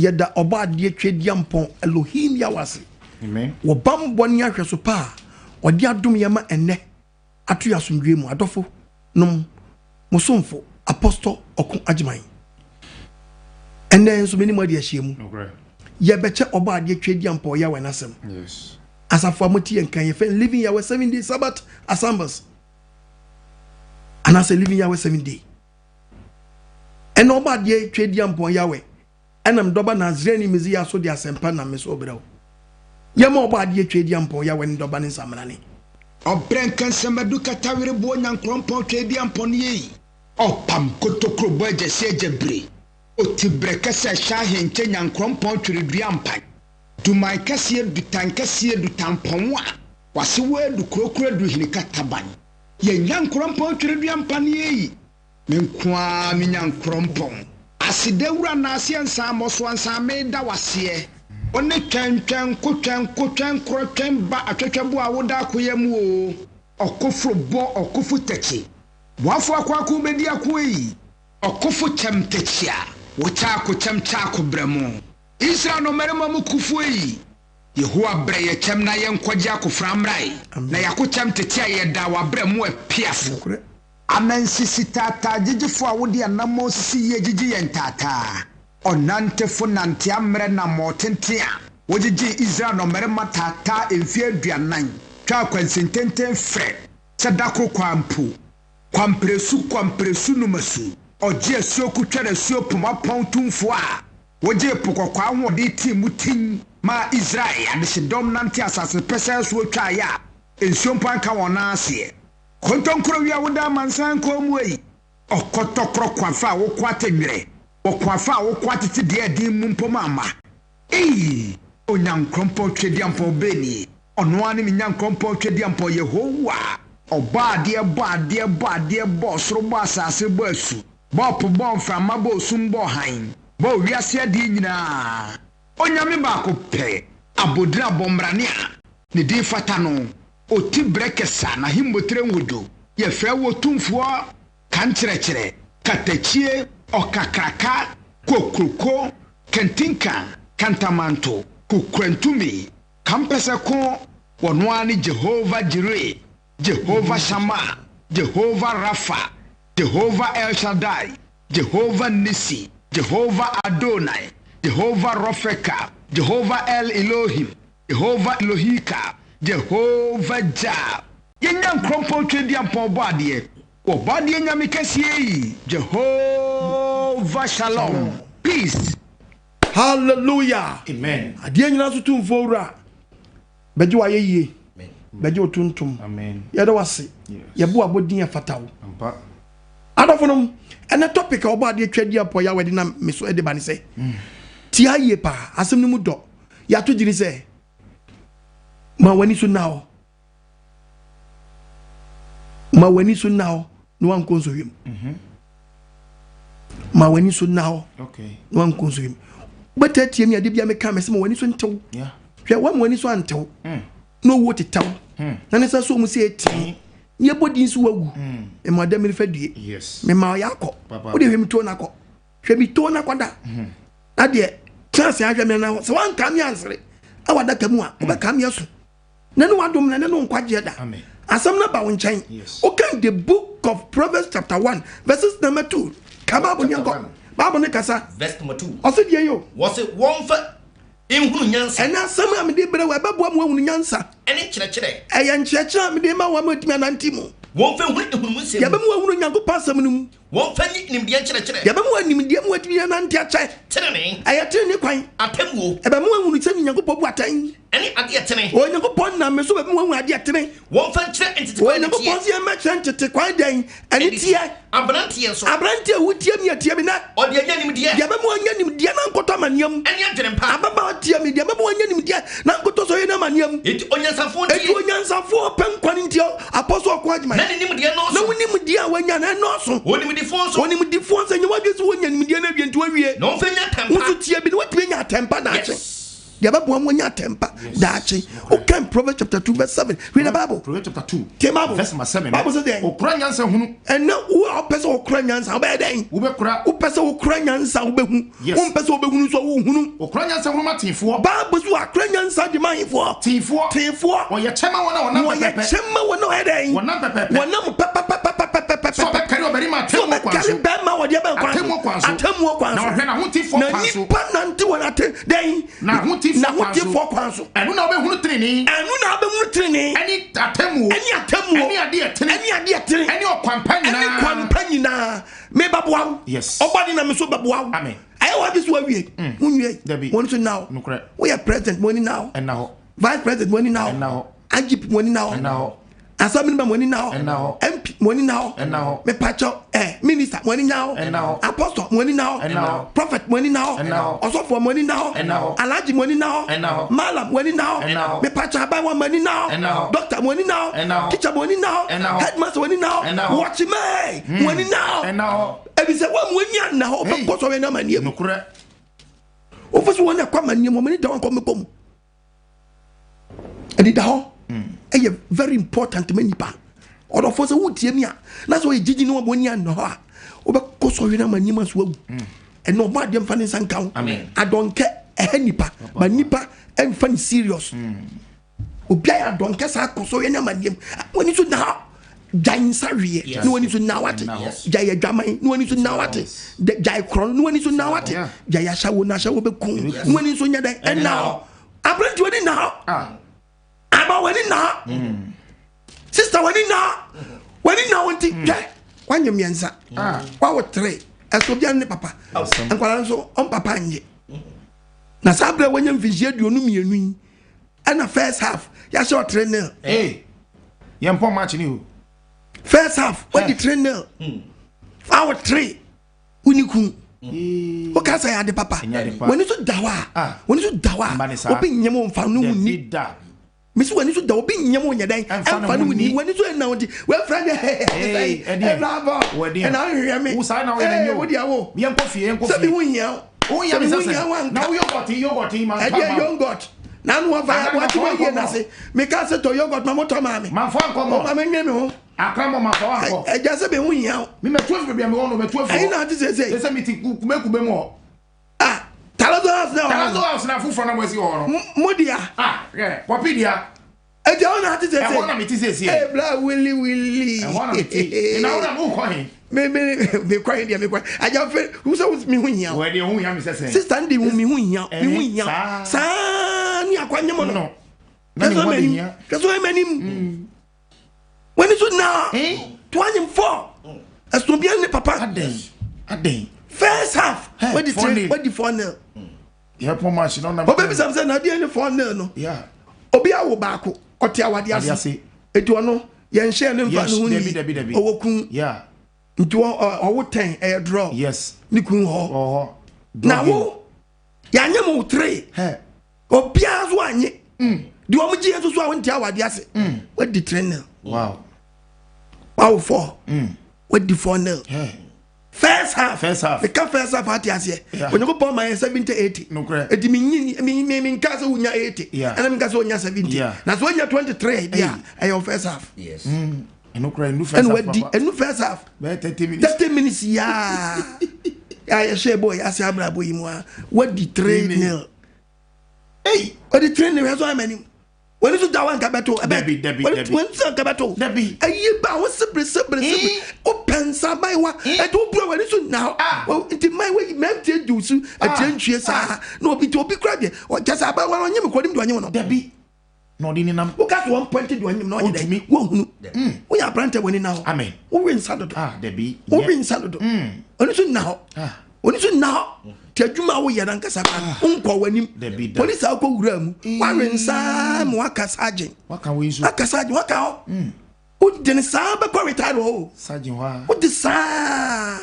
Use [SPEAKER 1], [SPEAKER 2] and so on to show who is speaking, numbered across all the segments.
[SPEAKER 1] Yɛda Ɔbɔadeɛ Tweaduampɔn Elohim Yahweh ase wɔ bammɔ ne ahwɛso pa a ɔde adom yɛn ma ɛnnɛ ato yɛn asomdwoe mu. Adɔfo nom, mo somfo Apostle Ɔko Agyeman. Ɛnnɛ nso me ne mo adi ahyiamu. Yɛbɛkyɛ Ɔbɔadeɛ Tweaduampɔn Yahweh n'asɛm. Asafo a mote yɛn kan yɛfrɛ no Living Yahweh Seven Day Sabbath Assemblies anaasɛ Living Yahweh Seven Day. Ɛna ɔbɔ adeɛ Tweaduampɔn Yahweh ɛnam dɔba Nasareni Mesia so de asɛmpa nam me so rebrɛ wo. Yɛma ɔbɔ adeɛ Tweaduampɔn Yahweh ne dɔba ne nsamrane.
[SPEAKER 2] Ɔbrɛ nkansɛmadu katawere boɔ nyankorɔmpɔn Tweaduampɔn yei. Ɔpam kotokuro bɔ agyasi agyabire oti brɛ kɛsɛ ɛhyɛ ahenkyɛ nyankorɔmpɔn tweredua mpan duman kɛseɛ dutan kɛseɛ dutampɔn a wase wɔ adu kurokuro adu hini kataban yɛ nyankorɔmpɔn tweredua mpan yei. Me nko ara me Nyankorɔmpɔn. Aseda wura naaseɛ nsan mmɔsoa nsan meda waseɛ. Wo ne twɛn twɛn ko twɛn ko twɛn korɔ twɛn ba atwɛtwɛ bo a woda akoya mu oo. Ɔkoforo bɔ ɔkofo tɛkye. Boafo akoako bɛdi ako ei. Ɔkofo kyɛm tɛkye a wo kyaako kyɛm kyaako brɛ mo. Israel nnɔmmarima mu kofo ei. Yehowa brɛ yɛ kyɛm na yɛnkɔgye akofena mmra ei. Na yɛako kyɛm tete a yɛda wabrɛ mo apiafo. Anansisi taataa gyegyefo a wode anammɔn sisi yie gyegye yɛn taataa. Ɔnantefo nante ammerɛ nammɔn tenten a wogyegyee Israel nnɔmmarima taataa mfeɛ 40 twaa kwansin tenten frɛ sɛ da koro kwaa mpo. Kwamperesu kwamperesu numasu ɔgye asuo kotwɛre asuo poma pɔn tumfoɔ a wogyee Po Kɔkɔɔ ahoɔden tee mu tin maa Israel adehyedɔm nante asase pɛsɛɛ soɔ twaeɛ a nsuo mpo anka wɔn nan aseɛ. Kontonkuro wia wo da amansan kɔn mu ei. Ɔkɔtɔkorɔ kwafa a wokɔ atɛnwerɛ wɔ kwafa a wokɔ atete deɛ ɛden mu mpo ma ama. Ei! Onyankorɔmpɔn Twedeampɔn bɛnie? Ɔno ara ne me Nyankorɔmpɔn Twedeampɔn Yehowa. Ɔbɔ adeɛ bɔ adeɛ bɔ adeɛ bɔ ɔsoro bɔ asase bɔ asu bɔ ɔpo bɔ mframa bɔ osum bɔ hann bɔ wiase adeɛ nyinaa. Onyame baako pɛ, abodin abɔmmrane a ne din fata no, oti brɛ kɛsa n'ahemmotire nhodwo, yɛfrɛ wo Otumfoɔ, kankyerɛkyerɛ, katakyie, ɔkakraka, kokroko, kantinka, kantamanto, kokurantumi, kampɛsɛko, wɔno ara ne Jehovah Jireh, Jehovah Shammah, Jehovah Rapha, Jehovah El Shaddai, Jehovah Nissi, Jehovah Adonai, Jehovah Rofeka, Jehovah El Elohim, Jehovah Elohika, Jehovah Jah. Yɛn Nyankorɔmpɔn Tweaduampɔn bɔ adeɛ, wɔbɔ adeɛ Nyame kɛseɛ yi, Jehovah Shalom, peace.
[SPEAKER 1] Hallelujah.
[SPEAKER 3] Amen.
[SPEAKER 1] Adeɛ nyinaa so tumfoɔ wura. Bɛgye w'ayɛ yie. Bɛgye wo tuntum. Yɛda wase. Yɛbo abɔdin ɛfata wo. Adɔfo nom, ɛnɛ topic a ɔbɔ adeɛ twa di apɔ yɛ a wɔde nam me so de ba ne sɛ, tia yie paa, asɛm no mu dɔ. Yɛato gyini sɛ, ma w'ani so nna hɔ. Ma w'ani so nna hɔ na wankɔ nsɔhwɛ mu. Ma w'ani so nna hɔ na wankɔ nsɔhwɛ mu. Wobɛtaa tie mi ade bia meka mɛsɛ ma w'ani so ntew. Hwɛ wama w'ani so antew na owuo tetaw na ne nsa so mu sɛ ɛtee ne ɛbɔ din so wawu. Mema ɔda mirifa due. Mema ɔyɛ akɔ. Wode hwɛ mi tuo no akɔ. Hwɛ mi tuo no akɔ da. Na deɛ tena ase ahwɛ me na sɛ wanka me ansere ɛwɔ adaka mu a wobɛka me asu. Na ne wadom na ne no nkwagyeɛ da. Asɛm no ba wo nkyɛn. Wokan the book of Proverbs chapter 1 verses number 2. Ka Bible ne nkɔ. Bible ne kasa.
[SPEAKER 3] Verse number 2.
[SPEAKER 1] Ɔse deɛ yo.
[SPEAKER 3] Wɔse wɔmfa nhunu nyansa.
[SPEAKER 1] Ɛnɛ asɛm a mede brɛ wo ɛbɛboa mu ahunu nyansa.
[SPEAKER 3] Ɛne nkyerɛkyerɛ.
[SPEAKER 1] Ɛyɛ nkyerɛkyerɛ a mede ma wo ama atumi anante mu.
[SPEAKER 3] Wɔmfa nhunu nhunumu nsɛm mu.
[SPEAKER 1] Yɛbɛma wahunu Nyankopɔn asɛm no mu.
[SPEAKER 3] Wɔmfa nyi nimdeɛ nkyerɛkyerɛ.
[SPEAKER 1] Yɛbɛma wo nimdeɛ mu atumi anante akyɛ.
[SPEAKER 3] Tenenee.
[SPEAKER 1] Ɛyɛ tenenee kwan.
[SPEAKER 3] Atemmuo.
[SPEAKER 1] Ɛbɛma woahunu sɛ Nyankopɔn bu atɛn.
[SPEAKER 3] Ɛne adeɛ tene.
[SPEAKER 1] Onyankopɔn nam me so bɛma woahunu adeɛ tene.
[SPEAKER 3] Wɔmfa nkyerɛ ntete kwan ne teɛ.
[SPEAKER 1] Onyankopɔn sɛ yɛmmɛkyerɛ ntete kwan dɛn? Ɛne teɛ.
[SPEAKER 3] Aberanteɛ nso.
[SPEAKER 1] Aberanteɛ a wotie me atie me nɛ.
[SPEAKER 3] Ɔde anya nimdeɛ.
[SPEAKER 1] Deɛ ɛbɛma woanya nimdeɛ na ankɔtɔ amanneɛ mu.
[SPEAKER 3] Ɛne adwene pa.
[SPEAKER 1] Ababaawa tie me, deɛ ɛbɛma woanya nimdeɛ na ankɔtɔ sɔhwɛ ne amanneɛ mu.
[SPEAKER 3] Enti onyansafoɔ ntie.
[SPEAKER 1] Enti onyansafoɔ pɛ nkwa no nti Apostle ɔko agyeman.
[SPEAKER 3] Na ne nimdeɛ nnɔɔso.
[SPEAKER 1] Na wo nimdeɛ a wanya no ɛnnɔɔso.
[SPEAKER 3] Onimdifoɔ nso.
[SPEAKER 1] Onimdifoɔ nso, ɛnyɛ w'adwene sɛ wonya nimdeɛ no awie nti woawie.
[SPEAKER 3] Na ɔmfa nya atɛmpa.
[SPEAKER 1] Wo nso tie bi na woatumi anya atɛmpa daakye.
[SPEAKER 3] Yes.
[SPEAKER 1] Deɛ ɛbɛboa mo anya atɛmpa daakye. Wokan Proverbs chapter 2 verse 7. Read the Bible.
[SPEAKER 2] Proverbs chapter 2
[SPEAKER 1] Tie Bible.
[SPEAKER 2] verse number 7.
[SPEAKER 1] Bible sɛ dɛn?
[SPEAKER 2] Okura nyansa hunu.
[SPEAKER 1] Ɛnɛ wo a wopɛ sɛ wokora nyansa wobɛyɛ dɛn?
[SPEAKER 2] Wobɛkora.
[SPEAKER 1] Wopɛ sɛ wokora nyansa wobɛhu.
[SPEAKER 2] Yes.
[SPEAKER 1] Wompɛ sɛ wobɛhunu nso a wonhunu.
[SPEAKER 2] Okura nyansa hunu ma teefoɔ.
[SPEAKER 1] Bible so akora nyansa de ma ahefoɔ.
[SPEAKER 2] Teefoɔ.
[SPEAKER 1] Teefoɔ.
[SPEAKER 2] Wɔyɛ kyɛ ma wɔn a wɔnam
[SPEAKER 1] Wɔyɛ
[SPEAKER 2] pɛpɛpɛ.
[SPEAKER 1] kyɛ ma wɔn a wɔyɛ dɛn?
[SPEAKER 2] Wɔnam pɛpɛpɛ.
[SPEAKER 1] Wɔnam pɛpɛpɛpɛpɛpɛpɛ.
[SPEAKER 2] Sɛ ɔbɛkari ɔbarima
[SPEAKER 1] Sɛ
[SPEAKER 2] atemmuo kwan so.
[SPEAKER 1] ɔbɛkari bɛrima wɔde ɛbɛn kwan so.
[SPEAKER 2] Atemmuo kwan so.
[SPEAKER 1] Atemmuo kwan so.
[SPEAKER 2] Na ɔhwɛ n'ahotefoɔ
[SPEAKER 1] Na
[SPEAKER 2] kwan so.
[SPEAKER 1] nipa nante wɔn ate dɛn?
[SPEAKER 2] N'ahotefoɔ kwan so.
[SPEAKER 1] N'ahotefoɔ kwan so.
[SPEAKER 2] Ɛno na wobɛhunu tenenee.
[SPEAKER 1] Ɛno na wobɛhunu tenenee.
[SPEAKER 2] Ɛne atemmuo.
[SPEAKER 1] Ɛne atemmuo.
[SPEAKER 2] Ɛne adeɛ tene.
[SPEAKER 1] Ɛne adeɛ tene.
[SPEAKER 2] Ɛne ɔkwan pa nyinaa.
[SPEAKER 1] Ɛne kwan pa nyinaa. Mebɛboa wo.
[SPEAKER 2] Yes.
[SPEAKER 1] Ɔbɔde na me so bɛboa wo.
[SPEAKER 2] Amen.
[SPEAKER 1] Ɛyɛ w'adwe so awie. Wonwie.
[SPEAKER 2] Dabi.
[SPEAKER 1] Wɔn nso nna hɔ.
[SPEAKER 2] Nokorɛ.
[SPEAKER 1] Woyɛ president mo ani nna hɔ.
[SPEAKER 2] Ɛnna hɔ.
[SPEAKER 1] Vice president mo ani nna hɔ.
[SPEAKER 2] Ɛnna hɔ.
[SPEAKER 1] IGP mo ani nna hɔ.
[SPEAKER 2] Ɛnna hɔ.
[SPEAKER 1] Assembly member mo ani nna hɔ.
[SPEAKER 2] Ɛnna hɔ.
[SPEAKER 1] MP mo ani nna hɔ.
[SPEAKER 2] Ɛnna hɔ.
[SPEAKER 1] Mepakyɛw ɛ minister mo ani nna hɔ.
[SPEAKER 2] Ɛnna hɔ.
[SPEAKER 1] Apostle mo ani nna hɔ.
[SPEAKER 2] Ɛnna hɔ.
[SPEAKER 1] Prophet mo ani nna hɔ.
[SPEAKER 2] Ɛnna hɔ.
[SPEAKER 1] Ɔsɔfoɔ mo ani nna hɔ.
[SPEAKER 2] Ɛnna hɔ.
[SPEAKER 1] Alhaji mo ani nna hɔ.
[SPEAKER 2] Ɛnna hɔ.
[SPEAKER 1] Malam mo ani nna hɔ.
[SPEAKER 2] Ɛnna hɔ.
[SPEAKER 1] Mepakyɛw abayewa mo ani nna hɔ.
[SPEAKER 2] Ɛnna hɔ.
[SPEAKER 1] Doctor mo ani nna hɔ.
[SPEAKER 2] Ɛnna hɔ.
[SPEAKER 1] Teacher mo ani nna hɔ.
[SPEAKER 2] Ɛnna hɔ.
[SPEAKER 1] Headmaster mo ani nna hɔ.
[SPEAKER 2] Ɛnna hɔ.
[SPEAKER 1] Watchman mo ani nna hɔ.
[SPEAKER 2] Ɛnna hɔ.
[SPEAKER 1] Ebisɛ wɔn mo ani anna hɔ ɔbɛkɔ sɔrɔ ɛna amaneɛ mu.
[SPEAKER 2] Nokorɛ.
[SPEAKER 1] Wofa so wɔn akɔ amaneɛ mu wɔn ani da wɔn akɔ mɛkɔ mu. Ɛde da hɔ ɛyɛ very important ma nipa. Ɔdɔfoɔ sɛ wotie mi a na sɛ ɔyɛ gyigyi ne wɔn ani anna hɔ a wobɛkɔ sɔrɔ ɛna amaneɛ mu aso awu. Ɛna ɔbɔ adeɛ mfa ne nsa nka ho.
[SPEAKER 2] Amen.
[SPEAKER 1] Adɔnkɛ ɛhɛ nipa ba nipa ɛmfa ne serious. Obi ayɛ adɔnkɛ saa kɔ sɔrɔ ɛna amaneɛ mu. Wɔn ani so da hɔ gyae nsa weɛ ne w'ani so nna wate gyae adwaman ne w'ani so nna wate gyae korɔ ne w'ani so nna wate gyae ahyɛwo na ahyɛwo bɛku ne w'ani so nyɛ dɛn ɛnna hɔ aberante w'ani nna hɔ aba w'ani nna hɔ sista w'ani nna hɔ w'ani nna hɔ nti hwɛ wanyɛ mmiɛnsa wawo tere ɛso obiara ne papa nkwadaa nso ɔmpapa nye na saa berɛ wanya mfinhyia 22 yi ɛna first half yɛahyɛ ɔtere nil.
[SPEAKER 2] Yɛn pɔn match ni o.
[SPEAKER 1] First half wadi 3-0. Awo 3 wuni kun. O ka sɛ ade papa. Wani so da hɔ a. Wani so da hɔ a. Obi nyɛ mo nfa no wuni. Mesi wani so da obi nyɛ mo nyɛ dɛn. Ɛnfa no wuni. Wani so ɛna wɔn ti. Wɛfra nyɛ hɛhɛ. Ɛfra bɔ. Ɛna ahwehwɛ mi. Ɛɛ wo di awo.
[SPEAKER 2] Yɛn kɔ fie yɛn kɔ fie.
[SPEAKER 1] Sɛbi hu hia o.
[SPEAKER 2] Sɛbi hu hia wa nka. Na wo yogurt yogurt ma nfa ma.
[SPEAKER 1] Ɛdeɛ yogurt. Nanu wɔfa wɔte wɔ yie n'ase meka sɛ tɔ yogurt ma motɔ maa me.
[SPEAKER 2] Manfɔ ankɔ mɔ.
[SPEAKER 1] Ɔma me nwe me ho.
[SPEAKER 2] Akra mɔ manfɔ ankɔ.
[SPEAKER 1] Ɛgya sɛ me ho hia o.
[SPEAKER 2] Mi mɛ tu efi baabi a mi wɔ no mɛ tu efi hɔ.
[SPEAKER 1] Ɛyi na ate sese.
[SPEAKER 2] Sese mi ti kube kube mu hɔ.
[SPEAKER 1] Ah Talazo house na wɔ hɔ.
[SPEAKER 2] Talazo house na foforɔ na mo esi wɔ hɔ no.
[SPEAKER 1] Mo dia.
[SPEAKER 2] Ah yɛ pɔpi dia.
[SPEAKER 1] Ɛgya hɔ na ate sese.
[SPEAKER 2] Ɛhɔ na mi ti sese.
[SPEAKER 1] Ee bla wili wili.
[SPEAKER 2] Ɛhɔ na mi ti. Na wo na mo kɔ he.
[SPEAKER 1] Me me me kɔ he deɛ me kɔ agya fɛ wusɛ mi ho hia o.
[SPEAKER 2] Wɔ deɛ ho hia mi sɛ sɛn.
[SPEAKER 1] Sista n de mi ho hia mi ho hia saa ni akwa nyɛ mo no.
[SPEAKER 2] Na ne ho de hia.
[SPEAKER 1] Kɛsɛ ɔyɛ m'anim. W'ani so na to anyim fɔ. Ɛsono bi ne papa.
[SPEAKER 2] Aden aden.
[SPEAKER 1] First half wadi 3 wadi 4-0.
[SPEAKER 2] Yɛ pɔn match na ɔnam.
[SPEAKER 1] Obi bisa sɛ na adeɛ ne 4-0 no.
[SPEAKER 2] Yeah.
[SPEAKER 1] Obi awo baako ɔte awade ase. Eti ɔno yɛn hyɛ ne nfa ne ho ni. Ɔwɔ kun.
[SPEAKER 2] Yeah.
[SPEAKER 1] Nti ɔwo 10 ɛyɛ draw.
[SPEAKER 2] Yes.
[SPEAKER 1] Ne kun hɔ.
[SPEAKER 2] Ɔhɔ.
[SPEAKER 1] Na wo yɛanyɛ mo 3. Obiara nso anye. Deɛ wɔn gye yɛn nso so a wɔn ti awade ase. Wadi 3-0.
[SPEAKER 2] Wow.
[SPEAKER 1] Wawo 4. Wadi 4-0. First half.
[SPEAKER 2] First half.
[SPEAKER 1] Meka first half ate aseɛ. Onyankopɔn ma yɛ 70 80.
[SPEAKER 2] Nokorɛ.
[SPEAKER 1] Eti mi nyi mi mi mi nka sɛ wonya 80.
[SPEAKER 2] Yeah.
[SPEAKER 1] Ɛna mi nka sɛ wonya 70.
[SPEAKER 2] Yeah.
[SPEAKER 1] Na sɛ wonya 23 bi a ɛyɛ wo first half.
[SPEAKER 3] Yes.
[SPEAKER 2] Ɛno kora ɛnu first
[SPEAKER 1] Ɛna
[SPEAKER 2] half
[SPEAKER 1] wadi
[SPEAKER 2] papa.
[SPEAKER 1] ɛnu first half.
[SPEAKER 2] Bɛyɛ 30 minutes.
[SPEAKER 1] 30 minutes yaa. Ya yɛhyɛ bɔ yɛ ase abrabɔ yi mu a wadi 3-0.
[SPEAKER 2] Hey.
[SPEAKER 1] Wadi 3-0 hwɛ so ayɛ m'anim. Wani so da wa nka bɛto.
[SPEAKER 2] Dabi, dabi, dabi.
[SPEAKER 1] Wani so nka bɛto.
[SPEAKER 2] Dabi.
[SPEAKER 1] Ayi ba wo sebere sebere sebere. O pɛnsa abayewa. Ɛti o bura wani so na hɔ. Nti mmaa yi mɛntie di osu ɛtie ntwie saa. Na obi ti obi kura deɛ ɔkyɛ sɛ abayewa no ɔnyɛ mi kɔ ɔnim deɛ ɔnyɛ wɔn no.
[SPEAKER 2] Dabi. Na ɔde nenam.
[SPEAKER 1] Woka so wɔn pɔnti deɛ ɔnyɛ na ɔnyɛ dɛ.
[SPEAKER 2] Ɔntumi.
[SPEAKER 1] Wɔn hunu. Woyɛ aberante wani na hɔ.
[SPEAKER 2] Amen.
[SPEAKER 1] Wowe nsa dodo.
[SPEAKER 2] Ah dabi.
[SPEAKER 1] Wowe nsa dodo. Ɔni so na hɔ.
[SPEAKER 2] Ah.
[SPEAKER 1] Ɔni so na hɔ. Ti adwuma a woyɛ nankasa kora nkɔ w'anim.
[SPEAKER 2] Dabi da.
[SPEAKER 1] Polisi a wokɔ wura mu. Wawe nsa ma waka sergeant.
[SPEAKER 2] Waka wei nso.
[SPEAKER 1] Waka sergeant waka hɔ. Wode ne saa bɛkɔ retire hɔ o.
[SPEAKER 2] Sergeant hɔ a.
[SPEAKER 1] Wode saa.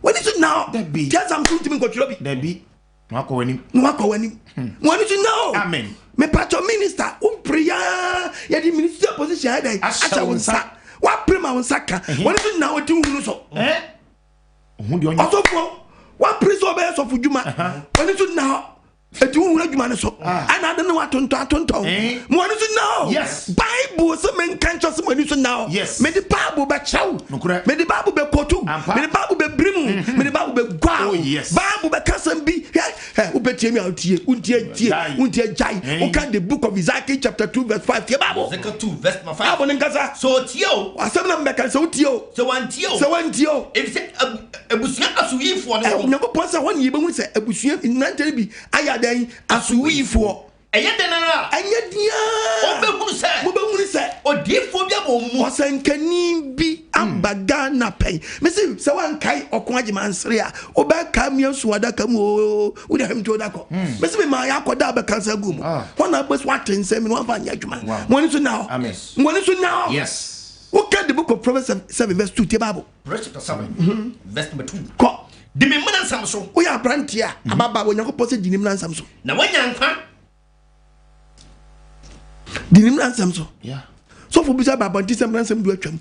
[SPEAKER 1] W'ani so na hɔ.
[SPEAKER 2] Dabi.
[SPEAKER 1] Ti exam so ntumi nkɔtwerɛ bi.
[SPEAKER 2] Dabi. Na wakɔ w'anim.
[SPEAKER 1] Na wakɔ w'anim. W'ani so na hɔ.
[SPEAKER 2] Amen.
[SPEAKER 1] Mepatɔ minister wopere yaa yɛde minister position ayɛ dɛn
[SPEAKER 2] Ahyɛ wo nsa.
[SPEAKER 1] Wapere ma wo nsa ka. W'ani so na hɔ ti wohunu so.
[SPEAKER 2] Ohun deɛ ɔnyɛ.
[SPEAKER 1] Ɔsɔfoɔ wapere sɛ ɔbɛyɛ sɔfo dwuma. W'ani so na hɔ. Eti wo wura adwuma no so. Ɛna ade ne watontɔn atontɔn. Mo ani so na hɔ.
[SPEAKER 2] Yes.
[SPEAKER 1] Bible sɛ menka nkyerɛ sɛ mo ani so na hɔ.
[SPEAKER 2] Yes.
[SPEAKER 1] Mede Bible bɛkyerɛ wo.
[SPEAKER 2] Nokorɛ.
[SPEAKER 1] Mede Bible bɛkotu.
[SPEAKER 2] Ampa.
[SPEAKER 1] Mede Bible bɛbiri mu. Mede Bible bɛgua
[SPEAKER 2] Oh,
[SPEAKER 1] wo.
[SPEAKER 2] yes.
[SPEAKER 1] Bible bɛka asɛm bi. Hwɛ, hwɛ, wobɛtie mi a wotie. Wontie tie.
[SPEAKER 2] Gyae.
[SPEAKER 1] Wontie gyae.
[SPEAKER 2] Eh.
[SPEAKER 1] Woka the book of Ezekiel chapter 2 verse 5. Tie Bible.
[SPEAKER 3] Ezekiel 2 verse number 5.
[SPEAKER 1] Bible ne nkasa.
[SPEAKER 3] Sɛ ɔtie o,
[SPEAKER 1] Asɛm na mbɛka sɛ wotie o.
[SPEAKER 3] sɛ wantie o,
[SPEAKER 1] Sɛ wantie o.
[SPEAKER 3] efisɛ ab- abusua asoyifoɔ ne wɔn.
[SPEAKER 1] Onyankopɔn sɛ hɔ ne yɛbɛhunu sɛ abusua mmeranteɛ no bi ayɛ adɛn asowifoɔ.
[SPEAKER 3] Ɛyɛ dɛn ara a,
[SPEAKER 1] Ɛnyɛ deaa
[SPEAKER 3] wɔbɛhunu sɛ
[SPEAKER 1] mobɛhunu sɛ
[SPEAKER 3] odiyifoɔ bi aba wɔn mu.
[SPEAKER 1] ɔsɛnkani bi aba Ghana pɛn. Mese sɛ woankae ɔko agyemansere a wobɛka mmea su adaka mu oo wode ahemto da kɔ. Mese memaa yɛ akɔda a bɛka nsa gu mu. Hɔ na wobɛsi woate nsɛm no woamfa anyɛ adwuma. Mo ani so nna hɔ.
[SPEAKER 2] Amen.
[SPEAKER 1] Mo ani so nna hɔ.
[SPEAKER 2] Yes.
[SPEAKER 1] Woka the book of Proverbs 7 verse 2 tie Bible.
[SPEAKER 3] Proverbs chapter 7 verse number 2.
[SPEAKER 1] Kɔ.
[SPEAKER 3] Di me mmara nsɛm so.
[SPEAKER 1] Woyɛ aberanteɛ a ababaawa Onyankopɔn sɛ di ne mmara nsɛm so.
[SPEAKER 3] Na woanya nkwa.
[SPEAKER 1] Di ne mmara nsɛm so.
[SPEAKER 2] Yeah.
[SPEAKER 1] Sɔfo bi sɛ aba abɔnten sɛ mmara nsɛm du atwam.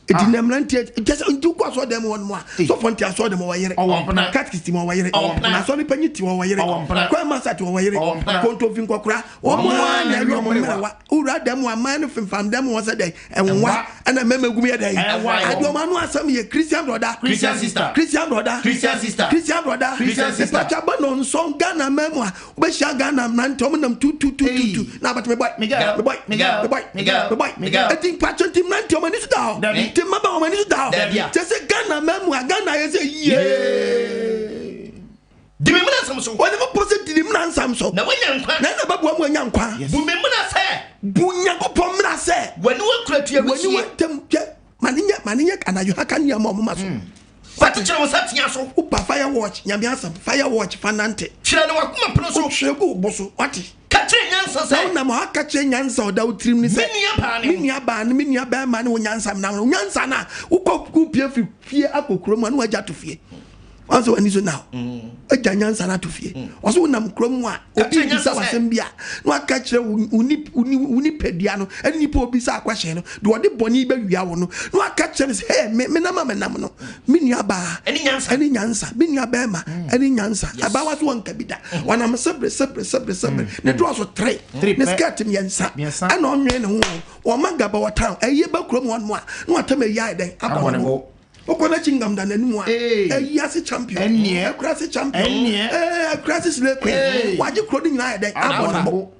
[SPEAKER 1] Eti na mmeranteɛ kyɛ sɛ nti wokɔ asɔre dɛm hɔ nom a sɔfo nte asɔre dɛm ɔwɔ yere.
[SPEAKER 2] Ɔwɔ mpena.
[SPEAKER 1] Katikisi mu ɔwɔ yere.
[SPEAKER 3] Ɔwɔ mpena.
[SPEAKER 1] Asɔre panyin ti ɔwɔ yere.
[SPEAKER 2] Ɔwɔ mpena.
[SPEAKER 1] Kwan masa ti ɔwɔ yere.
[SPEAKER 2] Ɔwɔ mpena.
[SPEAKER 1] Kontomfi nkɔkora. Wɔn a na ɛyɛ wɔn mmerewa. Wura dɛm aman no femfam dɛm wɔ sɛ dɛn ɛnwa ɛna mmarima gum yɛ dɛn.
[SPEAKER 2] Ɛnwa.
[SPEAKER 1] Adeɛ ɔmo ano asɛm yɛ Christian brother.
[SPEAKER 3] Christian sister.
[SPEAKER 1] Christian brother.
[SPEAKER 3] Christian sister.
[SPEAKER 1] Christian brother.
[SPEAKER 3] Christian sister.
[SPEAKER 1] Ìpàtà bɔ nɔ nsɔn Ghana mɛmu a wobɛhyia Ghana mmerante ɔmo nam tu tu tu tu tu na abatɛ mi bɔy
[SPEAKER 2] Miguel.
[SPEAKER 1] mi bɔy
[SPEAKER 2] Miguel.
[SPEAKER 1] mi bɔy
[SPEAKER 2] Miguel.
[SPEAKER 1] mi bɔy
[SPEAKER 2] Miguel.
[SPEAKER 1] eti mpatso nti mmerante ɔmo ani so da hɔ
[SPEAKER 2] Dabi.
[SPEAKER 1] nti mmaba ɔmo ani so da hɔ
[SPEAKER 3] Dabi a.
[SPEAKER 1] kyɛ sɛ Ghana mɛmu a Ghana yɛ sɛ yie
[SPEAKER 3] Di me mmara nsɛm so.
[SPEAKER 1] Onyankopɔn sɛ di ne mmara nsɛm so
[SPEAKER 3] Na woanya nkwa.
[SPEAKER 1] na ɛna bɛboa mu anya nkwa.
[SPEAKER 3] Bu me mmara sɛ.
[SPEAKER 1] Bu Nyankopɔn mmara sɛ.
[SPEAKER 3] W'aniwa kura tua
[SPEAKER 1] W'aniwa
[SPEAKER 3] wisie.
[SPEAKER 1] ntam hwɛ ma ne nyɛ ma ne nyɛ anadwo ha ka nneɛma ɔmo ma so.
[SPEAKER 3] Fa kyekyere wo nsa tea so.
[SPEAKER 1] Wopa fire watch nyame asɛm fire watch fa nante.
[SPEAKER 3] Kyerɛ no w'akoma pono so.
[SPEAKER 1] Wohwɛ gu wo bo so wate.
[SPEAKER 3] Ka kyerɛ nyansa
[SPEAKER 1] Na
[SPEAKER 3] sɛ.
[SPEAKER 1] wonam hɔ aka kyerɛ nyansa ɔda wo tirim ne sɛ.
[SPEAKER 3] Me nua baa ne
[SPEAKER 1] Me nua baa ne me nua bɛrima ne wo nyansa nam no nyansa no a wokɔ wopie firi fie akɔ kurom a ne wagya to fie. Wɔn sɛ w'ani so na agya nyansa no ato fie. Ɔsɛ wonam kurom a obi
[SPEAKER 3] kyerɛ
[SPEAKER 1] bisa
[SPEAKER 3] nyansa sɛ.
[SPEAKER 1] w'asɛm bi a na waka kyerɛ wo nipadua no ɛne nipa a obisa akwahyɛn no deɛ ɔde bɔne bɛwia wo no na waka kyerɛ no sɛ hey, me menam a menam no me nua baa
[SPEAKER 3] Ɛne nyansa.
[SPEAKER 1] ɛne nyansa me nua bɛrima ɛne nyansa abawa so wɔnka bi da wɔnam sɛbere sɛbere sɛbere sɛbere ne drɔso tere
[SPEAKER 2] Tere
[SPEAKER 1] ne
[SPEAKER 2] pɛ.
[SPEAKER 1] skirt mmiɛnsa
[SPEAKER 2] Mmiɛnsa.
[SPEAKER 1] ɛna ɔnwene ne ho wɔma gaba wɔ town ɛyɛ ba kurom hɔ nom a na watam ayi ayɛ dɛn abɔ ne bo wokɔ n'akyi ngam da n'anim a
[SPEAKER 2] Ee.
[SPEAKER 1] ɛyi ase champion
[SPEAKER 2] Ɛnneɛ.
[SPEAKER 1] ɛkura ase champion
[SPEAKER 2] Ɛnneɛ.
[SPEAKER 1] ɛɛ ɛkura ase slay queen
[SPEAKER 2] Ee.
[SPEAKER 1] wagye kuro no nyinaa ayɛ dɛn abɔ
[SPEAKER 2] Abɔ
[SPEAKER 1] ne
[SPEAKER 2] ne
[SPEAKER 1] bo
[SPEAKER 2] bo.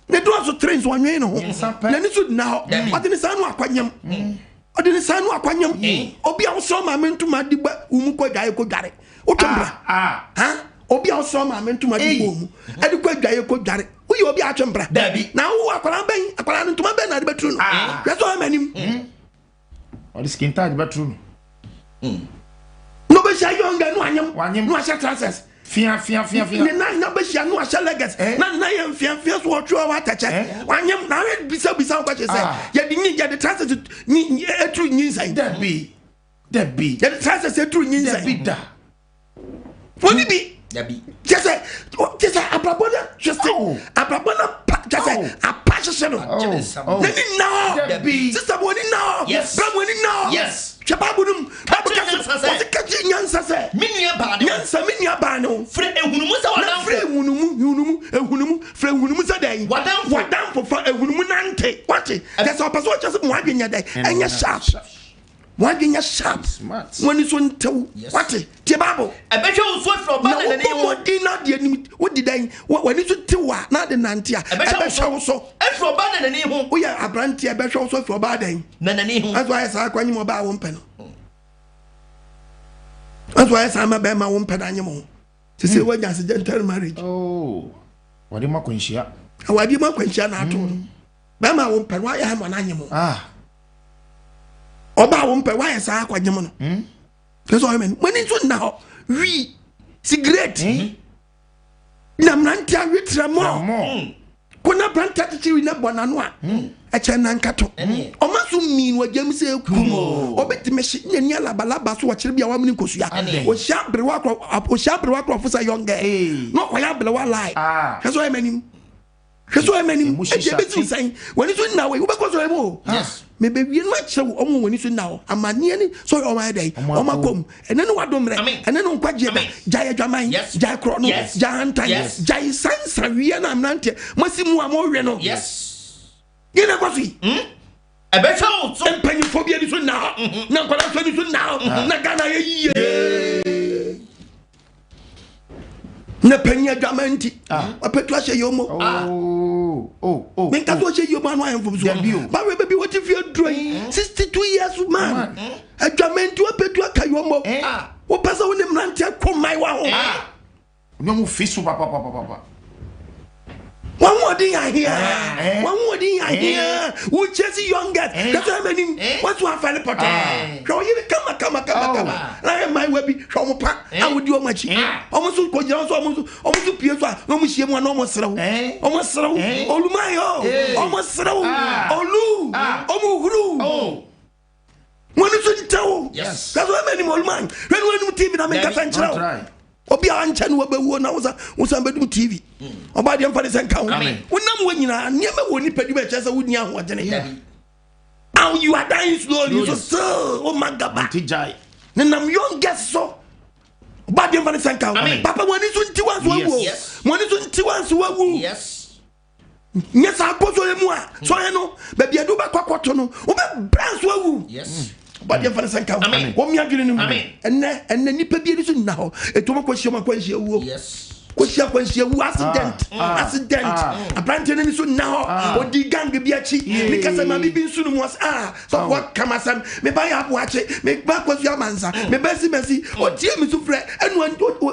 [SPEAKER 1] ne drɔso tere nso ɔnwene ne ho
[SPEAKER 2] Mmiɛnsa pɛ.
[SPEAKER 1] n'ani so nna hɔ
[SPEAKER 3] Dabi.
[SPEAKER 1] ɔde ne saa no akwanyam ɔde ne saa no akwanyam obi a wosɔ maame ntoma de ba wo mu kɔ dwae kɔ dware wotwe mbra
[SPEAKER 2] Ah.
[SPEAKER 1] ha obi a wosɔ maame ntoma de
[SPEAKER 2] Ei.
[SPEAKER 1] bɔ wo mu ɛde kɔ dwae kɔ dware woyɛ obi a atwe mbra
[SPEAKER 3] Dabi.
[SPEAKER 1] na wo akwadaa bɛn akwadaa no ntoma bɛn na ade bɛturu no
[SPEAKER 2] Ah.
[SPEAKER 1] hwɛ sɛ ɔyɛ m'anim
[SPEAKER 2] Ɔde skin tight bɛturu no.
[SPEAKER 1] na ɔbɛhyia yɔnga no anyam
[SPEAKER 2] Wanyam.
[SPEAKER 1] na wahyɛ trousers
[SPEAKER 2] Fia fia fia fia.
[SPEAKER 1] ne nan na bɛhyia no wahyɛ leggings
[SPEAKER 2] Eh.
[SPEAKER 1] na ne nan yɛ mfiamfia so ɔtwe ɔwɔ atɛkyɛ
[SPEAKER 2] Eh.
[SPEAKER 1] wanyam na awɛ bisa bisa wokɔkyɛ sɛ
[SPEAKER 2] Ah.
[SPEAKER 1] yɛde nyi yɛde trousers nyi eturu nyinsɛn
[SPEAKER 2] Dabi. Dabi.
[SPEAKER 1] yɛde trousers eturu nyinsɛn
[SPEAKER 2] Dabi da.
[SPEAKER 1] wɔn bi
[SPEAKER 3] Dabi.
[SPEAKER 1] kyɛ sɛ kyɛ sɛ abrabɔ no twese
[SPEAKER 2] Oh.
[SPEAKER 1] abrabɔ no pa kyɛ sɛ
[SPEAKER 2] Oh.
[SPEAKER 1] apa hyehyɛ no
[SPEAKER 2] Oh.
[SPEAKER 3] Kyerɛ nsɛm.
[SPEAKER 2] Oh.
[SPEAKER 1] n'ani nna hɔ
[SPEAKER 2] Dabi.
[SPEAKER 1] sista mo ani nna hɔ
[SPEAKER 3] Yes.
[SPEAKER 1] bra mo ani nna hɔ
[SPEAKER 3] Yes.
[SPEAKER 1] hwɛ baabu no mu baabu
[SPEAKER 3] kyerɛ
[SPEAKER 1] ka
[SPEAKER 3] nyansa
[SPEAKER 1] sɛ
[SPEAKER 3] sɛ.
[SPEAKER 1] wɔsi ka kyerɛ nyansa sɛ
[SPEAKER 3] Me nua baa ne ho.
[SPEAKER 1] nyansa me nua baa ne ho
[SPEAKER 3] Frɛ ehunumu sɛ
[SPEAKER 1] na frɛ
[SPEAKER 3] w'adamfo.
[SPEAKER 1] ehunumu ehunumu ehunumu frɛ ehunumu sɛ dɛn
[SPEAKER 3] W'adamfo.
[SPEAKER 1] w'adamfo fa ehunumu nante wate kyɛ sɛ ɔpɛ sɛ ɔkyɛ sɛ mo adwene nyɛ dɛn ɛnyɛ sharp mo adwene nyɛ sharp
[SPEAKER 2] Smart.
[SPEAKER 1] mo ani so ntew
[SPEAKER 3] Yes.
[SPEAKER 1] wate tie baabu
[SPEAKER 3] Ɛbɛhwɛ wo so afiri ɔbaa
[SPEAKER 1] na
[SPEAKER 3] ne n'ani
[SPEAKER 1] wobɔ
[SPEAKER 3] ho.
[SPEAKER 1] mmɔden na adeɛ nim wodi dɛn w'ani so tew a na ade nante a
[SPEAKER 3] Ɛbɛhwɛ wo
[SPEAKER 1] ɛbɛhwɛ wo so
[SPEAKER 3] Afiri ɔbaa ne n'ani ho.
[SPEAKER 1] woyɛ aberanteɛ ɛbɛhwɛ wo so afiri ɔbaa dɛn
[SPEAKER 3] Na n'ani ho.
[SPEAKER 1] ɛnso ayɛ saa kwan nyim ɔbaa wo mpɛ no ɛnso ayɛ saa ma bɛrima wo mpɛ no anyem ho sese woanya accidental marriage
[SPEAKER 2] Oh. Wɔde mu akwanhyia.
[SPEAKER 1] awadeɛ mu akwanhyia na ato no bɛrima wo mpɛ no woayɛ ama no anyem ho
[SPEAKER 2] Ah.
[SPEAKER 1] ɔbaa wo mpɛ woayɛ saa akwanyem no ɛsɛ ɔyɛ mani mani nso nna hɔ wii sigaret na mmerante awetrɛ mɔ
[SPEAKER 2] Mɔ.
[SPEAKER 1] ko na aberante akyekyere na bɔ n'ano a ɛkyɛ nankato
[SPEAKER 3] Ɛneɛ.
[SPEAKER 1] ɔma so mii no agyam sɛ kum ɔbɛtumi hye nani alabalaba so wɔkyerɛ bi a wamene nkosua
[SPEAKER 3] Ɛneɛ.
[SPEAKER 1] ɔhyia aberewa korɔ ɔhyia aberewa korɔfo sɛ yɔngɛ
[SPEAKER 2] Ee.
[SPEAKER 1] na ɔkɔyɛ aberewa lie
[SPEAKER 2] Ah.
[SPEAKER 1] hwɛ sɛ ɔyɛ m'anim hwɛ sɛ ɔyɛ m'anim
[SPEAKER 2] Emu
[SPEAKER 1] ɛdi
[SPEAKER 2] hyehyɛ
[SPEAKER 1] ɛbɛsi wo sɛn w'ani so nna wei wobɛkɔ sɔrɔ mu o
[SPEAKER 3] Yes.
[SPEAKER 1] Mebɛwie no makyerɛ wo ɔmo wɔn ani so nna hɔ amanneɛ ne sɔhwɛ ɔmo ayɛ dɛn ɔmo akɔ mu. Ɛnɛ ne wadom mmerɛ, ɛnɛ ne nkwagyeɛ da. Gyae adwaman, gyae korɔ no, gyae hantan, gyae sansaweɛ no a mmeranteɛ moasi mu a mowe no. Deɛ na ɛkɔ so yi.
[SPEAKER 3] Hmm? Ɛbɛhwɛ wo so.
[SPEAKER 1] Mpanyinfoɔ bi ani so nna hɔ, mhm. na nkwadaa nso ani so nna hɔ, mhm. na Ghana yɛ yie. Na panyin adwaman nti, ah. wapɛtu ahyɛ yɛ ɔmo.
[SPEAKER 2] Oh, oh, oh,
[SPEAKER 1] Menka so ɔhyɛ yie ɔmo ano ayɛ mfomsoɔ. Bawe baabi wɔte fie aduro yi, 62 years man. Adwaman nti wapɛtu aka yɛ ɔmo.
[SPEAKER 2] Eh.
[SPEAKER 1] Wopɛ sɛ wo ne mmeranteɛ ko mman wa ho.
[SPEAKER 2] Ah. Nyɛ mo fi so papapapapa.
[SPEAKER 1] W'ahoɔden yɛ ahea. W'ahoɔden yɛ ahea. Wo chase young girls. Kasa ɛmɛ nim. Wɔn so afɛle pɔtɔ. Hwɛ ɔyere kama kama kama kama. Na hwɛ mmaayewa bi hwɛ wɔn pa a wodi wɔn akyi. Wɔn nso kɔ gyina nso wɔn nso wɔn nso pie so a na wɔn hyia mu a na wɔn serew. Wɔn serew. Olumayɔ. Wɔn serew. Olu. Wɔn huru. Wɔn nso ntɛw. Kaso ɛmɛ nim oluman. Hwɛ no anim TV na menkasa nkyerɛ wo. Obi a ankyɛ no wabɛwuo na wosan wosan bɛdum TV. Ɔbaa deɛ mfa ne sɛ nka ho. Wonam wɔ nyinaa nneɛma wɔ nipa bi bɛkyerɛ sɛ wonni ahoɔdene. How you are dying slowly so still oh my gaba. Nenam young girls so. Ɔbaa deɛ mfa ne sɛ nka ho. Papa wɔn ani so nti wanso wawu. Wɔn ani so nti wanso wawu. Nyɛ saa kɔ sɔhwɛ mu a sɔhwɛ no baabi a ɛde wobɛkɔ akɔto no wobɛbrɛ nso awu. Bɔdeɛ mfa ne sɛ nka ho wɔn adwene no mu ɛnɛ ɛnɛ nipa bi ani so nna hɔ etu wɔn akɔhyia wɔn akwanhyia wuo kɔhyia akwanhyia wuo accident ah, accident ah. aberanteɛ no ani so nna hɔ ah. ɔdi gang bi akyi ne kasa maame bi nsu no mu ɔsɛ ah sɔfo aka ma sɛm me ba yɛ aboakye me ba akɔsu amansa mm. me ba si mɛsi mm. ɔtie me so frɛ ɛnu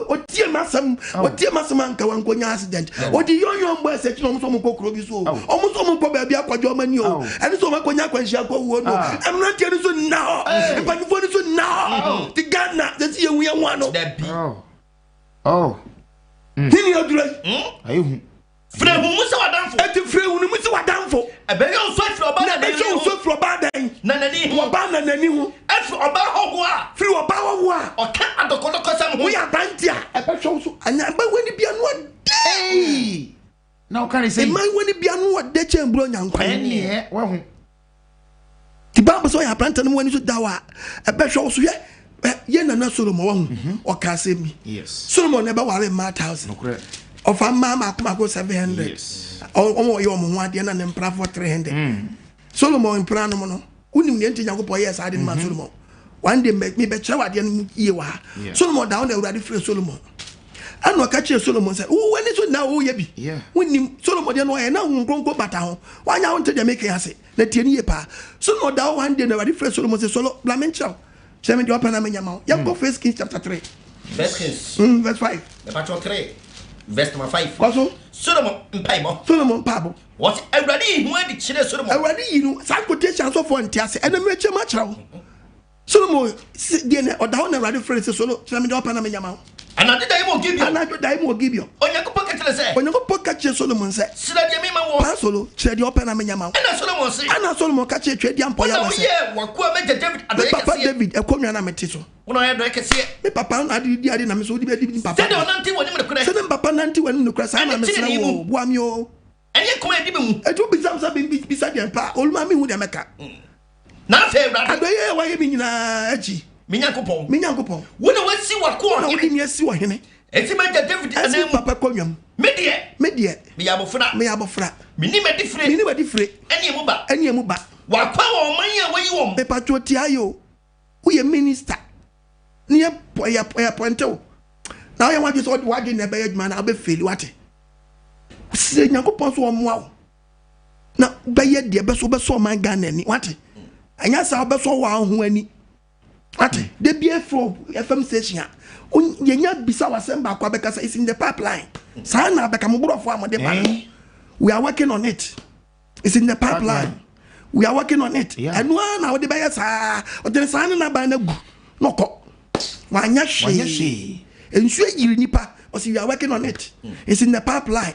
[SPEAKER 1] ɔtie ma asɛm oh. Ɔtie m'asɛm anka wankonya accident. Ɔde young young boys akyi na ɔmo sɛ ɔmo kɔ kuro bi so o. Ɔmo sɛ ɔmo kɔ baabi akɔgye ɔmo ani o. Ɛne sɛ ɔmo akɔnya akwanhyia akɔ wuo no. Ah. Mmeranteɛ no so nna hɔ. Mpanyinfoɔ no so nna hɔ. Ti Ghana sɛ si yɛhu yɛn ho ano.
[SPEAKER 3] Dabi.
[SPEAKER 2] Oh. Oh.
[SPEAKER 1] Hini adura yi.
[SPEAKER 2] Ayɛ hu.
[SPEAKER 3] Frɛ nhunumu sɛ w'adamfo.
[SPEAKER 1] Enti frɛ nhunumu sɛ w'adamfo.
[SPEAKER 3] Ɛbɛhwɛ wo so afiri ɔbaa
[SPEAKER 1] Na ɛbɛhwɛ wo so afiri ɔbaa dɛn?
[SPEAKER 3] Nanani ho.
[SPEAKER 1] Ɔbaa nanani ho.
[SPEAKER 3] Afiri ɔbaa hɔhoɔ a.
[SPEAKER 1] Firi ɔbaa hɔhoɔ a.
[SPEAKER 3] Ɔka adɔkɔdɔkɔsɛm ho.
[SPEAKER 1] Woyɛ aberanteɛ a, ɛbɛhwɛ wo so. Anya mmayewa no bi ano ɔdɛ.
[SPEAKER 2] Ei! Na woka ne sɛ.
[SPEAKER 1] Mmayewa no bi ano ɔdɛ kyɛn Buronya nkwan.
[SPEAKER 2] Ɛnneɛ, wahu.
[SPEAKER 1] Ti Bible sɛ ɔyɛ aberante no mu ani so da hɔ a, ɛbɛhwɛ wo so. Hwɛ, yɛ nana Solomon wahu, mhm. ɔka asɛm bi. Solomon na ɛbɛware mmaa thousand. Ɔfa mmaa mako mako 700. Ɔmo ɔyɛ ɔmo ho adeɛ na ne mprafoɔ 300. Mm. Solomon mpra nom no, wonim deɛ nti Nyankopɔn yɛɛ saa de no ma mhm. Solomon. One day mebɛkyerɛ wo adeɛ no mu yie wɔ ha. Solomon da hɔ na Awurade frɛ Solomon. Ɛna ɔka kyerɛ Solomon sɛ, wo w'ani so na woyɛ bi. Wonim Solomon deɛ no ɔyɛ na Honhom Kronkron bata ho. Wanya wo nte deɛ meka ase. Na tie no yie paa. Solomon da hɔ one day na Awurade frɛ Solomon sɛ, Solo, bra menkyerɛ wo. Kyerɛ me deɛ ɔpɛ na menyɛ ma wo. Yɛnkɔ hmm. First Kings chapter 3.
[SPEAKER 3] First Kings.
[SPEAKER 1] Verse 5.
[SPEAKER 3] Mepatwɔ 3 verse number 5.
[SPEAKER 1] Kɔ so.
[SPEAKER 3] Solomon mpaebɔ.
[SPEAKER 1] Solomon mpaebɔ.
[SPEAKER 3] Wɔsi Awurade yi ho adi kyerɛ Solomon.
[SPEAKER 1] Awurade yi no saa quotation asɔfoɔ nte ase. Ɛna mmerɛ kyerɛ mu akyerɛ wo. Solomon se deɛ na ɔda hɔ na Awurade frɛ no sɛ, Solo, kyerɛ me deɛ ɔpɛ na menyɛ ma wo.
[SPEAKER 3] Anadwo da yi mu wɔ Gibeon.
[SPEAKER 1] Anadwo da yi mu wɔ Gibeon.
[SPEAKER 3] Onyankopɔn ka kyerɛ sɛ.
[SPEAKER 1] Onyankopɔn ka kyerɛ Solomon sɛ.
[SPEAKER 3] Srɛ deɛ memma woɔ.
[SPEAKER 1] Paa Solo, kyerɛ deɛ ɔpɛ na menyɛ ma wo.
[SPEAKER 3] Ɛnna Solomon se.
[SPEAKER 1] Ɛnna Solomon ka kyerɛɛ Tweaduampɔ
[SPEAKER 3] Wo na
[SPEAKER 1] Yahweh sɛ.
[SPEAKER 3] woyɛɛ w'akoa m'agya Dawid
[SPEAKER 1] Me
[SPEAKER 3] adɔeɛ
[SPEAKER 1] papa
[SPEAKER 3] kɛseɛ.
[SPEAKER 1] David akonnwa na mete so.
[SPEAKER 3] Wo na woayɛ adɔeɛ kɛseɛ.
[SPEAKER 1] Me papa na ade di ade na me nso wode bɛdi me papa.
[SPEAKER 3] Sɛdeɛ ɔnante w'anim nokorɛ.
[SPEAKER 1] Sɛdeɛ me papa nante w'anim nokorɛ, saa na
[SPEAKER 3] Ɛne
[SPEAKER 1] mesrɛ
[SPEAKER 3] tenenee
[SPEAKER 1] wo
[SPEAKER 3] mu.
[SPEAKER 1] o, boa me o.
[SPEAKER 3] Ɛnyɛ koma a ɛdi me mu.
[SPEAKER 1] Enti wobisa me sɛ mebisa deɛn paa? Oluma, menhu deɛ mɛka.
[SPEAKER 3] Na afei, Awurade.
[SPEAKER 1] Adɔeɛ a woayɛ me nyinaa akyi.
[SPEAKER 3] Me Nyankopɔn.
[SPEAKER 1] Me Nyankopɔn.
[SPEAKER 3] Wo na woasi w'akoa ɔhene.
[SPEAKER 1] Wo na wode me asi ɔhene.
[SPEAKER 3] Asi m'agya Dawid ananmu.
[SPEAKER 1] Asi me papa akonnwa mu.
[SPEAKER 3] Me deɛ.
[SPEAKER 1] Me deɛ.
[SPEAKER 3] Meyɛ abɔfra.
[SPEAKER 1] Meyɛ abɔfra.
[SPEAKER 3] Mennim adifire.
[SPEAKER 1] Mennim adifire.
[SPEAKER 3] Ɛne emu ba.
[SPEAKER 1] Ɛne emu ba.
[SPEAKER 3] W'akoa wɔ ɔman a woayi wɔn.
[SPEAKER 1] Mepatwo tie ayɛ o. Woyɛ minister. Ne yɛ yɛ yɛ pɔnte wo. Na woyɛ w'adwene sɛ wode w'adwene na ɛbɛyɛ adwuma na wobɛfeeli wate. Srɛ Nyankopɔn so ɔmmoa wo. Na wobɛyɛ deɛ ɛbɛso wobɛsɔ ɔman Ghana ani wate. Ɛnyɛ saa wobɛsɔ wo ho ani. Wate. Da bi afro FM station a yɛnya bisa w'asɛm baako abɛka sɛ it's in the pipeline. Saa na abɛka mo borɔfo a mode ba no.
[SPEAKER 2] Eh?
[SPEAKER 1] We are working on it. It's in the pipeline. We are working on it. Ɛno ara na wode bɛyɛ saa. Ɔde saa ne n'aban no agu na ɔkɔ. Wanyɛ hwee. Nsuo yiri nipa. Ɔsi we are working on it. It's in the pipeline.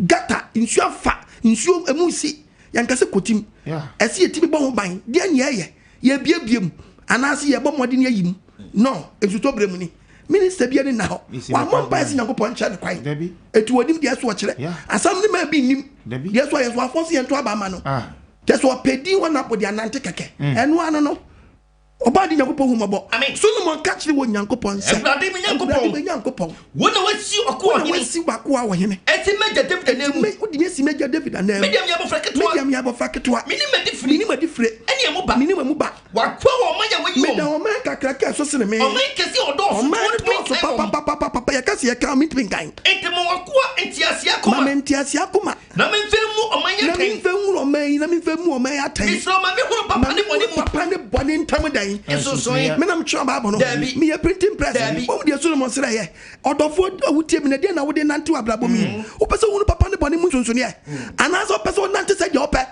[SPEAKER 1] Gutter nsuo afa nsuo emu si. Yɛn kasa kotim. Ɛsi yɛtumi bɔ ho ban. Deɛ nea ɛyɛ yɛbiebie mu anaasɛ yɛbɔ mmɔden yɛyi mu. No nsutɔ bere mu ni. Minister bi ani nna hɔ. Wammɔ mpae sɛ Nyankopɔn nkyerɛ no kwan. Eti onim deɛ ɛso ɔkyerɛ. Asɛm no maa bi nnim. Deɛ ɛso ayɛ so afɔ so yɛn to aba ama no.
[SPEAKER 2] Ah.
[SPEAKER 1] Kyɛ sɛ ɔpɛ din wɔ n'abo de anante kɛkɛ. Ɛno ano no, ɔbaa de Nyankopɔn hu mmɔbɔ.
[SPEAKER 3] Amen.
[SPEAKER 1] Solomon ka kyerɛ wɔ Nyankopɔn sɛ,
[SPEAKER 3] Awurade me Nyankopɔn.
[SPEAKER 1] Awurade me Nyankopɔn.
[SPEAKER 3] Wo na wasi ɔko
[SPEAKER 1] Wo na
[SPEAKER 3] ɔhene.
[SPEAKER 1] wasi w'akoa ɔhene.
[SPEAKER 3] Enti m'agya David ananmu.
[SPEAKER 1] Me, wode me asi m'agya David ananmu.
[SPEAKER 3] Me deɛ meyɛ abɔfra ketewa.
[SPEAKER 1] Me deɛ meyɛ abɔfra ketewa.
[SPEAKER 3] Mennim m'adifire.
[SPEAKER 1] Mennim adifire.
[SPEAKER 3] Ɛne ɛmu ba.
[SPEAKER 1] Mennim ɛmu ba.
[SPEAKER 3] W'akoa wɔ ɔman a wayi wɔn.
[SPEAKER 1] Meda ɔman kakraka a ɛso sene me.
[SPEAKER 3] Ɔman kɛse a ɔdɔɔso.
[SPEAKER 1] Ɔman no
[SPEAKER 3] Wɔntumi
[SPEAKER 1] dɔɔso
[SPEAKER 3] nkan wɔn.
[SPEAKER 1] papapapapa. Yɛka sɛ yɛka a, mentumi nkan.
[SPEAKER 3] Enti ma w'akoa nteaseɛ akoma.
[SPEAKER 1] Ma me nteaseɛ akoma.
[SPEAKER 3] Na memfa mmu ɔman yi
[SPEAKER 1] Na
[SPEAKER 3] atɛn.
[SPEAKER 1] memfa nhunu ɔman yi, na memfa mmu ɔman yi atɛn.
[SPEAKER 3] Mesrɛ wo, ma menhunu papa ne bɔne mu.
[SPEAKER 1] Ma menhunu papa ne bɔne ntam dɛn?
[SPEAKER 3] Nsonsonoeɛ.
[SPEAKER 1] Me na metwerɛ Bible no.
[SPEAKER 3] Dabi.
[SPEAKER 1] Meyɛ printing press.
[SPEAKER 3] Dabi.
[SPEAKER 1] Woahu deɛ Solomon srɛeɛ? Ɔdɔfoɔ a wotie me nnɛ, deɛn na wode nante w'abrabɔ mu yi? Wopɛ sɛ wohunu papa ne bɔne mu nsonsonoeɛ? Anaasɛ wopɛ sɛ wonante sɛ deɛ wopɛ?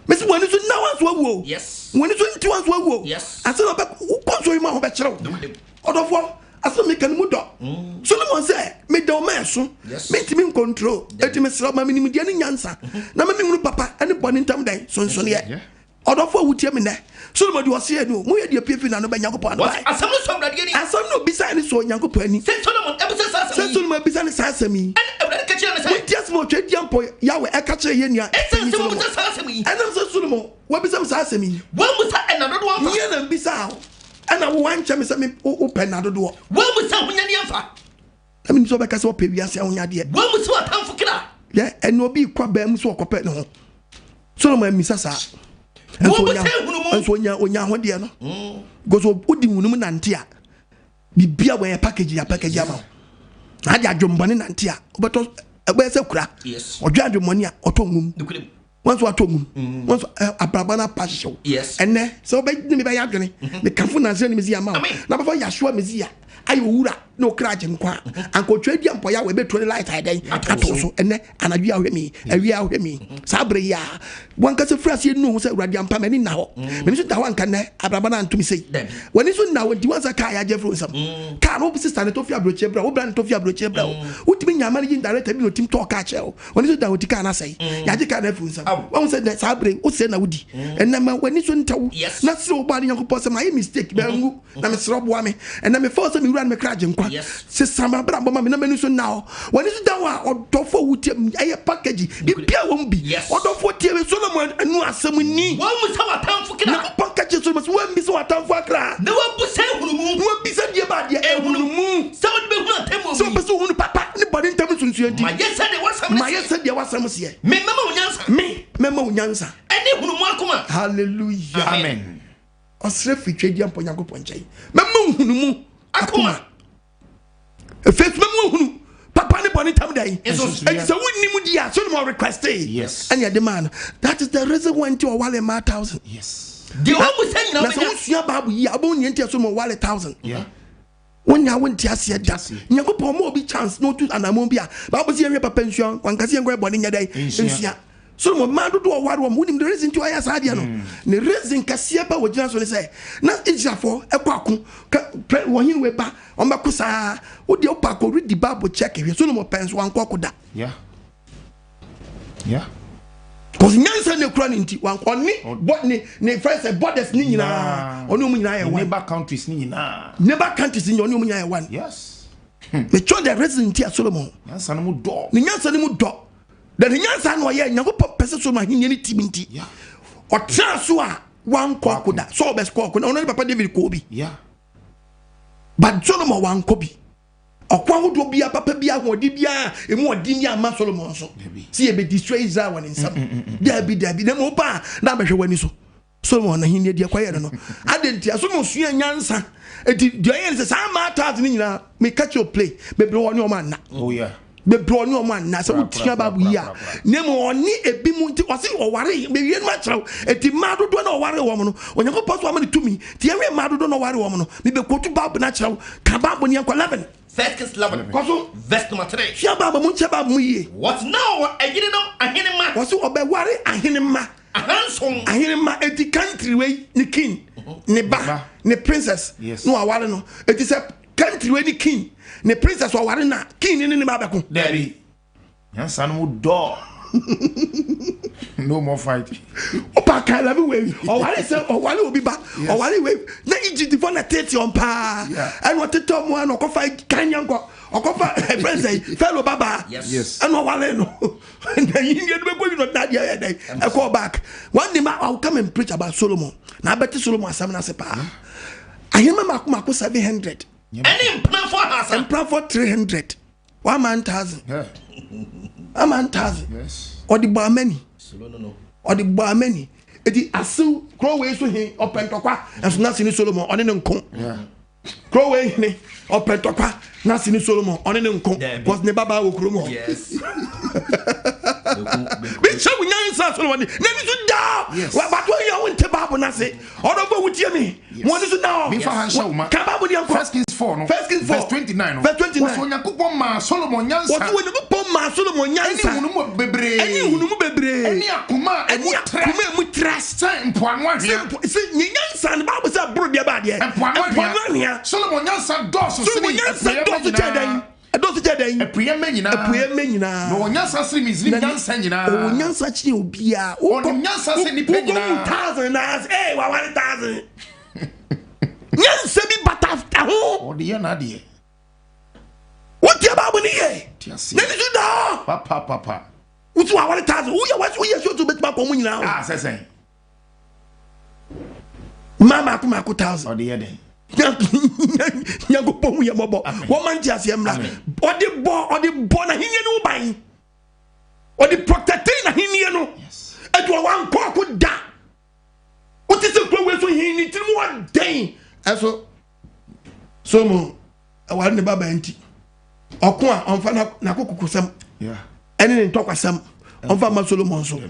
[SPEAKER 1] Mesi wɔn ani so nna wɔn so awu o.
[SPEAKER 3] Yes.
[SPEAKER 1] Wɔn ani so nti wɔn so awu o.
[SPEAKER 3] Yes.
[SPEAKER 1] Asɛm a ɔbɛ wokɔ nsuo yi mu a ho bɛkyerɛ wo. Ɔdɔfoɔ asɛm meka no mu dɔ. Solomon sɛ meda ɔma ɛso.
[SPEAKER 3] Yes.
[SPEAKER 1] Mentumi nkontrol. Eti mesrɛ ma me nimdeɛ ne nyansa. Na ma menhunu papa ne bɔne ntam dɛn sonsonneɛ.
[SPEAKER 2] Yeah.
[SPEAKER 1] Ɔdɔfoɔ a wotie me nnɛ. Solomon de ɔseɛ ni o. Moyɛ deɛ pie fi n'ano bɛ Nyankopɔn ano bae.
[SPEAKER 3] Asɛm no sɔ Awurade ani.
[SPEAKER 1] Asɛm no obisae no sɔ Onyankopɔn ani.
[SPEAKER 3] Sɛ Solomon abisa saa asɛm yi.
[SPEAKER 1] Sɛ Solomon abisa no saa asɛm yi.
[SPEAKER 3] Ɛnna Awurade ka kyerɛɛ no sɛ.
[SPEAKER 1] Montie asɛm a Otweaduampɔ Yahweh ɛka kyerɛɛ yɛn nua
[SPEAKER 3] Ɛsiane
[SPEAKER 1] panyin
[SPEAKER 3] sɛ
[SPEAKER 1] Solomon.
[SPEAKER 3] woabisa saa asɛm yi.
[SPEAKER 1] Ɛnam sɛ Solomon, woabisa me saa asɛm yi.
[SPEAKER 3] Woammisa ɛnna dodoɔ amfa.
[SPEAKER 1] Nyɛ na mebisaa wo, ɛnna wo woankyɛ me sɛ me wopɛ nna dodoɔ.
[SPEAKER 3] Woammisa ahonyadeɛ amfa.
[SPEAKER 1] Na menim sɛ wobɛka sɛ wopɛ wiase ahonyadeɛ.
[SPEAKER 3] Woammisa w'atamfo kra.
[SPEAKER 1] Yɛ ɛnna obi rekɔ abaa mu sɛ ɔkɔpɛ ne ho. Solomon ammisa saa. Nso onya, nso onya, onya ahodeɛ no. Because wodi nhunumu nante a, biribi a wɔyɛ package ya package ama wo. Na ade adwemmɔne nante a, wobɛtɔ ɛbɛyɛ sɛ kura. Ɔdwe adwemmɔne a, ɔtɔ nwom. Wɔn nso atɔ nwom. Wɔn nso abrabɔ no apa hyehyɛ wo. Ɛnɛ sɛ wobɛ ne me bɛyɛ adwene, mekamfo Nasareni Mesia ma wo. Na bɛfa Yahshua Mesia ayɛ owura ne okra agye nkwa a, anka otwa adi ampɔyɛ a wɔbɛtuo ne light ayɛ dɛn ato so. Ɛnɛ anadwo yi a wohwɛ me yi, awia a wohwɛ me yi, saa bere yi a wankasa firi aseɛ nu ho sɛ Awurade ampa m'ani nna hɔ. M'ani so da hɔ anka nnɛ abrabɔ no anto me sei. W'ani so nna hɔ nti wansa kaa yɛ agye afiri wo nsam. Kaa no wo sista ne tɔ fi aburokyire brɛ wo, wo bra ne tɔ fi aburokyire brɛ wo. Wotumi nya managing director bi na otim tɔɔ kaa kyerɛ wo. W'ani so da hɔ nti kaa no asɛe. Yɛagye kaa no afiri wo nsam. Wahu sɛ nnɛ saa bere yi wosɛe na wodi. Ɛnnɛ ma w'ani so ntɛw na srɛ wo bɔade Nyankopɔn sɛ mayɛ mistake manwu. Na mesrɛ wo boa me. Ɛnnɛ mefa wo sɛ me wura ne me kra agyenkwa. Sesa m'abrabɔ ma me na m'ani so nna hɔ. W'ani so da hɔ a, ɔdɔfo a wotie me, ɛyɛ package, biribiara wɔ mu bi. Ɔdɔfo tie me, Solomon anu asɛm ni.
[SPEAKER 3] Woammisa w'atamfo kra.
[SPEAKER 1] Nyankopɔn ka kyerɛ Solomon sɛ, Woammisa w'atamfo akra.
[SPEAKER 3] Na woabusa nhunumu.
[SPEAKER 1] Na woabisa deɛ ba adeɛ, nhunumu.
[SPEAKER 3] Sɛ wode bɛhunu atemmuo mu
[SPEAKER 1] Sɛ
[SPEAKER 3] yi.
[SPEAKER 1] wopɛ sɛ wohunu papa ne bɔne ntam nsonsonoeɛ nti.
[SPEAKER 3] Mayɛ sɛdeɛ w'asɛm no seɛ.
[SPEAKER 1] Mayɛ sɛdeɛ w'asɛm seɛ.
[SPEAKER 3] Me mɛma wo nyansa.
[SPEAKER 1] Me mɛma wo nyansa.
[SPEAKER 3] Ɛne nhunumu akoma.
[SPEAKER 1] Hallelujah.
[SPEAKER 2] Amen.
[SPEAKER 1] Ɔsrɛ firi Tweaduampɔ Nyankopɔn nkyɛn. Mɛma wo nhunumu akoma. Afei nso mɛma woahunu papa ne bɔne ntam dɛn. Enti sɛ wonnim di a, Solomon requestee.
[SPEAKER 2] Yes.
[SPEAKER 1] Ɛne ɛde maa no. That is the reason why nti ɔwale mmaa thousand.
[SPEAKER 2] Yes.
[SPEAKER 3] Deɛ ɔmu sɛ nyina
[SPEAKER 1] Na sɛ
[SPEAKER 3] wobɛnya.
[SPEAKER 1] wosua Bible yie a, wobɛhu nea nti a Solomon wale thousand.
[SPEAKER 2] Yeah.
[SPEAKER 1] Wonya wonte aseɛ da. Nyankopɔn ma obi chance na otu anammɔn bi a, Bible sɛ yɛnhwɛ papa nsua, wanka sɛ yɛnkɔyɛ bɔne nyɛ dɛn? Nsua. Solomon mmaa dodoɔ ɔware wɔn, wonim the reason nti ɔyɛ saa adeɛ no? Ne reason kɛseɛ pa a wɔgyina so ne sɛ, na Israelfoɔ kɔ ako, ka, prɛ, wɔn hene wei ba, wɔn bɛko saa. Wo deɛ wopɛ akɔ read Bible check hwɛ, Solomon pɛ nso wankɔ ɔko da.
[SPEAKER 2] Yeah. Yeah.
[SPEAKER 1] Cause nyansa na ekura ne nti wankɔ ɔne bɔ ne ne fɛn sɛ borders ne nyinaa ɔne wɔn nyinaa yɛ one.
[SPEAKER 2] Neighbor countries ne nyinaa.
[SPEAKER 1] Neighbor countries ne nyinaa ɔne wɔn nyinaa yɛ one.
[SPEAKER 2] Yes.
[SPEAKER 1] Metwerɛ the reason nti a Solomon.
[SPEAKER 2] Nyansa no mu dɔ.
[SPEAKER 1] Ne nyansa no mu dɔ. Na ne nyansa na ɔyɛ Nyankopɔn pɛ sɛ Solomon ahenni no tim nti. Ɔtena so a wankɔ ɔko da. Saul bɛ kɔ ɔko na ɔno ne papa David kɔɔ bi. But Solomon wankɔ bi. Ɔko ahodoɔ biara, papa biara, ahoɔden biara, emu ɔden bi amma Solomon so. Sɛ yɛbɛ destroy Israel wɔ ne nsam. Daabi, daabi. Na mmom ba a, na abɛhwɛ w'ani so. Solomon ahenni deɛ kɔyɛ no no. Adɛn ntia? Solomon sua nyansa. Eti deɛ ɔyɛ no sɛ saa mmaa taate no nyinaa, meka kyerɛ o play, bebree wɔ ne wɔn anna.
[SPEAKER 2] Oh yeah.
[SPEAKER 1] Bebree ɔne wɔn anna. Sɛ wotua Bible yi a, na mmom ɔne ebi mu nti ɔse ɔware, mewie no makyerɛ wo. Eti mmaa dodoɔ na ɔware wɔn no, Onyankopɔn so ama no tumi. Nti yɛnhwɛ mmaa dodoɔ na ɔware wɔn no. Mebɛkɔtu Bible no akyerɛ wo. Ka Bible no yɛnkɔ 11.
[SPEAKER 3] First Kings 11.
[SPEAKER 1] Kɔ so.
[SPEAKER 3] Verse number 3.
[SPEAKER 1] Sua Bible mu, nkyɛ Bible mu yie.
[SPEAKER 3] Wɔte na ɔwɔ ɛyerenom ahenemma.
[SPEAKER 1] Wɔse ɔbɛware ahenemma.
[SPEAKER 3] Ahanson.
[SPEAKER 1] Ahenemma, eti country wei ne king, ne ba, ne princess, na waware no. Eti sɛ country wei ne king, ne princess waware no a, king ne ne ne ba bɛko.
[SPEAKER 2] Dabi. Nyansa no mu dɔ. No more fight.
[SPEAKER 1] Opa Aka 11 wei. Ɔware sɛ ɔware obi ba. Ɔware wei. Na Egypt fo na tete wɔn paa. Ɛna ɔtete wɔn a na ɔkɔfa kan yankɔ. Ɔkɔfa ɛfrɛ sɛ Pharaoh babaa. Ɛna ɔware no. Na yi yɛ no bɛkɔ yi no na adeɛ yɛ dɛ. Ɛkɔ back. One day I will come and preach about Solomon. Na abɛte Solomon asɛm no ase paa. Ahema mako mako 700.
[SPEAKER 3] Ɛne mpenafo 300.
[SPEAKER 1] Mpenafo 300. One man thousand. One man thousand. Ɔde bɔ amani. Ɔde bɔ amani. Eti asew kuro wei so he ɔpɛ ntɔkwa ɛso n'ase ne Solomon ɔne ne nko. Kuro wei hene ɔpɛ ntɔkwa n'ase ne Solomon ɔne ne nko. Cause ne babaa wɔ kurom hɔ. Bikyɛ wo nyansa Solomon n'ani so daa. Wabato yi a wonte Bible n'ase. Ɔdɔ bɔ wutie mi. Mo ani so na hɔ.
[SPEAKER 2] Memfa ha nhyɛ wo ma.
[SPEAKER 1] Ka Bible ni nkɔ.
[SPEAKER 2] First Kings 4 no.
[SPEAKER 1] First Kings 4.
[SPEAKER 2] Verse 29 no.
[SPEAKER 1] Verse 29.
[SPEAKER 2] Wɔsɛ Onyankopɔn maa Solomon nyansa.
[SPEAKER 1] Wɔsɛ Onyankopɔn maa Solomon nyansa.
[SPEAKER 2] Ɛne nhunumu bebree.
[SPEAKER 1] Ɛne nhunumu bebree.
[SPEAKER 2] Ɛne akoma a emu trɛ.
[SPEAKER 1] Ɛne akoma emu trɛ.
[SPEAKER 2] Sɛ mpoano anhwea.
[SPEAKER 1] Sɛ ne nyansa no Bible sɛ aboro deɛ ba adeɛ.
[SPEAKER 2] Mpoano
[SPEAKER 1] anhwea. Mpoano anhwea.
[SPEAKER 2] Solomon nyansa dɔɔso
[SPEAKER 1] sene
[SPEAKER 2] apueɛ mma nyinaa.
[SPEAKER 1] Ɛdɔɔso kyɛ dɛn?
[SPEAKER 2] Apueɛ mma nyinaa.
[SPEAKER 1] Apueɛ mma nyinaa.
[SPEAKER 2] Na ɔwɔ nyansa sene Misraim nyansa nyinaa.
[SPEAKER 1] Ɔwɔ nyansa kyene obiara.
[SPEAKER 2] Ɔnim nyansa sene nnipa nyinaa.
[SPEAKER 1] Wokɔhu thousand na ase ee waware thousand. Nyansa bi bata ho.
[SPEAKER 2] Ɔde yɛ n'adeɛ.
[SPEAKER 1] Wotie Bible no yie.
[SPEAKER 2] Te aseɛ.
[SPEAKER 1] N'ani so da hɔ.
[SPEAKER 2] Papa papa.
[SPEAKER 1] Wosi waware thousand. Woyɛ woyɛ sɛ otu betumi akɔ mu nyinaa.
[SPEAKER 2] Ah sɛ sɛn.
[SPEAKER 1] Mmaa mako mako thousand.
[SPEAKER 2] Ɔde yɛ dɛn?
[SPEAKER 1] Nyankopɔn hu yɛ mmɔbɔ. Wɔma nte aseɛ mmra. Ɔde bɔ ɔde bɔ n'ahenni no ban. Ɔde protecte n'ahenni no. Ɛdi ɔwɔ ankɔ ɔko da. Wote sɛ kuro wei so hin ne tirim ɔdɛn. Ɛso Solomon ɛware ne babaa nti ɔko a ɔmfa n'akokokosɛm ɛne ne ntɔkwasɛm ɔmfa ma Solomon so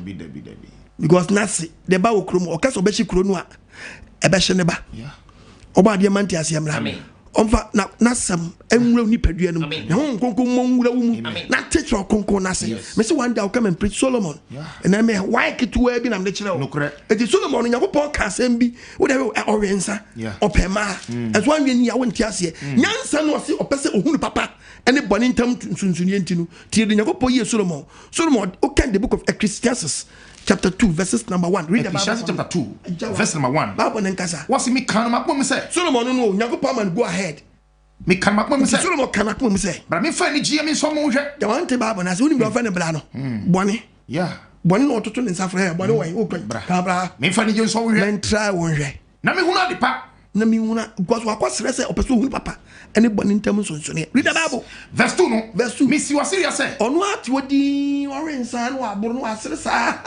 [SPEAKER 1] because n'ase de ba wɔ kurom ɔka sɛ ɔbɛhye kuro no a ɛbɛhye ne ba ɔbɔ adeɛ ma nte aseɛ mmra ɔmfa n'asɛm nwura nipadua no mu na ho nkonko mmɔ nwura wo mu na te kyerɛ ɔkonko n'ase mese one day I'll come and preach Solomon ɛnna mɛ wae ketewa bi na mede kyerɛ wo eti Solomon no Nyankopɔn ka asɛm bi wo dɛ ɔwe nsa ɔpɛ mmaa ɛnso anwe ni a wonte aseɛ nyansa no ɔse ɔpɛ sɛ ohunu papa ɛne bɔne ntam nsonsonoeɛ nti no tie de Nyankopɔn yie Solomon Solomon wokan the book of Ecclesiastes chapter 2 verses number 1 read the Bible
[SPEAKER 2] Ecclesiastes chapter 2 verse number 1
[SPEAKER 1] Bible ne nkasa
[SPEAKER 2] wɔse meka no m'akoma mu sɛ
[SPEAKER 1] Solomon no no Nyankopɔn ama no go ahead
[SPEAKER 2] meka no m'akoma mu sɛ
[SPEAKER 1] Solomon ka n'akoma mu sɛ
[SPEAKER 2] bra memfa anigyeɛ me nsɔ mo nhwɛ
[SPEAKER 1] deɛ wante Bible no ase wonim deɛ ɔfɛ ne bra no bɔne
[SPEAKER 2] yeah
[SPEAKER 1] bɔne na ɔtoto ne nsa frɛ bɔne wɔ wokɔ ka bra
[SPEAKER 2] memfa anigye nsɔ wo nhwɛ
[SPEAKER 1] mentra wo nhwɛ
[SPEAKER 2] na mehunu ade pa
[SPEAKER 1] na mehunu because wakɔsrɛ sɛ ɔpɛ sɛ ohunu papa ɛne bɔne ntam nsonsonoeɛ read the Bible
[SPEAKER 2] verse 2 no
[SPEAKER 1] verse 2
[SPEAKER 2] mesi w'asereɛ sɛ
[SPEAKER 1] ɔno ate hɔ din ɔwe nsa na waboro na wasere saa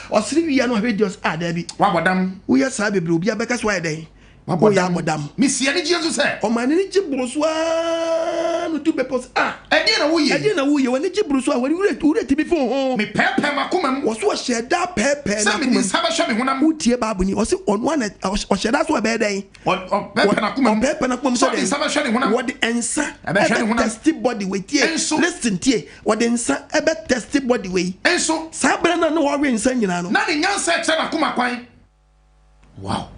[SPEAKER 1] ɔsere wia no ahwɛ di ɔsɛ ah daabi
[SPEAKER 2] wabɔ dam
[SPEAKER 1] woyɛ saa bebree obi abɛka so ayɛ dɛn
[SPEAKER 2] Wabɔ
[SPEAKER 1] Woyɛ abɔdam.
[SPEAKER 2] Mesi anigyeɛ nso sɛ.
[SPEAKER 1] Ɔma n'ani gye boro so ara na odu bepɔ sɛ, Ah!
[SPEAKER 2] Ɛdeɛn na woyɛ yi?
[SPEAKER 1] Ɛdeɛn na woyɛ? W'ani gye boro so a, w'ani werɛ wo werɛ tumi fi wo ho.
[SPEAKER 2] Mepɛɛpɛɛ m'akoma mu.
[SPEAKER 1] Wɔse ɔhyɛɛ da pɛɛpɛɛ
[SPEAKER 2] Sɛ
[SPEAKER 1] n'akoma
[SPEAKER 2] mede
[SPEAKER 1] mu.
[SPEAKER 2] nsa bɛhyɛ me honam.
[SPEAKER 1] Wotie Bible ni? Ɔse ɔno ara na ɔhyɛɛ da sɛ ɔbɛyɛ dɛn?
[SPEAKER 2] Ɔpɛɛpɛɛ n'akoma mu.
[SPEAKER 1] Ɔpɛɛpɛɛ n'akoma mu
[SPEAKER 2] Sɛ
[SPEAKER 1] sɛ
[SPEAKER 2] ɔde
[SPEAKER 1] dɛn?
[SPEAKER 2] nsa bɛhyɛ ne honam.
[SPEAKER 1] Wɔde nsa
[SPEAKER 2] Ɛbɛhwɛ ne
[SPEAKER 1] ɛbɛ
[SPEAKER 2] honam.
[SPEAKER 1] tɛsti body wei. Tie,
[SPEAKER 2] Nso.
[SPEAKER 1] listen tie. Wɔde nsa ɛbɛ tɛsti body wei.
[SPEAKER 2] Nso.
[SPEAKER 1] Saa berɛ no a na wɔwe nsa nyinaa no.
[SPEAKER 2] Na ne nyansa rekyerɛ n'akoma kwan. Wow.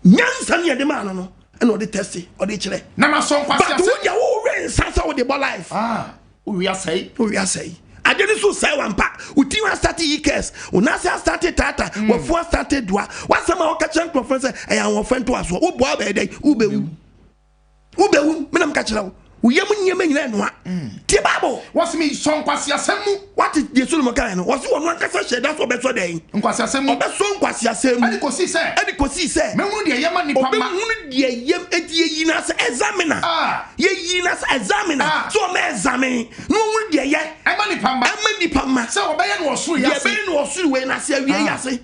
[SPEAKER 1] Nyansa ne yɛde maa no no ɛna ɔde tɛsi ɔde kyerɛ.
[SPEAKER 2] Na ma sɔ nkwasi
[SPEAKER 1] ase. But wo deɛ wo wɛ nsa sɛ wode bɔ life.
[SPEAKER 2] Ah, wo wi asɛe.
[SPEAKER 1] Wo wi asɛe. Ade no so sɛe wampa. Wo ti asate yi kɛs. Wo nase asate tata. Wafu asate dua. Wasɛm a wɔka kyerɛ nkurɔfoɔ sɛ ɛyɛ ahoɔfɛ ntoasoɔ. Wo boa bɛyɛ dɛn? Wobɛwu. Wobɛwu, me na meka kyerɛ wo. Wo yam nneɛma nyinaa ɛnoa. Tie Bible.
[SPEAKER 2] Wɔsi mi sɔ nkwaseasɛm mu.
[SPEAKER 1] Wate deɛ Solomon kaeɛ no? Wɔsi ɔno ankasa hyɛ da so ɔbɛsɔ dɛn?
[SPEAKER 2] Nkwaseasɛm mu.
[SPEAKER 1] Ɔbɛsɔ nkwaseasɛm mu.
[SPEAKER 2] Ɛde kɔsii sɛ.
[SPEAKER 1] Ɛde kɔsii sɛ.
[SPEAKER 2] Mɛhunu deɛ ɛyɛ ma nnipa mma.
[SPEAKER 1] Ɔbɛhunu deɛ ɛyɛ, enti yɛyi no as examiner.
[SPEAKER 2] Ah.
[SPEAKER 1] Yɛyi no as examiner.
[SPEAKER 2] Ah.
[SPEAKER 1] Sɛ ɔmɛ examine na ɔhunu deɛ ɛyɛ.
[SPEAKER 2] Ɛma nnipa mma.
[SPEAKER 1] Ɛma nnipa mma.
[SPEAKER 2] Sɛ wɔbɛyɛ no ɔsoro yi
[SPEAKER 1] Deɛ
[SPEAKER 2] ase.
[SPEAKER 1] ɛbɛyɛ no ɔsoro wei no ase, awie yi
[SPEAKER 2] Ah.
[SPEAKER 1] ase.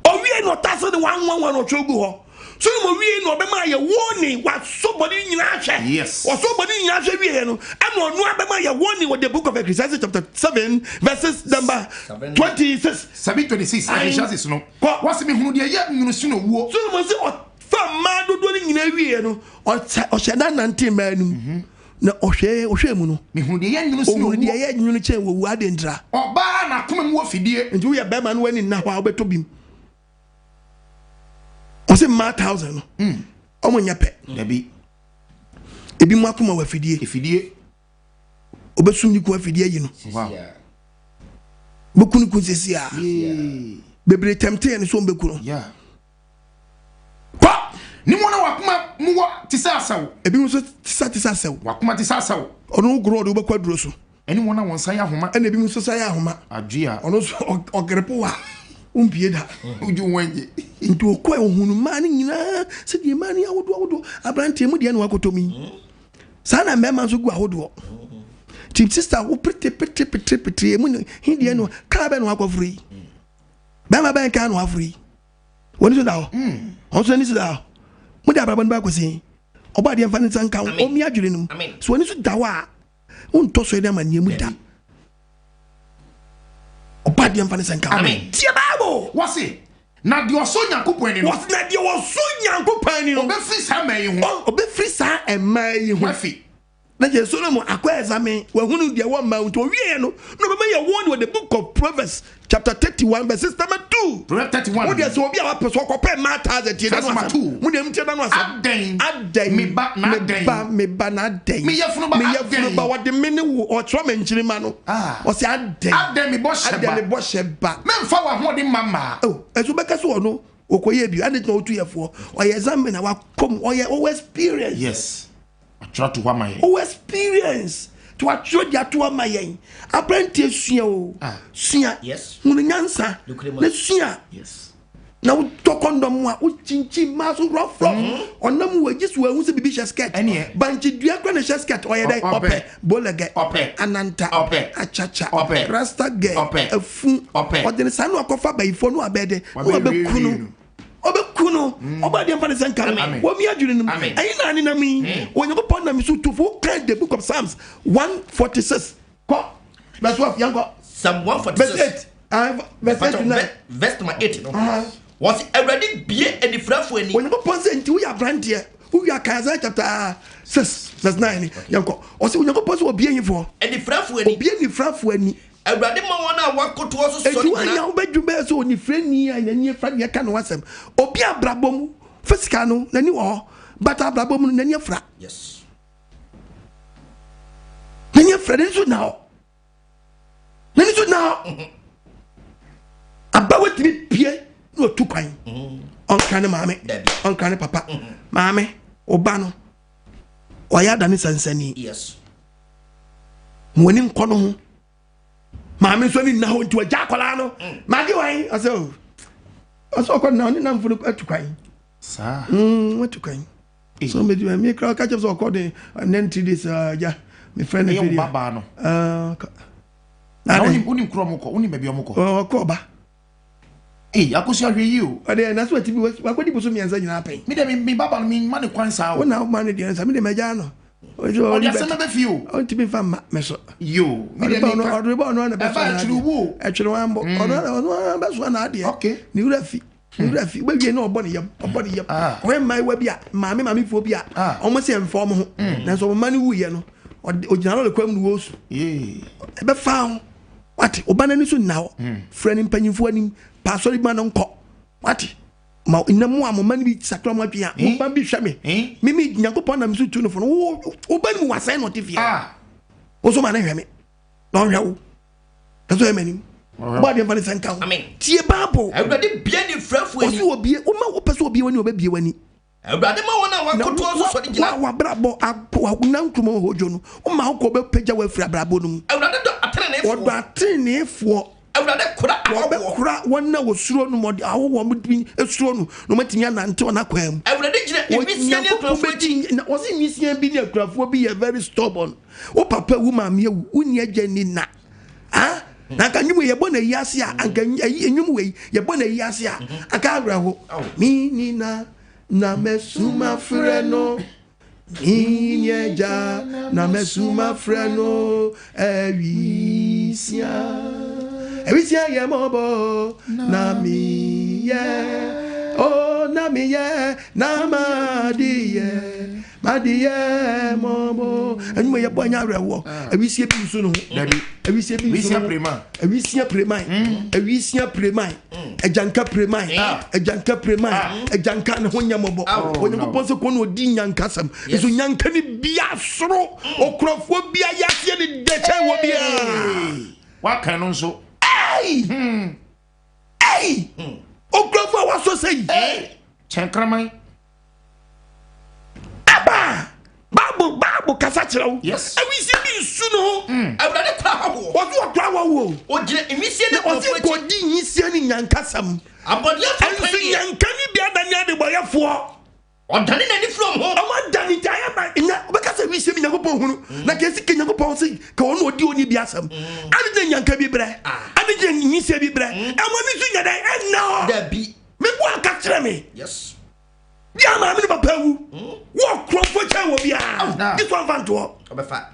[SPEAKER 1] Ɔwiei na ɔtase ne wanwanwa na ɔtwerɛ gu hɔ. Solomon wiei na ɔbɛma ayɛ warning, wasɔ bɔne no nyinaa ahwɛ.
[SPEAKER 2] Yes.
[SPEAKER 1] Ɔsɔ bɔne no nyinaa hwɛ wieɛ no, ɛna ɔno abɛma ayɛ warning wɔ the book of Ecclesiastes chapter 7 verses number 26.
[SPEAKER 2] 7:26
[SPEAKER 1] Ae.
[SPEAKER 2] Ecclesiastes no.
[SPEAKER 1] Kɔ.
[SPEAKER 2] Wɔsi mehunu deɛ ɛyɛ nwunu sene owuo.
[SPEAKER 1] Solomon se ɔfa mmaa dodoɔ no nyinaa wieɛ no, ɔhyɛ da nante mmaa no mu. Na ɔhwɛɛ, ɔhwɛɛ mu no.
[SPEAKER 2] Mehunu deɛ ɛyɛ nwunu sene
[SPEAKER 1] Ɔhunu deɛ
[SPEAKER 2] owuo.
[SPEAKER 1] ɛyɛ nwunu kyɛn owuo, adɛn ntira?
[SPEAKER 2] Ɔbaa a n'akoma mu wɔ fidie.
[SPEAKER 1] Nti woyɛ bɛrima na w'ani nna hɔ a wobɛtɔ bim. Ɔse mmaa thousand no, ɔmo nyɛ pɛ.
[SPEAKER 2] Dabi.
[SPEAKER 1] Ebi mu akoma wɔ afidie.
[SPEAKER 2] Efidie.
[SPEAKER 1] Obɛsum ne kun afidie ayi no.
[SPEAKER 2] Wow.
[SPEAKER 1] Bɛku ne kun sisi a.
[SPEAKER 2] Yee.
[SPEAKER 1] Bebree tɛmteɛ no so ɔmbɛku no.
[SPEAKER 2] Yeah.
[SPEAKER 1] Kɔ!
[SPEAKER 2] Ne wɔn a wakoma mu wɔ te sɛ asau.
[SPEAKER 1] Ebi nso te sɛ te sɛ asau.
[SPEAKER 2] Wakoma te sɛ asau.
[SPEAKER 1] Ɔno wogoro ɔde wobɛkɔ aduro so.
[SPEAKER 2] Ɛne wɔn a wɔn nsa yɛ ahoma.
[SPEAKER 1] Ɛna ebi nso nsa yɛ ahoma.
[SPEAKER 2] Adwe a.
[SPEAKER 1] Ɔno nso ɔgerepo a wompie da.
[SPEAKER 2] Wogye wo ho ngye.
[SPEAKER 1] Nti ɔkɔɛ ɔhunu mmaa no nyinaa sɛdeɛ mmaa no yɛ ahodoɔ ahodoɔ. Aberanteɛ mu deɛ na wakɔtɔ mu yi. Saa na mmarima nso gu ahodoɔ. Nti sista wo pete pete pete pete emu ne he deɛ no kaa bɛ na wakɔforo yi. Bɛrima bɛn kaa na waforo yi. Wɔn so da hɔ. Wɔn nso ani so da hɔ. Mo de abrabɔ no ba akɔsi. Ɔbɔ adeɛ mfa ne nsa nka ho. Ɔmi adwene no mu. So wɔn so da hɔ a wontɔ so ne amanneɛ mu da. Ɔbɔ adeɛ mfa ne nsa nka ho. Tie Bible.
[SPEAKER 2] Wɔse, na deɛ ɔsɔ Nyankopɔn ani no.
[SPEAKER 1] Wɔse, na deɛ ɔsɔ Nyankopɔn ani no.
[SPEAKER 2] Ɔbɛfiri saa mmaa yi ho.
[SPEAKER 1] Ɔbɛfiri saa mmaa yi ho.
[SPEAKER 2] Wafi.
[SPEAKER 1] Na kyerɛ Solomon akɔ ɛzame wahunu deɛ wɔ mmaa nti ɔwieɛ no na ɔbɛma yɛ wɔn wɔ the book of Proverbs chapter 31 verse number 2.
[SPEAKER 2] Proverbs 31.
[SPEAKER 1] Wo deɛ sɛ obi a wapɛ so ɔkɔpɛ mmaa thousand tie da no asɛm. Mo deɛ mo tie da no asɛm.
[SPEAKER 2] Adɛn.
[SPEAKER 1] Adɛn.
[SPEAKER 2] Me ba na adɛn.
[SPEAKER 1] Me ba me ba na adɛn.
[SPEAKER 2] Me yafunu ba
[SPEAKER 1] adɛn. Me yafunu ba wɔde me ne wo ɔkyerɛ me nkyirima no.
[SPEAKER 2] Ah.
[SPEAKER 1] Ɔsɛ adɛn.
[SPEAKER 2] Adɛn me bɔ hyɛ ba.
[SPEAKER 1] Adɛn me bɔ hyɛ ba.
[SPEAKER 2] Memfa w'ahoɔden mma mmaa.
[SPEAKER 1] Oh, ɛso bɛka so ɔno ɔkɔyɛ bi adɛn na ɔtu yɛfoɔ ɔyɛ examine na wakɔ mu ɔyɛ ɔwɔ experience.
[SPEAKER 2] Yes. Watwerɛ ato hɔ ama yɛn.
[SPEAKER 1] Ɔwɔ experience to atwerɛ de ato ama yɛn. Aberanteɛ sua o.
[SPEAKER 2] Ah.
[SPEAKER 1] Sua.
[SPEAKER 3] Yes.
[SPEAKER 1] Hunu nyansa.
[SPEAKER 3] Nokorɛ mu.
[SPEAKER 1] Na sua.
[SPEAKER 2] Yes.
[SPEAKER 1] Na wotɔ kɔndɔm a wokyinkyin mmaa so rɔfrɔf. Ɔnam wɔ agye so ahu sɛ biribi hyɛ skirt.
[SPEAKER 2] Ɛneɛ.
[SPEAKER 1] Bankye dua kora na ɛhyɛ skirt. Ɔyɛ dɛn?
[SPEAKER 2] Ɔpɛ.
[SPEAKER 1] Ɔpɛ. Bolɛgɛ.
[SPEAKER 2] Ɔpɛ.
[SPEAKER 1] Ananta.
[SPEAKER 2] Ɔpɛ.
[SPEAKER 1] Akyakya.
[SPEAKER 2] Ɔpɛ.
[SPEAKER 1] Rasta girl.
[SPEAKER 2] Ɔpɛ.
[SPEAKER 1] Afu.
[SPEAKER 2] Ɔpɛ.
[SPEAKER 1] Ɔde ne saa na wakɔfa abayifoɔ no abɛɛ dɛ. Na
[SPEAKER 2] Wabɛwiewie
[SPEAKER 1] wabɛku no.
[SPEAKER 2] no.
[SPEAKER 1] Ɔbɛku no. Ɔbɔ adeɛ mfa ne sɛ nka no.
[SPEAKER 3] Amen.
[SPEAKER 1] Wɔmi adwene no mu.
[SPEAKER 3] Amen.
[SPEAKER 1] Ɛyi na ne nam yi. Onyankopɔn nam so tu fo. Kan the book of Psalms 146. Kɔ. Verse 12. Yankɔ.
[SPEAKER 3] Psalm 146.
[SPEAKER 1] Verse 8. Verse 8 to 9.
[SPEAKER 3] Verse number 8 no. Wɔsi Awurade bie anifirafoɔ ani.
[SPEAKER 1] Onyankopɔn sɛ nti woyɛ aberanteɛ. Wowie aka Isaiah chapter 6 verse 9 ni. Yankɔ. Ɔsɛ Onyankopɔn sɛ obie yifoɔ.
[SPEAKER 3] Anifirafoɔ ani.
[SPEAKER 1] Obie nifirafoɔ ani.
[SPEAKER 3] Awurade ma wɔn a wɔakotoɔ so
[SPEAKER 1] Eti
[SPEAKER 3] sɔre
[SPEAKER 1] woanya
[SPEAKER 3] gyina.
[SPEAKER 1] wobɛdwu bɛyɛ sɛ onifirani a n'ani afira deɛ ɛka ne ho asɛm. Obi abrabɔ mu physical no n'ani wɔ hɔ but abrabɔ mu no n'ani afira.
[SPEAKER 3] Yes.
[SPEAKER 1] N'ani afira n'ani so na hɔ. N'ani so na hɔ. Aba watumi pie na watu kwan. Ɔnkra ne maame.
[SPEAKER 3] Dabi.
[SPEAKER 1] Ɔnkra ne papa. Maame, ɔba no ɔyɛ adane sansani.
[SPEAKER 3] Yes.
[SPEAKER 1] Ma w'ani nkɔ no ho. Maame nso ani nna hɔ nti wagya akwadaa no. Maame wan ɔsɛ o. Ɔsɛ ɔkɔ na ɔne namfo no atu kwan.
[SPEAKER 2] Saa.
[SPEAKER 1] Watu kwan. So me me kra ka kyerɛ sɛ ɔkɔ de nɛn 3 days agya. Me friend
[SPEAKER 2] Ɛyɛ wo
[SPEAKER 1] ne
[SPEAKER 2] babaa no.
[SPEAKER 1] Ah,
[SPEAKER 2] Na wonim wonim kuro ɔmo kɔ, wonim baabi ɔmo kɔ.
[SPEAKER 1] ɔkɔ ɔba.
[SPEAKER 2] Ee, akosi ahwɛ yie o.
[SPEAKER 1] Ɔde na so ati bi wakɔdi boso mmiɛnsa nyinaa pɛn.
[SPEAKER 2] Me de me me baba no me ma ne kwan saa
[SPEAKER 1] Wo
[SPEAKER 2] o.
[SPEAKER 1] na woma no deɛ nsa me de magya no.
[SPEAKER 2] Ɔde asɛm bɛbɛ fie o.
[SPEAKER 1] Ɔntumi mfa mma me so.
[SPEAKER 2] Yo, me de
[SPEAKER 1] Ɔde
[SPEAKER 2] me
[SPEAKER 1] ba ɔno
[SPEAKER 2] ka.
[SPEAKER 1] ɔde ba ɔno ana bɛsoa
[SPEAKER 2] Ɛba
[SPEAKER 1] n'adeɛ.
[SPEAKER 2] ɛtwere wo o.
[SPEAKER 1] Ɛtwere wɔn ambɔ. Ɔno ana ɔno ana bɛsoa n'adeɛ.
[SPEAKER 2] Okay.
[SPEAKER 1] Ne wura fi. Ne wura fi. Wobɛwie na ɔbɔ ne yam. Ɔbɔ ne yam.
[SPEAKER 2] Ah.
[SPEAKER 1] Ɔyɛ mmaayewa bi a maame maamefoɔ bi a
[SPEAKER 2] Ah.
[SPEAKER 1] ɔmo sɛ mfa ɔmo ho. Nanso ɔmo mma no wuyɛ no ɔde ogyina lɔre kwan mu na wɔresu.
[SPEAKER 2] Yee.
[SPEAKER 1] Ɛbɛfa ho. Wate ɔba n'ani so nna hɔ. Frɛ ne mpanyinfoɔ anim. Pa asɔre bi ma no nkɔ. Wate ma nna mu a mo mma no bi sakra mo adwene a mo ba bi hwɛ me.
[SPEAKER 2] Eh?
[SPEAKER 1] Mimi Nyankopɔn nam so tu no fo no. Wo wo ba no mu wasɛn na ɔte fie.
[SPEAKER 2] Ah.
[SPEAKER 1] Wo so ma ne hwɛ me. Na ɔhwɛ wo. Ɛso yɛ m'anim.
[SPEAKER 2] Ɔhwɛ
[SPEAKER 1] Bɔ adeɛ mfa ne sɛ nka ho.
[SPEAKER 3] Amen.
[SPEAKER 1] Tie Bible.
[SPEAKER 3] Awurade bie anifirafoɔ ani.
[SPEAKER 1] Ɔse obie woma wopɛ sɛ obie w'ani ɔbɛbie w'ani.
[SPEAKER 3] Awurade ma wɔn a
[SPEAKER 1] Na
[SPEAKER 3] wɔakotoɔ so sɔre gyina.
[SPEAKER 1] wa wabrabɔ akɔ na nkuruma hɔ dwo no woma wokɔ bɛpagya wafiri abrabɔ no mu.
[SPEAKER 3] Awurade dɔ ateneneefoɔ.
[SPEAKER 1] Wɔdɔ ateneneefoɔ.
[SPEAKER 3] Awurade kora ahɔhoɔ.
[SPEAKER 1] Wɔbɛkora wɔn a wɔsuro no ma ɔde ahɔhoɔ mo bi suro no na wɔatumi anante wɔn akwan mu.
[SPEAKER 3] Awurade gyina nwisiaa ne
[SPEAKER 1] Onyankopɔn
[SPEAKER 3] akunafoɔ akyi.
[SPEAKER 1] bɛdi na wɔse nwisiaa bi ne akurafoɔ bi yɛ very stubborn. Wo papa wu maame awu wo ni agya ni na. Ah? Na anka nnwom wei yɛbɔ na ayi ase a anka ayi nnwom wei yɛbɔ na ayi ase a anka awerɛho. Mi ni na na mɛsuma frɛ no. Mi ni agya na mɛsuma frɛ no awisia. Awisia yɛ mɔbɔ na meyɛ. Oh na meyɛ na madeyɛ. Madeyɛ mɔbɔ. Ɛnwom yɛ bɔ anya awerɛhoɔ. Awisia bi nso no ho.
[SPEAKER 2] Dabi.
[SPEAKER 1] Awisia bi nso
[SPEAKER 2] Awisia
[SPEAKER 1] no ho.
[SPEAKER 2] prema.
[SPEAKER 1] Awisia preman. Awisia preman. Agyanka preman. Agyanka preman. Agyanka ne ho nyɛ mmɔbɔ. Onyankopɔn sɛ kɔn na ɔdi nyankasɛm. Nso nyanka ne bia soro. Ɔkurafoɔ bia yaseɛ ne dɛkyɛn wɔ bia.
[SPEAKER 2] Waka no nso.
[SPEAKER 1] Hey! Ei! Okurafo a wasɔ sɛ yi.
[SPEAKER 2] Kyɛn kraman.
[SPEAKER 1] Aba! Bible Bible kasa kyerɛ wo.
[SPEAKER 2] Yes.
[SPEAKER 1] Awisie bi nsu no ho.
[SPEAKER 3] Awurade kora ahɔhoɔ.
[SPEAKER 1] Ɔse ɔkora ahɔhoɔ.
[SPEAKER 3] Ɔgyina nwisie ne
[SPEAKER 1] Na ɔse
[SPEAKER 3] nkurɔfoɔ akyi.
[SPEAKER 1] kɔdi nyisie ne nyankasɛm.
[SPEAKER 3] Abɔdeɛfoɔ
[SPEAKER 1] Ɛnso
[SPEAKER 3] kwan deɛ.
[SPEAKER 1] nyanka ne bi adane adebɔyɛfoɔ.
[SPEAKER 3] Ɔdane n'ani firi wɔn ho.
[SPEAKER 1] Ɔmo adane nti ayɛ ma nya wobɛka sɛ wisie bi Nyankopɔn hunu. Na kɛsi ke Nyankopɔn se ka ɔno ɔdi ɔni bi asɛm. Ade gyina nyanka bi brɛ. Ade gyina nyisie bi brɛ. Ɛmo ani so nyɛ dɛn ɛnna hɔ.
[SPEAKER 3] Dabi.
[SPEAKER 1] Mebo aka kyerɛ me.
[SPEAKER 3] Yes.
[SPEAKER 1] Bia maame ne papa awu. Wɔ kurɔfoɔ kyɛn wɔ biara. Gye so amfa ntoɔ.
[SPEAKER 3] Ɔbɛfa.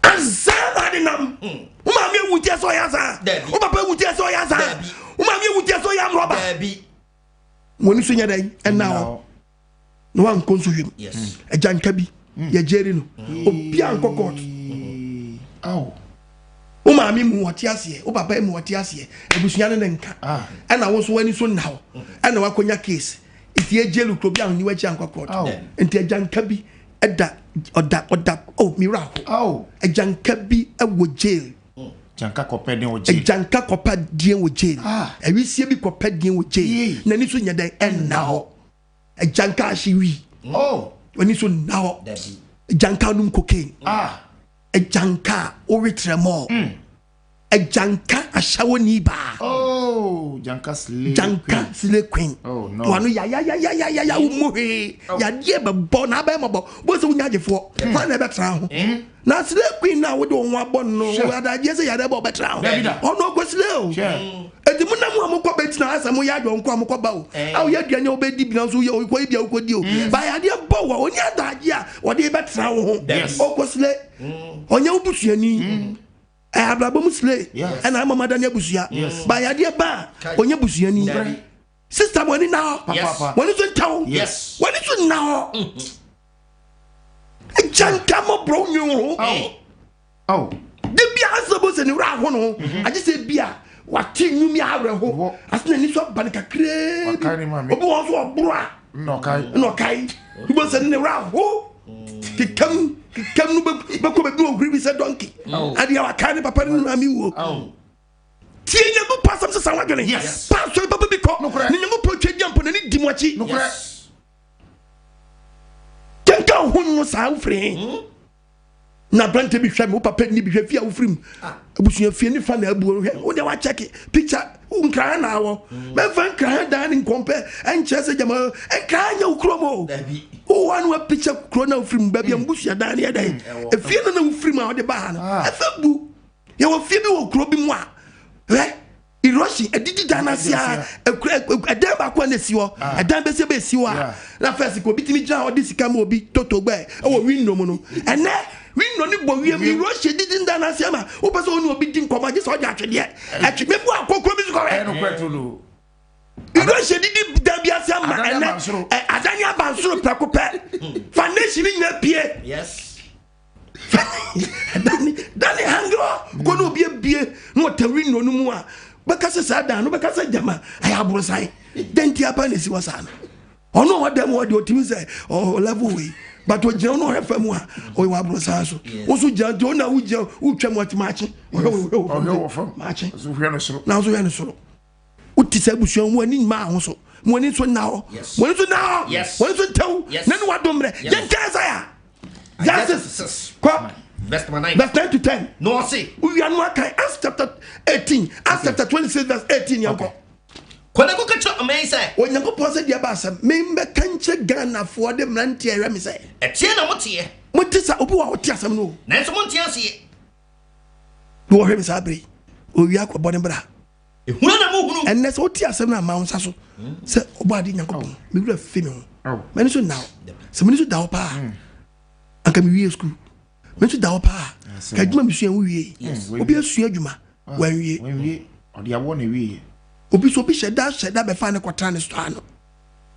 [SPEAKER 1] Ansa na ade nam. Wo maame awu nti ɛsɛ ɔyɛ asaa.
[SPEAKER 3] Dabi.
[SPEAKER 1] Wo papa awu nti ɛsɛ ɔyɛ asaa.
[SPEAKER 3] Dabi.
[SPEAKER 1] Wo maame awu nti ɛsɛ ɔyɛ amrɔba.
[SPEAKER 3] Dabi.
[SPEAKER 1] Wɔn ani so nyɛ dɛn ɛnna hɔ. Na wankɔ nso hwɛ mu.
[SPEAKER 3] Yes.
[SPEAKER 1] Agyanka bi yɛgyeri no. Obi ankɔ court.
[SPEAKER 2] Aw.
[SPEAKER 1] Wo maame mu ɔte aseɛ, wo papa mu ɔte aseɛ, abusua no ne nka. Ɛna wo nso w'ani so nna hɔ. Ɛna wakɔnya case. Nti yɛgyeri kuro bi a ɔnni w'akyi ankɔ court. Nti agyanka bi ɛda ɔda ɔda oh mi wura ho. Agyanka bi ɛwɔ jail.
[SPEAKER 2] Agyanka kɔpɛ den wɔ jail.
[SPEAKER 1] Agyanka kɔpɛ den wɔ jail. Awisie bi kɔpɛ den wɔ jail. N'ani so nyɛ dɛn ɛnna hɔ. Agyanka ahye wi. W'ani so nna hɔ. Agyanka nom cocaine. Agyanka owe tremor. Agyanka ahyɛwɔ ni baa.
[SPEAKER 2] Oh, Janka slay
[SPEAKER 1] Janka slay queen.
[SPEAKER 2] Oh no.
[SPEAKER 1] Wano ya ya ya ya ya ya ya wo mu hwee. Yadeɛ bɛbɔ na abɛn mɔbɔ. Bo sɛ wonya agyefoɔ. Hwan na ɛbɛtena ho? Na slay queen na wode wo ho abɔ no. Adagyeɛ sɛ yadeɛ bɔ ɔbɛtena ho. Ɔno ɔkɔ slay o. Enti mo nam a mokɔ bɛtena asɛ moyɛ adwɔnko a mokɔ ba o. A woyɛ aduane a wobɛdi bi na nso woyɛ wokɔ bi a wokɔdi o. Ba yadeɛ bɔ wɔ ɔni adagyeɛ a wɔde bɛtena wo ho. Ɔkɔ slay. Ɔnyɛ wo busuani. Abrabɔ mu slay ɛna ama madane abusua. Ba yadeɛ ba a ɔnyɛ busuani. Sister wɔn ani na hɔ. Wɔn ani so ntaw. Wɔn ani so nna hɔ. Agya nka mɔborɔ nwi wo ho. De bi asɛ bɔ sɛ ne wura aho no. Agye sɛ bi a wate nnwumi awerɛho. Ase n'ani so aba no kakraa bi. Obi wɔ so ɔboro a.
[SPEAKER 2] Na
[SPEAKER 1] ɔkae. Obi sɛ ne wura aho. Kekam kekam no bɛkɔ baabi wɔ huri bi sɛ donkey. Adeɛ a wakae ne papa ne ne maame wuo. Tie Nyankopɔn asɛm sesa w'adwene. Pa asɔre papa bi kɔ. Ne Nyankopɔn twa di ampo n'ani di mu akyi. Kenka wo ho nwo saa wofiri he. Na aberante bi hwɛ me, wo papa ni bi hwɛ fie a wofiri mu. Abusua fie ne fa na abuo hwɛ. Wo deɛ wakyɛke picture nkraha na awɔ. Mɛmfa nkraha dan ne nkɔmpɛ ɛnkyerɛ sɛ gyama nkraha nyɛ wo kurom o. Wowɔ ano a picture kuro na wofiri mu baabi a mbusua dan ne yɛ dɛn. Efie no na wofiri mu a wɔde ba ha no. Ɛfɛ bu. Yɛwɔ fie bi wɔ kuro bi mu a hwɛ erosion adidi dan n'ase a ekura ɛdan baako a na esi hɔ ɛdan bɛsi bɛ esi hɔ a na fɛs ko obi tumi gyina hɔ de sika ma obi toto gbɛ ɛwɔ window mu no ɛnɛ window ne bɔ wiem erosion didi dan n'ase ama wopɛ sɛ ɔne obi di nkɔmɔ agye sɛ ɔde atwedeɛ ɛtwe mɛbu akɔ kuro bi so kɔhwɛ erosion didi dan bi ase ama ɛnɛ ɛ adan ne abansoro prɛko pɛ foundation ne nyinaa pie.
[SPEAKER 3] Yes.
[SPEAKER 1] Dani dani hangi hɔ kɔ na obi ebie na ɔta window no mu a bɛka sɛ saa dan no bɛka sɛ gyama ɛyɛ aborosan dɛn ti apa na esi hɔ saa no ɔno a ɔda mu hɔ deɛ ɔtumi sɛ ɔwɔ level wei but ɔgyina no ɔhwɛ fam a ɔyɛ wɔ aborosan so woso gyina nti ɔna wogyina wotwa mu ɔte maakye ɔhwɛ wɔ fam maakye na nso hwɛ no soro wote sɛ abusua mu ani mmaa ho so mo ani nso nna hɔ mo ani nso nna hɔ mo ani nso ntɛw na ne wadom mmerɛ yɛnka Isaiah Justice. Kwa.
[SPEAKER 3] Verse 9.
[SPEAKER 1] Verse 9 to 10.
[SPEAKER 3] No see.
[SPEAKER 1] We are not Acts chapter 18. Acts chapter 26 verse 18. Yanko.
[SPEAKER 3] Kɔnɛ ko kakyɛ ɔman sɛ.
[SPEAKER 1] Onyankopɔn sɛ deɛ ba asɛm. Membɛka nkyerɛ Ghanafoɔ de mmeranteɛ ɛhwɛ me sɛ.
[SPEAKER 3] Ɛteɛ na moteɛ.
[SPEAKER 1] Mote sa obi wɔ a wote asɛm no o.
[SPEAKER 3] Nanso monte aseɛ.
[SPEAKER 1] Na wɔhwɛ me saa bere yi. Owia akɔbɔ ne bra.
[SPEAKER 3] Ehunu na mohunu.
[SPEAKER 1] Ɛnnɛ sɛ wote asɛm no ama wo nsa so sɛ ɔbɔ ade Nyankopɔn me wura fi me ho. M'ani so nna hɔ. Sɛ m'ani so da hɔ paa anka mewie sukuu. M'ani so da hɔ paa ka adwuma mesua wo wie. Obi asua adwuma wanwie. Obi so obi hyɛ da hyɛ da bɛfa ne kɔtra ne store ano.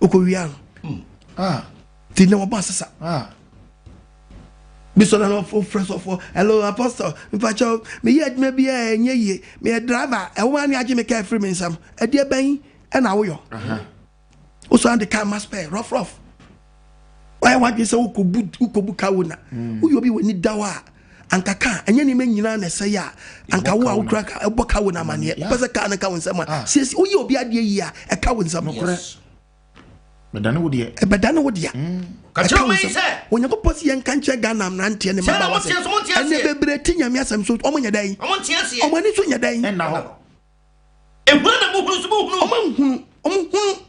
[SPEAKER 1] Okowia no. Ti na wɔbɔ asesa. Bisɔ na ɔfrɛ sɔfo, hello apostle, mpakyɛw, meyɛ adwuma bi a ɛnyɛ yie, meyɛ driver, ɛwɔ ani agye me kaa firi me nsam, ɛdeɛ bɛn ɛna woyɔ? Wosɔ de kaa ma spare, rough rough. Wayɛ wadwene sɛ wokɔbu kaa wo na, woyɛ obi w'ani da hɔ a, Anka kaa ɛnyɛ nneɛma nyinaa na ɛsɛe a anka wo a wokura ka ɛbɔ ka wo no amaneɛ. Wopɛ sɛ kaa no ka wo nsɛm a, ah. siesie woyɛ obi adeɛ yie a ɛka wo nsɛm.
[SPEAKER 2] Bɛdane wo deɛ.
[SPEAKER 1] Ɛbɛdane wo dea. Mm.
[SPEAKER 3] Ɛka wo nsɛm.
[SPEAKER 1] Onyankopɔn sɛ yɛnka nkyerɛ Ghana mmeranteɛ ne mmabaawa sɛ ɛnɛ bebree te Nyame asɛm so ɔmo nyɛ dɛn? Ɔmo ani so nyɛ dɛn?
[SPEAKER 3] Ɛnna hɔ. Ehunu na mohunu nso mohunu.
[SPEAKER 1] Ɔmo nhunu, ɔmo hunu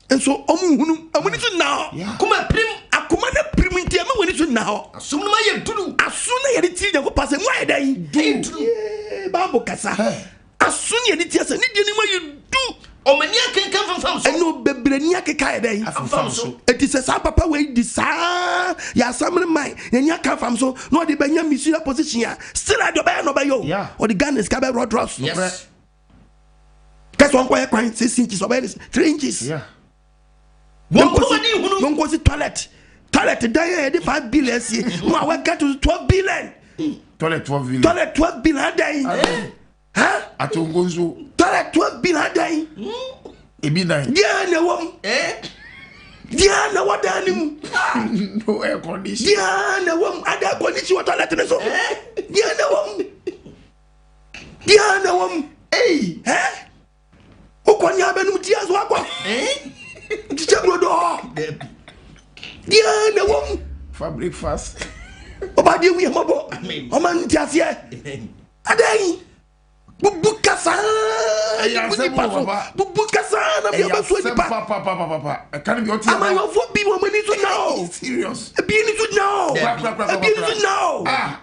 [SPEAKER 1] nso ɔmo nhunu, ɔmo ani so nna hɔ.
[SPEAKER 3] Akoma pirim.
[SPEAKER 1] Akoma no pirim nti ɛma wɔn ani so nna hɔ.
[SPEAKER 3] Asom no ayɛ duru.
[SPEAKER 1] Aso na yɛde tie Nyankopɔn asɛm mu ayɛ dɛn?
[SPEAKER 3] Duru.
[SPEAKER 1] Yee, Bible kasa. Aso ne yɛde tie asɛm ne deɛ no mu ayɛ du.
[SPEAKER 3] Ɔmo ani akenkan fomfam so.
[SPEAKER 1] Ɛna bebree ani akeka yɛ dɛn?
[SPEAKER 3] Afomfam so.
[SPEAKER 1] Eti sɛ saa papa wei di saa yɛ asamene man yɛn ani aka afam so na ɔde bɛnya missionary position a still a deɛ ɔbɛyɛ na ɔbɛyɛ o. Ɔde Ghana sika bɛ rɔdrɔs.
[SPEAKER 3] Yes.
[SPEAKER 1] Kɛsɛ ɔnkɔyɛ kwan 6 inches, ɔbɛyɛ ne 3 inches.
[SPEAKER 3] Wɔn kɔn ani hunu.
[SPEAKER 1] Wɔn kɔ si toilet dan yɛ yɛde 5 billion sie mu a wɔka to 12 billion.
[SPEAKER 2] Toilet 12 billion.
[SPEAKER 1] Toilet 12 billion adan. Ha?
[SPEAKER 2] Atongo nso.
[SPEAKER 1] Toilet 12 billion adan.
[SPEAKER 2] Ebi dan.
[SPEAKER 1] Deɛ na ɛwɔ mu. Deɛ na ɛwɔ dan ne mu.
[SPEAKER 2] No air condition.
[SPEAKER 1] Deɛ na ɛwɔ mu ada air condition wɔ toilet ne so. Deɛ na ɛwɔ mu. Deɛ na ɛwɔ mu.
[SPEAKER 2] Hey.
[SPEAKER 1] Ɛ? Wokɔ ní abɛnum tia so akɔ. Kyikyɛ burodo hɔ. Deɛ na ɛwɔ mu.
[SPEAKER 2] For breakfast.
[SPEAKER 1] Ɔba deɛ wu yɛ mɔbɔ. Ɔma nti aseɛ. Adan bubu kasa.
[SPEAKER 2] Ɛyɛ
[SPEAKER 1] Bu
[SPEAKER 2] asɛm
[SPEAKER 1] nipa
[SPEAKER 2] o,
[SPEAKER 1] so.
[SPEAKER 2] papa.
[SPEAKER 1] Bubu kasa na bi
[SPEAKER 2] Ɛyɛ
[SPEAKER 1] ɔbɛso
[SPEAKER 2] asɛm
[SPEAKER 1] nipa.
[SPEAKER 2] papapapapa. Ɛka no bi ɔte
[SPEAKER 1] Amayɔfoɔ bi wɔn ani so na o.
[SPEAKER 2] Serious.
[SPEAKER 1] Ebi ani so na o.
[SPEAKER 2] Kura, kura, kura,
[SPEAKER 1] Ebi ani so na o.
[SPEAKER 2] Ah.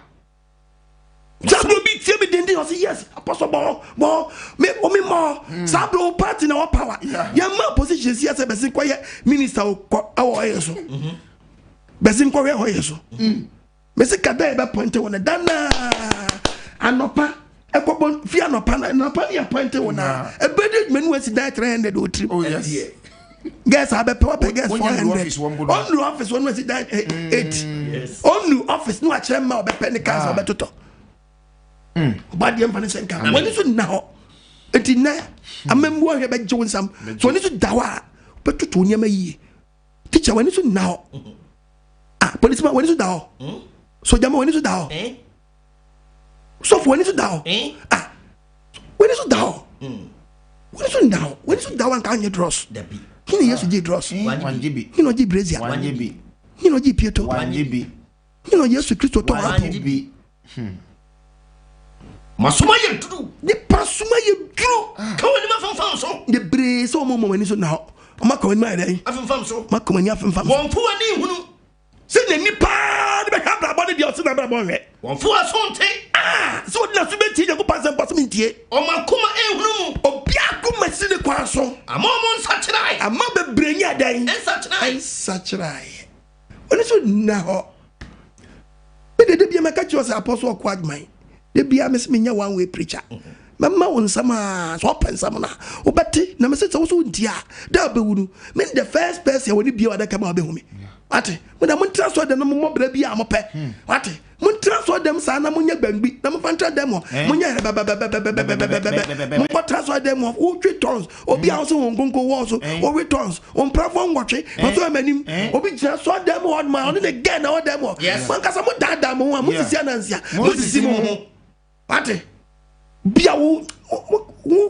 [SPEAKER 1] Saa obi tie mi denden, ɔsi yes, Apostle, bɔ bɔ me omi mɔ saa bro party na wɔ power. Yɛn ma position si ɛsɛ bɛsi nkɔyɛ minister o kɔ ɛwɔ ɔyɛ so bɛsi nkɔhwɛ ɔyɛ so mɛsi kada yɛ bɛ pɔnte wɔ ne danaa anɔpa ɛkɔbɔ fi anɔpa na anɔpa ne yɛ pɔnte wɔ na ebe de menu esi dan 300 o tirim.
[SPEAKER 2] Oh yes.
[SPEAKER 1] Girls abɛpɛ wapɛ girls
[SPEAKER 2] Wonya
[SPEAKER 1] four
[SPEAKER 2] ndu
[SPEAKER 1] hundred
[SPEAKER 2] office wɔ mpo no.
[SPEAKER 1] Ɔndu office wɔn esi dan 8, ɔndu office ne wakyerɛ mma ɔbɛpɛ ne cars
[SPEAKER 2] Ah.
[SPEAKER 1] ɔbɛtotɔ. Ɔba deɛ mfa ne sɛ nka wɔn ani so nna hɔ. Eti nɛ amambu ahwɛ bɛgye wo nsam so wɔn ani so da hɔ a wobɛtoto nneɛma yie. Teacher, wɔn ani so nna hɔ. Ah, police man, wɔn ani so da hɔ. Sojama, wɔn ani so da hɔ. Sɔfo, wɔn ani so da hɔ. Ah, wɔn ani so da hɔ, wɔn ani so nda hɔ. Wɔn ani so da hɔ anka anyɛ dross.
[SPEAKER 3] Dabi.
[SPEAKER 1] Hene Yesu gye dross?
[SPEAKER 2] Wangye bi.
[SPEAKER 1] Hene ɔgye brazier?
[SPEAKER 2] Wangye bi.
[SPEAKER 1] Hene ɔgye pieto?
[SPEAKER 2] Wangye bi.
[SPEAKER 1] Hene Yesu Kristo tɔ
[SPEAKER 2] Wangye
[SPEAKER 1] apo?
[SPEAKER 2] bi.
[SPEAKER 3] Masoma yɛ duru.
[SPEAKER 1] Nipa soma yɛ duru.
[SPEAKER 3] Ka wɔn anim afomfam so.
[SPEAKER 1] Bebree sɛ ɔmo wɔn ani so na hɔ, ɔmo aka wɔn anim ayɛ dɛn?
[SPEAKER 3] Afomfam so.
[SPEAKER 1] Ɔmo aka wɔn ani afemfam so.
[SPEAKER 3] Wɔn fo ani hunu.
[SPEAKER 1] Sɛ na nipa de bɛhwɛ abrabɔ ne deɛ ɔse na abrabɔ nhwɛ.
[SPEAKER 3] Wɔn fo aso nte.
[SPEAKER 1] Ah, sɛ ɔde naso bɛtie Nyankopɔn asɛm pa sɛ mentie.
[SPEAKER 3] Wɔn akoma ehunu mu.
[SPEAKER 1] Obi akoma si ne kwan so.
[SPEAKER 3] Ama wɔn nsakyerae.
[SPEAKER 1] Ama bebree nyɛ dɛn?
[SPEAKER 3] Nsakyerae.
[SPEAKER 1] Nsakyeraeɛ ɔne so nna hɔ. Mede da bia mɛka kyerɛ sɛ Apostle ɔkɔ adwuman da bia mesɛ menyɛ one way preacher. Mɛma wo nsɛm a sɛ ɔpɛ nsɛm no a wobɛte na mesɛ sɛ wo so wontie a da wobɛwu no me the first person a wɔne bia wadaka ma wobɛhu me. Wate? Moda montena so dɛm na mommɔ bra bi a mopɛ. Wate? Montena so dɛm saa na monyɛ gbangbi na momfa ntena dɛm hɔ. Monyɛ hɛbɛbɛbɛbɛbɛbɛbɛbɛ. Monkɔtena so dɛm hɔ. Wotwe tons. Obi a wo sɛ wɔn nkonko wɔ so. Wowe tons. Omprafoɔ 8. Wɔso ɛmɛ Obi gyina so dɛm hɔ ma ɔne ne gɛn na ɔwɔ dɛm hɔ. Mankasa mo daadaa mo ho a mosisi anansia. Mosisi mo ho. Wate? Bia wo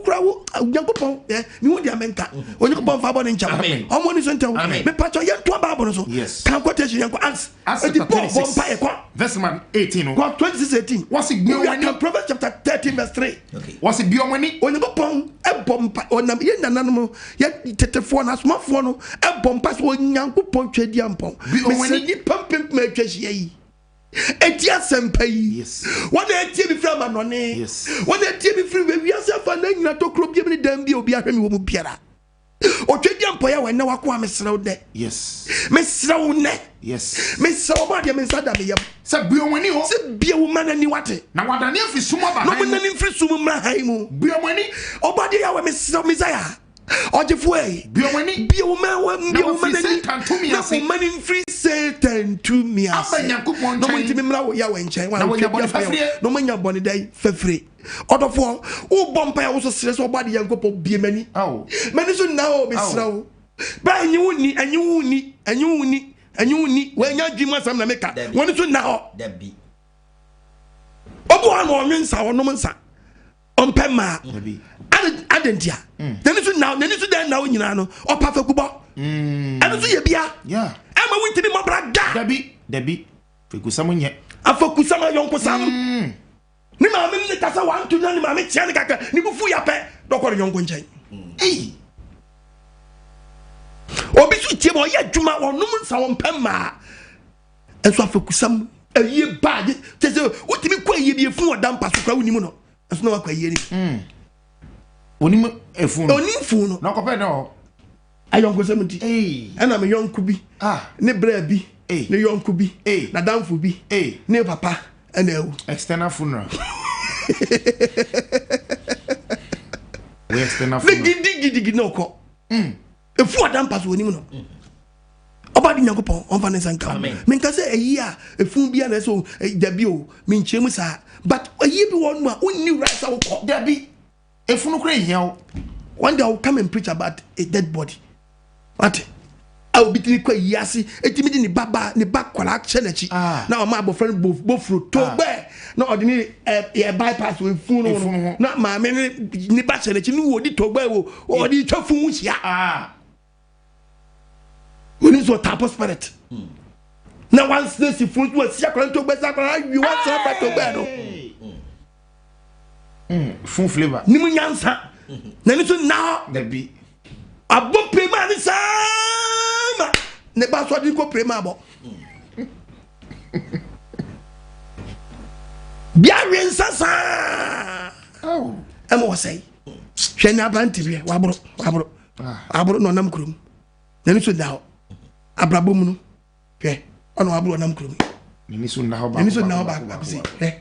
[SPEAKER 1] kura wo Nyankopɔn ɛ mi hu deɛ menka. Onyankopɔn fa bɔ ne nkyɛn. Ɔmo ni so ntɛw. Mepatwɔ yɛn to Bible no so. Kan quotation yɛn kɔ Acts.
[SPEAKER 2] Acts
[SPEAKER 1] Eti
[SPEAKER 2] chapter
[SPEAKER 1] Paul bɔ
[SPEAKER 2] 26.
[SPEAKER 1] mpa yɛ kɔ.
[SPEAKER 2] Verse man 18 no.
[SPEAKER 1] Kɔ 26:18.
[SPEAKER 2] Wɔsi bue
[SPEAKER 1] We
[SPEAKER 2] wɔn
[SPEAKER 1] are
[SPEAKER 2] ani.
[SPEAKER 1] kan Proverbs chapter 13 verse 3.
[SPEAKER 2] Wɔsi bue wɔn ani.
[SPEAKER 1] Onyankopɔn ɛbɔ mpa ɔnam yɛn nananom yɛ tetefoɔ no asomafoɔ no ɛbɔ mpa sɛ Onyankopɔn twɛ di ampɔn.
[SPEAKER 2] Bue wɔn
[SPEAKER 1] Mesɛ
[SPEAKER 2] ani.
[SPEAKER 1] nipa mpempem atwa ahyia yi. Eti asɛmpa yi. Wɔn a etie mi firi amanɔne. Wɔn a etie mi firi wiase afa na nyina tokuro bi ne dan bi a obi ahwɛ mi wɔ mu biara. Otwa di ampɔyɛ wɔ ɛnɛ wako a mesrɛ wo dɛ. Mesrɛ wo nɛ. Mesrɛ wo bɔ adeɛ me nsa da me yam.
[SPEAKER 2] Sɛ bue wɔn ani hɔ.
[SPEAKER 1] Sɛ bue wo ma n'ani wate.
[SPEAKER 2] Na wadane afiri sum aba
[SPEAKER 1] Na
[SPEAKER 2] hann
[SPEAKER 1] ɔmo
[SPEAKER 2] mu.
[SPEAKER 1] nani mfiri sum mmra hann mu.
[SPEAKER 2] Bue wɔn ani.
[SPEAKER 1] Ɔbɔ adeɛ yɛ awɛ mesrɛ wo Messiah. Ɔgyefoɔ yi.
[SPEAKER 2] Bue wɔn ani.
[SPEAKER 1] Bue wo ma wo
[SPEAKER 2] Na
[SPEAKER 1] bue wo ma
[SPEAKER 2] wɔfiri
[SPEAKER 1] n'ani.
[SPEAKER 2] Satan tumi
[SPEAKER 1] Na
[SPEAKER 2] ase.
[SPEAKER 1] wo ma ne mfiri Satan tumi ase.
[SPEAKER 2] Aba Nyankopɔn
[SPEAKER 1] Na ɔmo
[SPEAKER 2] nkyɛn.
[SPEAKER 1] ntumi mmra wo Yahweh nkyɛn.
[SPEAKER 2] Na wɔanya bɔne
[SPEAKER 1] Wɔantwa bi
[SPEAKER 2] fafire.
[SPEAKER 1] Na ɔmo anya bɔne dɛn fafire. Ɔdɔfoɔ, wobɔ mpaeɛ a woso srɛ sɛ ɔbɔ ade Nyankopɔn bue m'ani. M'ani so nna hɔ mesrɛ wo. Bra ɛnye wo nni, ɛnye wo nni, ɛnye wo nni, ɛnye wo nni. Wɔanya adwene mu asɛm na meka.
[SPEAKER 3] Dabi.
[SPEAKER 1] Wɔn so nna hɔ.
[SPEAKER 3] Dabi.
[SPEAKER 1] Obi wɔ hɔ na ɔnwe nsa, ɔnom nsa, ɔmpɛ mmaa. Ade ntia. Mm. N'ani so na n'ani so dɛn na wo nyinaa no ɔpa fekubɔ. Mm. Ɛno nso yɛ bia. Ɛma wontumi mmɔbra da.
[SPEAKER 2] Dabi dabi fekusɛm nyɛ.
[SPEAKER 1] Afekusɛm ayɔnkosɛm. Mm. Ne maame ne kasa wanto na ne maame kyea ne kakra ne bufu ya pɛ dɔkɔ ne yɔnko nkyɛn. Ei. Obi so tie ma ɔyɛ adwuma ɔnom nsa ɔmpɛ mmaa. Nso afekusɛm ayie baa kyɛ sɛ wotumi kɔ ayie bi efunu ɔda mpa so kora wonim no nso na wakɔ ayie no.
[SPEAKER 2] Hmm. Onim efunu no.
[SPEAKER 1] Onim funu no.
[SPEAKER 2] Na ɔkɔpɛ ne hɔ.
[SPEAKER 1] Ayɔnkosɛm nti. Ɛna me yɔnko bi.
[SPEAKER 2] Ah.
[SPEAKER 1] Ne brɛ bi. Ne yɔnko bi. N'adamfo bi. Ne papa ɛna awu.
[SPEAKER 2] External funeral. Wei external funeral.
[SPEAKER 1] Ne gidigidigidi na ɔkɔ. Hmm. Efu ɔda mpa so onim no. Ɔba de Nyankopɔn ɔmfa ne nsa nka wo. Menka sɛ ayi a efu bi a na ɛsɛ dabi o, menkyerɛ mu saa. But ayi bi wɔ no a wonni right sɛ wokɔ.
[SPEAKER 2] Dabi. Efunu kura ehia wo.
[SPEAKER 1] One day I will come and preach about a dead body. What? A obi tumi kɔ ayi ase, etumi de ne ba ba ne ba kɔla ahyɛ n'akyi.
[SPEAKER 2] Ah.
[SPEAKER 1] Na ɔma abɔfra no bofuro to
[SPEAKER 2] ah.
[SPEAKER 1] gbɛ na ɔde ne ɛ bypass wɔ efunu no
[SPEAKER 2] ho.
[SPEAKER 1] Na maame ne ne ba hyɛ n'akyi ne wɔ di to gbɛ wɔ ɔde twa funu hyia.
[SPEAKER 2] Ah.
[SPEAKER 1] Wɔn nso ɔtapo spirit. Hmm. Na wansena si funu so wasi akɔla no to gbɛ sɛ akɔla awie wansena akɔla to gbɛ no.
[SPEAKER 2] Mm, fun flavor.
[SPEAKER 1] Ne mu nyansa. N'ani so nna hɔ.
[SPEAKER 2] Dabi.
[SPEAKER 1] Abɔ prema ne saa ma ne ba so ɔde kɔ prema abɔ. Bia we nsa saa. Ɛma wɔsɛe. Hwɛ ne aberante bi waboro waboro ah. waboro na ɔnam kurom. N'ani so nna hɔ. Abrabɔ mu no hwɛ ɔna waboro ɔnam kurom.
[SPEAKER 2] N'ani so nna hɔ baako
[SPEAKER 1] N'ani so nna hɔ baako baako sɛ hwɛ.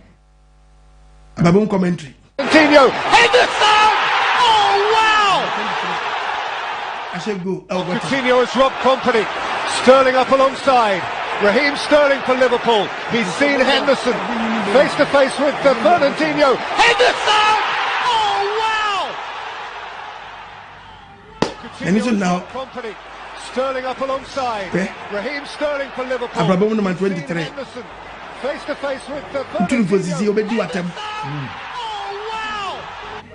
[SPEAKER 1] Abrabɔ mu commentary.
[SPEAKER 4] Coutinho, Henderson! Oh wow!
[SPEAKER 1] Ahyɛ goal ɛwɔ gɔta.
[SPEAKER 4] Coutinho has robbed Kompany. Sterling up alongside. Raheem Sterling for Liverpool. He's seen Henderson face to face with Fernandinho. Henderson! Oh wow!
[SPEAKER 1] N'ani so nna hɔ. Hwɛ. Abrabɔ mu noma 23. Nturufo sisi obedi w'atɛm.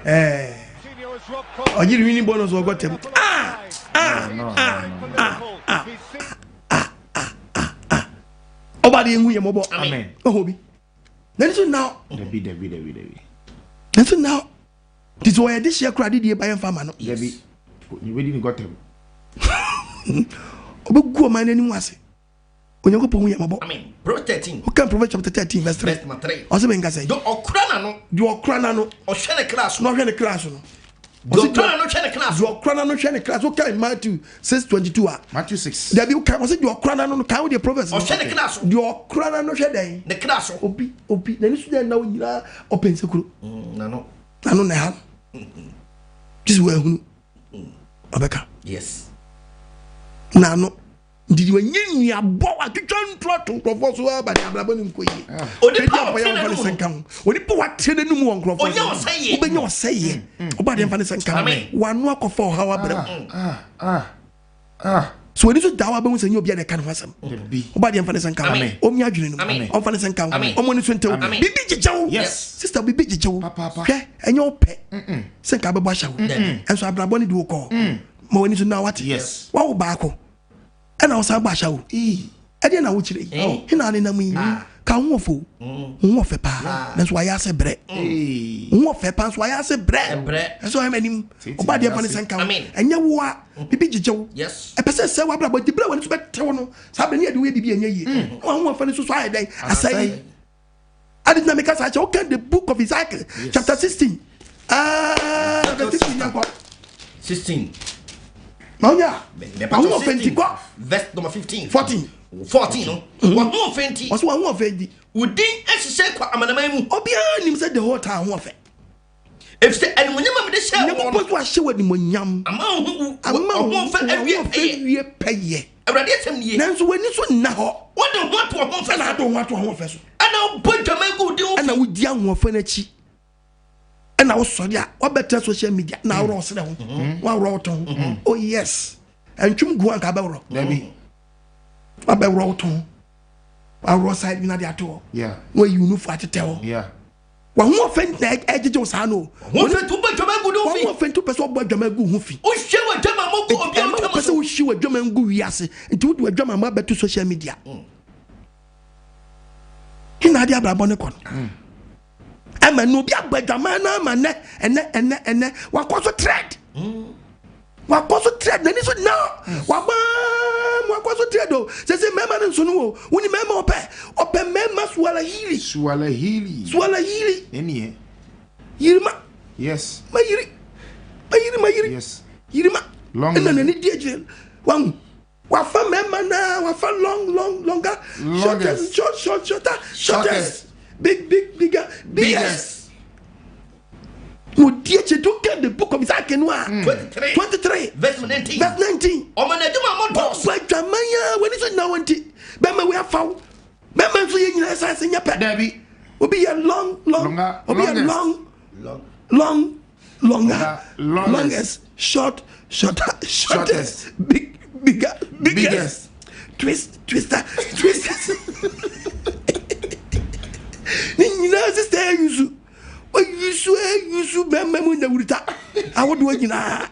[SPEAKER 1] Ɛɛ. Ɔgye ne wini bɔ no so ɔkɔ tɛm. Ah! Ah! Ah! Ah! Ah! Ah! Ah! Ah! Ah! Ɔba de ehu yɛ mɔbɔ.
[SPEAKER 2] Amen.
[SPEAKER 1] Ɔhɔ bi. N'ani so nna hɔ.
[SPEAKER 2] Dabi dabi dabi dabi.
[SPEAKER 1] N'ani so nna hɔ. Nti sɛ ɔyɛ dehyeɛ koraa adedie ba yɛmfa ma no.
[SPEAKER 2] Dabi, yɛbɛdi ne gɔtɛm.
[SPEAKER 1] Ɔbɛgu ɔman no anim ase. Onyankopɔn hu yɛn mmɔbɔ.
[SPEAKER 3] Amen. Proverbs 13.
[SPEAKER 1] Wokan Proverbs chapter 13 verse 3.
[SPEAKER 3] Verse number 3.
[SPEAKER 1] Ɔsɛ menka sɛ.
[SPEAKER 3] Deɛ ɔkora n'ano.
[SPEAKER 1] Deɛ ɔkora n'ano.
[SPEAKER 3] Ɔhwɛ ne kra so.
[SPEAKER 1] Na ɔhwɛ ne kra so no.
[SPEAKER 3] Deɛ ɔkora n'ano hwɛ ne kra so.
[SPEAKER 1] Deɛ ɔkora n'ano hwɛ ne kra so. Wokan Matthew 6 22 a.
[SPEAKER 2] Matthew 6.
[SPEAKER 1] Dabi wokan ɔsɛ deɛ ɔkora n'ano no kan wo deɛ Proverbs.
[SPEAKER 3] Ɔhwɛ ne kra so.
[SPEAKER 1] Deɛ ɔkora n'ano hwɛ dɛn?
[SPEAKER 3] Ne kra so.
[SPEAKER 1] Obi obi n'ani so dɛn na wo nyinaa ɔpɛ nsekuro.
[SPEAKER 3] Mm, n'ano.
[SPEAKER 1] N'ano na ɛha no. Gye sɛ wahunu. Ɔbɛka.
[SPEAKER 3] Yes.
[SPEAKER 1] N'ano. Nti deɛ wanya nnuabɔ watwitwa ntorɔ ato nkurɔfoɔ so aba de abrabɔ no nkɔ yie.
[SPEAKER 3] Ah. Onipa
[SPEAKER 1] a
[SPEAKER 3] ɔte
[SPEAKER 1] n'anum no. Nka ho. Onipa wateɛ n'anum wɔ nkurɔfoɔ so. Wobɛnya ɔsɛeɛ. Mm, mm. Ɔba deɛ mfa ne sɛ nka ho. Wano akɔfa ɔhaw abrɛ mu.
[SPEAKER 2] Ah, ah, ah.
[SPEAKER 1] So w'ani so da hɔ a bɛhu sɛ nyɛ obi a na ɛka ne ho asɛm. Ɔba deɛ mfa ne sɛ nka ho. Ɔmi adwene no mu. Ɔmfa ne sɛ nka ho. Ɔmo ani so ntew. Biribi gyegye wo. Sister biribi gyegye wo. Hwɛ ɛnyɛ wo pɛ sɛ nka abɛbɔ ahyɛ wo. Ɛnso abrabɔ ne de wo kɔɔ. Mm. Ma w'ani so na wate. Wawo baako ɛna wosan bɔ ahyɛ wo. Ɛdeɛ na wokyerɛ yi.
[SPEAKER 3] Eh.
[SPEAKER 1] Hena ne nam yi.
[SPEAKER 3] Ah.
[SPEAKER 1] Ka ho ɔfo.
[SPEAKER 3] Mm.
[SPEAKER 1] Ho ɔfɛ paa. Nanso wayɛ ase brɛ. Ho ɔfɛ paa nso wayɛ ase brɛ. Ɛsɛ ɔyɛ m'anim. Ɔba deɛ fa ne sɛ nka ho. Ɛnyɛ wo a bibi gyegye wo. Ɛpɛ sɛ sɛ w'abrabɔ nti berɛ a w'ani so bɛtew no saa berɛ ne yɛde woyɛ biribi ɛnyɛ yie.
[SPEAKER 3] Mm.
[SPEAKER 1] Na w'ahoɔfɛ no so so ayɛ dɛn asɛe. Ade na meka saa kyɛ woka the book of Ezekiel chapter 16. Ah, verse 16 yɛnkɔ.
[SPEAKER 3] 16.
[SPEAKER 1] Na wonya w'ahoɔfɛ nti kɔ.
[SPEAKER 3] Verse number 15.
[SPEAKER 1] 14.
[SPEAKER 3] 14 no.
[SPEAKER 1] Mm.
[SPEAKER 3] W'ahoɔfɛ nti.
[SPEAKER 1] Ɔsɛ w'ahoɔfɛ nti.
[SPEAKER 3] Wo din ahyehyɛ kɔ amanaman mu.
[SPEAKER 1] Obiara nim sɛ the whole time ahoɔfɛ.
[SPEAKER 3] Efisɛ animuonyam a mede hyɛɛ wɔn no.
[SPEAKER 1] Nyankopɔn so ahyɛ wo animuonyam.
[SPEAKER 3] Ama wo ho
[SPEAKER 1] Ama wo
[SPEAKER 3] ahoɔfɛ awie pɛyɛ.
[SPEAKER 1] awie pɛyɛ.
[SPEAKER 3] Awurade asɛm nie.
[SPEAKER 1] Nanso w'ani so nna hɔ.
[SPEAKER 3] Wode wo ho ato ahoɔfɛ so.
[SPEAKER 1] Ɛna ade wo ho ato ahoɔfɛ so.
[SPEAKER 3] Ɛna wobɔ dwaman gu wo din ho fi.
[SPEAKER 1] Ɛna wodi ahoɔfɛ no akyi. Ɛna wosɔre a wabɛtena social media na aworɔ wo serɛ ho.
[SPEAKER 3] Mm-hmm.
[SPEAKER 1] Waworɔ wo to ho.
[SPEAKER 3] Mm-hmm.
[SPEAKER 1] Oh yes. Ɛntwom gu anka abɛworɔ.
[SPEAKER 2] Dabi.
[SPEAKER 1] Wabɛworɔ wo to ho. Waworɔ side bi na de ato hɔ.
[SPEAKER 2] Yeah.
[SPEAKER 1] Na wayi wo nufu atetɛ hɔ.
[SPEAKER 2] Yeah.
[SPEAKER 1] W'ahoɔfɛ na ɛgyegye wo saa no.
[SPEAKER 3] W'ahoɔfɛ nti wobɔ adwaman gu wo ho fi.
[SPEAKER 1] W'ahoɔfɛ nti wopɛ sɛ wobɔ adwaman gu wo ho fi.
[SPEAKER 3] Wohwie w'adwamammɔ gu obiara
[SPEAKER 1] Ɛma
[SPEAKER 3] ntam
[SPEAKER 1] wopɛ sɛ
[SPEAKER 3] so.
[SPEAKER 1] wohwie w'adwaman gu wiase nti wode w'adwamammɔ abɛto social media. He na ade abrabɔ ne kɔ no. Ɛma no obi abɔ adwaman no ama nɛ ɛnɛ ɛnɛ ɛnɛ wakɔ so trend. Wakɔ so trend n'ani so na wabaa mu wakɔ so trend o. Sɛ sɛ mmarima no nso no o woni mmarima ɔpɛ ɔpɛ mmarima suala hili.
[SPEAKER 2] Suala hili.
[SPEAKER 1] Suala hili.
[SPEAKER 2] Ɛneɛ.
[SPEAKER 1] Yirima.
[SPEAKER 2] Yes.
[SPEAKER 1] Ma yiri. Ma yiri ma yiri.
[SPEAKER 2] Yes.
[SPEAKER 1] Yirima.
[SPEAKER 2] Long.
[SPEAKER 1] Ɛna n'ani di akyire wahu. Wafa mmarima naa wafa long long longer.
[SPEAKER 2] Longest.
[SPEAKER 1] Shortest short short shorter shortest. Big big bigger biggest. Na odi akyire to get the book of Isaac no a.
[SPEAKER 3] 23.
[SPEAKER 1] 23.
[SPEAKER 3] Verse 19.
[SPEAKER 1] Verse 19.
[SPEAKER 3] Ɔma n'adwuma mo dɔɔso.
[SPEAKER 1] Bɔ adwaman a w'ani so nyina wɔn ti bɛrima wei afa wo bɛrima nso yɛ nyinaa ɛsan sɛ nyɛ pɛ.
[SPEAKER 2] Dabi.
[SPEAKER 1] Obi yɛ long long
[SPEAKER 2] Longer,
[SPEAKER 1] obi yɛ
[SPEAKER 2] longest.
[SPEAKER 1] long
[SPEAKER 3] Long.
[SPEAKER 1] long longer
[SPEAKER 2] Longer, longest.
[SPEAKER 1] longest short shorter shortest
[SPEAKER 2] Shortest.
[SPEAKER 1] big bigger biggest
[SPEAKER 2] Biggest.
[SPEAKER 1] twist twister twist. Ne nyinaa sista ayusu ayusu ayusu bɛrima mu nyawurita ahodoɔ nyinaa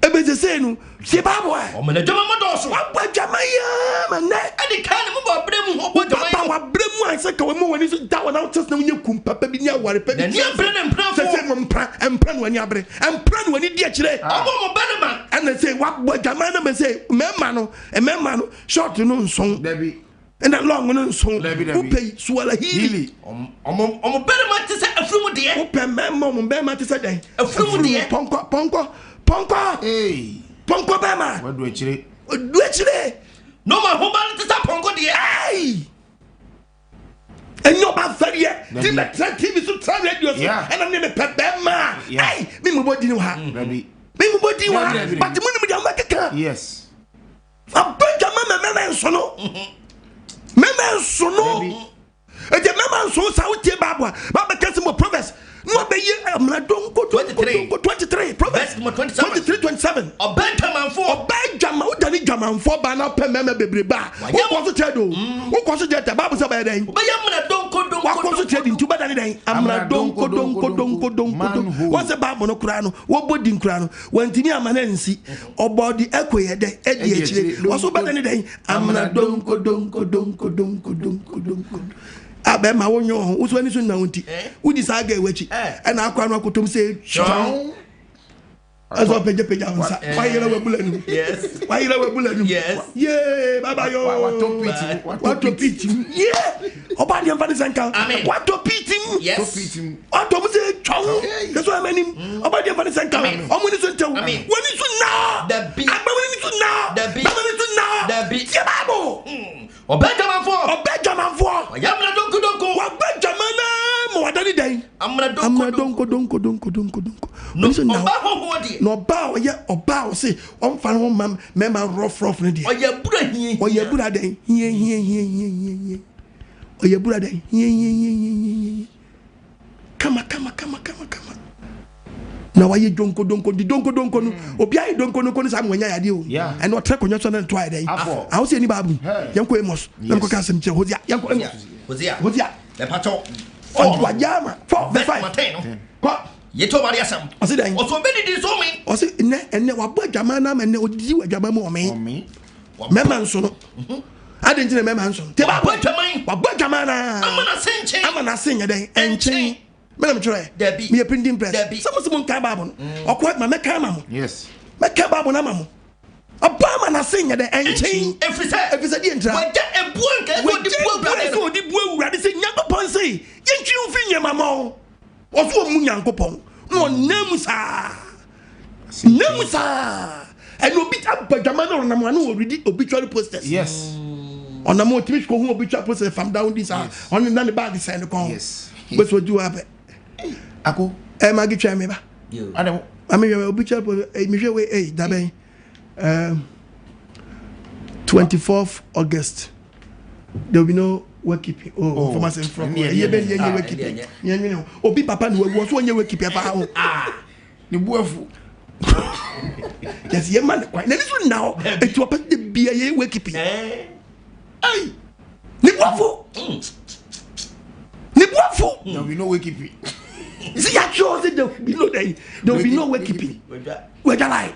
[SPEAKER 1] ebesese no tie baabu ɛ.
[SPEAKER 3] Ɔma n'adwuma mo dɔɔso.
[SPEAKER 1] Wabɔ adwaman yi ara ma nnɛ.
[SPEAKER 3] Ɛde kan ne mu bɔ abere mu ɔbɔ adwaman
[SPEAKER 1] Papa
[SPEAKER 3] yi.
[SPEAKER 1] wabrɛ mu a sɛ ka wɔn mu wɔn ani so da wɔn ahokyɛ sɛ wɔnyɛ kum papa bi ne aware pa bi.
[SPEAKER 3] N'ani abere ne mprafoɔ.
[SPEAKER 1] Sɛ sɛ mo mpra mpra na wɔn ani abere mpra na wɔn ani di akyire.
[SPEAKER 3] Ɔbɔ mo barima.
[SPEAKER 1] Ɛna sɛ wabɔ adwaman na mɛ sɛ mmarima no mmarima no short no nson.
[SPEAKER 2] Dabi.
[SPEAKER 1] Ɛna long no nson.
[SPEAKER 2] Dabi, dabi.
[SPEAKER 1] Wopɛ yi suwala hili.
[SPEAKER 2] Hili.
[SPEAKER 3] Ɔmo ɔmo barima te sɛ afunumu deɛ.
[SPEAKER 1] Wopɛ mmarima ɔmo mmarima te sɛ dɛn.
[SPEAKER 3] Afunumu deɛ.
[SPEAKER 1] Pɔnkɔ pɔnkɔ pɔnkɔ.
[SPEAKER 2] Hey.
[SPEAKER 1] Pɔnkɔ bɛrima.
[SPEAKER 2] Wadu akyire.
[SPEAKER 1] Odu akyire.
[SPEAKER 3] Na ɔmo ahoba no te sɛ pɔnkɔ deɛ.
[SPEAKER 1] Hey! Ɛnyɛ ɔba fɛreɛ ti
[SPEAKER 2] Dabi.
[SPEAKER 1] bɛ tẹ tv so tẹ radio so
[SPEAKER 2] Yeah.
[SPEAKER 1] ɛna ne mepɛ bɛrima
[SPEAKER 2] Yeah.
[SPEAKER 1] ɛy mi mu bɔ di ni wa
[SPEAKER 2] Dabi.
[SPEAKER 1] mi mu bɔ di wa
[SPEAKER 2] Dabi, dabi, dabi.
[SPEAKER 1] but mu ni mu di àwọn keka
[SPEAKER 2] Yes.
[SPEAKER 1] abɛdwama mɛ mɛmɛ nsono mɛmɛ nsono
[SPEAKER 2] Dabi.
[SPEAKER 1] ɛjɛ mɛmɛ nsono sa o tie baabu a baabu kɛse mo proverbs ní wọn bɛ ye amuna donko
[SPEAKER 3] 23.
[SPEAKER 1] donko 23 proverbs
[SPEAKER 3] Verse number 27.
[SPEAKER 1] 23 27
[SPEAKER 3] Ɔbɛn dwamanfoɔ.
[SPEAKER 1] ɔbaa dwama o dani dwamanfoɔ baa na ɔpɛ mɛmɛ bebrebe a
[SPEAKER 3] Wayɛ
[SPEAKER 1] o kɔ so kyerɛ do o kɔ so kyerɛ tɛ baabu sɛ ɔbɛyɛ dɛn.
[SPEAKER 3] Ɔbɛyɛ amuna donko donko.
[SPEAKER 1] Wakɔ so kyerɛ di nti wobɛdane dɛn amena donko donko donko donko
[SPEAKER 2] Manhole.
[SPEAKER 1] wɔn sɛ baabu no koraa no wɔbɔ di nkura no wɔntumi ama no nsi ɔbɔ de ɛkɔ yɛ dɛ ɛdi
[SPEAKER 2] Ɛdi
[SPEAKER 1] akyire
[SPEAKER 2] akyire.
[SPEAKER 1] wɔso wobɛdane dɛn amena donko donko donko donko donko donko abɛɛma wonyɛ wo ho woso ani so nna wo nti wodi saa ga ɛwɔ akyi ɛna akɔ ano akotom sɛ twɔn ɛsɛ ɔpagyapagya wo nsa wayerɛ wabula num
[SPEAKER 3] Yes.
[SPEAKER 1] wayerɛ wabula num
[SPEAKER 3] Yes.
[SPEAKER 1] yee baba yo
[SPEAKER 2] Watɔ pit mu, watɔ
[SPEAKER 1] watɔ pit mu yee ɔba deɛ mfa ne sɛ nka
[SPEAKER 3] Amen.
[SPEAKER 1] watɔ pit mu
[SPEAKER 3] Yes.
[SPEAKER 2] Tɔ pit mu.
[SPEAKER 1] watɔ mu sɛ twɔn kɛsɛ ɔyɛ m'anim ɔba deɛ mfa ne sɛ nka
[SPEAKER 3] Amen.
[SPEAKER 1] ɔmo ni so ntɛw
[SPEAKER 3] Amen.
[SPEAKER 1] wɔni so naa
[SPEAKER 3] Dabi.
[SPEAKER 1] agbɛwo ni so naa
[SPEAKER 3] Dabi.
[SPEAKER 1] bɛma ni so naa
[SPEAKER 3] Dabi.
[SPEAKER 1] tie baabu
[SPEAKER 3] Ɔbɛn dwamanfoɔ.
[SPEAKER 1] ɔbɛ dwamanfoɔ
[SPEAKER 3] Ɔyɛ amuna donko donko.
[SPEAKER 1] wabɛ dwaman naa ma wadane dɛn
[SPEAKER 3] Amuna
[SPEAKER 1] amuna
[SPEAKER 3] donko donko.
[SPEAKER 1] donko donko donko donko donko
[SPEAKER 3] Na
[SPEAKER 1] wɔni so naa
[SPEAKER 3] ɔbaa hɔhoɔ deɛ.
[SPEAKER 1] na ɔbaa a ɔyɛ ɔbaa a ɔse ɔmfa ne ho ma mɛma rɔfrɔf no deɛ
[SPEAKER 3] Ɔyɛ abura hie.
[SPEAKER 1] ɔyɛ abura dɛn hie hie hie hie hie hie ɔyɛ abura dɛn hie hie hie hie hie hie kama kama kama kama kama na wayɛ donko donko di donko donko no obi ayɛ donko donko no saa ma wanya yadeɛ o
[SPEAKER 2] Yeah.
[SPEAKER 1] ɛna ɔtrɛ kɔnyɛ so na nto ayɛ dɛn
[SPEAKER 2] Afɔ.
[SPEAKER 1] awo sɛ ni baabu
[SPEAKER 2] Hey.
[SPEAKER 1] yɛnkɔ Amos na
[SPEAKER 2] Yes.
[SPEAKER 1] nkɔka asɛm kyerɛ Hosea yɛnkɔ Amos
[SPEAKER 3] Hosea.
[SPEAKER 1] Hosea
[SPEAKER 3] Mɛpatɔ.
[SPEAKER 1] ɔwagya ama 4 verse
[SPEAKER 3] Verse
[SPEAKER 1] 5
[SPEAKER 3] number 10 no.
[SPEAKER 1] kɔ
[SPEAKER 3] Yɛtɔ ɔbade asɛm.
[SPEAKER 1] ɔse dɛn
[SPEAKER 3] Ɔsɔ ɔbɛdidi so me.
[SPEAKER 1] ɔse nnɛ ɛnnɛ wabɔ adwaman no ama nnɛ ɔdidi wɔ adwaman mu ɔmee
[SPEAKER 2] Ɔme.
[SPEAKER 1] mɛma nso no adi nti na mɛma nso no te
[SPEAKER 3] Wabɔ
[SPEAKER 1] baabu
[SPEAKER 3] adwaman.
[SPEAKER 1] wabɔ adwaman naa
[SPEAKER 3] Ama n'ase nkyɛn.
[SPEAKER 1] ama n'ase nyɛ dɛn ɛnkyɛn mɛna metwerɛ
[SPEAKER 3] Dabi.
[SPEAKER 1] meyɛ printing press
[SPEAKER 3] Dabi.
[SPEAKER 1] sɛ mo sɛ mo nkae baabu no ɔkɔ ma mɛka ama mo
[SPEAKER 2] Yes.
[SPEAKER 1] mɛka baabu no ama mo ɔba ama n'ase nyɛ dɛn ɛnkyɛn
[SPEAKER 3] Ɛfiri sɛ.
[SPEAKER 1] ɛfiri sɛ deɛ ntira
[SPEAKER 3] Wagya ebuo nka ɛsɛ ɔde
[SPEAKER 1] wagye
[SPEAKER 3] buo
[SPEAKER 1] bua
[SPEAKER 3] awurade
[SPEAKER 1] sɛ
[SPEAKER 3] no.
[SPEAKER 1] ɔde bu awurade sɛ nyankopɔn se yɛntwi wo firi nneɛma ma wo ɔso ɔmu nyankopɔn na ɔnam mu saa nam mu saa ɛna obi aba dwama no ɔnam ano ɔredi obituary posters
[SPEAKER 2] Yes.
[SPEAKER 1] ɔnam ɔtumi kɔ hu obituary posters fam down di saa ɔne na ne baage sɛn ne kɔn
[SPEAKER 2] Yes.
[SPEAKER 1] bɛsɛ ɔdi wɔ apɛ
[SPEAKER 2] Ako.
[SPEAKER 1] ɛ magi twɛn mi ba
[SPEAKER 2] Ade.
[SPEAKER 1] maame hwɛ obituary posters ɛ mehwɛ wei ɛ dabɛn ɛɛm 24th August there will be no wakekeeping oh,
[SPEAKER 2] Oh,
[SPEAKER 1] fama sɛ nfrɔ
[SPEAKER 2] ɛnneɛ,
[SPEAKER 1] ɛyɛ bɛ
[SPEAKER 2] ɛnneɛ,
[SPEAKER 1] ni ɛnyɛ
[SPEAKER 2] ah,
[SPEAKER 1] wakekeeping
[SPEAKER 3] ɛnneɛ,
[SPEAKER 1] ni ɛnwene ho obi papa ni wawu ɔso ɔnyɛ wakekeeping ɛfa ho
[SPEAKER 2] Ne bu afu.
[SPEAKER 1] yɛsi yɛ ma ne kwan n'ani so nna hɔ eti ɔpɛ de bia yɛ wakekeeping
[SPEAKER 3] Ɛɛ.
[SPEAKER 1] ayi ne buafo ne bu afu.
[SPEAKER 2] There will be no wakekeeping.
[SPEAKER 1] Si yɛatwerɛ sɛ there will be no there will be no wakekeeping. Wadwa lie.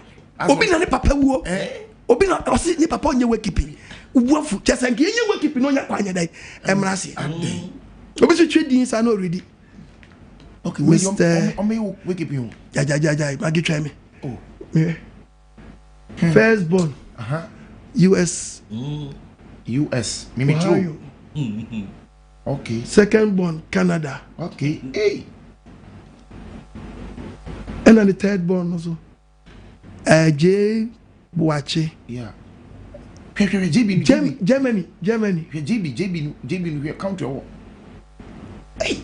[SPEAKER 1] Obi na ne papa wuo. Obi na ɔsi ne papa ɔnyɛ wakekeeping. Wo afu kyɛ sɛ nka yɛnyɛ wakekeeping na ɔnya kwan nyɛ dɛn ɛmmra aseɛ. Obi nso twe din saa na ɔredi.
[SPEAKER 2] Okay,
[SPEAKER 1] Mr.
[SPEAKER 2] Ɔmɛ wakekeeping o.
[SPEAKER 1] Gyagyagyagyai magi twɛn me.
[SPEAKER 2] Oh.
[SPEAKER 1] Mehwɛ. First born. US.
[SPEAKER 2] US. Mimi
[SPEAKER 1] Ohio.
[SPEAKER 2] true. Okay.
[SPEAKER 1] Second born Canada.
[SPEAKER 2] Okay. Hey.
[SPEAKER 1] Ɛna the third born no so. J Boakye.
[SPEAKER 2] Yeah. Hwɛ hwɛ hwɛ JB
[SPEAKER 1] Germany Germany Germany.
[SPEAKER 2] Hwɛ JB JB JB no hwɛ country ɔwɔ.
[SPEAKER 1] Hey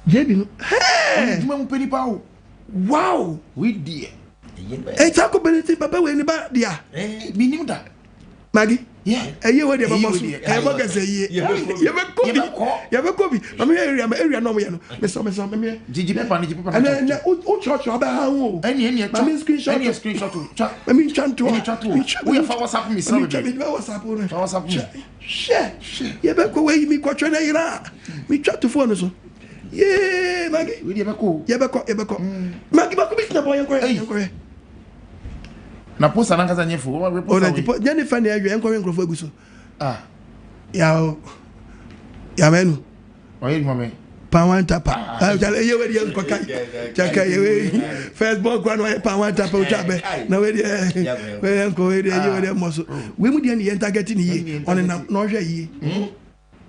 [SPEAKER 1] JB no. Hey.
[SPEAKER 2] Ɔmo adwuma mu pɛ nipa o.
[SPEAKER 1] Wow.
[SPEAKER 2] We deɛ.
[SPEAKER 1] Ɛti akɔ bɛni ti papa wei ni ba dia.
[SPEAKER 2] Mi nim da.
[SPEAKER 1] Magi.
[SPEAKER 2] Ɛyɛ
[SPEAKER 1] wo deɛ bɛbɔ so. Ɛyɛ bɔ kɛsɛ yie. Yɛbɛkɔ bi. Yɛbɛkɔ bi. Mami yɛ area area na ɔmo yɛ no. Mesɔ mesɔ mami yɛ.
[SPEAKER 2] Gigi pepa ni gigi pepa.
[SPEAKER 1] Ɛnɛ ɛnɛ o kyerɛkyerɛ ɔbɛ ha ho.
[SPEAKER 2] Ɛni ɛni ɛtwa.
[SPEAKER 1] Mami screenshot.
[SPEAKER 2] Ɛni screenshot o. Twa.
[SPEAKER 1] Mami ntwa ntoɔ.
[SPEAKER 2] Ɛni twa to. O yɛ fa WhatsApp mi sira
[SPEAKER 1] bebree. Mami twa WhatsApp no.
[SPEAKER 2] Fa WhatsApp mi.
[SPEAKER 1] Hwɛ. Yɛbɛkɔ wei mi kɔtwɛ na yira. Mi twa to phone so. Yee Magi.
[SPEAKER 2] Yɛbɛkɔ.
[SPEAKER 1] Yɛbɛkɔ yɛbɛkɔ. Magi bako bi tena bɔ yɛnkɔ yɛ yɛnkɔ yɛ.
[SPEAKER 2] Na poster nankasa nyɛ fo.
[SPEAKER 1] O na ti po nyɛ ne fɛ na ɛhwɛ yɛnkɔ yɛ nkurɔfoɔ agu so.
[SPEAKER 2] Ah.
[SPEAKER 1] Yaw yamɛnu.
[SPEAKER 2] Ɔyɛ adwuma bɛn.
[SPEAKER 1] Panwan tapa. Ɛyɛ wɛ deɛ nkɔka kyaka yɛ wɛ first born kura na ɔyɛ panwan tapa otwa bɛ na wɛ deɛ wɛ yɛ nkɔ wɛ deɛ yɛ wɛ deɛ mɔ so. Wɛ mu deɛ ne yɛ ntagɛti ne yie ɔnenam na ɔhwɛ yie.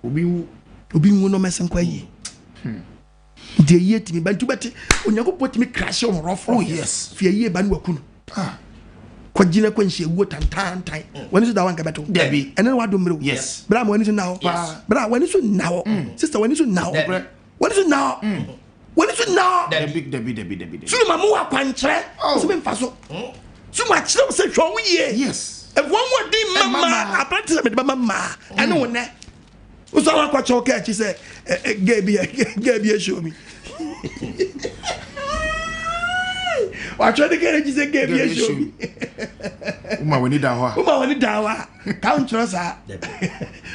[SPEAKER 2] Obi nwu.
[SPEAKER 1] Obi nwu na ɔmɛsɛn kɔ yie. Nti ayie tumi ba nti wobɛte Onyankopɔn tumi krahye wɔn rɔfrɔ.
[SPEAKER 2] Oh yes.
[SPEAKER 1] Fi ayie ba ne waku no.
[SPEAKER 2] Ah.
[SPEAKER 1] Kɔgyina kɔ nhyia wuo tantantan. W'ani so da hɔ anka bɛto.
[SPEAKER 2] Dabi.
[SPEAKER 1] Ɛne ne wadom mmerɛ o.
[SPEAKER 2] Yes.
[SPEAKER 1] Bra ma w'ani so nna hɔ.
[SPEAKER 2] Yes.
[SPEAKER 1] Bra w'ani so nna hɔ. Sister w'ani so nna hɔ. W'ani so nna hɔ. W'ani so nna hɔ.
[SPEAKER 2] Dabi dabi dabi dabi dabi.
[SPEAKER 1] Sunu ma mo wɔ akwankyerɛ.
[SPEAKER 2] Oh.
[SPEAKER 1] Sɛ memfa so. Sunu akyerɛ wo sɛ hwɛ wo yie.
[SPEAKER 2] Yes.
[SPEAKER 1] Ɛfoɔ ho ɔden mma mmaa. Aberante sɛ mede bɛma mmaa. Ɛne wo nɛ. Wosɔ wa kɔkyɛ wo kaa akyi sɛ gay bi gay bi ahyɛ mi. Watwerɛ ne kaa akyi sɛ gay bi ahyɛ mi.
[SPEAKER 2] Woma w'ani da hɔ a.
[SPEAKER 1] Woma w'ani da hɔ a. Ka nkyerɛ saa.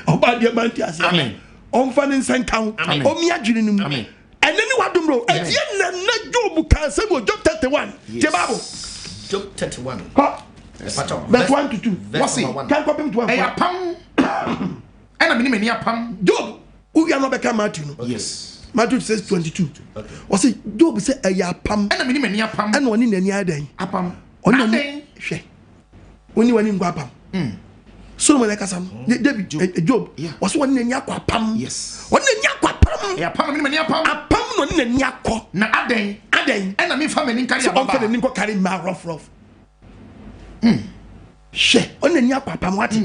[SPEAKER 1] Ɔba deɛ ma nti aseɛ. Ɔmfa ne nsa nka ho. Ɔmi adwene no mu. Ɛnɛ ne wadom bro. Ɛdeɛ na na Job ka asɛm wɔ Job 31. Tie Bible.
[SPEAKER 3] Job 31.
[SPEAKER 1] Kɔ. Verse 1 to 2.
[SPEAKER 2] Wɔsi.
[SPEAKER 1] Kan kɔpem 12.
[SPEAKER 2] Ɛyɛ apam. Ɛna me ne m'ani apam.
[SPEAKER 1] Job, wowia no ɔbɛka Matthew no.
[SPEAKER 2] Yes.
[SPEAKER 1] Matthew 6 22. Ɔsi Job sɛ ɛyɛ apam.
[SPEAKER 2] Ɛna me ne m'ani apam.
[SPEAKER 1] Ɛna ɔne n'ani ayɛ dɛn?
[SPEAKER 2] Apam.
[SPEAKER 1] Ɔne n'ani hwɛ. Ɔne w'ani nkɔ apam. Solomon ɛkasa no. David Job. Ɔsɛ ɔne n'ani akɔ apam.
[SPEAKER 2] Yes.
[SPEAKER 1] Ɔne n'ani akɔ apam.
[SPEAKER 2] Ɛyɛ apam na me ne m'ani apam.
[SPEAKER 1] Apam na ɔne n'ani akɔ.
[SPEAKER 2] Na adɛn?
[SPEAKER 1] Adɛn?
[SPEAKER 2] Ɛna me nfa m'ani nkari
[SPEAKER 1] ababaa. Sɛ ɔnfa n'ani nkɔ kari mmaa rough rough. Hwɛ, ɔne n'ani akɔ apam wate.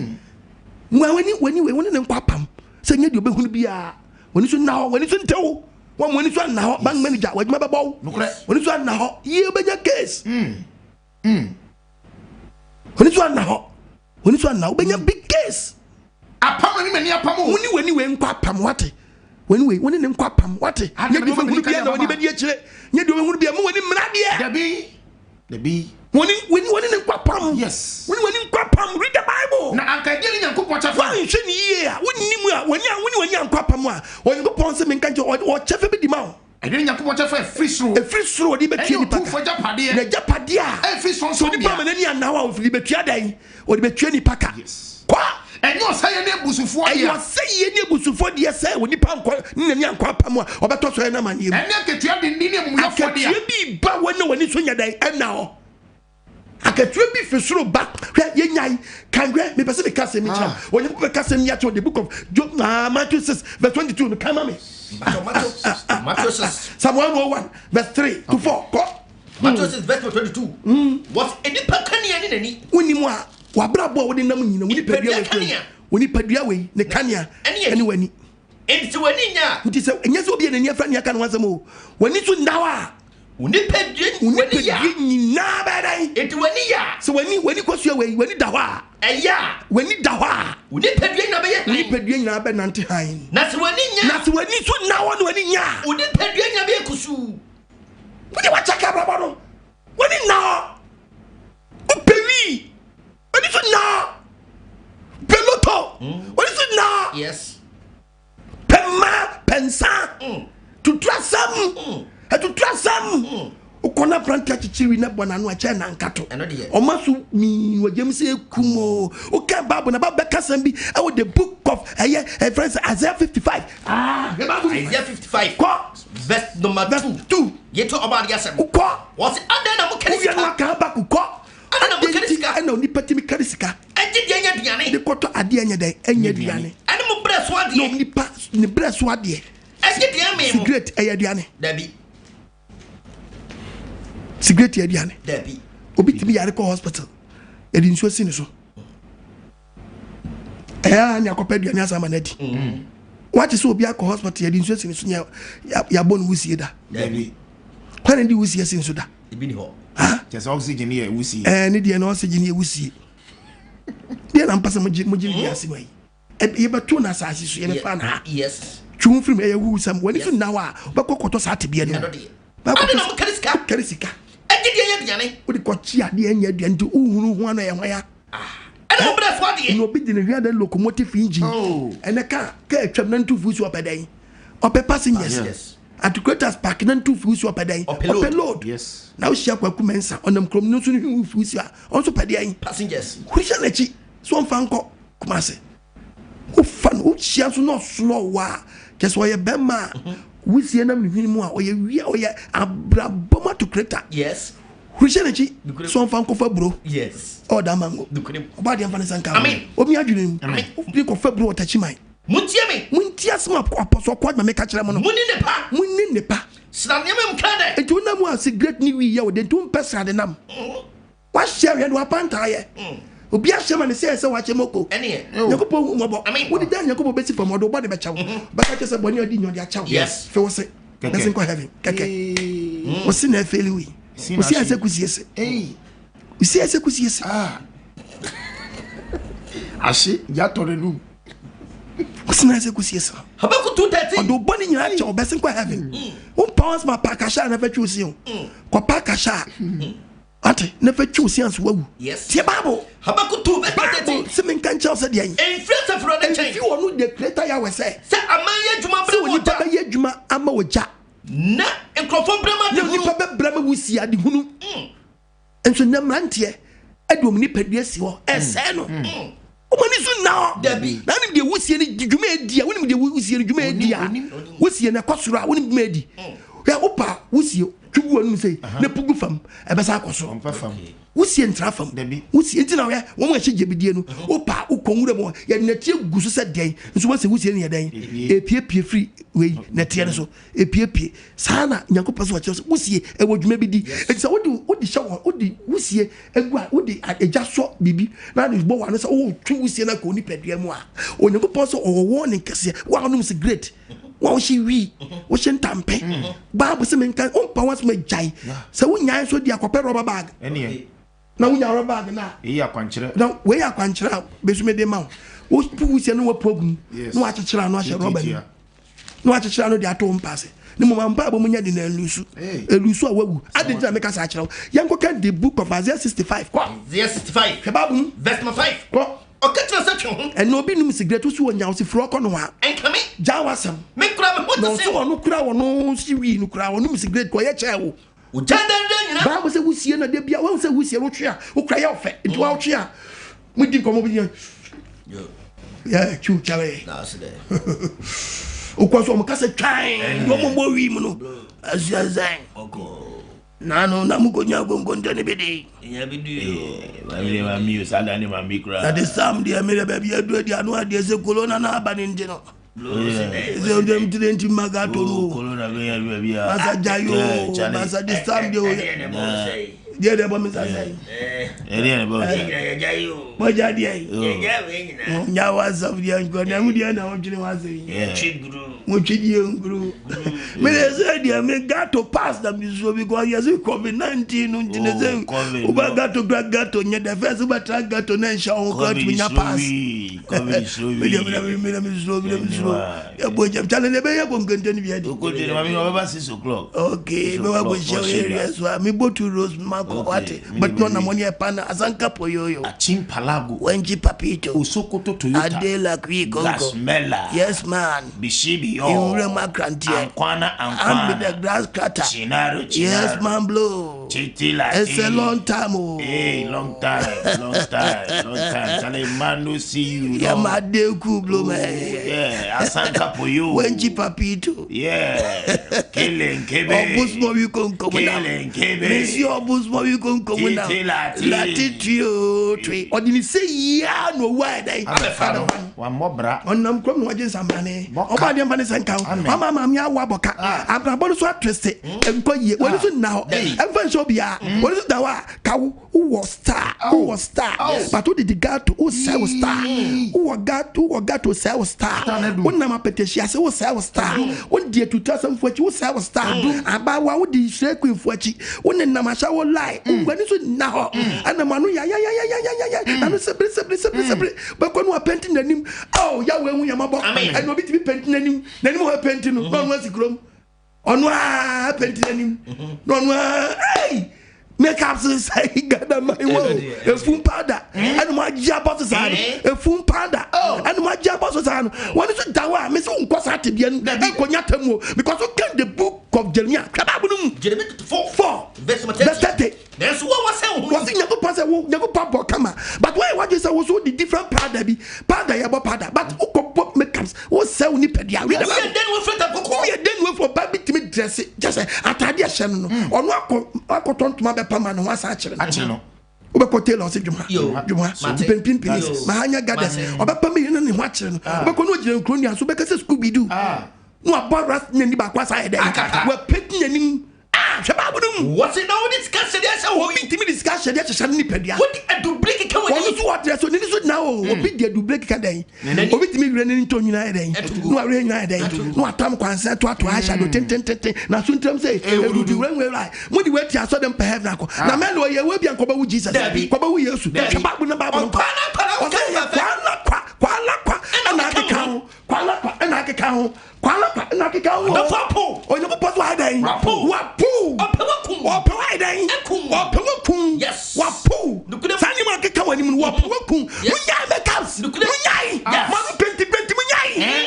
[SPEAKER 1] Nwa w'ani w'ani wei wone ne nkɔ apam sɛ nyɛ deɛ ɔbɛhunu biara w'ani so nna hɔ w'ani so ntɛw wɔn w'ani so anna hɔ bank manager w'adwuma bɛbɔ wo w'ani so anna hɔ yie wobɛnya case w'ani so anna hɔ w'ani so anna hɔ wobɛnya big case.
[SPEAKER 2] Apam na ne m'ani apam o.
[SPEAKER 1] Wone w'ani wei nkɔ apam wate w'ani wei wone ne nkɔ apam wate nyɛ deɛ ɔbɛhunu biara na w'ani bɛdi akyire nyɛ deɛ ɔbɛhunu biara mo w'ani mmra deɛ.
[SPEAKER 2] Dabi dabi.
[SPEAKER 1] Wani wani wani ne nkwa pam.
[SPEAKER 2] Yes.
[SPEAKER 1] Wani wani nkwa pam. Read the Bible.
[SPEAKER 2] Na anka ɛdeɛ ne Nyankopɔn kyɛfa.
[SPEAKER 1] Wanhwɛ ne yie a wonni mu a wani a wani wani ankwa pam a Onyankopɔn sɛ menka nkyɛ ɔkyɛfa bi di ma wo.
[SPEAKER 2] Ɛdeɛ ne Nyankopɔn kyɛfa ɛfiri soro.
[SPEAKER 1] Ɛfiri soro ɔde bɛtua nipa ka.
[SPEAKER 2] Ɛne otumfoɔ agyapadeɛ.
[SPEAKER 1] Na agyapadeɛ a.
[SPEAKER 2] Ɛfiri soro
[SPEAKER 1] sɛ onipa ma n'ani anna hɔ a ɔde bɛtua dɛn? Ɔde bɛtua nipa ka.
[SPEAKER 2] Yes.
[SPEAKER 1] Kɔ.
[SPEAKER 2] Ɛnyɛ ɔsɛeɛ ne abusufoɔ deɛ.
[SPEAKER 1] Ɛyɛ ɔsɛeɛ ne abusufoɔ deɛ sɛ onipa nkɔ ne n'ani ankɔ apam a ɔbɛtɔ sɔeɛ no amanneɛ mu.
[SPEAKER 2] Ɛne akatua denden ne amumuyɛfoɔ deɛ.
[SPEAKER 1] Akatua bi ba wɔn a wɔn ani so nyɛ dɛn ɛnna hɔ. Akatua bi fi soro ba. Hwɛ yɛnyae kan hwɛ mepɛ sɛ meka asɛm yi kyerɛ wo. Onyankopɔn bɛka asɛm yi akyerɛ the book of Job Matthew 6 verse 22 no kan ma me.
[SPEAKER 3] Matthew 6.
[SPEAKER 1] Psalm 101 verse 3 to 4 kɔ.
[SPEAKER 3] Matthew 6 verse 22. Wɔsi enipa kanea ne n'ani.
[SPEAKER 1] Wonim a wabrabɔ a wode nam nyina wo nipadua wei wo nipadua wei ne kanea ɛne w'ani.
[SPEAKER 3] Nti w'ani nya.
[SPEAKER 1] Nti sɛ ɛnyɛ sɛ obi yɛ n'ani afra ne aka ne ho asɛm o w'ani so nna hɔ a.
[SPEAKER 3] Wo nipadua
[SPEAKER 1] wo nipadua nyinaa bɛyɛ dɛn?
[SPEAKER 3] Nti w'ani yɛ a.
[SPEAKER 1] Sɛ w'ani w'ani kɔsua wei w'ani da hɔ a.
[SPEAKER 3] Ɛyɛ a.
[SPEAKER 1] W'ani da hɔ a.
[SPEAKER 3] Wo nipadua nyinaa bɛyɛ hann.
[SPEAKER 1] Wo nipadua nyinaa bɛnante hann.
[SPEAKER 3] Na sɛ w'ani nya.
[SPEAKER 1] Na sɛ w'ani so nna hɔ na w'ani nya a.
[SPEAKER 3] Wo nipadua nyinaa bɛyɛ kusuu.
[SPEAKER 1] Wode wakyɛke abrabɔ no w'ani nna hɔ wopɛ wii w'ani so nna hɔ pɛ loto w'ani so nna hɔ
[SPEAKER 3] Yes.
[SPEAKER 1] pɛ mmaa pɛ nsa Tutu asɛm. Atutu asɛm. Wokɔ na aberante akyekyere wi na bɔ n'ano akyɛ na nkato. Ɔma so mii wɔ gyam sɛ ekum o. Woka Bible na ba bɛka asɛm bi ɛwɔ the book of ɛyɛ ɛfrɛ sɛ Isaiah 55. Ah, hwɛ Bible.
[SPEAKER 3] Isaiah 55.
[SPEAKER 1] Kɔ.
[SPEAKER 3] Verse number 2.
[SPEAKER 1] 2.
[SPEAKER 3] Yɛto ɔba adeɛ asɛm.
[SPEAKER 1] Kɔ.
[SPEAKER 3] Wɔsi adɛn na mo kari
[SPEAKER 1] sika. Wowia no aka Habakkuk kɔ.
[SPEAKER 3] Adɛn na mo kari sika.
[SPEAKER 1] Ɛna onipa tumi kari sika.
[SPEAKER 3] Ɛgye deɛ ɛnyɛ aduane.
[SPEAKER 1] De kɔtɔ adeɛ ɛnyɛ dɛn ɛnyɛ aduane.
[SPEAKER 3] Ɛne mo brɛ so adeɛ.
[SPEAKER 1] Na onipa ne brɛ so adeɛ.
[SPEAKER 3] Ɛgye deɛ ɛmee mo.
[SPEAKER 1] Sigaret ɛyɛ aduane.
[SPEAKER 3] Dabi.
[SPEAKER 1] Sigaret yɛ aduane.
[SPEAKER 3] Dabi.
[SPEAKER 1] Obi tumi yare kɔ hospital yɛde nsuo si ne so. Ɛyɛ a ne akɔpɛ aduane asa ama no adi.
[SPEAKER 3] Mm.
[SPEAKER 1] Wate sɛ obi akɔ hospital yɛde nsuo si ne so nyɛ yɛabɔ no wusie da.
[SPEAKER 3] Dabi.
[SPEAKER 1] Kwan na de wusie si nso da.
[SPEAKER 3] Ebi ni hɔ.
[SPEAKER 5] Kyɛ sɛ oxygen yɛ wusie.
[SPEAKER 1] Ɛɛ ne deɛ na oxygen yɛ wusie. Deɛ na mpɛ sɛ mogye mogye ne di ase ma yi. Yɛbɛto no asase so yɛbɛfa no ha. Twe ho firi mu ɛyɛ huhusɛm. W'ani so nna hɔ a wobɛkɔ kɔtɔ saa tebea no mu.
[SPEAKER 3] Bɛkɔ sika.
[SPEAKER 1] Kari sika.
[SPEAKER 3] Ɛgye deɛ ɛyɛ aduane.
[SPEAKER 1] Wode kɔkye adeɛ ɛnyɛ aduane nti wohunu ho ano ɛyɛ hwan ya.
[SPEAKER 3] Ɛna wo brɛ so adeɛ.
[SPEAKER 1] Na obi de ne hwɛ dɛ locomotive engine. Ɛnɛ kaa kaa atwam na ntu so ɔpɛ dɛn? Ɔpɛ passengers. Antiquators park na ntu fi so ɔpɛ dɛn? Ɔpɛ load. Na wohyia Kwaku Mensah ɔnam kurom no nso ne hwi fi so a ɔno nso pɛ deɛn?
[SPEAKER 3] Passengers.
[SPEAKER 1] Huri hyɛ n'akyi so ɔmfa nkɔ Kumase. Wofa no wohyia nso na ɔsono ɔwɔ a kyɛ sɛ ɔyɛ bɛrima a mhm. wusie nam ne hwene mu a ɔyɛ wia ɔyɛ abrabɔ mu atokureta.
[SPEAKER 3] Yes.
[SPEAKER 1] Huri hyɛ n'akyi so ɔmfa nkɔfa buro.
[SPEAKER 3] Yes.
[SPEAKER 1] Ɔda mango. Ɔba adeɛ mfa ne nsa nka. Omi adwene mu. Wofiri kɔfa buro wɔ takyi man.
[SPEAKER 3] Montie me.
[SPEAKER 1] Montie asɛm a apɔsɔ kɔ adwuma meka kyerɛ mo no.
[SPEAKER 3] Monni nnepa.
[SPEAKER 1] Monni nnepa.
[SPEAKER 3] Sra nneɛma mu kan dɛ.
[SPEAKER 1] Nti wonam mu a sigaret ne wii yɛ wo de nti wompɛ srade nam. Wahyɛ hwɛ de wapantaa yɛ. Obi ahyɛ ma ne sɛ sɛ wakyɛ moko. Nyankopɔn hu mmɔbɔ. Wode da Nyankopɔn bɛsi fam ɔde wo bɔne bɛkyɛ wo. Bɛka kyerɛ sɛ bɔne a ɔdi nyɛ ɔde akyɛ wo. Fe wo se. Bɛsen kɔ heaven. Kɛkɛ. Wo se na ɛfeeli wei. Wo se ɛsɛ kusie se. Wo se ɛsɛ kusie se.
[SPEAKER 5] Ahye gya tɔ n'anum.
[SPEAKER 1] Wosi na ɛsɛ kusie se.
[SPEAKER 3] Habakkuk 2:13.
[SPEAKER 1] Ɔde wo bɔne nyinaa kyɛ wo bɛsen kɔ heaven. Wo mpa wɔn sɛ pa akahyɛ a na fɛ twi wo se o. Kɔ pa akahyɛ a. Ate na fɛ twi wo se anso wawu.
[SPEAKER 3] Yes.
[SPEAKER 1] Tie Bible.
[SPEAKER 3] Habakkuk 2 verse 13.
[SPEAKER 1] Bible sɛ menka nkyerɛ wo sɛ deɛn.
[SPEAKER 3] Mfiri asafo Awurade nkyɛn.
[SPEAKER 1] Mfiri ɔno the creator Yahweh sɛ.
[SPEAKER 3] Sɛ aman yɛ adwuma
[SPEAKER 1] Sɛ
[SPEAKER 3] bere mu
[SPEAKER 1] onipa
[SPEAKER 3] ogya.
[SPEAKER 1] bɛyɛ adwuma ama ogya.
[SPEAKER 3] Na nkurɔfoɔ brɛ ma
[SPEAKER 1] Na
[SPEAKER 3] adehunu.
[SPEAKER 1] onipa bɛbrɛ ma wusie adehunu. Nso nnɛ mmeranteɛ de wɔn nipadua si hɔ ɛsɛe no. Wɔn ani so nna hɔ.
[SPEAKER 3] Dabi.
[SPEAKER 1] Na wonim deɛ wusie no dwuma edi a wonim deɛ wusie no dwuma edi a wusie no ɛkɔ soro a wonim dwuma edi. Hwɛ wopa wusie twi gu wɔn sɛ na pu gu fam ɛbɛsa akɔ soro. Wusie ntra fam. Wusie nti na hwɛ wɔn a ɛhyɛ gyebidie no wopa wokɔ nwura mu yɛde nɛteɛ gu so sɛ dɛn nso wɔsɛ wusie no yɛ dɛn epiepie firi wei nɛteɛ no so. Epiepie. Saa na Nyankopɔn sɛ ɔkyerɛ sɛ wusie ɛwɔ dwuma bi di. Enti sɛ wode wode hyɛ wɔ wode wusie egu a wode egya sɔ biribi na de bɔ w'ano sɛ wotwe wusie no akɔ onipadua mu a, Onyankopɔn sɛ ɔwɔ warning kɛseɛ. Wo a wonom sigaret, wo a wohye wii, wohye ntampe, Bible sɛ menka wompa ho asɛm agyae. Sɛ wonyae nso di akɔpɛ rɔba bag. Na wonya rɔba bag no a.
[SPEAKER 5] Eyi akwankyerɛ.
[SPEAKER 1] Na wei yɛ akwankyerɛ a bɛsu mede ma wo. Wopu wusie no wapu agu mu na wakyekyere ano ahyɛ rɔba no mu. Na wakyekyere ano de ato wo mpa ase. Ne mmom mpaebɔ mu nyɛ den na ɛnlusu. Ɛlusu a wawu. Adɛn nti na meka saa kyerɛ wo? Yɛnkɔka the book of Isaiah 65. Kɔ.
[SPEAKER 3] Isaiah 65.
[SPEAKER 1] Hwɛ Bible mu.
[SPEAKER 3] Verse number 5.
[SPEAKER 1] Kɔ.
[SPEAKER 3] Ɔka kyerɛ sɛ twe ho.
[SPEAKER 1] Ɛnna obi num sigaret wosi wɔ nya wosi firi ɔkɔ no a.
[SPEAKER 3] Ɛnka me.
[SPEAKER 1] Gyaa w'asɛm.
[SPEAKER 3] Me kura me ho te
[SPEAKER 1] Na
[SPEAKER 3] sɛ.
[SPEAKER 1] ɔso ɔno kura ɔno si wii no kura ɔnom sigaret kɔ ɔyɛ kyɛɛ wo.
[SPEAKER 3] Ogya dɛndɛn nyina.
[SPEAKER 1] Bible sɛ wusie na da bia wahu sɛ wusie no wotwe a wokura yɛ ɔfɛ nti wa wotwe a modi nkɔmmɔ bi yɛ twiw kyɛrɛ wokɔ so ɔmo kasa twan de ɔmo mbɔ wi mu no asuasan nano na mokɔnya konkonto ne bi de na de sam deɛ meyɛ baabi aduru adi ano adeɛ sɛ kolona no aba ne nti no sɛ ɔdɛm tire nti mma gato no o masa gya yo masa de sam deɛ o deɛ deɛ bɔ me nsa sɛ bɔgya deɛ nya wasɛm deɛ nkɔ na mu deɛ na wodwene wasɛm yi motwe deɛ nkuru mede sɛ deɛ me gato pass na mesuo because yɛse covid-19 no nti ne sɛ woba gato kura gato nyɛ dɛ fɛ sɛ wobɛtra gato na nhyɛ wo ho kora tumi nya pass Okay, me wa go share area so me bo to rose mako wate but no na money pa na asanka poyoyo
[SPEAKER 5] Achim Palago
[SPEAKER 1] Wenchi Papito
[SPEAKER 5] Osokoto Toyota
[SPEAKER 1] Adela Kwi Konko
[SPEAKER 5] Gasmela
[SPEAKER 1] Yes man
[SPEAKER 5] Bishibi.
[SPEAKER 1] Nwura mu akranteɛ.
[SPEAKER 5] Ankwana
[SPEAKER 1] I'm with
[SPEAKER 5] ankwana.
[SPEAKER 1] the grass cutter.
[SPEAKER 5] Chinaro
[SPEAKER 1] Yes,
[SPEAKER 5] chinaro.
[SPEAKER 1] man blow.
[SPEAKER 5] Titi lati.
[SPEAKER 1] It's a long time oh.
[SPEAKER 5] Hey, long time, long time, long time. Charlie, man, no see you.
[SPEAKER 1] Yeah,
[SPEAKER 5] no.
[SPEAKER 1] my day cool blow
[SPEAKER 5] Oh,
[SPEAKER 1] man.
[SPEAKER 5] yeah, Asanka Poyo.
[SPEAKER 1] Wenchi papito.
[SPEAKER 5] Yeah, Killing Kebe.
[SPEAKER 1] Obusmo wi konkomo na.
[SPEAKER 5] Killing Kebe.
[SPEAKER 1] Mesi obusmo wi konkomo na.
[SPEAKER 5] Titi lati.
[SPEAKER 1] Lati trio twi. Ɔde ne sɛ yia na owu ayɛ dɛn.
[SPEAKER 5] Abɛfa no. Wammɔ bra.
[SPEAKER 1] Ɔnam kurom na wagye nsambrane.
[SPEAKER 5] Bɔka.
[SPEAKER 1] Ɔba adeɛ mfa ne sɛ nka ho.
[SPEAKER 5] Amen.
[SPEAKER 1] Wama maame awo abɔka. Abrabɔ no so atwese. Nkɔ yie. Wɔne so nna hɔ. Ɛmfa nhyɛ obiara. Wɔne so da hɔ a ka wo wowɔ star. Wowɔ star. But wodidi gato wosɛe wo star. Wowɔ gato wowɔ gato sɛe wo star. Wonam apɛtɛhyi ase wosɛe wo star. Wodi atutu asɛmfo akyi wosɛe wo star. Abaawa wodi Israel queenfo akyi. Wonenam ahyɛ wo lie. W'ani so nna hɔ. Ɛnam ano yayayayayaya. Ano sebere sebere sebere sebere. Bɛkɔ no apɛnti n'anim. Oh, Yahweh hu yɛn mmɔbɔ.
[SPEAKER 3] Amen.
[SPEAKER 1] Ɛna obi tumi pɛnti n'anim. N'anim hɔ pɛnti no. Na ɔno asi kurom. Ɔno a pɛnti n'anim. Na ɔno a hey! Makeup sɛ Ghana man wɔ efun powder. Ɛna mo agye abɔ so saa no. Efun powder. Ɛna mo agye abɔ so saa no. Wɔn nso da hɔ a mesi nkɔ saa tebea no. Ɛnkɔnya tɛm o because wokan the book of Jeremiah. Hwɛ baabu no mu.
[SPEAKER 3] Jeremiah 4.
[SPEAKER 1] 4
[SPEAKER 3] Verse number 30.
[SPEAKER 1] Verse 30.
[SPEAKER 3] Nanso wo a wɔsɛn wo ho
[SPEAKER 1] Wɔsi Nyankopɔn sɛ wo Nyankopɔn bɔ kama but wɔyɛ wadwe sɛ wo so wodi different powder bi powder yɛ bɔ powder but wokɔ bɔ makeups wosɛ wo nipadua. Read the
[SPEAKER 3] Woyɛ
[SPEAKER 1] Bible.
[SPEAKER 3] dɛn na wofira ntam kɔkɔɔ?
[SPEAKER 1] Woyɛ dɛn na wofira ɔbaa bi tumi dresse kyɛ sɛ ataade ɛhyɛ no no ɔno akɔ akɔtɔ ntoma bɛpa ma ne ho asan akyerɛ no.
[SPEAKER 5] Akyere no.
[SPEAKER 1] Wobɛkɔ tailor ɔsɛ dwuma
[SPEAKER 3] Yo.
[SPEAKER 1] dwuma
[SPEAKER 3] Mate.
[SPEAKER 1] mpimpini
[SPEAKER 3] Yo.
[SPEAKER 1] mahanya gardens
[SPEAKER 3] Mate.
[SPEAKER 1] ɔbɛpa mi ne ne ho akyerɛ no wobɛkɔ no ogyina nkuro nua so wobɛka sɛ Scooby Doo
[SPEAKER 5] Ah.
[SPEAKER 1] na wabɔ ras n'ani baako asa ayɛ dɛn
[SPEAKER 3] Akata.
[SPEAKER 1] wapɛti n'anim ah hwɛ baabu no mu.
[SPEAKER 3] Wɔse na wode sika hyɛdeɛ ahyɛ wo ho
[SPEAKER 1] Obi ntumi de sika ahyɛdeɛ hyehyɛ ne nipadua.
[SPEAKER 3] Wode adubere keka
[SPEAKER 1] Ɔno
[SPEAKER 3] w'ani.
[SPEAKER 1] nso wɔ so n'ani so na o. Obi de adubere keka dɛn. Obi tumi wura n'ani ntɔ nyinaa yɛ dɛn.
[SPEAKER 3] Ɛtugu.
[SPEAKER 1] Na wawerɛ nyinaa yɛ dɛn. Na watam kwansɛn toatoa ahyɛ do tentententen. Na so ntiram sɛ ewurudu wura nwura. Mo de wati asɔ dɛm pɛ heaven akɔ. Na mɛlɛ ɔyɛ ewe bi a nkɔbɛwu Jesus.
[SPEAKER 3] Dabi.
[SPEAKER 1] Kɔbɛwu Yesu.
[SPEAKER 3] Dabi.
[SPEAKER 1] Hwɛ baabu na baabu no nkɔ.
[SPEAKER 3] Ɔkwa na kwa na
[SPEAKER 1] Ɔsɛ
[SPEAKER 3] woka
[SPEAKER 1] yɛ
[SPEAKER 3] fɛfɛ.
[SPEAKER 1] kwa na kwa kwa na kwa ɛna akeka ho. Kwa na kwa ɛna akeka ho. Kwa na kwa ɛna akeka ho.
[SPEAKER 3] Adɔfo apo.
[SPEAKER 1] Onyankopɔn so ayɛ dɛn.
[SPEAKER 3] Wapo.
[SPEAKER 1] Wapo.
[SPEAKER 3] Ɔpɛ wakum.
[SPEAKER 1] Ɔpɛ wayɛ dɛn.
[SPEAKER 3] Akum.
[SPEAKER 1] Ɔpɛ wakum.
[SPEAKER 3] Yes.
[SPEAKER 1] Wapo.
[SPEAKER 3] Nokorɛ.
[SPEAKER 1] Saa nneɛma akeka wɔ anim no wɔpɛ wakum.
[SPEAKER 3] Yes.
[SPEAKER 1] Munyae makeups.
[SPEAKER 3] Nokorɛ.
[SPEAKER 1] Munyae.
[SPEAKER 3] Yes.
[SPEAKER 1] Mo ano penti penti munyae.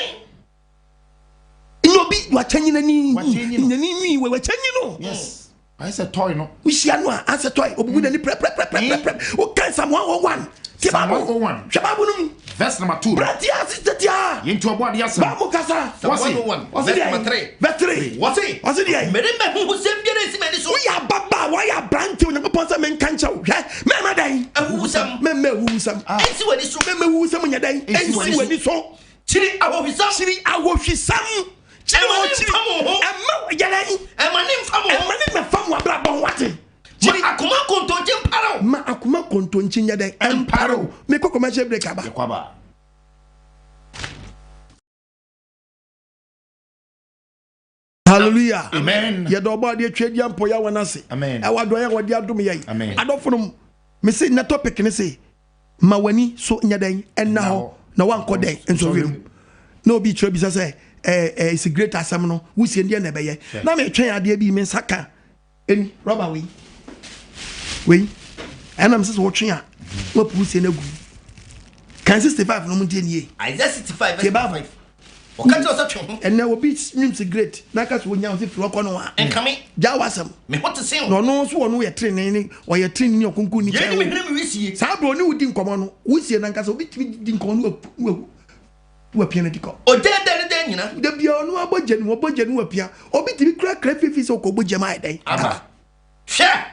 [SPEAKER 1] Nyɛ obi wakyɛnyi n'ani.
[SPEAKER 5] Wakyɛnyi no.
[SPEAKER 1] N'ani nwi wɔ wakyɛnyi no.
[SPEAKER 5] Yes. Ayɛ sɛ toy no.
[SPEAKER 1] Wohyia no a asɛ tɔe obubu n'ani prɛprɛprɛprɛprɛ. Wokan Psalm 101. Tie
[SPEAKER 5] Psalm
[SPEAKER 1] Bible.
[SPEAKER 5] 101.
[SPEAKER 1] Hwɛ Bible no mu.
[SPEAKER 5] Verse number 2.
[SPEAKER 1] Brate ase tetea.
[SPEAKER 5] Yɛnti ɔbɔ adeɛ asɛm.
[SPEAKER 1] Bible kasa.
[SPEAKER 3] Psalm
[SPEAKER 5] Wɔse.
[SPEAKER 3] 101
[SPEAKER 1] Ɔse
[SPEAKER 3] verse
[SPEAKER 1] deɛ.
[SPEAKER 3] number 3.
[SPEAKER 1] Verse 3.
[SPEAKER 3] Wɔse.
[SPEAKER 1] Ɔse deɛ.
[SPEAKER 3] Mmerima ahuhusɛm biara nsi m'ani so.
[SPEAKER 1] Woyɛ ababaa woayɛ aberante Onyankopɔn sɛ menka nkyɛ wo hwɛ mɛma dɛn
[SPEAKER 3] Ahuhusɛm.
[SPEAKER 1] mɛma ahuhusɛm
[SPEAKER 3] Ɛnsi w'ani so.
[SPEAKER 1] mɛma ahuhusɛm nyɛ dɛn
[SPEAKER 5] Ɛnsi
[SPEAKER 1] ɛnsi
[SPEAKER 5] w'ani
[SPEAKER 1] w'ani so
[SPEAKER 3] Kyiri ahohwisɛm.
[SPEAKER 1] kyiri ahohwisɛm kyiri
[SPEAKER 3] Ɛma ne
[SPEAKER 1] ɔkyiri
[SPEAKER 3] mfa mo ho.
[SPEAKER 1] ɛma yɛ dɛn
[SPEAKER 3] Ɛma ne mfa mo ho.
[SPEAKER 1] ɛma ne mɛfa mo abrabɔ ho ate
[SPEAKER 3] Ma akoma nkontonkye mpare wo.
[SPEAKER 1] ma akoma kontonkyi nyɛ dɛn ɛmpare wo mekɔ commercial break aba
[SPEAKER 5] Yɛkɔ aba.
[SPEAKER 1] Hallelujah.
[SPEAKER 5] Amen.
[SPEAKER 1] Yɛda ɔbɔ adeɛ twa di ampɔ yɛ wɔn ase.
[SPEAKER 5] Amen.
[SPEAKER 1] Ɛwɔ adɔyɛ a wɔde adom yɛn.
[SPEAKER 5] Amen.
[SPEAKER 1] Adɔfo nom mese na topic ne se ma w'ani so nyɛ dɛn ɛnna hɔ na wankɔ dɛn nsɔhwɛ mu. Na obi kyerɛ bisa sɛ ɛɛ ɛɛ cigarette asɛm no wusie deɛ na ɛbɛyɛ. Na metwɛn adeɛ bi me nsa ka eni rɔba wei wei ɛnam sɛ sɛ wɔtwe a wɔapu wusie no agu mu. Kan 65 no mu ntie nie.
[SPEAKER 3] Isaiah 65
[SPEAKER 1] Tie
[SPEAKER 3] verse
[SPEAKER 1] Bible.
[SPEAKER 3] 5. Ɔka kyerɛ wo sɛ twe ho.
[SPEAKER 1] Ɛnɛ obi nwim cigarette na aka sɛ onya wo sɛ firi hɔ kɔ no a.
[SPEAKER 3] Ɛnkame.
[SPEAKER 1] Gya w'asɛm.
[SPEAKER 3] Me ho te sen
[SPEAKER 1] Na
[SPEAKER 3] wo.
[SPEAKER 1] ɔno nso ɔno yɛ trenee ne ɔyɛ trenee ne ɔkronkron ni
[SPEAKER 3] Yei
[SPEAKER 1] kyɛn
[SPEAKER 3] ne me
[SPEAKER 1] wo.
[SPEAKER 3] hwene me wisie.
[SPEAKER 1] Saa bere ɔne wo di nkɔmmɔ no, wusie no ankasa obi tumi di nkɔmmɔ no wahu wapia no di kɔ.
[SPEAKER 3] Ogya dɛn ne dɛn nyina.
[SPEAKER 1] Da biara ɔno abɔ gya no mu ɔbɔ gya no wapia. Obi tumi kura kra fifi sɛ ɔkɔ bɔ gya mu ayɛ dɛn.
[SPEAKER 3] Aba. Hwɛ.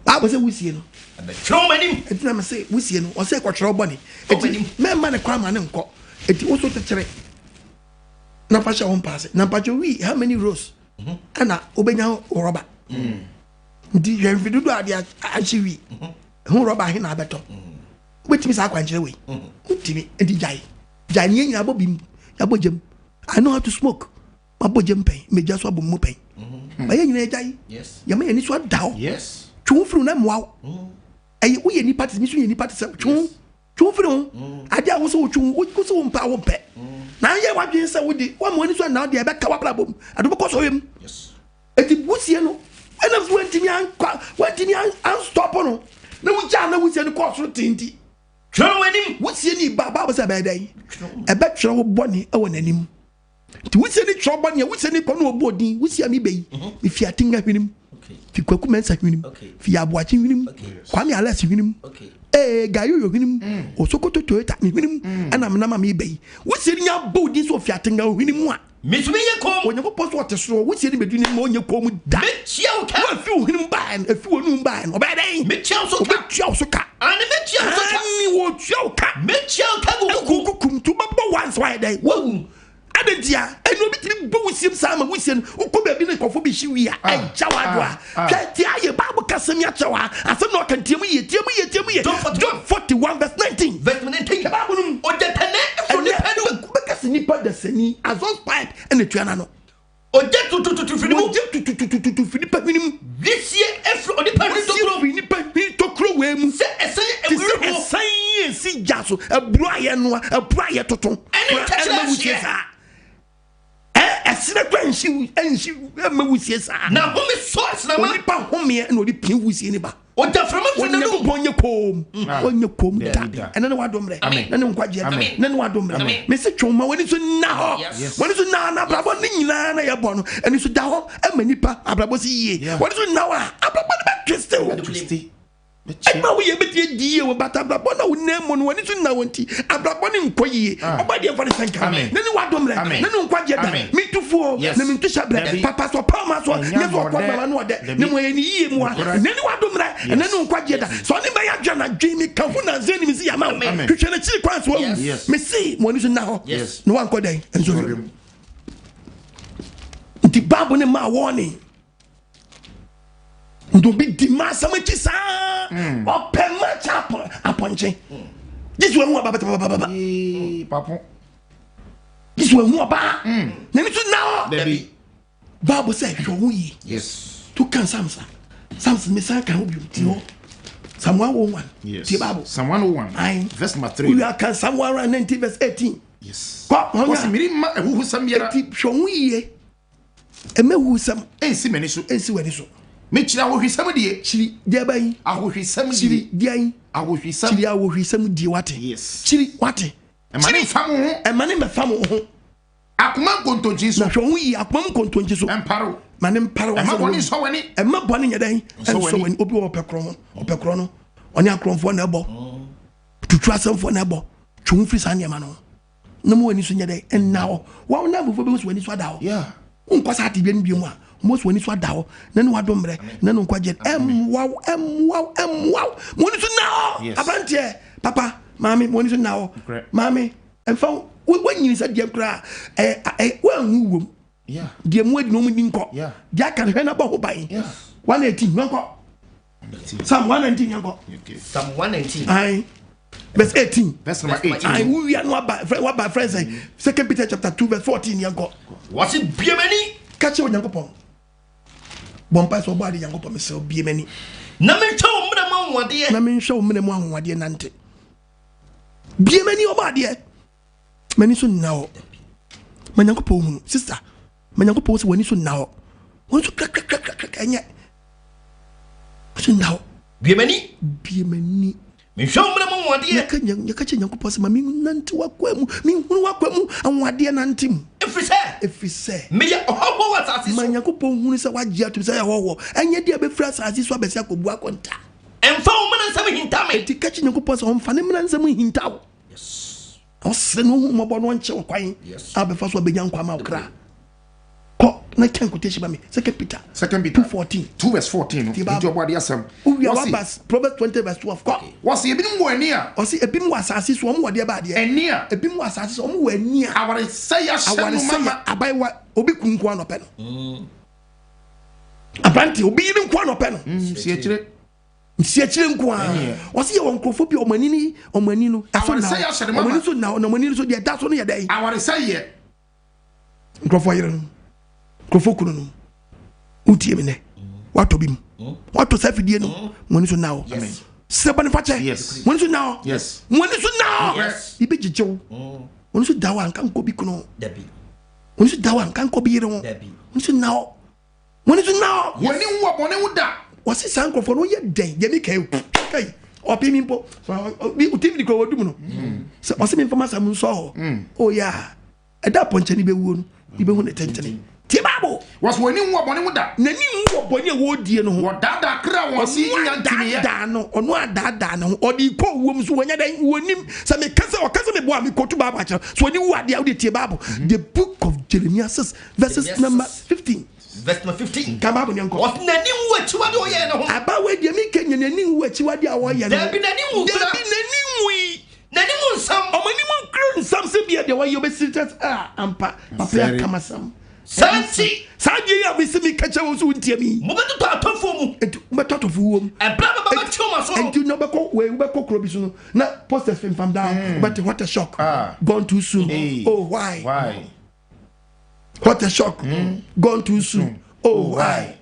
[SPEAKER 1] Bible sɛ wusie no.
[SPEAKER 3] Ɛbɛtwerɛ wo m'anim.
[SPEAKER 1] Enti na mese wusie no ɔsɛ kɔtwerɛ wo bɔne.
[SPEAKER 3] Ɔwɔ
[SPEAKER 1] Enti
[SPEAKER 3] m'anim.
[SPEAKER 1] mɛmma ne kwan ma ne nkɔ. Enti wo so kyekyere na fa hyɛ wo mpa ase. Na mpakyɛ wi how many rows ɛna wobɛnya wo rɔba. Nti hwɛ mfe dodoɔ a ade ahye wi. Ho rɔba ahe na abɛtɔ. Wobɛtumi saa akwankyerɛ wei. Wontumi. Enti gyae. Gyae ne yɛn nyinaa bɔ bim. Yɛabɔ gyam. I know how to smoke. Mabɔ gyam pɛn. Megya so abɔ mu pɛn. Ma yɛn nyinaa gyae.
[SPEAKER 3] Yes.
[SPEAKER 1] Yɛma yɛn ani so ada hɔ.
[SPEAKER 5] Yes.
[SPEAKER 1] Twe wo firi ho na mmoa wo. Ɛyɛ woyɛ nipa te sɛ me nso yɛ nipa te sɛ twe wo twe wo firi ho. Adeɛ a wo sɛ wotwe wo wo sɛ wompɛ a wompɛ. Na ayɛ w'adwene sɛ wode woama w'ani so anaa deɛ ɛbɛka w'abrabɔ mu ɛde wobɛkɔ sɔhwɛ mu.
[SPEAKER 3] Yes.
[SPEAKER 1] Eti wusie no ɛnam so wantumi ankɔ wantumi anstɔpo no na wogyaa na wusie no kɔɔ soro tee nti.
[SPEAKER 3] Twerɛ no w'anim.
[SPEAKER 1] Wusie no ba Bible sɛ ɛbɛyɛ dɛn? Ɛbɛtwerɛ wo bɔne wɔ n'anim. Nti wusie ne twerɛ bɔ nea wusie ne kɔ na ɔbɔ odin wusie a mebɛ yi mefi Atenga hwenem fi Kwaku Mensah hwenem fi Aboakye hwenem Kwame Alex hwenem ee Gayoyo hwenem Osokoto Toyota me hwenem ɛna menam a mebɛ yi wusie ne nya bɔ odin sɛ ofi Atenga hwenem a
[SPEAKER 3] Metumi yɛ komm.
[SPEAKER 1] Onyankopɔn so ɔte soro wusie ne bɛdu ne ma ɔnyɛ komm da.
[SPEAKER 3] Metua wo ka.
[SPEAKER 1] Wo afi wo hwenem baɛ no afi w'anum baɛ no ɔbɛyɛ dɛn?
[SPEAKER 3] Metua wo so ka.
[SPEAKER 1] Ɔbɛtua wo so ka.
[SPEAKER 3] Aane metua wo so ka.
[SPEAKER 1] Aane wɔtua wo ka.
[SPEAKER 3] Metua wo ka gu wo
[SPEAKER 1] kukum. Gu kukum nti wobɛbɔ once wayɛ dɛn? Wawu. Adɛn ntia? Ɛnna obi tumi bɔ wusie mu saa ma wusie no wokɔ baabi ne nkurɔfoɔ bi hye wie a ɛgya w'adoa. Hwɛ tie ayɛ Bible ka asɛm yi akyerɛ wo ha. Asɛm na ɔka tie mu yie tie mu yie tie mu yie. Job 41 verse 19.
[SPEAKER 3] Verse 19.
[SPEAKER 1] Hwɛ Bible no mu.
[SPEAKER 3] Ogyatɛnee firi onipa anum.
[SPEAKER 1] Ɛnɛ wobɛka sɛ nipa dasani exhaust pipe ɛna etua n'ano.
[SPEAKER 3] Ogya tutututu firi ne mu.
[SPEAKER 1] Ogya tutututu firi nipa hwene mu.
[SPEAKER 3] Wisie firi onipa hwene tokuro.
[SPEAKER 1] Wisie firi nipa hwene tokuro wei mu.
[SPEAKER 3] Sɛ ɛsɛn
[SPEAKER 1] Te sɛ
[SPEAKER 3] awuruhuo.
[SPEAKER 1] ɛsɛn yi esi gya so, aburo a yɛnoa, aburo a yɛtoto.
[SPEAKER 3] Ɛne nkyɛkyerɛ
[SPEAKER 1] Ɛmma wusie
[SPEAKER 3] ahyeɛ.
[SPEAKER 1] saa. Ɛ ɛserɛ kora nhye nhye ɛmma wusie saa.
[SPEAKER 3] Na home sɔ asenama.
[SPEAKER 1] Onipa homeɛ na ɔde pia wusie ne ba.
[SPEAKER 3] Ogyaframa firi n'anom.
[SPEAKER 1] Onyankopɔn nyɛ koom. Ɔnyɛ koom da. Ɛnɛ ne wadom mmerɛ. Ɛnɛ ne nkwagyeɛ da. Ɛnɛ ne wadom mmerɛ. Mese twɛn ma w'ani so nna hɔ. W'ani so nna hɔ na abrabɔ ne nyinaa na yɛbɔ no. Ɛni so da hɔ ɛma nipa abrabɔ si yie. W'ani so nna hɔ a abrabɔ no bɛ twiste o. Adwuma a woyɛ bɛtumi adi yie wɔ bata abrabɔ na wonam mu no w'ani so nna hɔ nti abrabɔ no nkɔ yie. Ɔbɔ adeɛ mfa ne sɛ nka. Ne ne wadom mmerɛ. Ne ne nkwagyeɛ da. Metu foɔ na mentu hyɛ berɛ. Papa sɛ ɔpaw ma soɔ nyɛ sɛ ɔkɔ ma no ɔdɛ ne mu ɛyɛ ne yie mu a ɛnɛ ne wadom mmerɛ ɛnɛ ne nkwagyeɛ da sɛ ɔne bɛyɛ adwene na dwen me ka ho nansa anim si yama wo hwehwɛ n'akyiri kwan so awu mesi mo ani so nna hɔ na wankɔ dɛn nsɔhwɛ mu nti bible ne maa wɔne nti obi di ma asɛm akyi saa ɔpɛ ma kyɛ apɔnkye gye sɛ wahu ɔba bɛtɛbɛbɛbɛ gye sɛ wahu ɔbaa n'ani so nna hɔ Bible sɛ hwɛ wo yie.
[SPEAKER 5] Yes.
[SPEAKER 1] To kan Psalms a. Psalms me san kan ho bio ti hɔ. Psalm 101.
[SPEAKER 5] Yes.
[SPEAKER 1] Tie Bible.
[SPEAKER 5] Psalm 101.
[SPEAKER 1] Aye.
[SPEAKER 5] Verse number 3.
[SPEAKER 1] We are kan Psalm 119 verse 18.
[SPEAKER 5] Yes.
[SPEAKER 1] Kɔ.
[SPEAKER 5] Wɔsi miri ma ehuhusɛm biara.
[SPEAKER 1] Eti hwɛ wo yie. Ɛmɛ huhusɛm.
[SPEAKER 5] Ensi m'ani so.
[SPEAKER 1] Ensi w'ani so.
[SPEAKER 5] Mekyiri ahohwisɛm die.
[SPEAKER 1] Kyiri deɛ bɛyi.
[SPEAKER 5] Ahohwisɛm die.
[SPEAKER 1] Kyiri deɛ yi.
[SPEAKER 5] Ahohwisɛm.
[SPEAKER 1] Kyiri ahohwisɛm die wate.
[SPEAKER 5] Yes.
[SPEAKER 1] Kyiri wate.
[SPEAKER 5] Ɛma ne nfa mo ho.
[SPEAKER 1] Ɛma ne mbɛfa mo ho.
[SPEAKER 5] Akoma nkontonkyi so.
[SPEAKER 1] Na hwɛ ho yie, akoma mu nkontonkyi so.
[SPEAKER 5] Ɛmpare wo.
[SPEAKER 1] Ma ne mpare wo.
[SPEAKER 5] Ɛmma bɔne nsɔ w'ani.
[SPEAKER 1] Ɛmma bɔne nyɛ dɛn? Ɛnsɔ w'ani. Obi wɔ ɔpɛ korɔ ho, ɔpɛ korɔ no. Ɔne akorɔmfoɔ na ɛbɔ. Tutu asɛmfoɔ na ɛbɔ. Twe ho firi saa nneɛma no ho. Na mo w'ani so nyɛ dɛn? Ɛnna hɔ. Wɔn na abufuo bɛhu sɛ w'ani so ada hɔ. Wonkɔ saa tebea no bio mu a, wɔn sɛ w'ani so ada hɔ. Na ne wadom mmerɛ, na ne nkwagyeɛ. Ɛmmoa wo, ɛmmoa wo, ɛmmoa wo. Mo ani so nna hɔ. Aberanteɛ, papa, maame, mo ani so nna hɔ. Maame. Ɛmfa ho, woanyini sɛ deɛ koraa ɛɛ ɛɛ woanhu wom. Deɛ mu adi na wɔn di nkɔ. Deɛ aka no hwɛ na bɔ ho ban. 118 yɛn kɔ. Psalm 119 yɛn kɔ.
[SPEAKER 3] Psalm 119.
[SPEAKER 1] Ayi verse 18.
[SPEAKER 5] Verse number 18.
[SPEAKER 1] Ayi wowia no aba fɛ waba fɛ sɛ Second Peter chapter 2 verse 14 yɛn kɔ.
[SPEAKER 3] Wɔsi bie m'ani.
[SPEAKER 1] Kakyɛ Onyankopɔn. Bɔ mpa sɛ ɔbɔ ade Nyankopɔn mesrɛ bie m'ani.
[SPEAKER 3] Na menhwɛ wo mmerɛ mu anwanwadeɛ.
[SPEAKER 1] Na menhwɛ wo mmerɛ mu anwanwadeɛ nante. Bie m'ani ɔbɔ adeɛ m'ani so nna hɔ ma nyankopɔn hunu sista ma nyankopɔn sɛ w'ani so nna hɔ wɔn so krakrakrakrakra ɛnyɛ so nna hɔ.
[SPEAKER 3] Bie m'ani.
[SPEAKER 1] Bie m'ani.
[SPEAKER 3] Mehwɛ wo mmerɛ mu anwanwadeɛ.
[SPEAKER 1] Yɛka kyerɛ nyankopɔn sɛ ma menante w'akwan mu menhunu w'akwan mu anwanwadeɛ nante mu.
[SPEAKER 3] Ɛfiri sɛ.
[SPEAKER 1] Ɛfiri sɛ.
[SPEAKER 3] Meyɛ ɔhɔhoɔ wɔ asase so.
[SPEAKER 1] Ma nyankopɔn hunu sɛ wagye atom sɛ yɛ hɔhoɔ ɛnyɛ deɛ bɛfiri asase so abɛsi akɔbu akɔnta.
[SPEAKER 3] Mfa wo mmara nsɛm nhinta me.
[SPEAKER 1] Enti ka kyerɛ Nyankopɔn sɛ ɔmfa ne mmara nsɛm nhinta wo. Na ɔsrɛ no ohu mmɔbɔ na ɔnkyɛ wo kwan a bɛfa so abɛnya nkwa ama wo kra. Kɔ na kan quotation ma me. Second Peter.
[SPEAKER 5] Second Peter
[SPEAKER 1] 2:14.
[SPEAKER 5] 2 verse 14 no. Nti ɔbɔ adeɛ asɛm.
[SPEAKER 1] Wowia waba Proverbs 20 verse 12 kɔ.
[SPEAKER 5] Wɔsi ebinom wɔ ani a.
[SPEAKER 1] Ɔsi ebinom wɔ asase so wɔn wɔ deɛ ba adeɛ.
[SPEAKER 5] Ani a.
[SPEAKER 1] Ebinom wɔ asase so wɔn wɔ ani a.
[SPEAKER 5] Awaresɛe ahyɛ no mama.
[SPEAKER 1] Awaresɛe abayewa obi kun nko anɔpɛ no. Aberante obi yere nko anɔpɛ no.
[SPEAKER 5] Nsiakyire.
[SPEAKER 1] Nsiakyire nko a. Wɔsi yɛ wɔ nkurɔfoɔ bi wɔn ani ni wɔn ani no ɛso na wɔn ani so na wɔn ani so deɛ ɛda so no yɛ dɛ.
[SPEAKER 5] Awaresɛe yɛ.
[SPEAKER 1] Nkurɔfoɔ yere no nkurɔfoɔ kunu no wotie mi nɛ watɔ bi mu watɔ saa fidie no wɔn ani so na hɔ. Sɛ bɔne fakyɛ wɔn ani so na hɔ. Wɔn ani so na hɔ. Ibi gyegye wo. Wɔn ani so da hɔ a nka nkɔ bi kunu. Wɔn ani so da hɔ a nka nkɔ bi yere ho. Wɔn ani so na hɔ. Wɔn ani so na hɔ.
[SPEAKER 5] Wɔn ani nwu wɔ bɔne ho da.
[SPEAKER 1] Wɔsi saa nkurɔfoɔ no wɔyɛ dɛn deɛ mi kɛn kai ɔpɛ mi mpo TV di kura wɔdum no sɛ ɔsi mi nfa ma sam nsɔ hɔ o yɛ a ɛda apɔnkyɛni bɛ wuo no Ibehu ne tentene. Tie Bible.
[SPEAKER 2] Wɔso wɔn ani nwu wɔ bɔne ho da.
[SPEAKER 1] N'ani nwu wɔ bɔne a wɔredie no ho.
[SPEAKER 2] Wɔdaadaa kra wɔn ase
[SPEAKER 1] Ɔno
[SPEAKER 2] nya ntimiiɛ.
[SPEAKER 1] adaadaa no, ɔno adaadaa ne ho. Ɔde kɔ owuo mu so wɔnyɛ dɛn? Wɔnim. Sɛ meka sɛ ɔka sɛ meboa a mekɔtu Bible akyerɛ. So ɔne wu adeɛ a wode tie Bible. The book of Jeremiah 6 verses
[SPEAKER 3] Jeremiah
[SPEAKER 1] number
[SPEAKER 3] 6.
[SPEAKER 1] 15.
[SPEAKER 3] Verse number 15.
[SPEAKER 1] Ka Bible ne nkɔ.
[SPEAKER 3] Ɔse n'ani nwu akyiwade a ɔyɛɛ no ho.
[SPEAKER 1] Abawa deɛ meka nyɛ n'ani nwu akyiwade a wɔyɛ no ho.
[SPEAKER 3] Dabi n'ani nwu kura.
[SPEAKER 1] Dabi n'ani nwui.
[SPEAKER 3] N'ani mu nsɛm.
[SPEAKER 1] Ɔmo anim nkura nsɛm sɛ bia deɛ wɔyɛ ɔbɛsi kyɛ sɛ ah ampa papa yi aka m'asɛm.
[SPEAKER 3] Saa nti.
[SPEAKER 1] Saa adeɛ yi a mesi meka kyerɛ wo sɛ wontie me yi.
[SPEAKER 3] Mobɛtotɔ atɔfoɔ mu.
[SPEAKER 1] Enti mobɛtɔ atɔfoɔ wuo mu.
[SPEAKER 3] Ɛberɛ a mɛba bɛtwe wɔn aso no.
[SPEAKER 1] Enti na wobɛkɔ wei wobɛkɔ kuro bi so no na posters femfam daa hɔ wobɛte what a shock gone too soon oh why what a shock gone too soon oh why.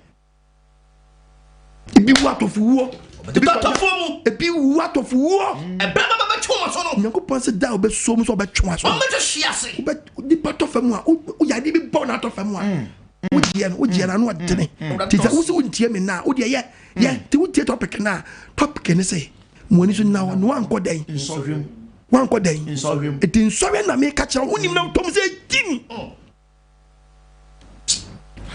[SPEAKER 1] Ebi wu atɔfo wuo.
[SPEAKER 3] Ebi atɔfo mu.
[SPEAKER 1] Ebi wu atɔfo wuo.
[SPEAKER 3] Ɛbɛrɛ bɛba bɛtwe wɔn aso no.
[SPEAKER 1] Nyankopɔn sɛ da a ɔbɛsuo mu sɛ ɔbɛtwe wɔn aso.
[SPEAKER 3] Wɔn bɛtwe hwe ase.
[SPEAKER 1] Wobɛ nipa tɔ fam a woyɛ adeɛ bi bɔ na atɔ fam a. Wogyeɛ no wogyeɛ no ano ɔdene. Ti sɛ wosi wontie me na wodeɛ yɛ yɛ ti wotie topic na topic ne sɛ mo ani so nna hɔ na wankɔ dɛn. Wankɔ dɛn. Eti nsɔhwɛ na meka kyerɛ wo wonim na wotɔm sɛ gyim.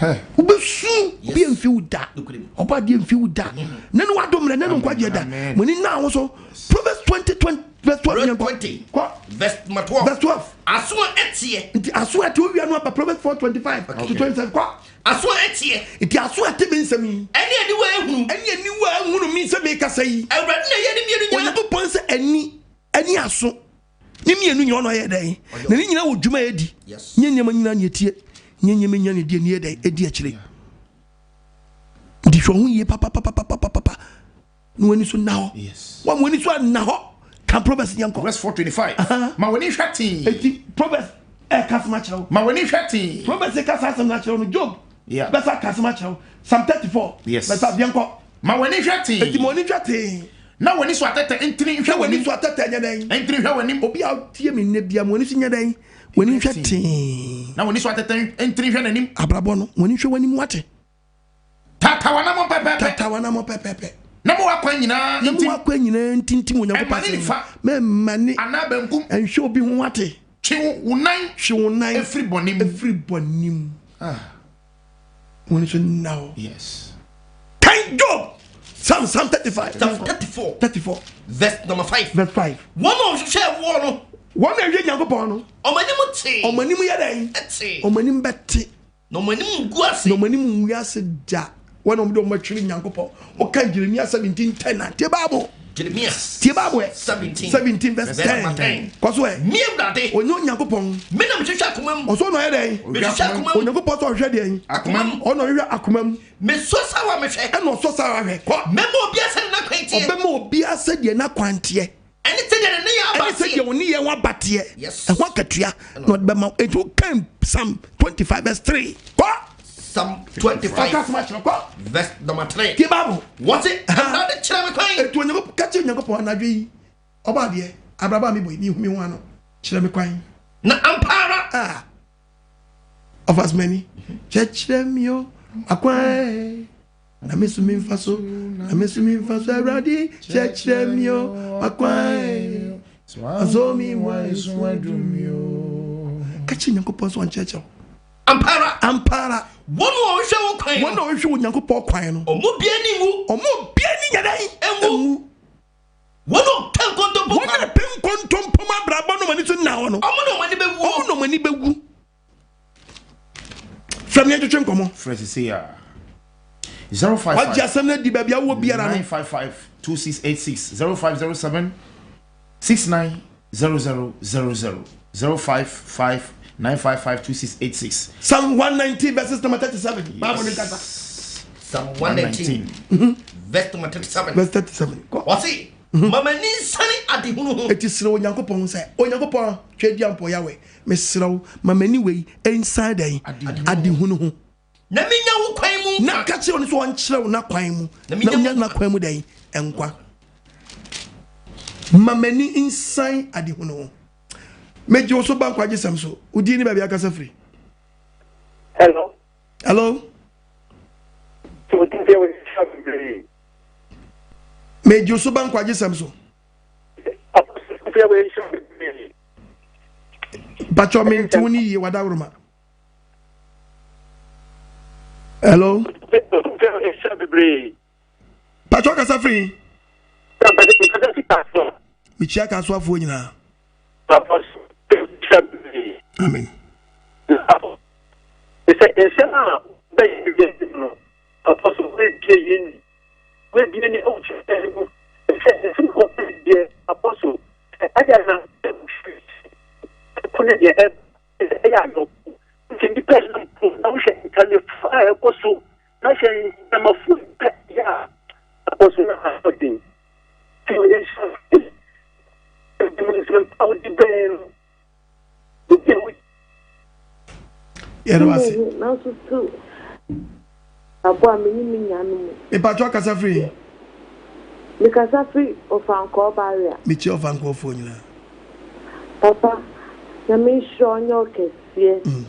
[SPEAKER 1] Wobɛsu obi amfi wo da ɔbɔ adeɛ mfi wo da ne no wadom mmerɛ ne no nkwagyeɛ da mo ani nna ho so Proverbs 20 20 verse 12 yɛn kɔ kɔ
[SPEAKER 3] verse 12
[SPEAKER 1] verse 12
[SPEAKER 3] aso a ɛteɛ
[SPEAKER 1] nti aso a ɛte owia no aba Proverbs 4 25 to 27 kɔ
[SPEAKER 3] aso a ɛteɛ
[SPEAKER 1] nti aso a ɛte me nsɛm yi
[SPEAKER 3] ɛne aniwa ehunu
[SPEAKER 1] ɛne aniwa ehunu mi sɛ mekasa yi
[SPEAKER 3] Awurade na ɛyɛ ne mmienu nyinaa
[SPEAKER 1] Onyankopɔn sɛ ani ɛne aso Ne mmienu nyɛ ɔno ɔyɛ dɛn na ne nyinaa wɔ dwuma a ɛdi nyɛ nneɛma nyinaa ne ɛtie nyɛ nneɛma nyinaa ne ɛdi ne yɛ dɛn ɛdi akyire nti hwɛ ho yie papapapapapapa na w'ani so nna hɔ wɔn w'ani so anna hɔ ka Proverbs yɛn kɔ
[SPEAKER 2] verse 425 ma w'ani hwɛ tee
[SPEAKER 1] eti Proverbs ɛka asɛm akyerɛ wo
[SPEAKER 2] ma w'ani hwɛ tee
[SPEAKER 1] Proverbs ɛka saa asɛm no akyerɛ wo no Job bɛsa ka asɛm akyerɛ wo Psalm 34 bɛsa yɛn kɔ
[SPEAKER 2] ma w'ani hwɛ tee
[SPEAKER 1] eti ma w'ani hwɛ tee
[SPEAKER 2] Na w'ani so atɛtɛ ntini nhwɛ w'anim.
[SPEAKER 1] Na w'ani so atɛtɛ nyɛ dɛn?
[SPEAKER 2] Ntini nhwɛ w'anim.
[SPEAKER 1] Obi a ɔtie me nnɛ bia, ma w'ani so nyɛ dɛn? W'ani nhwɛ tee.
[SPEAKER 2] Na w'ani so atɛtɛ ntini nhwɛ n'anim.
[SPEAKER 1] Abrabɔ no, w'ani nhwɛ w'anim wate.
[SPEAKER 2] Tata w'anammɔn pɛpɛɛpɛ.
[SPEAKER 1] Tata w'anammɔn pɛpɛɛpɛ.
[SPEAKER 2] Na ma w'akwan nyinaa
[SPEAKER 1] ntim. Na ma w'akwan nyinaa ntintim Onyankopɔn
[SPEAKER 2] asɛm. Ɛmma ne nifa.
[SPEAKER 1] Mɛmma ne.
[SPEAKER 2] Anaa benkum.
[SPEAKER 1] Nhwɛ obi ho wate.
[SPEAKER 2] Twe wo nan.
[SPEAKER 1] Twe wo nan.
[SPEAKER 2] Efiri bɔne mu.
[SPEAKER 1] Efiri bɔne mu. Ah. Wɔn nso nna hɔ.
[SPEAKER 2] Yes.
[SPEAKER 1] Kan Job. Psalm Psalm 35.
[SPEAKER 3] Psalm 34.
[SPEAKER 1] 34.
[SPEAKER 3] Verse number 5.
[SPEAKER 1] Verse 5.
[SPEAKER 3] Wɔn a wɔhwehwɛ ɛwoɔ no.
[SPEAKER 1] Wɔn a ɛhwɛ Nyankopɔn no.
[SPEAKER 3] Wɔn anim te.
[SPEAKER 1] Wɔn anim yɛ dɛn?
[SPEAKER 3] Ɛte.
[SPEAKER 1] Wɔn anim bɛte.
[SPEAKER 3] Na wɔn anim ngu ase.
[SPEAKER 1] Na wɔn anim ngu ase da. Wɔn a wɔde wɔn atwere Nyankopɔn. Wɔka Jeremia 17 10 na tie Bible.
[SPEAKER 3] Jeremia.
[SPEAKER 1] Tie Bible ɛ.
[SPEAKER 3] 17.
[SPEAKER 1] 17 verse 10.
[SPEAKER 3] 10.
[SPEAKER 1] Kɔ so ɛ.
[SPEAKER 3] Me Awurade.
[SPEAKER 1] Onye Onyankopɔn.
[SPEAKER 3] Me na mehwehwɛ akoma mu.
[SPEAKER 1] Ɔsɔ na ɔyɛ dɛn?
[SPEAKER 3] Mehwehwɛ akoma mu.
[SPEAKER 1] Onyankopɔn sɛ ɔhwehwɛ deɛn?
[SPEAKER 3] Akoma mu.
[SPEAKER 1] Ɔna ɔhwehwɛ akoma mu.
[SPEAKER 3] Mesɔ sawa mehwɛ.
[SPEAKER 1] Ɛna ɔsɔ sawa hwɛ. Kɔ.
[SPEAKER 3] Mɛma obiara sɛdeɛ n'akwan teɛ.
[SPEAKER 1] Ɔbɛma obiara sɛdeɛ n'akwan teɛ.
[SPEAKER 3] Ɛne sɛdeɛ ne nneyɛɛ aba
[SPEAKER 1] Ɛne sɛdeɛ
[SPEAKER 3] teɛ.
[SPEAKER 1] wo nneyɛɛ ho aba teɛ.
[SPEAKER 3] Yes.
[SPEAKER 1] Ɛho akatua na ɔde bɛma wo. Enti wokan Psalm 25 verse 3. Kɔ.
[SPEAKER 3] Psalm 25.
[SPEAKER 1] Ɔka asɛm akyerɛ kɔ.
[SPEAKER 3] Verse number 3.
[SPEAKER 1] Tie Bible.
[SPEAKER 3] Wɔse, Awurade kyerɛ me kwan.
[SPEAKER 1] Enti Onyankopɔn, ka kyerɛ Onyankopɔn anadwo yi, ɔbɔ adeɛ, abrabɔ a mebɔ yi, mehu me ho ano. Kyerɛ me kwan.
[SPEAKER 3] Na ampa ara.
[SPEAKER 1] Ah. Ɔfasomani, kyerɛkyerɛ me o, akwan. Na me so memfa so, na me so memfa so, Awurade kyerɛkyerɛ me o, akwan. Aso mi wa esu adum mi o. Ka kyerɛ Nyankopɔn sɛ ɔnkyerɛkyerɛ wo.
[SPEAKER 3] Ampara.
[SPEAKER 1] Ampara.
[SPEAKER 3] Wɔn a wɔhwehwɛ wo kwan no.
[SPEAKER 1] Wɔn a wɔhwehwɛ Onyankopɔn kwan no.
[SPEAKER 3] Wɔn bia ni nwu.
[SPEAKER 1] Wɔn bia ni nyɛ dɛn?
[SPEAKER 3] Enwu. Wɔn a wɔpɛ nkontompo
[SPEAKER 1] kwan. Wɔn a wɔpɛ nkontompo mu abrabɔ no wɔn ani so nna hɔ no.
[SPEAKER 3] Wɔn na wɔn ani bɛwu.
[SPEAKER 1] Wɔn na wɔn ani bɛwu. Frɛ me yɛntwetwe nkɔmmɔ.
[SPEAKER 2] Frɛ sisi a. 055.
[SPEAKER 1] Wagye asɛm no adi baabi a wowɔ biara no.
[SPEAKER 2] 955 2686 0507 690000 055 955 2686.
[SPEAKER 1] Psalm 119 verses number 37. Bible ne kasa.
[SPEAKER 3] Psalm 119 verse number 37.
[SPEAKER 1] Verse 37. Kɔ.
[SPEAKER 3] Wɔse, ma m'ani nsane adehunu ho.
[SPEAKER 1] Eti srɛ Onyankopɔn sɛ, Onyankopɔn, Tweaduampɔ Yahweh, mesrɛ wo, ma m'ani wei nsan dɛn? Adehunu ho.
[SPEAKER 3] Na menya wo kwan mu nkwa.
[SPEAKER 1] Na ka kyerɛ no sɛ ɔnkyerɛ wo n'akwan mu.
[SPEAKER 3] Na
[SPEAKER 1] Na wonya n'akwan mu dɛn? Nkwa. Ma m'ani nsan adehunu ho. Megye wo so ba nkwagyesɛm so. Wo din ne baabi akasa firi.
[SPEAKER 6] Hello.
[SPEAKER 1] Hello. Megye wo so ba nkwagyesɛm so. Bàtchɔ mi nti wo ni yie wadaworoma. Hello. Patro kasa firi. Mekyia kasoafoɔ nyinaa. Amen.
[SPEAKER 6] Sɛ nsɛm a bɛyɛ no, papa so bɛbie yɛn ni. Bɛbie ni ɛwɔ kyerɛ mu. Sɛ nsɛm a wɔbɛbie apɔso, ɛyɛ na ɛko ne deɛ ɛyɛ ayɔko. Nti nnipa nam po na wohwɛ ntalefo a ɛkɔ so na hwɛ nnamafo nnipa yɛ a apɔso na ahoɔden. Nti nhyɛ nsɛmpa wode bɛn no.
[SPEAKER 1] Yɛda wo ase.
[SPEAKER 7] Nanso to abo a menye me nya no mu.
[SPEAKER 1] Mepatwɔ kasa firi he?
[SPEAKER 7] Mekasa firi Ofankɔɔ Barrier.
[SPEAKER 1] Mekyia Ofankɔɔfoɔ nyinaa.
[SPEAKER 7] Papa, Nyame nhyira wo nyɛ wo kɛseɛ.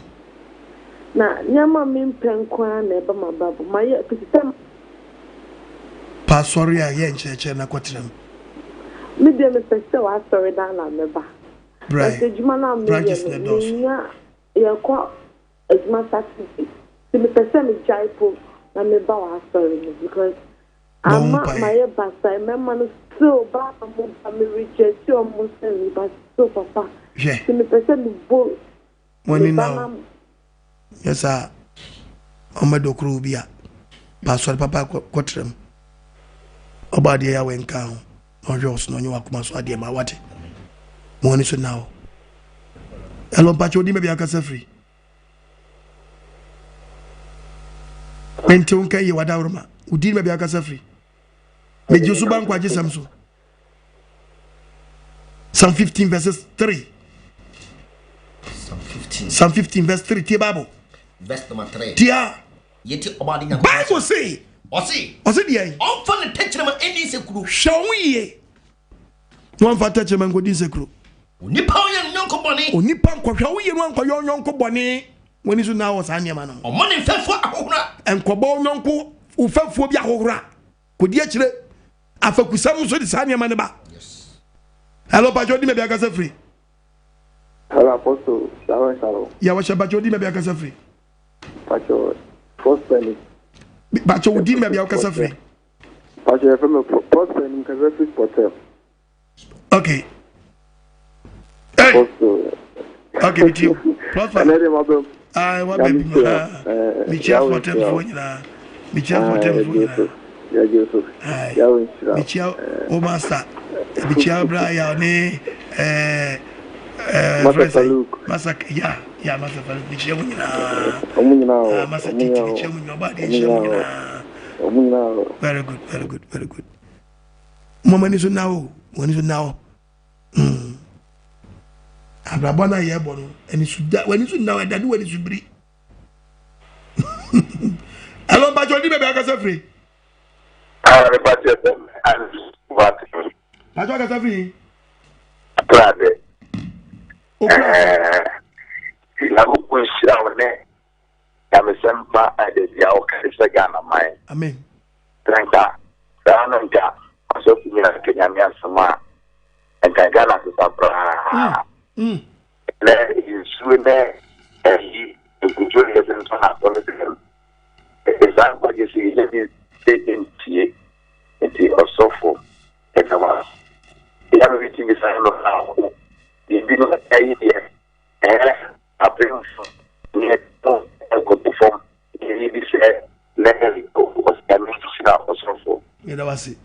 [SPEAKER 7] Na nneɛma a mempɛ nko ara na ɛba m'abrabɔ mu. Mayɛ fiti sɛ.
[SPEAKER 1] Pa asɔre a yɛ nkyerɛkyerɛ na kɔtena mu.
[SPEAKER 7] Me deɛ mepɛ sɛ w'asɔre dan na mɛba.
[SPEAKER 1] Bra
[SPEAKER 7] Nanso adwuma no a meyɛ
[SPEAKER 1] branches
[SPEAKER 7] no,
[SPEAKER 1] no dɔɔso.
[SPEAKER 7] mennya, yɛkɔ adwuma Saturday, nti mepɛ sɛ megyae po na meba w'asɔre no because
[SPEAKER 1] Bɔ ho
[SPEAKER 7] ama
[SPEAKER 1] mpaeɛ.
[SPEAKER 7] mayɛ basaa, mmarima no still ba a wɔn ba, me reject wɔn sɛ me ba still papa,
[SPEAKER 1] Hwɛ.
[SPEAKER 7] nti mepɛ sɛ mebɔ
[SPEAKER 1] Mo ani
[SPEAKER 7] me ba
[SPEAKER 1] nna
[SPEAKER 7] na
[SPEAKER 1] hɔ. Nyɛ saa a, ɔmmɛdɔ korow bi a, ba asɔre papa kɔtra mu. Ɔbɔ adeɛ Yahweh nka ho na ɔnhwɛ wo so na ɔnyɛ w'akoma so adeɛ ma wate. Mo ani so nna hɔ. Hello, mpakyɛ odin baabi akasa firi. Mente wo nka yie wadaworoma. Odin baabi akasa firi. Megye so ba nkwagye sɛm so. Psalm 15 verses 3.
[SPEAKER 3] Psalm 15.
[SPEAKER 1] Psalm 15 verse 3. Tie Bible.
[SPEAKER 3] Verse number 3.
[SPEAKER 1] Tia.
[SPEAKER 3] Yɛti ɔba de nyankopɔn.
[SPEAKER 1] Bible say.
[SPEAKER 3] Ɔse.
[SPEAKER 1] Ɔse deɛ.
[SPEAKER 3] Ɔmfa ne tɛkyerɛma ɛni nsekuro.
[SPEAKER 1] Hwɛ wo yie. Na ɔmfa tɛkyerɛma nkɔdi nsekuro.
[SPEAKER 3] Onipa ɔyɛ ne yɔnko bɔne.
[SPEAKER 1] Onipa nkɔhwɛ wo yie no ankɔyɛ ɔyɔnko bɔne. Wɔn ani so na wɔ saa nneɛma no.
[SPEAKER 3] Ɔmɔ ne mfɛfoɔ ahohora.
[SPEAKER 1] Nkɔbɔ ɔyɔnko mfɛfoɔ bi ahohora. Kɔdi akyire. Afakusɛm nso de saa nneɛma no ba. Hello, Pacho, di baabi akasa firi.
[SPEAKER 8] Hello, Apostle. Shalom, shalom.
[SPEAKER 1] Yeah, wɔhyɛ Pacho, di baabi akasa firi.
[SPEAKER 8] Pacho, Prosper ni.
[SPEAKER 1] Pacho, di baabi akasa firi.
[SPEAKER 8] Pacho, yɛfrɛ me Prosper ni, mekasa firi Sportel.
[SPEAKER 1] Okay. Hey. Okay, me too. Prosper.
[SPEAKER 8] Ɛnɛ de ma bɛm.
[SPEAKER 1] Ah, wa bɛ bi ma. Mi kyia fɔtɛmfoɔ nyinaa. Mi kyia fɔtɛmfoɔ nyinaa. Mi kyia o master. Mi kyia bra ya ne ɛɛ ɛɛ.
[SPEAKER 8] Master Faluk.
[SPEAKER 1] Master ya ya Master Faluk mi kyia mo nyinaa.
[SPEAKER 8] Ɔmo nyinaa o.
[SPEAKER 1] Ah, Master Titi mi kyia mo nyinaa. Ɔba adeɛ kyia mo nyinaa.
[SPEAKER 8] Ɔmo nyinaa o.
[SPEAKER 1] Very good, very good, very good. Mo ani so na o, mo ani so na o. Mm. Abrabɔ no a yɛbɔ no, ani so da, w'ani so nna ɛda ne w'ani so biri. Hello, mpatsɔ odi baabi akasa firi. Mpatsɔ akasa firi.
[SPEAKER 6] Akrade. Ɛɛ, Nyankopɔn nhyira wo ne nyamesɛm pa a da bia woka de hyɛ Ghana man.
[SPEAKER 1] Amen.
[SPEAKER 6] Sɛ nka saa na nka asɔfo nyina ka Nyame asɛm a, nka Ghana sesa koraa. Nɛ nsuo nɛ ɛyi nkutuo ne yɛde ntɔ no asɔre dɛm. Ɛde saa nkwagye so yɛnya bi sɛ ntie. Nti ɔsɔfo yɛda wo ase. Yɛ a mebɛtumi saa no baako. Biribi no ɛyi deɛ Ɛɛ, apemfo ne ɛmo ɛkoto fam yɛ bi sɛ Mary Nyame nhyira ɔsɔfo.
[SPEAKER 1] Yɛda wo ase.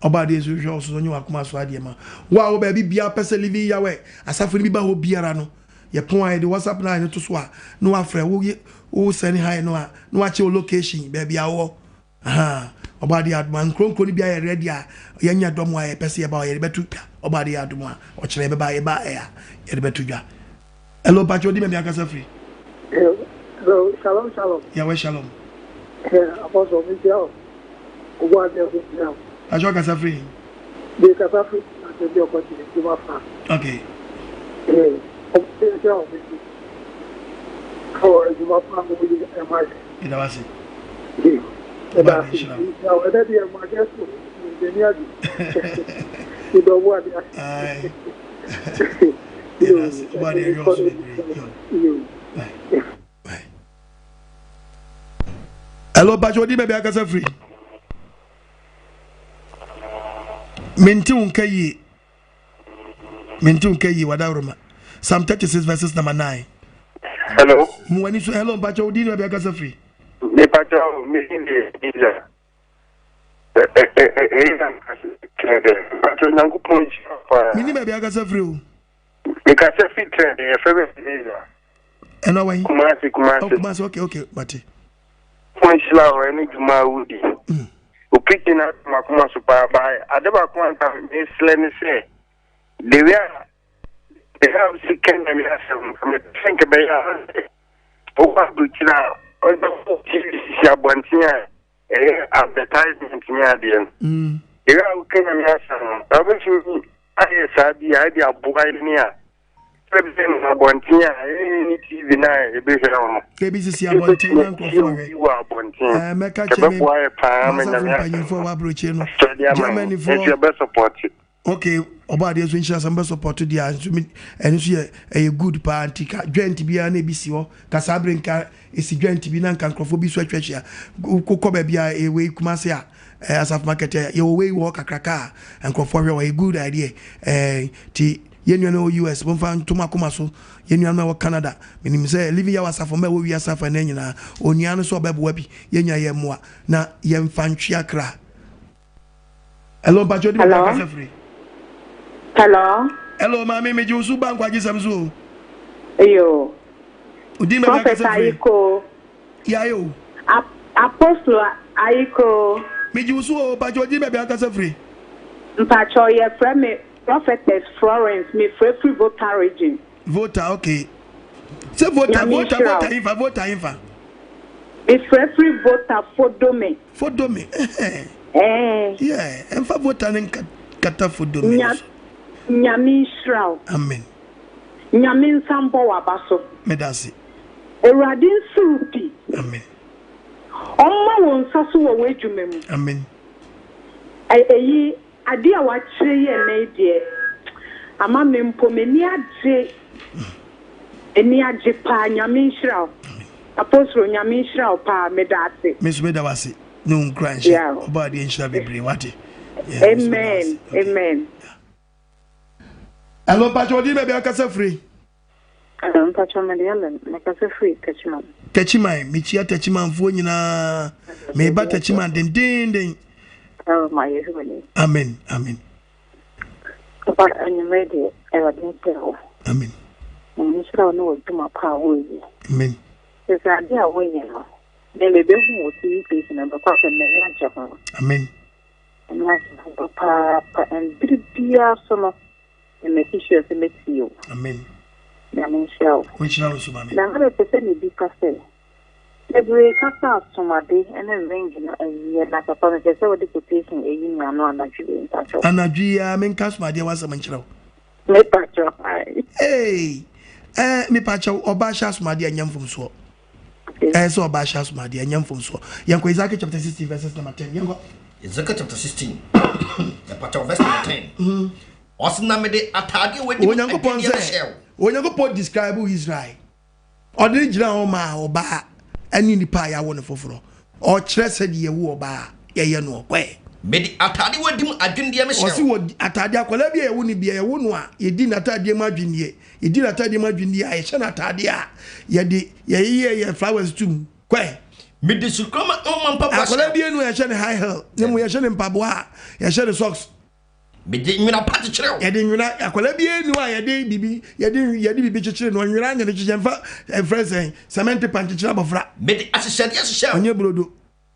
[SPEAKER 1] Ɔba adeɛ nso hwɛ ɔso ɔnyɛ wakoma so adeɛ ma wo a wɔ baabi biara pɛ sɛ Living Yahweh asafo no bi ba hɔ biara no yɛpon a yɛde WhatsApp line no to so a na wafrɛ wo wo send hi no a na wakyɛ wo location baabi a wowɔ Ahaa ɔbɔ adeɛ adom a nkuro nkuro no bi ayɛ ready a yɛnyɛ dɔm a yɛpɛ sɛ yɛba hɔ yɛde bɛto dwa ɔbɔ adeɛ adom a ɔkyerɛ yɛbɛba yɛba ɛya yɛde bɛto dwa. Hello mpakyɛ odi mɛmi akasa firi.
[SPEAKER 9] Hello shalom shalom.
[SPEAKER 1] Yahweh shalom.
[SPEAKER 9] Apostle mi kyia o ɔbɔ adeɛ so kyia o.
[SPEAKER 1] Mpakyɛ ɔkasa firi hin.
[SPEAKER 9] De kasa firi ase bi ɔkɔ kyerɛ juma fa.
[SPEAKER 1] Okay.
[SPEAKER 9] Ɔbɔ adeɛ kyia o mi for adwuma pa a woyɛ ɛma yɛ.
[SPEAKER 1] Meda wo ase.
[SPEAKER 9] Meda ase. Nhyira wo. Ɛnɛ deɛ magɛ so m'ani agye. Medɔ wo ade ase.
[SPEAKER 1] Aye. Meda ase. Wo ade ɛyɛ ɔso bebree. Yo. Bye. Bye. Hello, Pacho, odi baabi akasa firi. Mente wo nka yie. Mente wo nka yie, wadaworoma. Psalm 36 verses number 9.
[SPEAKER 8] Hello.
[SPEAKER 1] Mu wani so, hello, Pacho, odi baabi akasa firi.
[SPEAKER 8] Me Pacho, me din de Isa. Ɛyi na kyerɛ dɛ, Pacho, Nyankopɔn nhyira paa.
[SPEAKER 1] Menni baabi akasa firi o.
[SPEAKER 8] Mekasa fi trɛ dɛ, yɛfrɛ me Isa.
[SPEAKER 1] Ɛno awan?
[SPEAKER 8] Kumasi, Kumasi.
[SPEAKER 1] Oh, Kumasi, okay, okay, mate.
[SPEAKER 8] Nyankopɔn nhyira wo ɛne dwuma a wodi. Wo preaching no atɔ m'akoma so paa but ade baako a nka mesrɛ ne sɛ the way a the way a wosi ka Nyame asɛm no nka mepɛ sɛ nka ɛbɛyɛ a ɔsɛ wokɔ aburokyire a ɔsɛ TV sisi abɔnten a ɛyɛ advertisement ne adeɛ no. The way a woka Nyame asɛm no na wobɛtumi ayɛ saa bi a ɛde aboa ne a Sɛ no abɔnten a ɛyɛ ne TV no a yɛbɛhwɛ wo no.
[SPEAKER 1] Ebi sisi abɔnten na nkurɔfoɔ hwɛ.
[SPEAKER 8] Wɔ abɔnten.
[SPEAKER 1] Ɛɛ mɛka kyerɛ me
[SPEAKER 8] Ɛbɛboa yɛ paa ma
[SPEAKER 1] masafo
[SPEAKER 8] Nyame
[SPEAKER 1] mpanyinfoɔ wɔ aburokyire no.
[SPEAKER 8] asɛde ama yɛn.
[SPEAKER 1] Germanyfoɔ.
[SPEAKER 8] Nti ɛbɛ support.
[SPEAKER 1] Okay, ɔbɔ adeɛ nso nhyira sɛ mbɛ support deɛ a nso mi ɛno nso yɛ ɛyɛ good paa nti ka joint biara na ebi si hɔ ka saa bere nka esi joint bi na nka nkurɔfoɔ bi so atwa ahyia kokɔ baabi a ɛwɔ yi Kumasi a ɛɛ asafo market a yɛwɔ wei wɔ hɔ kakraka a nkurɔfoɔ hwɛ wɔ ɛyɛ good idea ɛɛ ti. Yɛn nuanom a ɛwɔ US, momfa nto mo akoma so. Yɛn nuanom a ɛwɔ Canada, menim sɛ Living Yahweh asafo mma a ɛwɔ wiase afanan nyinaa, onua no sɛ ɔbɛboa bi, yɛn nyinaa yɛmmoa na yɛmfa ntwe akra. Hello, mpakyɛ odi baabi akasa firi.
[SPEAKER 10] Hello.
[SPEAKER 1] Hello, maame, megye wo so ba nkwagyesɛm so o.
[SPEAKER 10] Eyo.
[SPEAKER 1] Odi baabi akasa firi.
[SPEAKER 10] Prophet Ayiko.
[SPEAKER 1] Yae o.
[SPEAKER 10] Apostle Ayiko.
[SPEAKER 1] Megye wo so o, mpakyɛ odi baabi akasa firi.
[SPEAKER 10] Mpakyɛ yɛfrɛ me Prophetess Florence me frɛ firi Volta region.
[SPEAKER 1] Volta ok sɛ Volta
[SPEAKER 10] Nyame
[SPEAKER 1] Volta
[SPEAKER 10] nhyira
[SPEAKER 1] Volta
[SPEAKER 10] wo.
[SPEAKER 1] hefa Volta hefa.
[SPEAKER 10] Me frɛ firi Volta Fodome.
[SPEAKER 1] Fodome ɛhɛn.
[SPEAKER 10] Ɛɛ.
[SPEAKER 1] Yeah ɛnfa Volta ne nka kata Fodome
[SPEAKER 10] Nya
[SPEAKER 1] no so.
[SPEAKER 10] Nyame nhyira wo.
[SPEAKER 1] Amen.
[SPEAKER 10] Nyame nsa mbɔ w'aba so.
[SPEAKER 1] Medase.
[SPEAKER 10] Awurade nsi wo pi.
[SPEAKER 1] Amen.
[SPEAKER 10] Ɔmma wo nsa so wɔ w'adwuma mu.
[SPEAKER 1] Amen.
[SPEAKER 10] Ɛ ɛyi Adeɛ a wakyerɛ yi ɛnnɛ yi deɛ ama me mpo m'ani agye m'ani agye paa Nyame nhyira wo Apostle Nyame nhyira wo paa meda ase.
[SPEAKER 1] Me nso meda wo ase ne wo nkuranhyɛ.
[SPEAKER 10] Yeah.
[SPEAKER 1] Ɔbɔ adeɛ nhyira bebree wate. Yeah, me nso meda wo
[SPEAKER 10] Amen
[SPEAKER 1] ase. Okay.
[SPEAKER 10] amen.
[SPEAKER 1] Hello, Pacho, odi baabi akasa firi.
[SPEAKER 11] Hello, mpacho mede Ellen, mekasa firi Techiman.
[SPEAKER 1] Techiman, mekyia Techimanfoɔ nyinaa. Meba Techiman dendenden.
[SPEAKER 11] Oh, ma Yehowa ni.
[SPEAKER 1] Amen, amen.
[SPEAKER 11] Papa, anwummerɛ deɛ, Awurade nhyira wo.
[SPEAKER 1] Amen.
[SPEAKER 11] Na nhyira wo ne w'adwuma pa a woreyɛ.
[SPEAKER 1] Amen.
[SPEAKER 11] Sɛ sɛ adeɛ a woyɛ no, me mebɛhu wɔ TV station no bɛkɔ sɛ m'ani agye ho.
[SPEAKER 1] Amen.
[SPEAKER 11] M'ani agye ho papaapa. Ɛmbere biara so no, Me make sure sɛ mɛtie wo.
[SPEAKER 1] Amen.
[SPEAKER 11] Nyame nhyira wo.
[SPEAKER 1] Ɔnhyira wo nso mame.
[SPEAKER 11] Na na mepɛ sɛ mebisa sɛ, bebree ka sɛ asomade ne ring no ɛnyɛ na papa mepɛ sɛ wode quotation ɛyi me ano anadwo yi mpakyɛw.
[SPEAKER 1] Anadwo yi ara menka asomadeɛ ho asɛm nkyerɛ wo.
[SPEAKER 11] Mepakyɛw ae.
[SPEAKER 1] Hey, eh, mepakyɛw ɔbaa hyɛ asomadeɛ ɛnyɛ mfomsoɔ. Ɛyɛ sɛ ɔbaa hyɛ asomadeɛ ɛnyɛ mfomsoɔ. Yɛnkɔ Ezekiel chapter 16 verses number 10. Yɛnkɔ.
[SPEAKER 3] Ezekiel chapter 16 mepakyɛw verse number 10. Mm. Ɔse na mede ataadeɛ a wɔadi mu
[SPEAKER 1] Onyankopɔn
[SPEAKER 3] adwinneɛ
[SPEAKER 1] sɛ
[SPEAKER 3] bɛhyɛɛ wo.
[SPEAKER 1] Onyankopɔn describe Israel. Ɔde no gyina hɔ maa ɔbaa ne nipa a yɛawo no foforɔ. Ɔkyerɛ sɛdeɛ yɛwo ɔbaa a yɛyɛ no ɔkɔɛ.
[SPEAKER 3] Mede ataadeɛ a wɔadi mu adwinneɛ mehyɛɛ
[SPEAKER 1] Ɔse
[SPEAKER 3] wo.
[SPEAKER 1] wɔ ataadeɛ akwadaa bi a yɛwo no bia yɛwo no a yɛdi n'ataadeɛ mu adwinneɛ. Yɛdi n'ataadeɛ mu adwinneɛ a yɛhyɛ no ataadeɛ a yɛde yɛyeyɛ yɛ flowers tum. Kɔɛ.
[SPEAKER 3] Mede sukraman nwoma mpaboa hyɛɛ
[SPEAKER 1] Akwadaa
[SPEAKER 3] wo.
[SPEAKER 1] bi enu a yɛhyɛ no high heel ne mu yɛhyɛ no mpaboa a yɛhyɛ no socks.
[SPEAKER 3] Mede nwera pa kyekyeree wo.
[SPEAKER 1] Yɛde nwera akwadaa bi enu a yɛde biribi yɛde yɛde biribi kyekyere no nwera na yɛde kyekyere nfa ɛfrɛ sɛn cement pa nkyekyere abɔfra.
[SPEAKER 3] Mede ahyehyɛdeɛ hyehyɛɛ wo.
[SPEAKER 1] Ɔnyɛ brodo.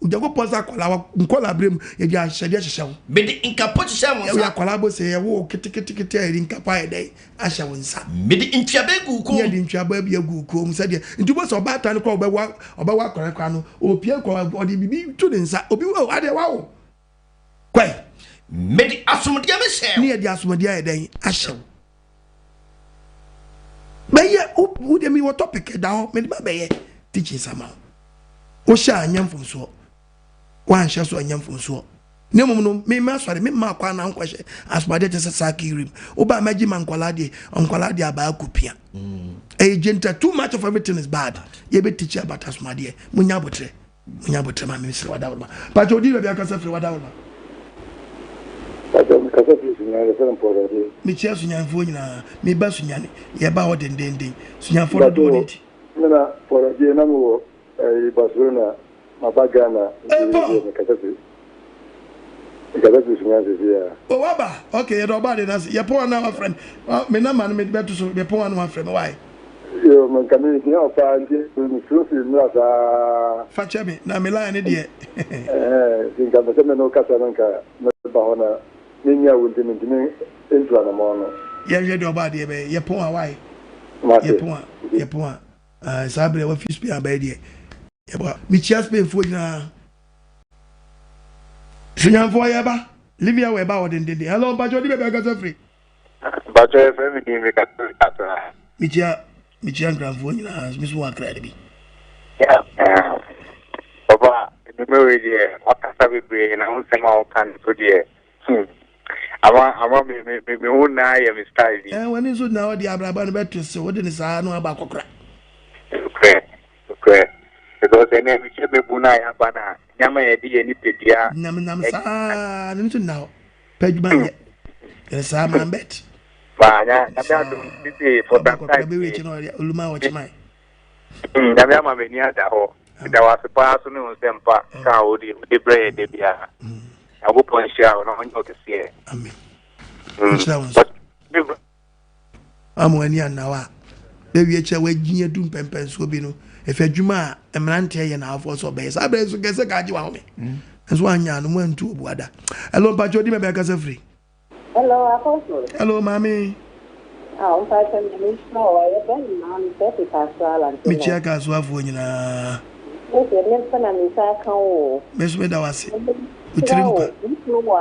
[SPEAKER 1] Onyankopɔn sɛ akwadaa wa nkwadaa berɛ mu yɛde ahyehyɛdeɛ hyehyɛ wo.
[SPEAKER 3] Mede nkapo hyehyɛɛ wo nsa.
[SPEAKER 1] Yɛ akwadaa bɔ sɛ yɛwo wo keteketekete a yɛde nkapo ayɛ dɛn ahyɛ wo nsa.
[SPEAKER 3] Mede ntweaba agu wo kɔn mu.
[SPEAKER 1] Yɛde ntweaba bi agu wo kɔn mu sɛdeɛ nti wobɔ sɛ ɔbaatan no koraa ɔbɛwo ɔbɛwo akwadaa koraa no ɔpie kɔ ɔde biribi to ne nsa obi o adeɛ wawo. Kɔe.
[SPEAKER 3] Mede asomdeɛ mehyɛɛ wo.
[SPEAKER 1] Ne yɛde asomdeɛ ayɛ dɛn ahyɛ wo. Bɛyɛ wo deɛ mewɔ topic ɛda hɔ mede ba bɛyɛ teachings ama wo. Wohyɛ a nyɛ mfomsoɔ. Woanhyɛ so a nyɛ mfomsoɔ. Na mmom no me ma asɔre me mma akwa na nkɔhyɛ asomadeɛ te sɛ saa kirim. Woba mɛgye ma nkwadaa deɛ nkwadaa deɛ abaa kɔpia. Ɛyɛ gyenta too much of everything is bad. Yɛbɛ teach about asomadeɛ. Munya abotrɛ. Munya abotrɛ ma me mesrɛ wadaworoma. Pakyɛ odi baabi akasa firi wadaworoma.
[SPEAKER 9] Pakyɛ mekasa firi Sunyani yɛfrɛ me Paul Adjei.
[SPEAKER 1] Mekyia Sunyanfoɔ nyinaa. Meba Sunyani yɛba hɔ dendenden. Sunyanfoɔ dodoɔ no nti.
[SPEAKER 9] Me na Paul Adjei na mewɔ ɛyi Barcelona maba Ghana nti deɛ mekasa firi mekasa firi Sunyani sisi a.
[SPEAKER 1] O waba ok yɛda ɔba ade no ase yɛpɔn a na wafrɛ me me number no mede bɛto so yɛpɔn a na wafrɛ me why.
[SPEAKER 9] Yoo me nka me hia wo paa nti me suro firi mmra saa.
[SPEAKER 1] Fa kyɛ me na me line no deɛ.
[SPEAKER 9] Ɛhɛn nti nka mpɛ sɛ me ne wo kasa no nka me ba hɔ na me nya wo nti me ntumi ntu anamɔn no.
[SPEAKER 1] Yɛnhwɛ deɛ ɔba adeɛ bɛyɛ yɛpɔn a why
[SPEAKER 9] Mate.
[SPEAKER 1] Yɛpɔn a yɛpɔn a ah saa berɛ wafi Spain aba yi deɛ yɛbɔ mekyia Spainfoɔ nyinaa Sunyanfoɔ yɛba Livia wɔ ɛba wɔ dendenden hello mpakyɛ ɔde baabi akasa firi.
[SPEAKER 6] Mpakyɛ yɛfrɛ me din mekasa firi Accra.
[SPEAKER 1] Mekyia mekyia Nkranfoɔ nyinaa me so wɔ Accra de bi.
[SPEAKER 6] Papa nnwuma wei deɛ wakasa bebree na wo nsɛm a woka no so deɛ hmm ama ama me me me me ho nyinaa yɛ me style bi.
[SPEAKER 1] Ɛɛ w'ani nso na ɔde abrabɔ no bɛto se wode ne saa no aba akɔkora.
[SPEAKER 6] Nokorɛ nokorɛ because ɛnɛ mehyɛ mebu no a yɛaba no a nneɛma yɛde yɛ nipadua.
[SPEAKER 1] Nam nam saa ne nso nna hɔ. Pɛ adwuma nyɛ. Yɛrɛ saa man bet.
[SPEAKER 6] Ba nya nyame adom sisi for some time.
[SPEAKER 1] Bɛwɛ akyi no oluma wɔ kyeman.
[SPEAKER 6] Nyame ama m'ani ada hɔ. Meda wo ase paa so ne wo nsɛmpa ka a wode wode brɛ yɛ da biara. Nyankopɔn nhyira wo na ɔnyɛ wo kɛseɛ.
[SPEAKER 1] Amen. Nhyira wo nso. Ama w'ani anna hɔ a, bɛwie kyerɛ w'agyin adu mpɛmpɛnsoɔ bi no, ɛfɛ adwuma a mmeranteɛ yɛ na afoɔ sɛ ɔbɛyɛ saa berɛ nso kɛsɛ ka agye w'ahome nso anyɛ ano mu antu obuada. Hello, mpakyɛ odi mɛbɛn kasa firi.
[SPEAKER 11] Hello, Apostle.
[SPEAKER 1] Hello, maame.
[SPEAKER 11] Ah, mpakyɛ nyame nhyira wo. Ɛyɛ bɛn maame sɛ fi Kasoa Lante.
[SPEAKER 1] Mekyia Kasoafoɔ nyinaa.
[SPEAKER 11] Mese me nsa na me nsa aka wo o.
[SPEAKER 1] Me nso meda wo ase. Wo tiri nkwa.
[SPEAKER 11] Me kunu wɔ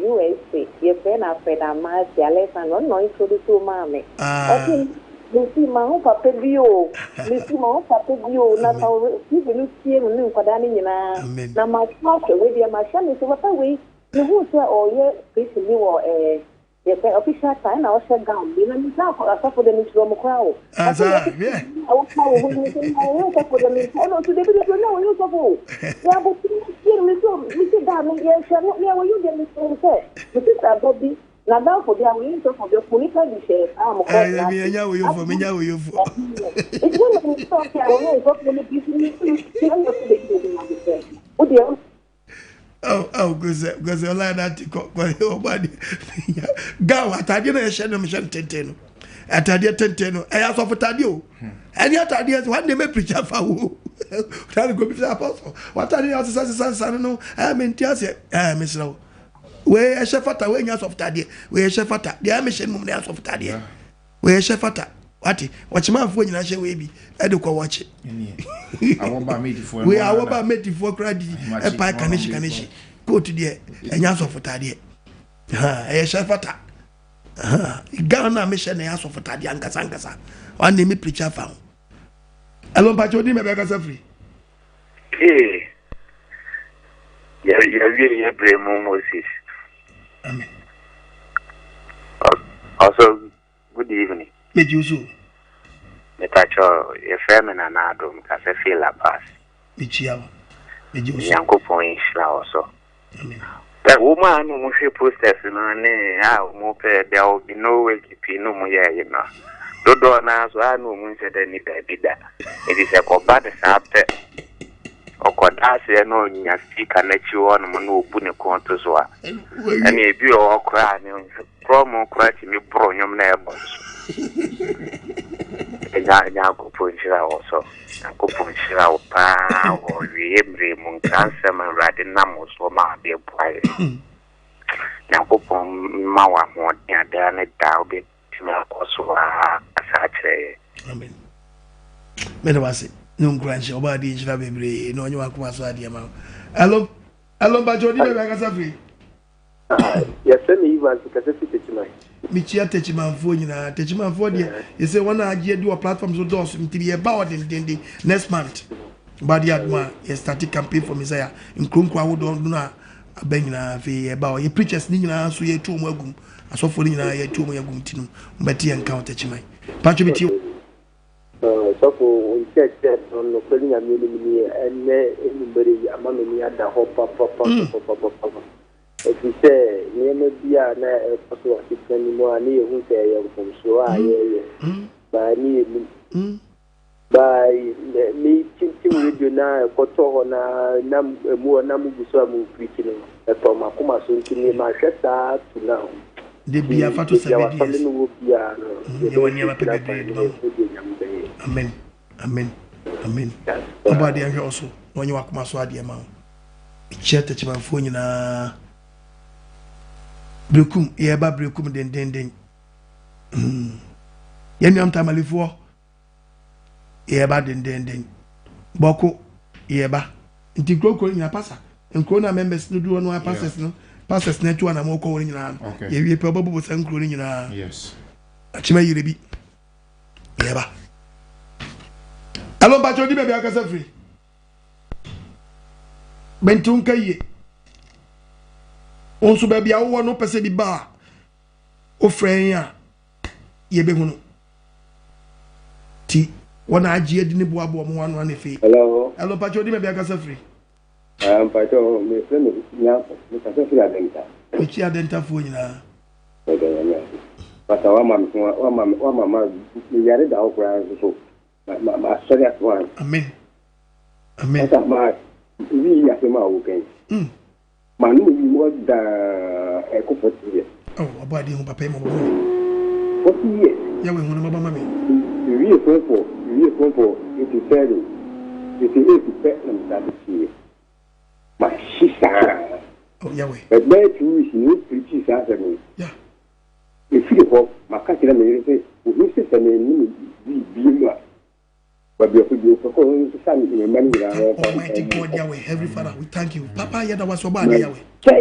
[SPEAKER 11] USA, yɛfrɛ no Alfred Amartey, Alexander, ɔno na ɔintroduce wo maa me. Ɔse mesi maho papa bi o, mesi maho papa bi o, na fa wo TV no tie no ne nkwadaa no nyinaa. Na mato ahwɛ, wei deɛ mahwɛ me so papa wei, mehuu sɛ ɔyɛ preaching bi wɔ eh, Yɛpɛ official tie na ɔhyɛ gown bi na mentaa akɔ asɔfo dɛm nkyerɛ ɔmo koraa o.
[SPEAKER 1] Asa hwɛ.
[SPEAKER 11] A woka wo ho no sɛ na wɔyɛ ɔsɔfo dɛm nti ɛna ɔso dabi dabi ɔnyɛ wɔyɛ ɔsɔfo o. Yɛ abotire no tie no mesɛ mese daa me yɛhwɛ no nea wɔyɛ deɛ mesɛ sɛ me sista ba bi n'adamfo bi a wɔyɛ nsɔfo bi ɔko nipa bi hyɛ saa mo kɔ
[SPEAKER 1] na ase. Menya wɔyɛfo menya wɔyɛfo.
[SPEAKER 11] Nti na mesɛ ɔsɛ a wɔyɛ nsɔfo no bi so ne ɛna ɔso dabi dabi na mesɛ wo deɛ
[SPEAKER 1] Oh, oh, gose, gose, ɔlaa na ati kɔ, kɔ, ɔbɔ adeɛ. Gaw, ataadeɛ na yɛhyɛ no, mehyɛ no tenten no. Ataadeɛ tenten no, ɛyɛ asɔfo taadeɛ o. Ɛne ataadeɛ sɛ, wɔn deɛ mɛ preacher fa wo. Ɔtaa kɔ bi sɛ apɔsɔ, wɔataadeɛ yɛ ɔsesa sesa sesa no no, ɛɛ me nti aseɛ, ɛɛ mesrɛ wo. Wei ɛhyɛ fata, wei nyɛ asɔfo taadeɛ, wei ɛhyɛ fata, deɛ ɛmehyɛ no mu no yɛ asɔfo taadeɛ. Wei ɛhyɛ fata wate wɔkyemanfoɔ nyinaa hyɛ wei bi ɛde kɔ wɔkye wei awɔba metifoɔ koraa di ɛpae kanehye kanehye kootu deɛ ɛnyɛ asɔfo tadeɛ ɛyɛ hyɛ fata Ghana mehyɛ na ɛyɛ asɔfo tadeɛ ankasa ankasa wane me preacher fa ho ɛlɔ mpakyɛ odi mɛbɛ kasa firi.
[SPEAKER 6] Ee, yɛwie yɛ berɛ mu Moses.
[SPEAKER 1] Amen.
[SPEAKER 6] Also, good evening.
[SPEAKER 1] Megye wo so.
[SPEAKER 6] Mepakyɛ yɛfrɛ me Nana Addo, mekasa firi La Paz.
[SPEAKER 1] Mekyia wo. Megye wo
[SPEAKER 6] so. Nyankopɔn nhyira wo so. Amen. Sɛ wɔn a na wɔhwɛ posters no ne a wɔpɛ there will be no way pii no wɔn yɛɛye no dodoɔ no ara so a na wɔn nhyɛ da ni baabi da. Nti sɛ kɔba no saa pɛ ɔkɔda aseɛ na ɔnya speaker n'akyi hɔ nom na ɔbu ne kɔn to so a ɛne ebi wɔ hɔ koraa ne korɔ mo koraa tumi boro nnwom na ɛbɔ no so. Nya Nyankopɔn nhyira wɔ so. Nyankopɔn nhyira wo paa wɔ wieɛ mmerɛ mu nkransɛm a Awurade nam wo so ma ade boa yɛ. Nyankopɔn ma wo ahoɔden a daa ne daa wobɛtumi akɔ so akasa akyerɛ yɛ.
[SPEAKER 1] Amen. Meda wase ne nkuranhyɛ ɔba adeɛ nhyira bebree na ɔnyɛ wakoma so adeɛ ma wo. Hello, hello mpakyɛ ɔdi baabi akasa firi.
[SPEAKER 12] Yɛfrɛ me Evans, mekasa fi Techiman.
[SPEAKER 1] Mekyia Techimanfoɔ nyinaa. Techimanfoɔ deɛ, yɛsɛ wɔn a agye adi wɔ platform so dɔɔso nti yɛba hɔ dendenden next month. Bade adom a yɛ start campaign for Messiah nkuro nkuro ahodoɔ no a aba nyinaa afei yɛba hɔ. Yɛ preachers ne nyinaa nso yɛtu wɔn agum. Asɔfoɔ no nyinaa yɛtu wɔn agum nti no wɔbɛte yɛn nka wɔ Techiman. Patro bi tie.
[SPEAKER 12] Sɔfo, wo nti. nkyerɛkyerɛ no nokorɛ ne Nyame anim nie, ɛnnɛ anwummere yi ama m'ani ada hɔ papapapapapapa. Ɛfiri sɛ nneɛma bi a na ɛrekɔ so wɔ asetena no mu a na yɛhu sɛ ɛyɛ mfomsoɔ a yɛreyɛ, baa ne yɛnim. Baa me tintim radio no a ɛkɔtɔ hɔ na na ɛmu hɔ na mugu so a mu preach no, ɛtɔ m'akoma so nti me mahwɛ saa to now.
[SPEAKER 1] De bia fa to
[SPEAKER 12] Baabi a
[SPEAKER 1] sɛ
[SPEAKER 12] wasɔre
[SPEAKER 1] BDS.
[SPEAKER 12] no wɔ biara no,
[SPEAKER 1] Yɛwɔ nneɛma pɛ
[SPEAKER 12] yɛbɛhyira
[SPEAKER 1] bebree
[SPEAKER 12] kwan
[SPEAKER 1] de
[SPEAKER 12] no
[SPEAKER 1] ma mo.
[SPEAKER 12] yɛhwɛ deɛ Nyame bɛyɛ.
[SPEAKER 1] Amen. Amen. Amen. Ɔbɔ adeɛ nhwɛ wo so na ɔnyɛ w'akoma so adeɛ ma wo. Mekyia Takyimanfoɔ nyinaa. Berekum, yɛreba Berekum dendenden. Yɛn nuam Tamalefoɔ, yɛreba dendenden. Bɔko, yɛreba. Nti nkuro nkuro nyinaa pasa. Nkuro na members no dodoɔ no ara pastors no, pastors no atu anamɔ kɔ wɔn nyinaa no. Yɛwie pɛ wɔbɛbobɔ saa nkuro no nyinaa.
[SPEAKER 5] Yes.
[SPEAKER 1] Akyima yere bi. Yɛreba. Hello, mpakyɛ odi baabi akasa firi. Mente wo nka yie. Wo nso baabi a wowɔ no pɛ sɛ bi ba a wofrɛ yɛn a yɛbɛhunu. Ti wɔn a agye adi ne boaboa wɔn ano ano afei.
[SPEAKER 9] Hello.
[SPEAKER 1] Hello, mpakyɛ odi baabi akasa firi.
[SPEAKER 9] Ah, mpakyɛ mefrɛ me Nyako, mekasa firi Adenta.
[SPEAKER 1] Mekyi Adentafoɔ nyinaa.
[SPEAKER 9] Meda Nyame ase. Pasa wama me ho wama me wama ma meyare da hɔ koraa nso so. Ma ma masɔre ato ansa.
[SPEAKER 1] Amen. Amen.
[SPEAKER 9] Pasa ma wi yi asɛm a woka yi. Ma no wi mu daa ɛkɔ 40 years.
[SPEAKER 1] Oh, ɔbɔ adeɛ hu papa yi mɔbɔ ma me.
[SPEAKER 9] 40 years.
[SPEAKER 1] Yahweh hu no mɔbɔ ma me.
[SPEAKER 9] Mewie form 4, mewie form 4 87, 88 pɛ na me start kyiiɛ. Mahye saa.
[SPEAKER 1] Oh, Yahweh.
[SPEAKER 9] But bɛyɛ 2 weeks ni wo preachi saa asɛm yi.
[SPEAKER 1] Yeah.
[SPEAKER 9] Ɛfiri hɔ, maka kyerɛ me yere sɛ, ɔhu sɛ sɛ mennom wii bio a, baabi a ɔpɛ biara ɔpɛ kɔ, ɔnsesa me mma no nyinaa na ɔmfa
[SPEAKER 1] Almighty
[SPEAKER 9] wɔn
[SPEAKER 1] God
[SPEAKER 9] nkɔ.
[SPEAKER 1] Yahweh, Heavenly Father, we thank you. Papa, yɛda wo ase ɔbɔ adeɛ Yahweh.
[SPEAKER 9] Sɛ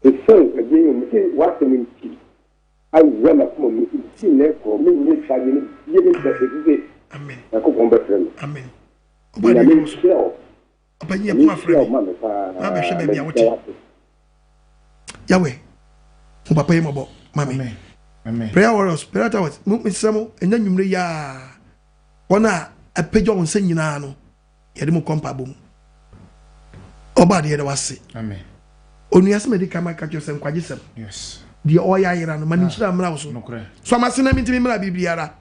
[SPEAKER 9] ɛsiane adeɛ yi mu, sɛ w'asɛm nti awura m'akoma mu, nti nnɛ korɔ menyɛ saa adeɛ no bio da kɔsi sɛ Nyankopɔn bɛfrɛ me.
[SPEAKER 1] Amen. Ɔbɔ adeɛ
[SPEAKER 9] Nyame
[SPEAKER 1] nhyira wo so.
[SPEAKER 9] nhyira wo.
[SPEAKER 1] Ɔpanyin yɛ ko afrɛ me na abɛhwɛ baabi a wote. Yahweh, hu papa yi mmɔbɔ ma me. Prayer warriors, prayer towers, mo mesrɛ mo ɛnyɛ nwumire yi ara wɔn a apagya wɔn nsa nyinaa no yɛde mo kɔ mpaebɔ mu. Ɔba adeɛ yɛda wase. Onua sɛ madi kan maka kyerɛ sɛ nkwagye sɛm. Deɛ ɔyɛ ayera no ma ne nhyira mmra wo so. So amase na mentumi mmra biribiara.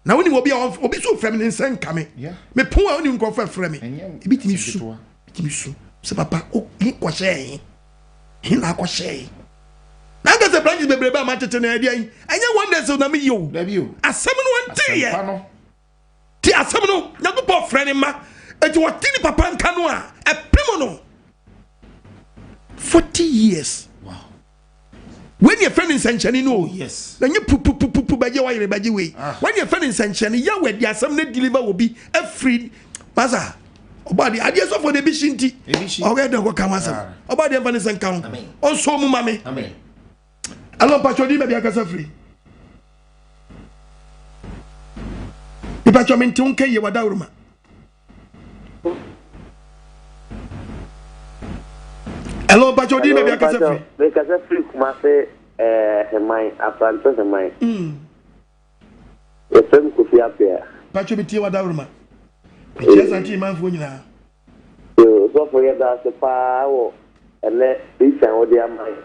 [SPEAKER 1] Na wonim obi a obi so frɛ me ne nsa nka me. Me pon a wonim nkurɔfo ɛfrɛ me. Ebi tumi su, ebi tumi su. Sɛ papa o he kɔhyɛɛ he? He na akɔhyɛɛ he? Na anka sɛ branches bebrebe a matete no ɛdeɛ yi, ɛnyɛ one day so na meyɛ o. Asɛm no ɔnteeɛ. Te asɛm no, Nyankopɔn frɛ ne mma. Eti wɔte ne papa nka no a, ɛpem no. 40 years. Wei ne yɛfrɛ no nsɛnkyerɛnne no o.
[SPEAKER 5] Oh,
[SPEAKER 1] Na nye pupupupupu bɛgye wayere bɛgye wei. Ah. Wei ne yɛfrɛ no nsɛnkyerɛnne. Yahweh de asɛm no deliver wɔ bi afiri masa. Ɔbɔ adeɛ adeɛ sɔfo de ebi hyi nti. Ɔyɛ dɛ kɔka ho asɛm. Ah. Ɔbɔ adeɛ mfa ne nsa nka ho. Ɔnsɔ mu ma me. Alo mpatwɔ di baabi akasa firi. Mpatwɔ mente wo nka yie wadawuruma. Hello, Mpacho, di baabi akasa firi.
[SPEAKER 12] Mekasa firi Kumase eh, Heman, Afranto Heman. Yɛfrɛ me Kofi Apea.
[SPEAKER 1] Mpacho, metie wadaworoma. Mekyia Asante Imanfoɔ nyinaa.
[SPEAKER 12] Yo, sɔfo yɛda ase paa wɔ ɛnɛ preaching a wode ama yɛn.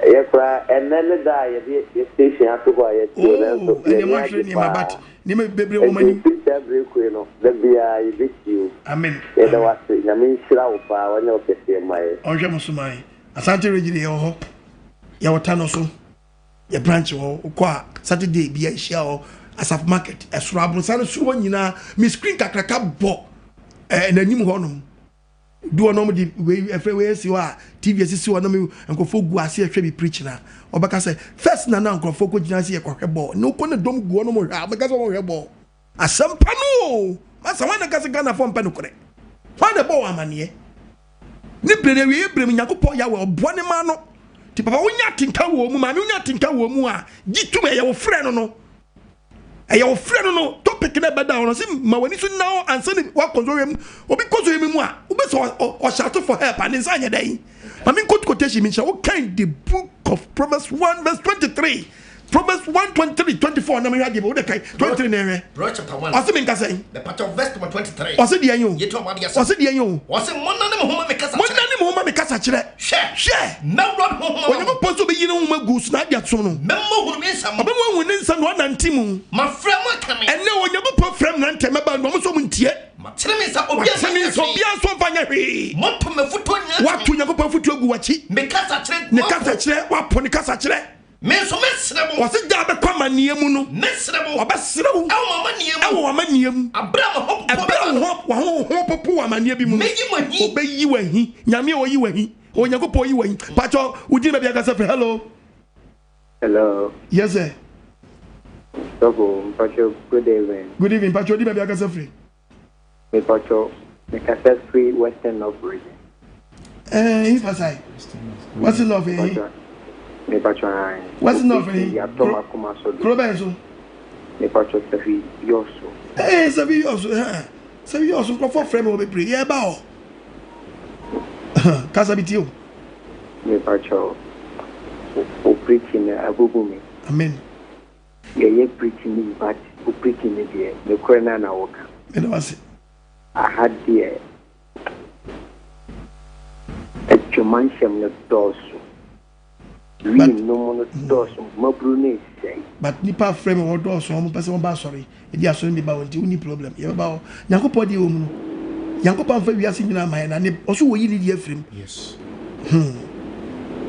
[SPEAKER 12] Ɛyɛ koraa, ɛnnɛ ne da a yɛde yɛ station ato hɔ a yɛte o, nanso
[SPEAKER 1] Oh,
[SPEAKER 12] yɛn
[SPEAKER 1] ɛnneɛ
[SPEAKER 12] ani
[SPEAKER 1] moahwere
[SPEAKER 12] agye
[SPEAKER 1] nneɛma but
[SPEAKER 12] paa.
[SPEAKER 1] nneɛma bebree wɔ mo
[SPEAKER 12] Enti
[SPEAKER 1] anim.
[SPEAKER 12] ɛfiri saa bere kɔ yi no, da biara yɛbɛtie o.
[SPEAKER 1] Amen,
[SPEAKER 12] Yɛda
[SPEAKER 1] amen.
[SPEAKER 12] wo ase. Nyame nhyira wo paa, wanyɛ wo kɛseɛ mma yɛn.
[SPEAKER 1] Ɔnhwɛ mo so ma yɛn. Asante region yɛwɔ hɔ, yɛwɔ Tano so, yɛ branch wɔ hɔ. Wokɔ a Saturday bia yɛhyia hɔ, Asafo market, ɛsoro aborosan no soro hɔ nyinaa, me screen kakraka bɔ eh, n'anim hɔnom. Du hɔ na wɔde wei ɛfrɛ wei asi hɔ a TV asisi hɔ na me nkurɔfoɔ gu ase ɛhwɛ me preach na ɔbɛka sɛ first na na nkurɔfoɔ kɔ gyina ase yɛkɔhwɛ bɔɔl na wokɔ ne dɔm gu hɔ na wɔhwɛ a ɔbɛka sɛ wɔhwɛ bɔɔl asɛmpa no o masa wɔn na ka sɛ Ghanafoɔ mpɛ nokorɛ wɔn na ɛbɔ wɔn amaneɛ ne bere na awieɛ bere mu Nyankopɔn Yahweh ɔboa ne ma no ti papa wonya atenka wɔ mu maame wonya atenka wɔ mu a gye tum ɛyɛ wo frɛ no no Ɛyɛ wo frɛ no no topic na ɛbɛda hɔ no sɛ ma w'ani so nna hɔ ansa ne wakɔ nsɔhwɛ mu. Obi kɔ nsɔhwɛ mu a, wobɛsɛ ɔhyɛ for help a ne nsa anyɛ dɛn. Ma me nkɔ quotation mi nhyɛ wo kan the book of Proverbs 1 verse 23. Proverbs 123 24 na mehwɛ adeɛ bi wode kan 23 na ɛhwɛ.
[SPEAKER 3] Proverbs chapter 1.
[SPEAKER 1] Ɔse menka sɛn?
[SPEAKER 3] Mepatɔ verse number 23.
[SPEAKER 1] Ɔse deɛ yɛ o.
[SPEAKER 3] Yɛtu ɔmo adeɛ asɛm.
[SPEAKER 1] Ɔse deɛ yɛ o.
[SPEAKER 3] Ɔse monnane mo ho ma me kasa kyerɛ.
[SPEAKER 1] Monnane mo ho ma me kasa kyerɛ.
[SPEAKER 3] Hwɛ.
[SPEAKER 1] Hwɛ.
[SPEAKER 3] Mɛwura me honhom ama mo.
[SPEAKER 1] Onyankopɔn sɛ ɔbɛyi ne honhom agu so na ade asom no.
[SPEAKER 3] Mɛma ohunu me nsɛm.
[SPEAKER 1] Ɔbɛma wahu ne nsɛm na wanante mu.
[SPEAKER 3] Mafrɛ mo aka me.
[SPEAKER 1] Ɛnnɛ Onyankopɔn frɛ mmeranteɛ mmabaa no, wɔn nso wɔn ntie.
[SPEAKER 3] Matene me nsa, obiara
[SPEAKER 1] Watene
[SPEAKER 3] mfa nyɛ
[SPEAKER 1] nsa,
[SPEAKER 3] hwee.
[SPEAKER 1] obiara nso mfa nyɛ hwee.
[SPEAKER 3] Moato m'afotuo nyinaa twene.
[SPEAKER 1] Wato Onyankopɔn afotuo agu w'akyi.
[SPEAKER 3] Me kasa kyerɛ,
[SPEAKER 1] Ne
[SPEAKER 3] moapo.
[SPEAKER 1] kasa kyerɛ, wapo ne kasa kyerɛ.
[SPEAKER 3] Me nso mɛsrɛ mo.
[SPEAKER 1] Ɔse da a bɛkɔ amanneɛ mu no.
[SPEAKER 3] Mɛsrɛ mo.
[SPEAKER 1] Ɔbɛsrɛ wo.
[SPEAKER 3] Ɛwɔ mo amanneɛ mu.
[SPEAKER 1] Ɛwɔ w'amanneɛ mu.
[SPEAKER 3] Aberɛ a mo ho popo
[SPEAKER 1] Ɛberɛ a
[SPEAKER 3] bɛba
[SPEAKER 1] wo
[SPEAKER 3] no.
[SPEAKER 1] ho wo ho popo wɔ amanneɛ bi mu no.
[SPEAKER 3] Mɛyi mo ahi.
[SPEAKER 1] Ɔbɛyi wo ahi. Nyame a ɔyi wo ahi. Onyankopɔn ɔyi wo ahi. Pakyɛ wo din baabi akasa firi. Hello.
[SPEAKER 12] Hello.
[SPEAKER 1] Yes sir.
[SPEAKER 12] Sɔfo mpakyɛ good evening.
[SPEAKER 1] Good evening mpakyɛ wo din baabi akasa firi.
[SPEAKER 12] Mepakyɛ mekasa firi Western North Region.
[SPEAKER 1] Ɛɛ eh, ifa sai. Western North eh.
[SPEAKER 12] Mepakyɛ ae.
[SPEAKER 1] Western North eh.
[SPEAKER 12] Yɛatɔ m'akoma so do.
[SPEAKER 1] Kuro bɛn so?
[SPEAKER 12] Mepakyɛ Safi Yɔso.
[SPEAKER 1] Ee Safi Yɔso hɛn. Safi Yɔso nkurɔfoɔ frɛ me wɔ bebree yɛreba hɔ. Kasa bi tie o.
[SPEAKER 12] Mepakyɛ wo preaching no abubu me.
[SPEAKER 1] Amen.
[SPEAKER 12] Yɛyɛ preaching no bi but wo preaching no deɛ nokorɛ no a na woka.
[SPEAKER 1] Meda wo ase.
[SPEAKER 12] Aha deɛ adwamanhyɛm no dɔɔso. Wii nom no dɔɔso, mmabunu no resɛe.
[SPEAKER 1] But nipa afrɛ me wɔ dɔɔso wɔn pɛ sɛ wɔn ba asɔre ebi asɔre mi ba wɔn nti wonni problem yɛbɛba hɔ Nyankopɔn deɛ wɔ mu no Nyankopɔn anfa wiase nyinaa ama yɛn na ne ɔso wɔyi ne deɛ afiri mu
[SPEAKER 5] yes
[SPEAKER 1] hmm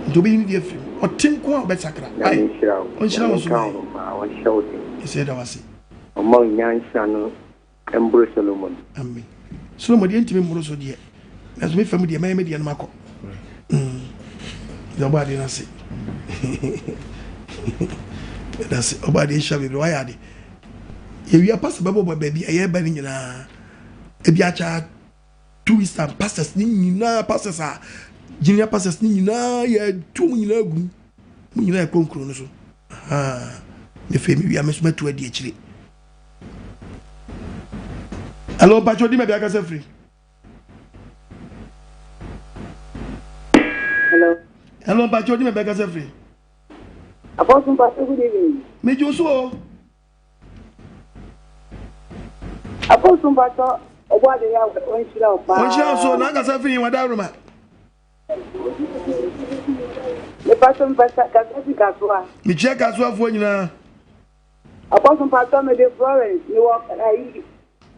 [SPEAKER 1] nti ɔbɛyi ne deɛ afiri mu ɔte nko a ɔbɛsakra
[SPEAKER 12] Nyame nhyira wo.
[SPEAKER 1] Ɔnhyira wo
[SPEAKER 12] Nyame
[SPEAKER 1] so
[SPEAKER 12] nka wo ho paa, ɔnhyɛ wo den.
[SPEAKER 1] Yɛsɛ yɛda wo ase.
[SPEAKER 12] Ɔmma wo nyansa no Mboro Solomon.
[SPEAKER 1] Amen. Solomon deɛ ntumi mmoro so deɛ. Nanso me fam deɛ mɛyɛ me deɛ no makɔ. Mm. Deɛ ɔbɔ adeɛ no ase. Ɛda ase ɔbɔ adeɛ nhyira bebree wayɛ ade. Yɛwia pastor bɛbɔ bɔ baabi a yɛreba no nyinaa. Ebi akyɛ 2 weeks time pastors ne nyinaa pastors a junior pastors ne nyinaa yɛtu wɔn nyinaa gu mu nyinaa ɛkɔ nkuro no so. Ne fɛ mi wia me nso mɛtu adi akyire. Hello, Pacho, di ma bi akasa firi.
[SPEAKER 13] Hello.
[SPEAKER 1] Hello, Pacho, di ma bi akasa firi.
[SPEAKER 13] Apostle Pacho, good evening.
[SPEAKER 1] Me jo so o.
[SPEAKER 13] Apostle Pacho, obo ade ya onhyira o pa.
[SPEAKER 1] Onhyira so na akasa firi wada roma.
[SPEAKER 13] Me Pacho, me Pacho, kasa fi kasoa.
[SPEAKER 1] Me chia kasoa fo nyina.
[SPEAKER 13] Apostle mpatsɔ me de Florence me wɔ ayi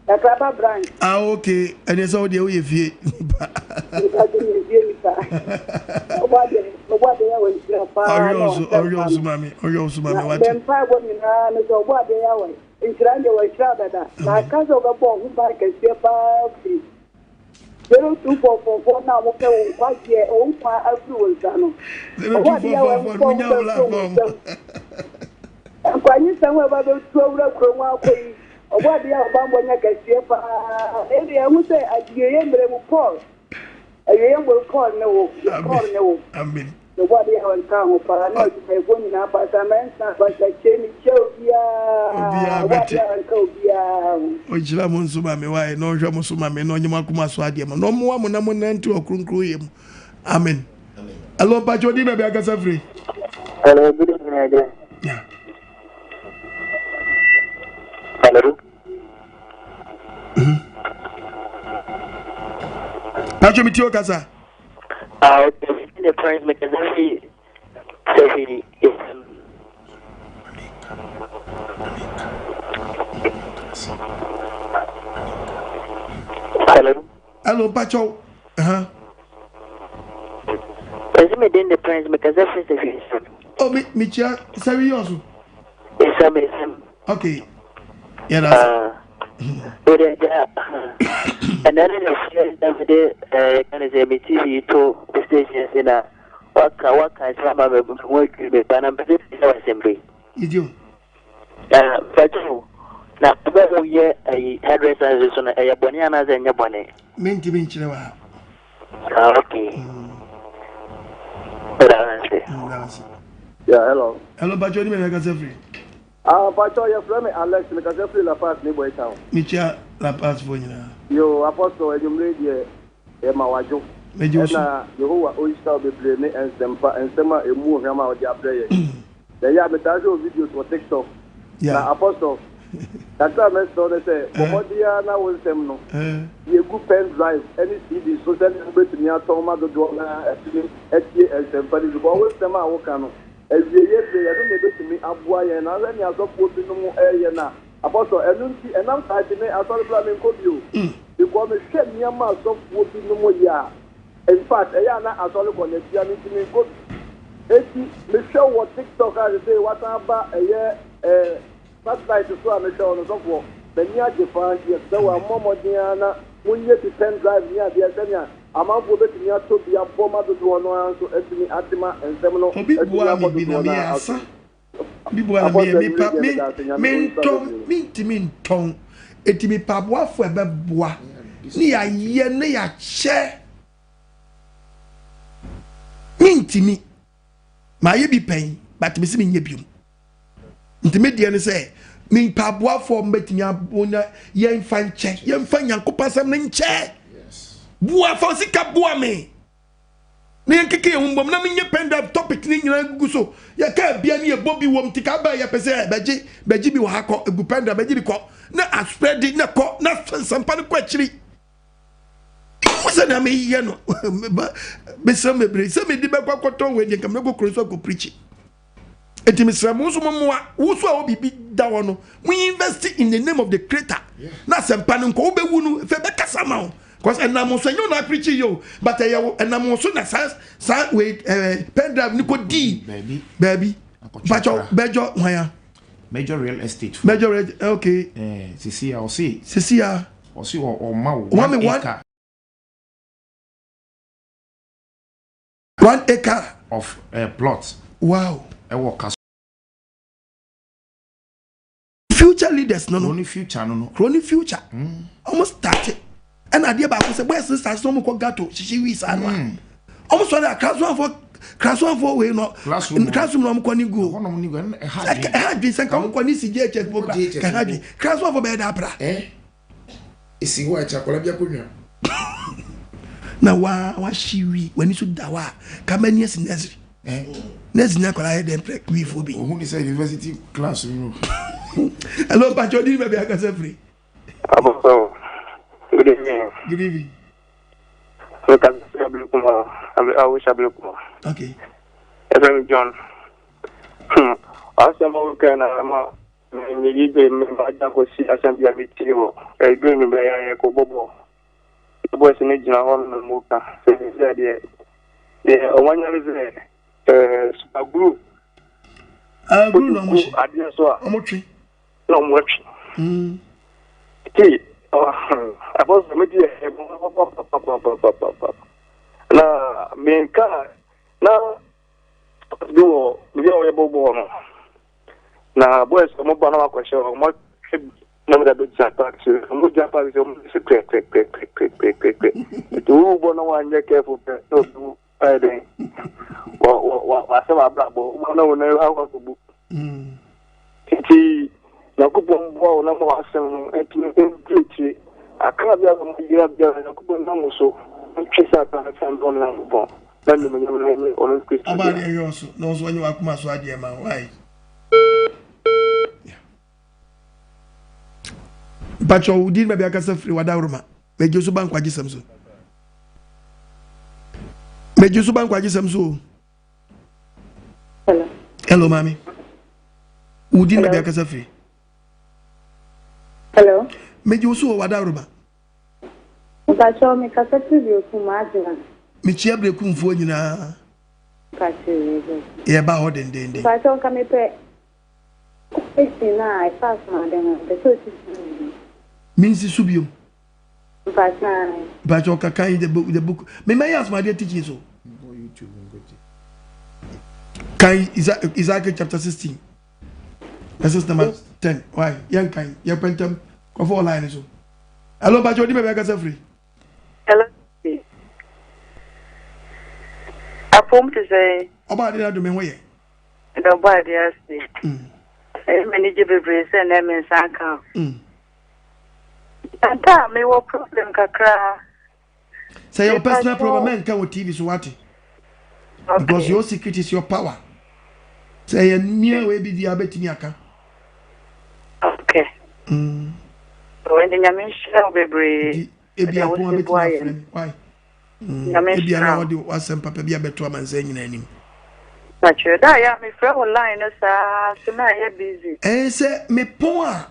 [SPEAKER 13] Kakraba branch.
[SPEAKER 1] Ah okay ɛne sɛ wodeɛ woyɛ fie nipa.
[SPEAKER 13] Mpatsɔ meyɛ fie nipa. Ɔbɔ adeɛ ɔbɔ adeɛ yɛ wɔ nhyira paa
[SPEAKER 1] na ɔsɛ ɔyɛ ɔso maame ɔyɛ ɔso maame wate.
[SPEAKER 13] Na mpa ɛbɔ nyinaa no sɛ ɔbɔ adeɛ yɛ wɔ nhyira deɛ wɔ nhyira dada na aka sɛ ɔbɛbɔ ɔho ban kɛseɛ paa firi 0244 no a wɔpɛ wo nkwagyeɛ, wo nkwa afiri wo nsa no. Ɔwɔ adeɛ a wɔmfa wo bɛfiri wo nsam. Nkwanyesɛm a ɛba bɛtu awura kuro mu akɔ yi, ɔwɔ adeɛ a ɔbammɔ nyɛ kɛseɛ paa. Ɛdeɛ ɛho sɛ awieeɛ mmerɛ mu Paul, awieeɛ mmerɛ Paul ne wo, Paul ne wo.
[SPEAKER 1] Amen.
[SPEAKER 13] Yɛbɔ adeɛ a ɔnka ho paa ne adwumayɛfoɔ nyinaa Pastor Mensah, Pastor Kyei, mekyia obiara.
[SPEAKER 1] Obiara
[SPEAKER 13] Ɔbɔ
[SPEAKER 1] bɛte.
[SPEAKER 13] adeɛ a ɔnka obiara ho.
[SPEAKER 1] Ɔnhyira mo nso ma me wae na ɔnhwɛ mo so ma me na ɔnyɛ mo akoma so adeɛ ma na ɔmmoa mo na mo nante wɔ kronkronyɛ mu. Amen. Hello, mpakyɛ odi baabi akasa firi.
[SPEAKER 14] Hello, good evening, Agya.
[SPEAKER 1] Yeah.
[SPEAKER 14] Hello.
[SPEAKER 1] Mpakyɛ mi ti o kasa.
[SPEAKER 14] Ah, okay. Me din de Prince mekasa fi Sefwi Esam. Hello.
[SPEAKER 1] Hello, Pacho. Uh-huh.
[SPEAKER 14] Prince me din de Prince mekasa fi Sefwi Esam.
[SPEAKER 1] Oh, me me chia Sefwi yosu.
[SPEAKER 14] Esam Esam.
[SPEAKER 1] Okay. Yeah, that's.
[SPEAKER 14] Wode agya ɛnɛ ne na fie na mede ɛɛ ka ne sɛ me TV to station se na waka waka asɛm ama me ho adwiri me ba na mpɛ sɛ bisa w'asɛm bi.
[SPEAKER 1] Yɛdi o.
[SPEAKER 14] Na mpakyɛw na ɔbɛ mo yɛ ayi hairdresser nso so no ɛyɛ bɔne anaasɛ ɛnyɛ bɔne?
[SPEAKER 1] Mentumi nkyerɛ wɔ ha.
[SPEAKER 14] Ah, okay. Meda wo ase.
[SPEAKER 1] Meda wo ase.
[SPEAKER 15] Yeah, hello.
[SPEAKER 1] Hello, mpakyɛw ni mɛ kasa firi.
[SPEAKER 15] Ah mpakyɛw yɛfrɛ me Alex mekasa firi La Paz ne Boy Town.
[SPEAKER 1] Mekyia La Paz foɔ nyinaa.
[SPEAKER 15] Yoo Apostle anwummere yi deɛ yɛma wo adwo.
[SPEAKER 1] Megye wo so.
[SPEAKER 15] Ɛna Yehowa ɔnhyira wo bebree ne nsɛmpa nsɛm a ɛmu ohwam a wode abrɛ yɛn. Na ɛyɛ a metaa hwɛ wo videos wɔ TikTok. Na Apostle, kakra a mɛsrɛ wo ne sɛ, bɔ mmɔden ara na wo nsɛm no, yɛ gu pen drive ne CD so sɛnea wobɛtumi atɔn ma dodoɔ no ara atumi atie nsɛmpa no bi. Because wo nsɛm a woka no, awieeɛ berɛ yi, ɛno na ɛbɛtumi aboa yɛn. Na wohwɛ nea asɔfoɔ binom reyɛ no a, Apostle, ɛno nti, ɛnam saa nti, me asɔre koraa menkɔ bio. Because mehwɛ nneɛma a asɔfoɔ binom yɛ a, In fact, ɛyɛ a na asɔre kɔ no atua me nti menkɔ bi. Enti mehwɛ wo wɔ TikTok a sesei woasan aba ɛyɛ eh, satellite so a mehwɛ wo no sɔfoɔ, m'ani agye paa nti yɛsrɛ wo a mommɔ mmɔden ara na monyɛ bi pen drive ne adeɛ sɛnea amanfoɔ bɛtumi atɔ bi abɔ ma dodoɔ no ara nso atumi ate ma nsɛm no
[SPEAKER 1] Obi
[SPEAKER 15] atumi
[SPEAKER 1] boaa me
[SPEAKER 15] akɔ
[SPEAKER 1] bi na
[SPEAKER 15] dodoɔ no
[SPEAKER 1] meyɛ
[SPEAKER 15] ara
[SPEAKER 1] asa.
[SPEAKER 15] asom.
[SPEAKER 1] Obi boaa na
[SPEAKER 15] Apostle
[SPEAKER 1] meyɛ
[SPEAKER 15] anwummerɛ
[SPEAKER 1] mepa
[SPEAKER 15] deɛ
[SPEAKER 1] me
[SPEAKER 15] meda ase Nyame ɔnhyira
[SPEAKER 1] mentɔn
[SPEAKER 15] bebree.
[SPEAKER 1] mentumi ntɔn. Enti mepɛ aboafoɔ a ɛbɛboa ne yɛayɛ ne yɛakyɛ. Mentumi. Mayɛ bi pɛn but mesi menyɛ biom. Nti me deɛ ne sɛ mepɛ aboafoɔ mbɛtumi aboa yɛmfa nkyɛ yɛmfa Nyankopɔn asɛm no nkyɛ. Boa fa sika boa me. Na yɛnkeka yɛn ho mbom na menyɛ pen drive topic ne nyinaa gugu so. Yɛka bia ne yɛbɔ bi wom nti ka bɛɛ yɛpɛ sɛ bɛgye bɛgye bi wɔ ha kɔ egu pen drive bɛgye bi kɔ na aspread na kɔ na nsɛmpa no kɔ akyiri. Ihu sɛ nea meyɛ no mesrɛ bebree sɛ mede bɛkɔ akɔtɔn wei deɛ nka mɛkɔ kuro so akɔ pirikyi. Enti mesrɛ mo nso mommoa wo so a wɔ biribi da hɔ no mo invest in the name of the creator na asɛmpa no nkɔ wobɛwu no fɛ bɛkasa ma wo because ɛnam so ɛnyɛ wo na apirikyi yɛ o but ɛyɛ wo ɛnam so na saa saa wei ɛɛ pen drive no kɔ dii baabi bakyɛ bɛjɔ hwan ya.
[SPEAKER 5] Major real estate.
[SPEAKER 1] Major real okay.
[SPEAKER 5] Eh, sisi a ɔsi.
[SPEAKER 1] Sisi a.
[SPEAKER 5] Ɔsi ɔma wo one acre.
[SPEAKER 1] One acre.
[SPEAKER 5] Of uh, plot.
[SPEAKER 1] Wow.
[SPEAKER 5] Ɛwɔ kaso.
[SPEAKER 1] Future leaders no no.
[SPEAKER 5] Kuro ni future no no.
[SPEAKER 1] Kuro ni future. Ɔmo start ɛna adeɛ baako sɛ boys no start sɛ ɔmo kɔ gato hyehye wii saa no a. Mm. Ɔmo sɔre a krasoanfoɔ krasoanfoɔ wei no.
[SPEAKER 5] Classroom
[SPEAKER 1] classroom na ɔmo kɔ ne gu.
[SPEAKER 5] Ɛhɔnom ne gu ɛha adwene.
[SPEAKER 1] Ɛha adwene sɛ nka ɔmo kɔ ne si JHS po kura ka ɛha adwene. Krasoanfoɔ bɛyɛ dɛ apra.
[SPEAKER 5] Eh. Esi hɔ a ɛkyɛ akwadaa bi akonnwa.
[SPEAKER 1] Na wa wahye wi w'ani so da hɔ a kama ani asi nursery.
[SPEAKER 5] Eh?
[SPEAKER 1] Nursery ni akwadaa yɛ dɛn prɛ wifoɔ bi.
[SPEAKER 5] Ohun ni sɛ university class no.
[SPEAKER 1] Hello, Pacho, di baabi akasa firi.
[SPEAKER 8] Apostle, good evening.
[SPEAKER 1] Good evening.
[SPEAKER 8] Mekasa firi Ablekuma, Awohyɛ Ablekuma.
[SPEAKER 1] Okay.
[SPEAKER 8] Ɛfrɛ me John. Hmm, asɛm a woka na ama M'ani gye me m'agya kɔsi asɛm bi a metie wɔ ɛduru anwummerɛ yi a yɛkɔbɔ bɔɔl. Na boys no gyina hɔ na wɔka sɛ sɛ deɛ deɛ wɔanya ne sɛ ɛɛ super glue.
[SPEAKER 1] Ah, glue na wɔhyɛ.
[SPEAKER 8] Adeɛ so a.
[SPEAKER 1] Wɔtwe.
[SPEAKER 8] Na wɔatwe. Ti ɛbɔ sɛ me deɛ ɛbɔ papapapapapapa na menka na bi wɔ baabi a wɔyɛ bɔ bɔɔl no. Na boys ɔmo ba na wakɔhyɛ hɔ ɔmo atwa bi na ɔmo de abɛgyina park so ɔmo gyina park so ɔmo si krɛkrɛkrɛkrɛkrɛkrɛ nti wo bɔ na wanyɛ careful pɛ na obi wu ayɛ dɛn wɔ wɔ wɔ wasɛ w'abrabɔ wobɔ na wo nan akɔ akɔbu nti nyankopɔn boa wo na ma w'asɛm no ntumi nduru akyire akra bi a wɔn yera biara nyankopɔn nam wo so ntwe sɛ akra no san bɔ no nyankopɔn na animuonyam no nyɛ ɔno Kristo
[SPEAKER 1] Ɔba
[SPEAKER 8] dea.
[SPEAKER 1] adeɛ hwɛ ɔso na ɔso ɔnyɛ w'akoma so adeɛ ma wo ayi. Mpakyɛ wo din baabi akasa firi wadaworoma megye so ba nkwagye sɛm so megye so ba nkwagye sɛm so o.
[SPEAKER 16] Hello.
[SPEAKER 1] Hello maame. Wo din baabi akasa firi.
[SPEAKER 16] Hello.
[SPEAKER 1] Megye wo so wɔ wadaworoma.
[SPEAKER 16] Mpakyɛw me kasa firi Berekum Adjena.
[SPEAKER 1] Mekyia Berekumfoɔ nyinaa.
[SPEAKER 16] Mpakyɛw yɛbɛ.
[SPEAKER 1] Yɛba hɔ dendenden.
[SPEAKER 16] Mpakyɛw nka mepɛ question a ɛfa asomade ho mpɛ sɛ osi so bio.
[SPEAKER 1] Mensi so biom.
[SPEAKER 16] Mpakyɛw ae.
[SPEAKER 1] Mpakyɛw ka kan the book the book. Mema yɛ asomadeɛ teaching so. Kan Isaiah chapter 16. Verses number 10. Why? Yɛn kan yɛ pɛntɛm kɔfɔ line so. Hello, Bacho, odi baabi akasa firi.
[SPEAKER 17] Hello. Apom te sɛ.
[SPEAKER 1] Ɔba ade na dome ho yɛ.
[SPEAKER 17] Ɛdɛ ɔba ade ase. Ɛyɛ m'ani gye bebree sɛ nnɛ me nsa aka. Anta a mewɔ problem kakra.
[SPEAKER 1] Sɛ yɛ personal problem mɛnka wɔ TV so wate. Because your secret is your power. Sɛ ɛyɛ mmea wei bi di a bɛtumi aka.
[SPEAKER 17] Okay. Wei nyame nhyira wo bebree.
[SPEAKER 1] Nti ebi apon a bɛtumi afrɛ me. Why?
[SPEAKER 17] Nyame
[SPEAKER 1] Ebi ana
[SPEAKER 17] nhyira wo.
[SPEAKER 1] wɔde w'asɛm papa bi abɛto amansan nyinaa anim.
[SPEAKER 17] Pakyɛ da a yɛ a mefrɛ wo line no saa so na ayɛ busy.
[SPEAKER 1] Ɛn sɛ mepɔn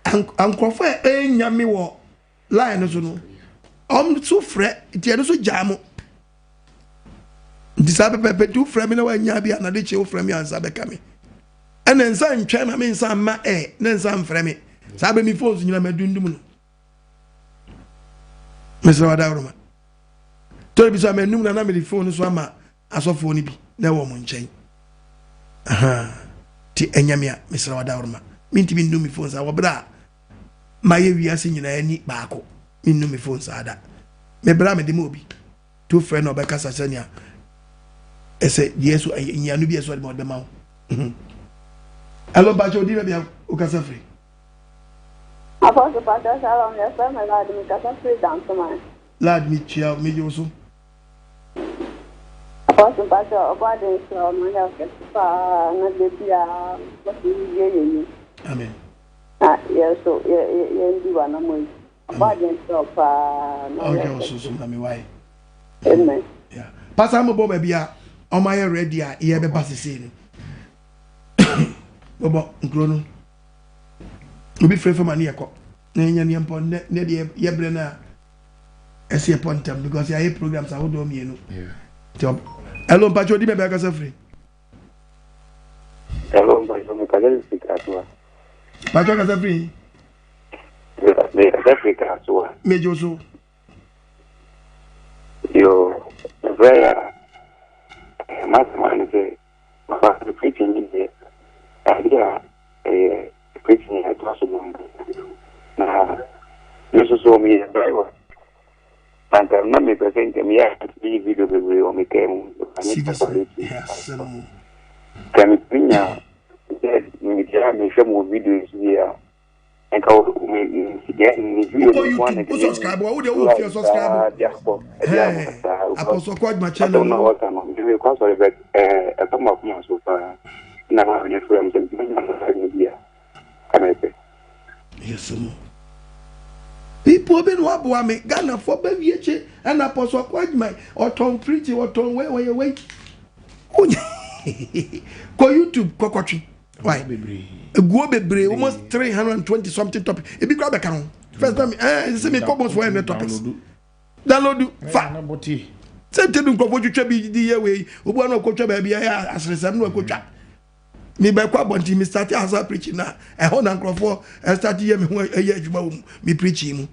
[SPEAKER 1] a nkurɔfoɔ a ɛnya me wɔ line no so no ɔm so frɛ nti ɛno so gyaa mo nti saa pɛpɛpɛ nti wofrɛ me na woanya bi anade kye wofrɛ me ansa bɛka me ɛna nsa ntwɛn ma me nsa mma ɛ na nsa mfrɛ me saa bɛ mi phone so nyina madundum no mesrɛ wadaworoma tɔre bi so a manum na na mede phone so ama asɔfoɔ no bi na ɛwɔ wɔn nkyɛn nti ɛnyɛ me a mesrɛ wadaworoma mentumi nnum me phone saa wɔ berɛ a mayɛ wiase nyinaa ani baako mennu me phone saa da mebrɛ a mede ma obi to frɛ na ɔbɛkasa sɛnea ɛsɛ deɛ so nyiano bi ɛsɛ ɔde ma ɔde bɛma wo ɛlɔ mpakyɛ odi baabi a wokasa firi
[SPEAKER 18] Apostle Pastor Shalom, yɛfrɛ me Lad, mekasa firi Dansoman.
[SPEAKER 1] Lad, mekyia wo, megye wo so.
[SPEAKER 18] Apostle Pastor, ɔbɔ ade nhyira wo na ɔnyɛ wo kɛse paa na da biara kɔ so yɛ yɛ yi.
[SPEAKER 1] Amen.
[SPEAKER 18] Na yɛn nso yɛ yɛ yɛndi w'anammɔn yi. Ɔbɔ adeɛ nhyira wo paa na ɔnyɛ
[SPEAKER 1] Ɔnhwɛ
[SPEAKER 18] wo
[SPEAKER 1] wo so so
[SPEAKER 18] kɛse.
[SPEAKER 1] ma me wae.
[SPEAKER 18] Amen.
[SPEAKER 1] Yeah. Pastor mobɔ baabi a ɔma yɛ ready a yɛbɛba sesei no. Bɔbɔ nkuro no. Obi frɛ fam a ne yɛkɔ. Na yɛnya ne yɛmpɔ nnɛ nnɛ deɛ yɛbrɛ no a ɛsɛ yɛpɔ ntɛm because yɛayɛ programs ahodoɔ mmienu. Nti hello mpakyɛ odi baabi akasa firi.
[SPEAKER 6] Hello, mpatsɔ mi kasa firi Kasoa.
[SPEAKER 1] Mpatsɔ kasa firi.
[SPEAKER 6] Mi kasa firi Kasoa.
[SPEAKER 1] Mejo so.
[SPEAKER 6] Yo, mfrɛ ya masɛm ano sɛ papa no preaching ne deɛ ade a ɛyɛ preaching a ɛtoa so no na me nso so meyɛ driver. Na nka na mepɛ sɛ nka meyɛ a meyi video bebree wɔ me kaa mu. Nka metumi nya sɛ medeɛ a mehwɛ mo video yi so bi a nka me me video
[SPEAKER 1] no nko a na
[SPEAKER 6] nka
[SPEAKER 1] subscribe wo de wo fie subscribe
[SPEAKER 6] de akɔ de akɔ saa
[SPEAKER 1] apɔsɔ kɔ adwuma channel
[SPEAKER 6] no wɔka no me kɔ asɔre bɛ ɛɛ ɛtɔ ma kuma so paa na ma me frɛ m sɛ menya no bi a ka mepɛ
[SPEAKER 1] Yɛsɛ mo. People bi na waboa me Ghana fo bɛ wie kye ɛna pɔsɔ kɔ adwuma ɔtɔn fridge ɔtɔn wei ɔyɛ wei. Kɔ YouTube kɔkɔtwe. Why? Eguo bebree almost 320 something topic. Ebi kura bɛka ho. First time eh sɛ me kɔ almost 400 topics. Download fa. Sɛ ntedu nkurɔfoɔ twitwa bi di yɛ wei obu ano ɔkɔtwa baabi ɛyɛ aseresɛm na ɔkɔtwa. mebɛkɔ abɔnten me start asa preaching na ɛhɔ na nkurɔfoɔ start yɛ me ho ɛyɛ adwuma wɔ mu me preaching mu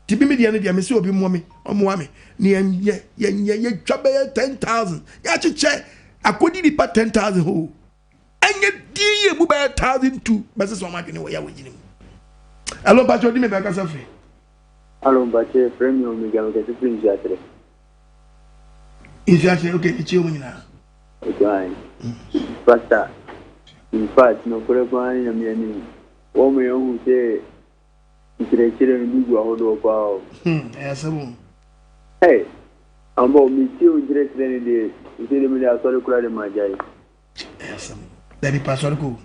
[SPEAKER 1] nti bi me deɛ no deɛ me sɛ obi mmoa me ɔmmoa me ne yɛnyɛ yɛnyɛ yɛtwa bɛyɛ 10000 yɛakyekyɛ akɔdi nipa 10000 hɔ ɛnyɛ din yɛ mu bɛyɛ 1002 bɛsɛ sɛ ɔma adwene wɔ yɛ wɔ gyina mu ɛlo mpakyɛ odi me bɛkasa firi
[SPEAKER 12] Alo mpakyɛ frɛ mi o megya me kɛse firi nsuakyerɛ.
[SPEAKER 1] Nsuakyerɛ ok mekyia ɔmo nyinaa.
[SPEAKER 12] Ɔgyan. Pastor, in fact, nokorɛ paa ne Nyame anim, wɔma yɛhu sɛ nkyerɛkyerɛ no bi gu ahodoɔ paa o.
[SPEAKER 1] Hmm, ɛyɛ asɛm o.
[SPEAKER 12] Hey, ampa o, metie wo nkyerɛkyerɛ no deɛ, sɛ deɛ mede asɔre koraa de magyae.
[SPEAKER 1] Ɛyɛ asɛm. Dabi pa asɔre kɔ o.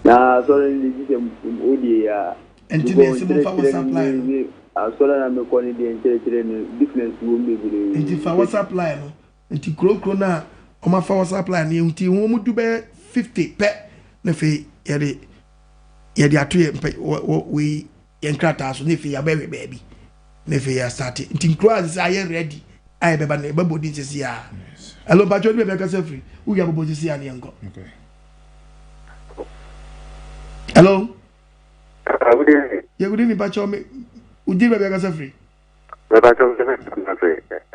[SPEAKER 12] Na asɔre no deɛ gye sɛ wodie yɛ a.
[SPEAKER 1] Ɛnti deɛ ɛsɛ mo fa WhatsApp line
[SPEAKER 12] no. Asɔre na mekɔ no deɛ nkyerɛkyerɛ no difference wɔ mu bebree.
[SPEAKER 1] Nti fa WhatsApp line no. Nti kuro kuro no a wɔn afa WhatsApp line no nti wɔn du bɛyɛ 50 pɛ na afei yɛde yɛde ato yɛ mpɛ wɔ wɔ wei yɛn krataa so na afei yɛabɛhwɛ baabi na afei yɛasate nti nkuro a sɛ ayɛ ready a yɛbɛba no yɛbɛbɔ din sisi a ɛlò mpatsɛ ɔdi baabi akasa firi wowie abɔbɔ sisi a ne yɛnkɔ hello yɛ good evening mpatsɛ ɔmi wodi baabi akasa firi.
[SPEAKER 6] Mepatsɛ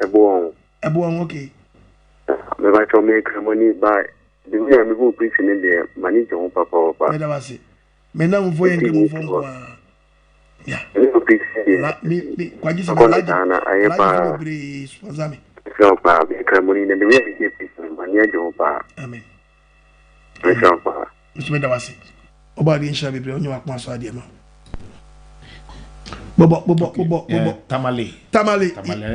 [SPEAKER 6] ɛboɔ
[SPEAKER 1] ɛboɔ ho okay.
[SPEAKER 6] Mepatsɛ mi kramoni ba de mi a mi bu preach ne deɛ ma ne gye ho papaapa.
[SPEAKER 1] Mɛda wase me namfoɔ yɛ nkramofoɔ nko ara. Yeah. La me me kwagye sɛ
[SPEAKER 6] alhaji
[SPEAKER 1] alhaji fo bebree sponsor me.
[SPEAKER 6] Sɛ paa me kramoni na de mi a mi tie preach no ma ne agye ho paa.
[SPEAKER 1] Amen.
[SPEAKER 6] Mesrɛ paa.
[SPEAKER 1] Nso mɛda wase. Ɔbɔ adeɛ nhyira bebree ɔnyɛ wakoma so adeɛ ma. Bobɔ bobɔ bobɔ bobɔ.
[SPEAKER 5] Tamale.
[SPEAKER 1] Tamale.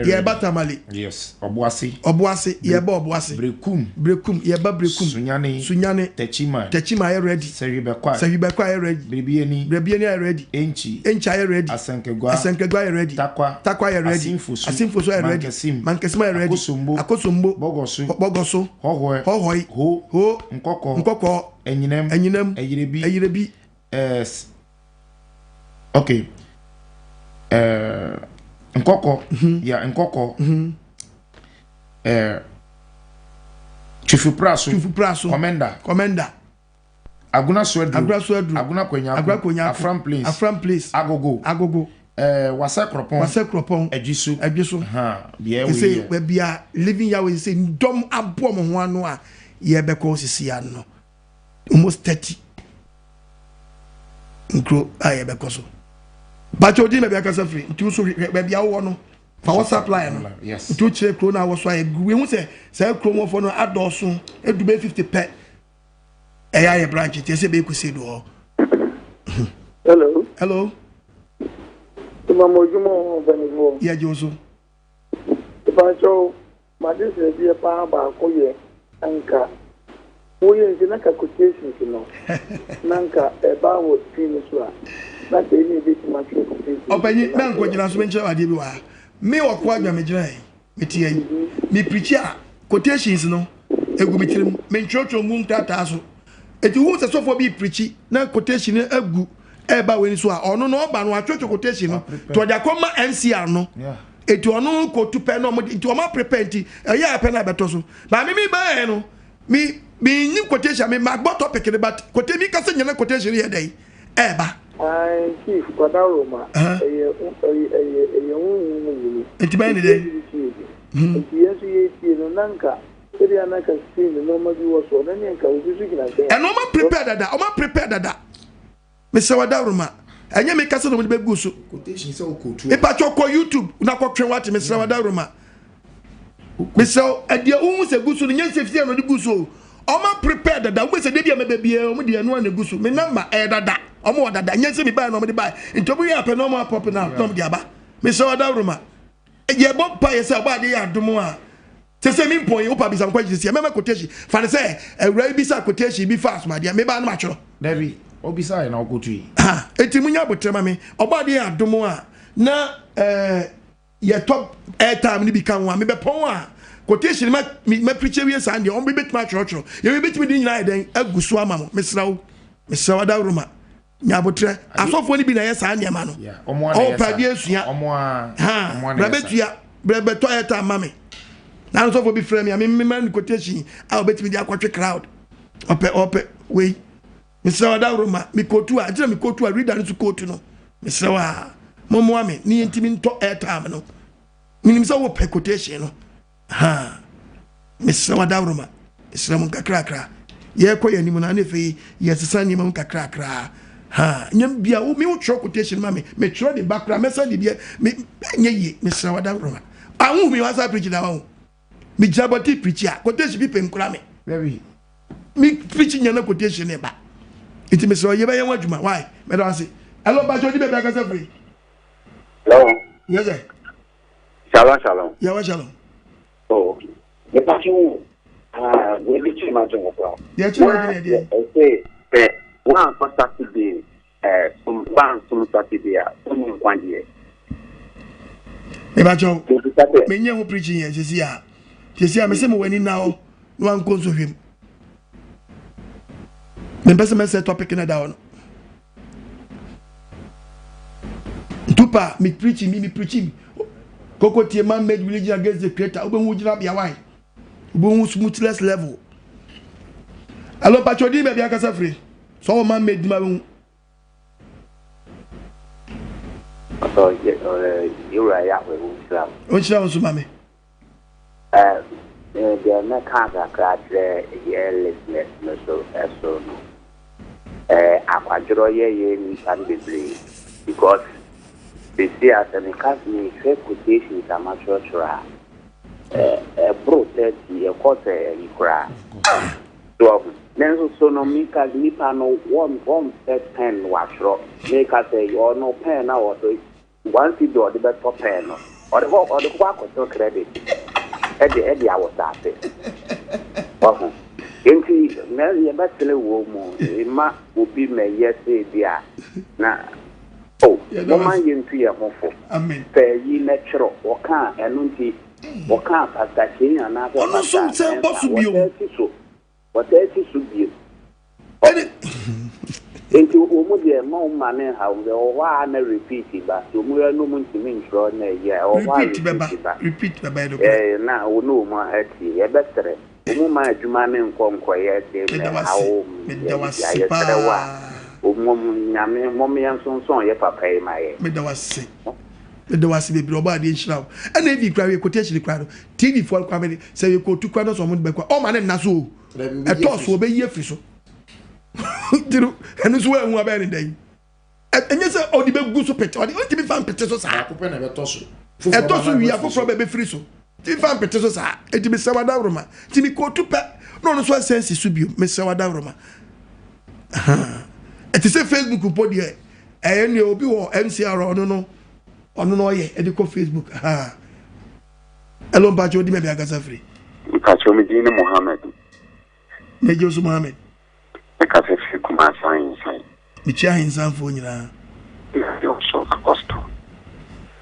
[SPEAKER 1] Yɛba Tamale.
[SPEAKER 5] Yes. Ɔboase.
[SPEAKER 1] Ɔboase. Yɛba Ɔboase.
[SPEAKER 5] Brekum.
[SPEAKER 1] Brekum. Yɛba Brekum.
[SPEAKER 5] Sunyani.
[SPEAKER 1] Sunyani.
[SPEAKER 5] Techiman.
[SPEAKER 1] Techiman ayɛ ready.
[SPEAKER 5] Sɛhwibɛkwa.
[SPEAKER 1] Sɛhwibɛkwa ayɛ ready.
[SPEAKER 5] Birebiani.
[SPEAKER 1] Birebiani ayɛ ready.
[SPEAKER 5] Enchi.
[SPEAKER 1] Enchi ayɛ ready.
[SPEAKER 5] Asankagua.
[SPEAKER 1] Asankagua ayɛ ready.
[SPEAKER 5] Tarkwa.
[SPEAKER 1] Tarkwa ayɛ ready.
[SPEAKER 5] Asimfosu.
[SPEAKER 1] Asimfosu ayɛ ready.
[SPEAKER 5] Mankesim.
[SPEAKER 1] Mankesim ayɛ ready.
[SPEAKER 5] Akosombo.
[SPEAKER 1] Akosombo.
[SPEAKER 5] Bɔgɔso.
[SPEAKER 1] Bɔgɔso.
[SPEAKER 5] Hɔhɔɛ.
[SPEAKER 1] Hɔhɔe.
[SPEAKER 5] Ho.
[SPEAKER 1] Ho.
[SPEAKER 5] Nkɔkɔ.
[SPEAKER 1] Nkɔkɔ.
[SPEAKER 5] Anyinam.
[SPEAKER 1] Anyinam.
[SPEAKER 5] Ayirebi.
[SPEAKER 1] Ayirebi.
[SPEAKER 5] Eh, okay. Eh, Nkɔkɔ. Mm -hmm. Yeah, Nkɔkɔ.
[SPEAKER 1] Mm -hmm.
[SPEAKER 5] Eh, Twifupra so.
[SPEAKER 1] Twifupra so.
[SPEAKER 5] Komenda.
[SPEAKER 1] Komenda.
[SPEAKER 5] Agona Suaduro.
[SPEAKER 1] Agona Suaduro.
[SPEAKER 5] Agona Kwanyako.
[SPEAKER 1] Agona Kwanyako.
[SPEAKER 5] Afram Place.
[SPEAKER 1] Afram Place.
[SPEAKER 5] Agogo.
[SPEAKER 1] Agogo.
[SPEAKER 5] Eh, Wasa Kuropɔn.
[SPEAKER 1] Wasa Kuropɔn.
[SPEAKER 5] Adwiso.
[SPEAKER 1] Adwiso.
[SPEAKER 5] Ha, bea
[SPEAKER 1] wei yɛ. Baabi a Living Yahweh sɛ dɔm aboɔ mo ho ano a yɛbɛkɔ sisi ano. Almost 30 nkuro a yɛbɛkɔ so. Bàtɛ odi baabi akasa firi nti nso hwɛ baabi a wowɔ no fa WhatsApp line no. Nti wokyerɛ kuro no a wɔ so a yɛgu ehu sɛ saa kuro wɔfoɔ no adɔɔso edu bɛyɛ 50 pɛ. Ɛyɛ ayɛ branch nti ɛsɛ bɛyɛ kusie do hɔ.
[SPEAKER 19] Hello.
[SPEAKER 1] Hello.
[SPEAKER 19] Imam odwuma ho mpanyinfoɔ.
[SPEAKER 1] Yɛ gye wo so.
[SPEAKER 19] Ìpànkyɛw made srɛdeɛ paa baako yɛ nka woyɛ nti na ka quotations no na nka ɛba wɔ screen no so a na ka ɛni ebetumi atwerɛ quotations.
[SPEAKER 1] Ɔpanyin mɛ nkɔ gyina so menkyerɛ wo adeɛ bi wɔ ha. Me ɔko adwa me gyina yi me te yi me preachi a quotations no egu me tirim me ntwerɛtwerɛ ngu nkrataa so eti hu sɛ sɔfoɔ bi preachi na quotation no agu ɛɛba wei so a ɔno no ɔba no atwerɛtwerɛ quotation no to ɔde akɔma MCR no eti ɔno kɔtu pɛ na ɔmo nti ɔmo aprepare nti ɛyɛ apɛ na abɛtɔ so maame mi bɛɛ no me me nyi quotation me ma gbɔ topic no but quotation mi kasa nyina quotation yɛ dɛ ɛɛba.
[SPEAKER 19] Ae chief kwadawroma ɛyɛ ɛyɛ ɛyɛ ɛyɛ honhom mu nyini.
[SPEAKER 1] Nti bɛyɛ ne dɛn.
[SPEAKER 19] Nti yɛn nso yɛtie no na nka ebia na nka screen no nnoɔma bi wɔ so ɔno ne nka obi nso gyina nkyɛn.
[SPEAKER 1] Ɛno ɔma prepare dada ɔma prepare dada. Mesrɛ wo adaworoma ɛnyɛ me kasa na wɔde bɛgu so. Mepatwɔ kɔ YouTube na kɔtwɛn wate mesrɛ wo adaworoma. Mesrɛ wo ɛdeɛ wohu sɛ gu so no nyɛ sɛ fie na ɔde gu so o. Ɔma prepare dada wobɛ sɛ deɛ bi a mɛbɛ biara ɔmo deɛ ɛno a na egu so. Me number ɛyɛ dada ɔmo wɔ dada nyɛ sɛ mebaeɛ na ɔmo de baeɛ nti ɔmo yɛ apɛ na ɔmo apɔp na ɔmo de aba. Mesrɛ wo adaworoma yɛbɔ mpa yɛ sɛ ɔbɔ adeɛ yɛ adom a Sɛ sɛ mi mpɔn yi wopa bisa me question sisi mɛma quotation fa ne sɛ awura yi bisa quotation bi fa asomadeɛ meba no matwerɛ.
[SPEAKER 5] Dabi obisa yɛ na ɔkoto yi.
[SPEAKER 1] Ha eti munya abotrɛ ma me ɔbɔ adeɛ yɛ adom a na ɛɛ yɛtɔ airtime no bi ka ho a mebɛpɔn a quotation ma ma preach wie saa deɛ wɔn bɛtumi atwerɛtwerɛ yɛn bɛtumi de nyinaa yɛ dɛn agu so ama mo mesrɛ wo mesrɛ wo adaworoma. Nyabotrɛ asɔfoɔ no bi na ɛyɛ saa nneɛma no. Ɔpɛ adeɛ asua. Brɛ bɛtua brɛ bɛtɔ ayɛ ta ma me. Na asɔfoɔ bi frɛ me a mema no quotation a ɔbɛtumi de akɔtwe crowd. Ɔpɛ ɔpɛ wei. Mesrɛ wo daworo ma me kootu a ntina me kootu a reader no so kootu no. Mesrɛ wo a mommoa me ne yɛntumi ntɔ airtime no. Menim sɛ wopɛ quotation no. Haa, mesrɛ wo adaworoma, mesrɛ mo nkakrakra. Yɛrekɔ yɛn anim no, na afei yɛsesa nneɛma mu nkakrakra. Ha, nyɛ bia wo me wotwerɛ quotation ma me, metwerɛ de ba koraa, mɛsan de bia, me nyɛ yie, mesrɛ wo adaworoma. Ahu mi wasa preach na wahu. Me gyina bɔte preach a, quotation bi pɛ nkura me.
[SPEAKER 5] Dabi.
[SPEAKER 1] Me preach nya na quotation ne ba. Nti mesrɛ wo yɛbɛyɛ ho adwuma. Why? Mɛda ase. Hello, Bajo, di baabi akasa firi.
[SPEAKER 6] Hello.
[SPEAKER 1] Yes, sir.
[SPEAKER 6] Shalom, shalom.
[SPEAKER 1] Yahweh shalom.
[SPEAKER 6] Oh, okay. Me pa you. Ah, we be chi ma jo ko.
[SPEAKER 1] Ye chi ma jo ye.
[SPEAKER 6] E say, eh, one for Saturday, eh, some one some Saturday, some nkwa de.
[SPEAKER 1] Me pa cho. Me nye ho preaching ye sisi a. Sisi a me se mo wani na o. No an konso hwem. Me pese me se topic na da o no. Ntupa me preaching me me preaching koko tie man made religion against the creator wobɛhu gyina bea wae wobɛhu smoothless level alo patro din baabi akasa firi sɛ ɔwɔ man made ma bɛhu ɔnhyira wo nso ma me
[SPEAKER 6] Deɛ mɛka kakra akyerɛ yɛn listeners no so so no, akwadworɔ yɛ yɛn nnipa no bebree because seesei a sɛ meka mehwɛ quotations a matwerɛtwerɛ a, ɛboro 30, ɛkɔ sɛ ayi koraa. So ɔho. Nanso so no meka nnipa no wɔmpɛ pen wɔatwerɛ. Meka sɛ ɔno pen na ɔde. One cedi a ɔde bɛtɔ pɛn no, ɔde kɔ ɔde kɔkɔ akɔtɔ credit ɛde ɛde awɔ saase. Wahu? Enti mɛ yɛbɛsrɛ wɔ mu mma obi mɛyɛ sɛ bi a na oh momma yɛntu yɛn ho fo. Pɛ yi na twerɛ wɔkaa ɛno nti wɔkaa Pastor Kyei anaasɛ
[SPEAKER 1] Ɔno nso
[SPEAKER 6] Pastor
[SPEAKER 1] sɛ bɔ
[SPEAKER 6] Mensah
[SPEAKER 1] so bio.
[SPEAKER 6] wɔtaa si so wɔtaa si so bio. Enti wɔn mu deɛ mma wɔn mma no nhaw wɔn sɛ ɛwɔ hɔ a na repeat ba so wɔn yɛ no wɔn ntumi ntwerɛ na ɛyɛ a ɛwɔ hɔ a
[SPEAKER 1] Repeat bɛba,
[SPEAKER 6] repeat ba
[SPEAKER 1] repeat bɛba yɛ nokorɛ.
[SPEAKER 6] ɛɛ na wɔn ne wɔn atie yɛbɛsrɛ wɔn mma adwuma no nkɔ nkɔyɛ de
[SPEAKER 1] Meda wo
[SPEAKER 6] mɛhaw
[SPEAKER 1] ase,
[SPEAKER 6] wɔn
[SPEAKER 1] meda wo
[SPEAKER 6] yɛ
[SPEAKER 1] ase
[SPEAKER 6] yɛsrɛ wo a
[SPEAKER 1] paa.
[SPEAKER 6] wɔn nyame mom yɛn nsonson yɛ papa yi ma yɛ.
[SPEAKER 1] Meda wo ase. Meda wo ase bebree ɔbɔ adeɛ nhyira wo. Ɛna ebi kura yɛ quotation kura no TV foɔ kura mede sɛ yɛ kootu kura no sɛ wɔn de bɛkɔ ɔma ne nna so o. Ɛtɔɔ so ɔbɛyi afiri so. Nti no ɛno nso wɔahu abɛyɛ ne dɛn. Ɛnyɛ sɛ ɔde bɛgu so pete ɔde ɔntumi fa mpete so saa.
[SPEAKER 5] Baako pɛ na ɛbɛtɔ so.
[SPEAKER 1] Ɛtɔ so wie afoforɔ bɛ bɛfiri so. Ntumi fa mpete so saa. Enti mesrɛ wo adaworoma. Nti mekootu pɛ na ɔno nso asan si so bio. Mesrɛ wo adaworoma. Ɛte sɛ Facebook mpo deɛ ɛyɛ nea obi wɔ MCR ɔno no ɔno no ɔyɛ ɛde kɔ Facebook. Hello mpakyɛ odi baabi akasa firi.
[SPEAKER 20] Mpakyɛ me din ne Mohammed.
[SPEAKER 1] Megye so Mohammed.
[SPEAKER 20] Mekasa firi Kumasi Ahensan.
[SPEAKER 1] Mekyia Ahensanfoɔ nyinaa.
[SPEAKER 20] Yɛde wo so Apostle.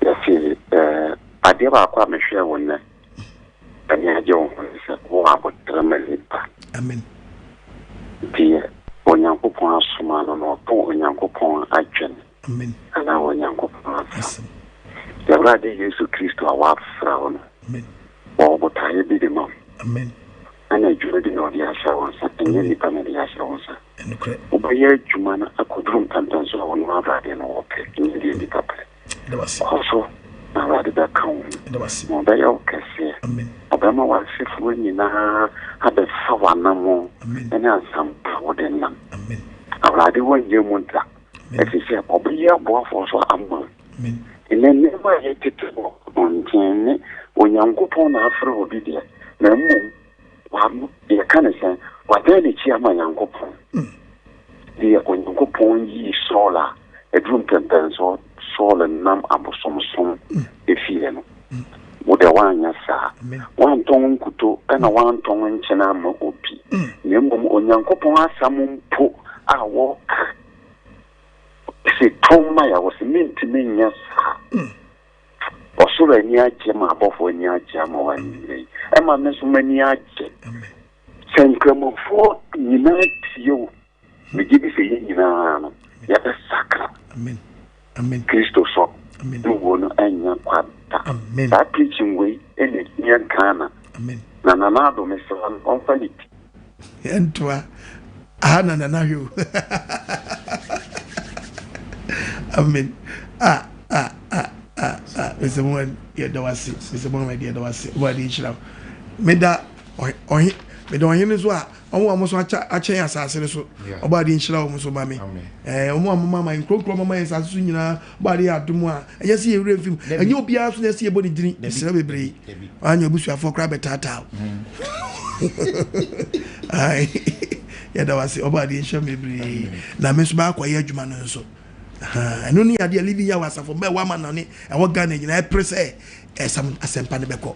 [SPEAKER 20] Yɛse eh, adeɛ baako a mehwɛɛ wo nnɛ, ani agye wo ho ne sɛ wowɔ aboterɛ ma nnipa.
[SPEAKER 1] Amen.
[SPEAKER 20] Deɛ Onyankopɔn asoma no no, ɔka Onyankopɔn adwene.
[SPEAKER 1] Amen.
[SPEAKER 20] Anaa Onyankopɔn asɛm. Yɛn Awurade Yesu Kristo a wafrɛ wo no, ɔwɔ botaeɛ bi de ma wo.
[SPEAKER 1] Amen.
[SPEAKER 20] Ɛna adwuma bi na ɔde ahyɛ wo nsa, ɛnyɛ nnipa na ɛde ahyɛ wo nsa. Wobɛyɛ adwuma no akɔduru mpɛmpɛnso a ɔno Awurade no ɔpɛ, ɛnyɛ deɛ nnipa pɛ. Kɔ so na Awurade bɛka wo ho, na ɔbɛyɛ wo kɛseɛ. Ɔbɛma w'asefoɔ nyinaa abɛfa w'anammɔn ne ansampa a wode nam. Awurade wanyɛ mu da, ɛfiri sɛ ɔbɛyɛ aboafoɔ nso ama wo. Nnɛ nneɛma a yɛtete wɔ abɔnten ne Onyankopɔn na afrɛ obi deɛ, na mmom wa yɛka ne sɛn, wadan n'akyi ama Nyankopɔn. Deɛ Onyankopɔn yii Saul a ɛduru mpɛmpɛnsoɔ Saul nam abosomsom efie no, wo deɛ woanyɛ saa. Woantɔn nkuto ɛna woantɔn nkyene amma obi, na mmom Onyankopɔn asɛm mpo a wɔka se tɔn ma yɛ, wɔse mentumi nyɛ saa. Ɔsoro ani agye ma abɔfoɔ ani agye ama wo anwummerɛ yi. Ɛma me nso m'ani agye. Sɛ nkramofoɔ nyinaa tie wo, megye di sɛ yɛn nyinaa no, yɛbɛsakra. Kristo sɔ ne wuo no ɛnyɛ kwa da. Saa preaching wei ɛna ɛhia Ghana. Na Nana Addo mesrɛ no ɔmfa ne ti.
[SPEAKER 1] Yɛntoa. Aha na Nana hwɛ o. Amen. Ah, ah, ah, ah, ah. Mr. Mohammed, yɛda wo ase. Mr. Mohammed, yɛda wo ase. Ɔbɔ adeɛ nhyira wo. Meda ɔhe, meda ɔhene nso a wɔn a wɔn nso akyɛ akyɛn asase no so. Ɔbɔ adeɛ nhyira wɔn nso ma me. Ɛɛ wɔn a wɔn ama yɛn nkuronkuro wɔn ama yɛn asase so nyinaa. Ɔbɔ adeɛ yɛ adom a ɛnyɛ sɛ yɛn werɛ mfi mu. Ɛnyɛ obiara nso na ɛsɛ yɛbɔ ne dini. Mesrɛ bebree. Anyɛ abusuafoɔ koraa bɛtaataa wo. Yɛda wo ase. Ɔbɔ adeɛ nhyira bebree. Na me nso maakɔyɛ adwuma no nso. Ɛno ne adeɛ Living Yahweh asafo mma ɛwɔ amanɔne ɛwɔ Ghana nyinaa ɛpere sɛ ɛsam asɛmpa no bɛkɔ.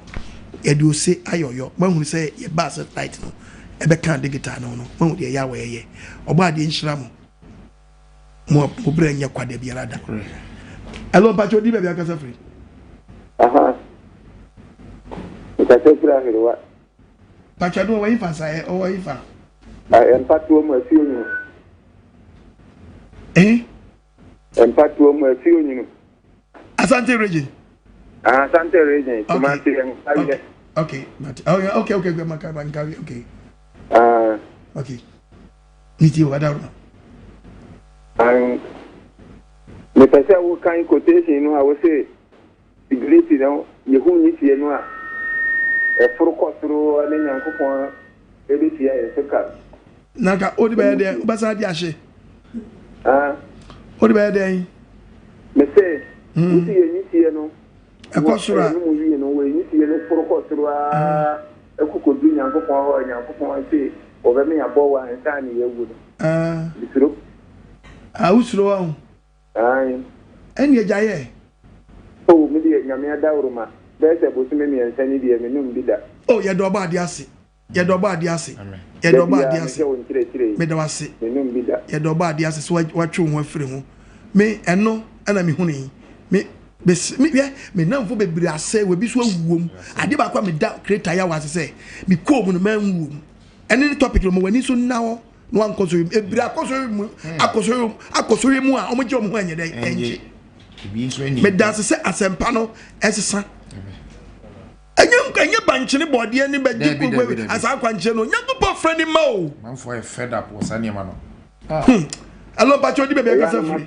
[SPEAKER 1] Yɛde ose ayɛ ɔyɔ. Moahunu sɛ yɛbaa satellite no ɛbɛka digital no no. Moahu deɛ Yahweh yɛ. Ɔbɔ adeɛ nhyira mo. Mo mo brɛ nyɛ kwa da biara da. Ɛlɔ mpakyɛ odi baabi akasa firi.
[SPEAKER 19] Aha. Nkasa firi ahwerewa.
[SPEAKER 1] Mpakyɛ no ɔwɔ yifa sa ɛ ɔwɔ yifa.
[SPEAKER 19] Mpatoɔ mu afi onwunu.
[SPEAKER 1] Eh?
[SPEAKER 19] Mpatoɔ mu afi onwunu.
[SPEAKER 1] Asante region.
[SPEAKER 19] Ah, Asante region. Kumasi Nkawie.
[SPEAKER 1] Okay, okay, okay, okay, okay, okay, okay.
[SPEAKER 19] Ah.
[SPEAKER 1] Okay. Ne tie wada no.
[SPEAKER 19] An mepɛ sɛ wokan quotation no a wose sigreti no yehu nyisie no a ɛforo kɔ soro ne Nyankopɔn ɛbɛtua yɛn so ka.
[SPEAKER 1] Na nka wode bɛyɛ dɛn wobɛsan de ahye
[SPEAKER 19] Ah.
[SPEAKER 1] Wode bɛyɛ dɛn?
[SPEAKER 19] Mese wose yɛn nyisie no
[SPEAKER 1] Ɛkɔ soro a.
[SPEAKER 19] Wɔ ɛno mu wie no, wɔyi sie no foro kɔ soro ara kɔ kɔduru Nyankopɔn hɔ a Nyankopɔn se wɔbɛme abɔ wo ansa na yɛawu no. Mesuro.
[SPEAKER 1] Ah, wosuro wahu?
[SPEAKER 19] Aane.
[SPEAKER 1] Ɛnneɛ gyae ɛ.
[SPEAKER 8] Nyame adaworoma, bɛyɛ sɛ bosome miɛnsa ni deɛ mennom bi da.
[SPEAKER 1] Oh yɛda ɔbɔ adeɛ ase Yɛda ɔbɔ adeɛ ase Yɛda
[SPEAKER 8] Da
[SPEAKER 1] ɔbɔ
[SPEAKER 8] biara
[SPEAKER 1] adeɛ ase
[SPEAKER 8] mehwɛ wo nkyerɛkyerɛ yi,
[SPEAKER 1] Meda wo ase
[SPEAKER 8] mennom bi da.
[SPEAKER 1] Yɛda ɔbɔ adeɛ ase sɛ woatwe wo ho afiri ho Me ɛno na mehunu yi Me mese me hwɛ me nnamfo bebree asɛe wɔ ebi so awu wom Adeɛ baako a meda Creator Yahweh ase sɛ mekɔɔ mu no manwu wom Ɛno ne topic no ma w'ani so nna hɔ na wankɔ sɔhwɛ mu ebire akɔ sɔhwɛ mu akɔ sɔhwɛ mu akɔ sɔhwɛ mu a wɔn gye wɔn ho anyɛ dɛ ɛngye meda ase sɛ asɛmpa no ɛsesa ɛnyɛ ɛnyɛ bankyene bɔdeɛ ne bɛgye gbogbo asa akwankyerɛ no nyankopɔn frɛ ne ma o.
[SPEAKER 5] Manfoɔ ayɛ fed up wɔ saa nneɛma no.
[SPEAKER 1] Ah. Hello, Pacho, di baabi akasa firi.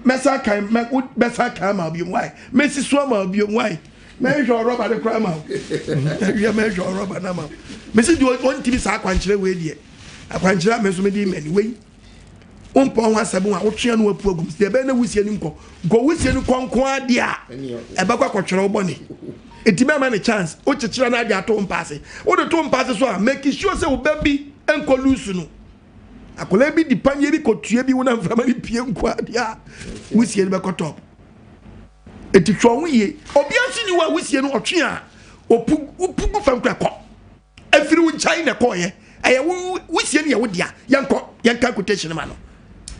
[SPEAKER 1] Mɛsa kan mɛsa kan ma obiom why? Mɛsi so ama obiom why? Mɛhwɛ ɔrɔba de koraa ma wo. Ɛwia mɛhwɛ ɔrɔba no ama wo. Mesi deɛ ɔntumi saa akwankyerɛ wei deɛ. Akwankyerɛ a me nso mede mani wei. Wompɔ ho asɛm a wotwea no apu agum. Deɛ ɛbɛyɛ na wusie no nkɔ. Nkɔ wusie no kɔ nko adeɛ a ɛbɛkɔ akɔtwerɛ wo bɔne. Enti mɛma ne chance. Wokyekyere no ade ato wo mpa ase. Wode to mpa ase so a make sure sɛ wo ba bi nkɔ loose no. Akwadaa bi di paneɛ bi kɔtua bi wo na mframa no pie nko adeɛ a wusie no bɛkɔ top. Eti hwɛ ɔho yie. Obia nso ni hɔ a wusie no ɔtwe a opu wopu gu fam kora kɔ. Efiri wo nkyɛn na ɛkɔɔyɛ. Ɛyɛ wo wusie no yɛ wo dea. Yɛnkɔ yɛnka quotation ma no.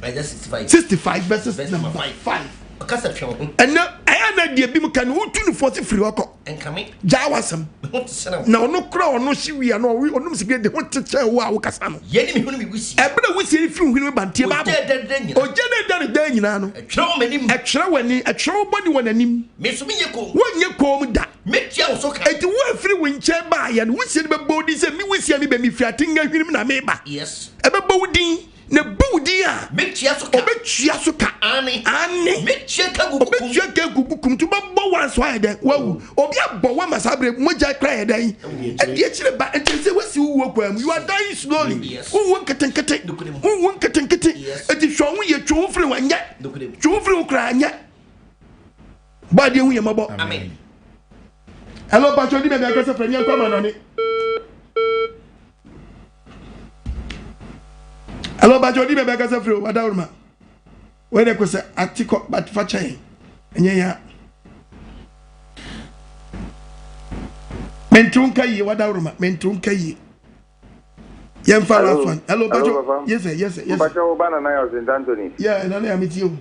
[SPEAKER 3] Isaiah 65.
[SPEAKER 1] 65 verses number 5.
[SPEAKER 3] Ɔkasa twe wo ho.
[SPEAKER 1] Ɛnɛ ɛyɛ na deɛ bi mu ka no wotu no fo ɔse firi hɔ kɔ.
[SPEAKER 3] Ɛnkame.
[SPEAKER 1] Gyaa w'asɛm.
[SPEAKER 3] Me ho te sene wo.
[SPEAKER 1] Na ɔno kora ɔno hye wie a na ɔwe ɔnom sigaret de ho te kyɛn wo a wokasa no.
[SPEAKER 3] Yei ne me hwene me wusie.
[SPEAKER 1] Ɛberɛ a wusie no firi wo hwene mu ba no, tie Bible.
[SPEAKER 3] Ogya ɛdɛ dɛ nyinaa.
[SPEAKER 1] Ogya no ɛdɛ no daa nyinaa no.
[SPEAKER 3] Ɛtwerɛ wɔ m'anim.
[SPEAKER 1] Ɛtwerɛ w'ani, ɛtwerɛ wo bɔne wɔ n'anim.
[SPEAKER 3] Me nso menyɛ komm.
[SPEAKER 1] Wonyɛ komm da.
[SPEAKER 3] Mɛtua wo so ka.
[SPEAKER 1] Enti wo a ɛfiri wo nkyɛn baeɛ no, wusie no bɛbɔ wo din sɛ me wusie a meba mefiri atenga hwene mu na meba.
[SPEAKER 3] Yes.
[SPEAKER 1] Ɛbɛbɔ wo din. Na ɛbɔ wo din a.
[SPEAKER 3] Mɛtua so ka.
[SPEAKER 1] Ɔbɛtua so ka.
[SPEAKER 3] Aane.
[SPEAKER 1] Aane.
[SPEAKER 3] Mɛtua ka agu bukum.
[SPEAKER 1] Ɔbɛtua ka agu bukum. Nti wobɛbɔ wo anso ayɛ dɛn? Wawu. Obi abɔ wo ama saa berɛ mogya kora yɛ dɛn? Ɛdi akyire ba. Nti sɛ wasi wo wuo kwan mu. You are dying slowly. Wowu nketenkete. Wowu nketenkete. Nti hwɛ wo ho yie. Twe wo ho firi ho. Ɛnyɛ. Twe wo ho firi ho koraa. Ɛnyɛ. Bɔ adeɛ hu yɛ mmɔbɔ.
[SPEAKER 3] Amen.
[SPEAKER 1] Hello, Pacho, di baabi akasa fɛ, nyɛ nkɔ ama nɔne. Hello, Pacho, di baabi akasa firi o, wadawuruma. Wei de kosɛ ate kɔ, but fa kyɛ yɛn. Ɛnyɛ yɛn a. Mente wo nka yie, wadawuruma, mente wo nka yie. Yɛmfa last one. Hello, Pacho. Yes, sir, yes, sir, yes.
[SPEAKER 8] Pacho, ba nana yɛ St. Anthony.
[SPEAKER 1] Yeah, nana yɛ metie o.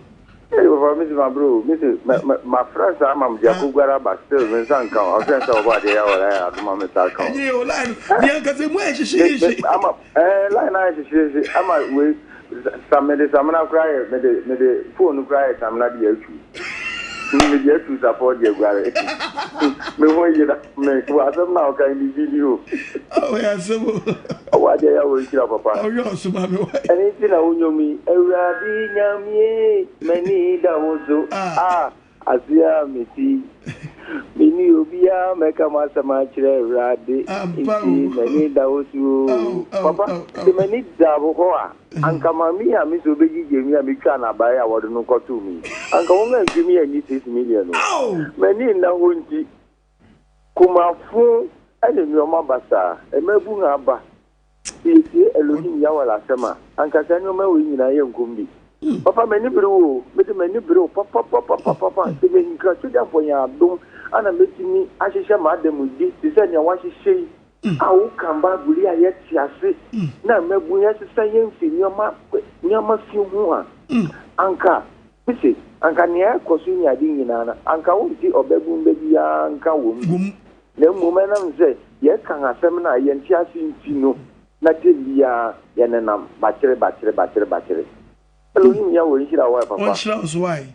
[SPEAKER 8] Hey, papa, mesi ma bro, mesi ma ma ma frɛ saa ma mede akɔguare aba still me nsa nka o. Afei sɛ ɔbɔ adeɛ yɛ wɔ line adoma me nsa aka o.
[SPEAKER 1] Ɛnyɛ o line, mi ankasa mu ayɛ hyehyeehye.
[SPEAKER 8] Ama eh line ayɛ hyehyeehye ama wei sa mede samina koraa yɛ mede mede phone koraa yɛ samina de atwi. Mede atu sapɔ de aguare. Me ho yera me wɔ asɛm na ɔka ne bi ni o.
[SPEAKER 1] Ɔyɛ asɛm o.
[SPEAKER 8] Ɔwɔ adeɛ yɛ wɔ nhyira papa.
[SPEAKER 1] Ɔyɛ ɔsoma me wa.
[SPEAKER 8] Ɛne nti na wo nnwom yi Awurade Nyame m'ani da wo so ah ase a meti Menni obiara mɛka m'asɛm akyerɛ Awurade nti m'ani da wo so o Papa sɛ m'ani da wo hɔ a Anka maame yi a me sɛ obegyigye me a metwaa no abae a wɔde no kɔtoo me yi, anka wɔn antwi me anni 6 million o. M'ani nna hɔ nti, kumafo ne nneɛma basaa, mmabun aba. Sɛ yetie Elohim Yahweh asɛm a, anka saa nneɛma wei nyinaa yɛnkɔ mu bi. Papa, m'ani bere wo o, mede m'ani bere wo papapapapapa. Sɛ menkra Twedeampɔn yɛ adom a na mɛtumi ahyehyɛ m'adamude te sɛ nea woahyehyɛ yi. a wokan Bible yi a yɛte ase na mmabun yɛsesa yɛn fi nneɛma nneɛma fi ho a, anka mise anka nea ɛkɔ so ne ade nyinaa no, anka wonte ɔbabun ba biara nka wɔ mu. Na mmom ɛnam sɛ yɛka asɛm no a yɛnte ase nti no, na tɛm biara yɛnenam bakyere bakyere bakyere bakyere. Elohim Yahweh nhyira wo papa.
[SPEAKER 1] Ɔnhyira wo nso wai.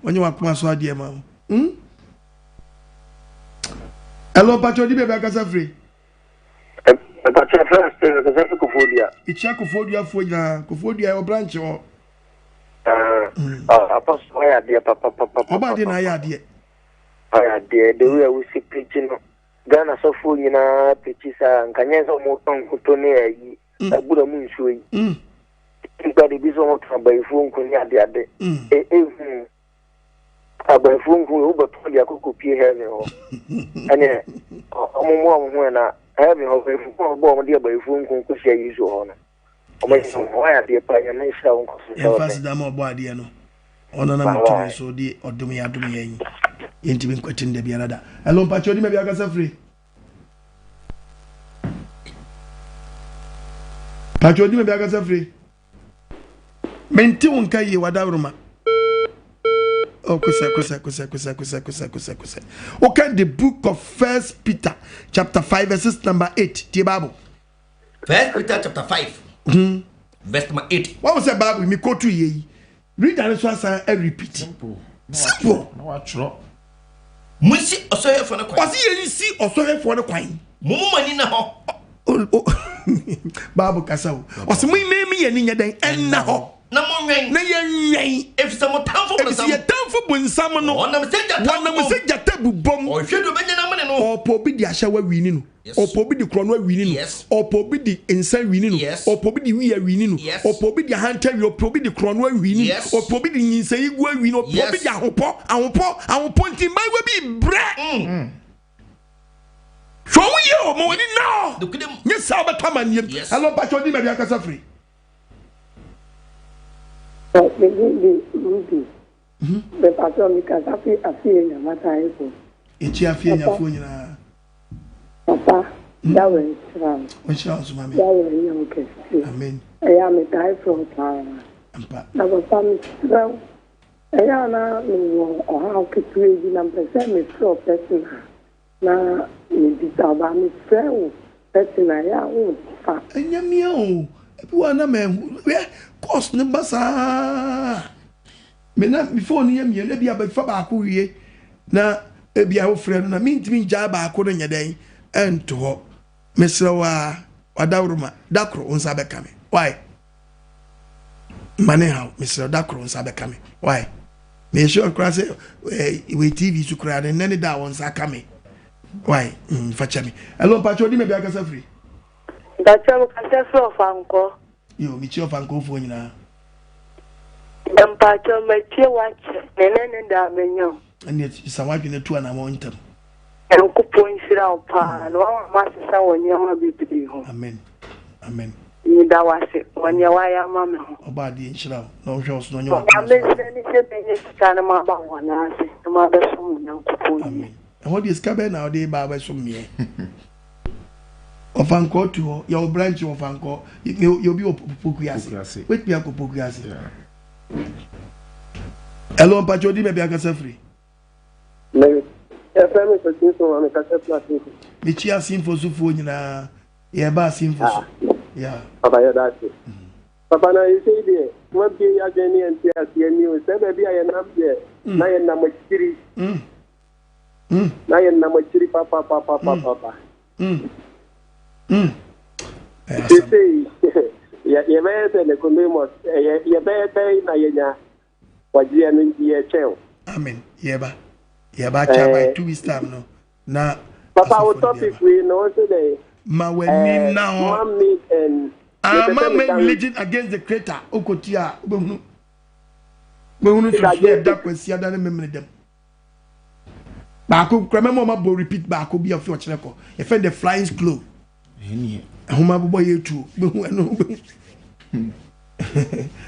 [SPEAKER 1] Ɔnyɛ w'akoma so adeɛ ma wo. Hmm? Hello, Pacho, di baabi akasa firi.
[SPEAKER 14] Pacho, first, kasa fi Koforidua.
[SPEAKER 1] Ekyia Koforiduafoɔ nyinaa. Koforidua ɛwɔ branch hɔ.
[SPEAKER 14] Apostle, wayɛ adeɛ papapapa.
[SPEAKER 1] Ɔba adeɛ na ayɛ adeɛ.
[SPEAKER 14] Wayɛ adeɛ, the way a wosi preach no, Ghana sɔfoɔ nyinaa preach saa, nka nyɛ sɛ wɔn tɔn nkoto ne ayi, abura mu nsuo yi. Nka de bi sɛ wɔn tɔn abayifoɔ nku ne ade ade. Ehu. Abayifoɔ nku yi wobɛtɔn de akɔkɔ pie heaven hɔ. Ɛneɛ wɔn mmoa wɔn ho ɛ na heaven hɔ abayifoɔ kɔ bɔ wɔn de abayifoɔ nku kɔhyia Yesu hɔ no. Wɔn ayɛ wɔn ayɛ adeɛ paa Nyame nhyira wo nkɔ so nhyɛ wo
[SPEAKER 1] Yɛmfa
[SPEAKER 14] den.
[SPEAKER 1] aseda ma ɔbɔ adeɛ no. Ɔno nam ne tumi so de ɔdom yɛ adom yɛn. Yɛntumi nkwati no da biara da. Hello, mpakyɛ odi ma bi akasa firi. Mpakyɛ odi ma bi akasa firi. Mente wo nka yie wadaworoma. Oh, kosɛ, kosɛ, kosɛ, kosɛ, kosɛ, kosɛ, kosɛ, kosɛ. Woka the book of First Peter chapter 5 verses number 8. Tie Bible.
[SPEAKER 3] First Peter chapter 5 verse number 8.
[SPEAKER 1] Wɔn sɛ Bible mi kóotu yie yi. Reader no so asan repeat. Simple. Simple.
[SPEAKER 5] Na watwerɛ.
[SPEAKER 3] Munsi ɔsɔhwɛfoɔ no kwan.
[SPEAKER 1] Ɔsi yɛn nsi ɔsɔhwɛfoɔ no kwan.
[SPEAKER 3] Mo mu mo ani na hɔ.
[SPEAKER 1] Bible kasa o. Ɔsi mo mmɛn mi yɛn ni nyɛ dɛn ɛnna hɔ.
[SPEAKER 3] Na mo nwɛn.
[SPEAKER 1] Na yɛn nwɛn.
[SPEAKER 3] Efisɛ mo tamfo bonsam.
[SPEAKER 1] Efisɛ yɛn tamfo bonsam no.
[SPEAKER 3] Wɔnam sɛ gyata
[SPEAKER 1] Wɔnam sɛ gyata bubom.
[SPEAKER 3] Ɔhwɛ deɛ ɔbɛnya n'amene no.
[SPEAKER 1] Ɔpɛ obi de ahyɛ wa wini no. Ɔpɛ obi de korɔno awini no. Ɔpɛ obi de nsa awini no. Ɔpɛ obi de wii awini no. Ɔpɛ obi de ahantan awini Ɔpɛ obi de korɔno awini no. Ɔpɛ obi de nyinsɛn gu awini no. Ɔpɛ obi de ahopɔ, ahopɔ, ahopɔ nti mmaayewa bi brɛ. Mm. Hwɛ wo yie o, ma w'ani nna hɔ. Nyɛ saa wobɛtɔ amanneɛm. Ɛlɔ mpakyɛ odi baabi akasa firi.
[SPEAKER 21] Me din de Ruby. Mepakyɛw mekasa fi Afie Nyamatan Airport.
[SPEAKER 1] Yɛkyi Afie Nyafoɔ nyinaa.
[SPEAKER 21] Papa, Yahweh nhyira wo.
[SPEAKER 1] Ɔnhyira wo nso mame.
[SPEAKER 21] Yahweh nyɛ wo kɛse.
[SPEAKER 1] Amen.
[SPEAKER 21] Ɛyɛ a metaa frɛ wo paa.
[SPEAKER 1] Ampa.
[SPEAKER 21] Na papa mesrɛ wo, ɛyɛ a na mewɔ ɔhaw ketewa bi na mepɛ sɛ mefrɛ wo personal Na mebisa wo ba mefrɛ wo personal ɛyɛ a wo nfa.
[SPEAKER 1] Ɛnyɛ mea o, ebi wɔ hɔ a na manhu, hwɛ course no ba saa me na me phone no yɛ mmienu ebi a bɛfa baako wie na ebi a wofrɛ no na mentumi ngyae baako no nyɛ dɛn ɛnto hɔ mesrɛ wo a wadaworoma da koro wo nsa bɛka me why ma ne haw mesrɛ da koro nsa bɛka me why meyɛ sure koraa sɛ eh, wei tv so koraa ne nnɛ ne da a wɔn nsa aka me why mm, fa kyɛ me ɛlɔ mpakyɛ odi ma bi akasa firi
[SPEAKER 17] mpakyɛ mo kasa firi ɔfankɔ
[SPEAKER 1] yo mekyi ɔfankɔfoɔ nyinaa
[SPEAKER 17] mpakyɛ matie wakyɛ ne ne ne da menya o
[SPEAKER 1] ɛneɛ sa wadwene tu anamɔ ntɛm
[SPEAKER 17] Nyankopɔn nhyira wo paa na wama masesa wɔ nneɛma bebree ho.
[SPEAKER 1] Amen. Amen.
[SPEAKER 17] Meda wo ase wɔ nea wayɛ ama me ho.
[SPEAKER 1] Ɔba adeɛ nhyira wo na ɔnhwɛ wo so na ɔnyɛ w'akoma
[SPEAKER 17] so. Nea mesrɛ ne sɛ mɛnya sika na maba wɔn nan ase na mabɛsom Onyankopɔn yie.
[SPEAKER 1] Amen. Ɛhɔ deɛ sika bɛn na ɔde ba abɛsom meɛ? Ɔfankɔɔ tu hɔ, yɛwɔ branch wɔ Ɔfankɔɔ, yɛ obi wɔ Pokuase. Wetumi akɔ Pokuase. Hello, mpakyɛ odi baabi akasa firi.
[SPEAKER 22] Me, yɛfrɛ me Kwasi Nso ma mekasa firi Asinfo.
[SPEAKER 1] Mekyi Asinfo sofoɔ nyinaa. Yɛba Asinfo so.
[SPEAKER 22] Ah.
[SPEAKER 1] Yeah.
[SPEAKER 22] Papa yɛda ase. Papa na yɛsei deɛ wabie yɛ adwene ne yɛnte aseɛ ni o sɛ baabi a yɛnam deɛ mm. na yɛnam akyiri.
[SPEAKER 1] Mm. Mm.
[SPEAKER 22] Na yɛnam akyiri papapapapapa.
[SPEAKER 1] Mm. Mm.
[SPEAKER 22] Sesei yɛbɛyɛ sɛ Nicodemus yɛbɛyɛ dɛn na yɛnya Wɔgyeɛ no nti yɛtwɛn o.
[SPEAKER 1] Amen yɛba yɛba akyɛ by 2 weeks time no na.
[SPEAKER 22] Papa wo topic wei no wo se dɛn.
[SPEAKER 1] Ma w'ani nna hɔ.
[SPEAKER 22] Man made and.
[SPEAKER 1] Ah man made religion against the creator okotie a wobɛhunu wobɛhunu nsusuɛ ɛda kwasiada ne memene dam. Baako kura mɛma ɔma bɔ repeat baako bi a ɔfi ɔkyerɛ kɔ yɛfɛ the flying slow. Ɛhoma bobɔ yɛ tuo bɛhu ɛno bɛhu.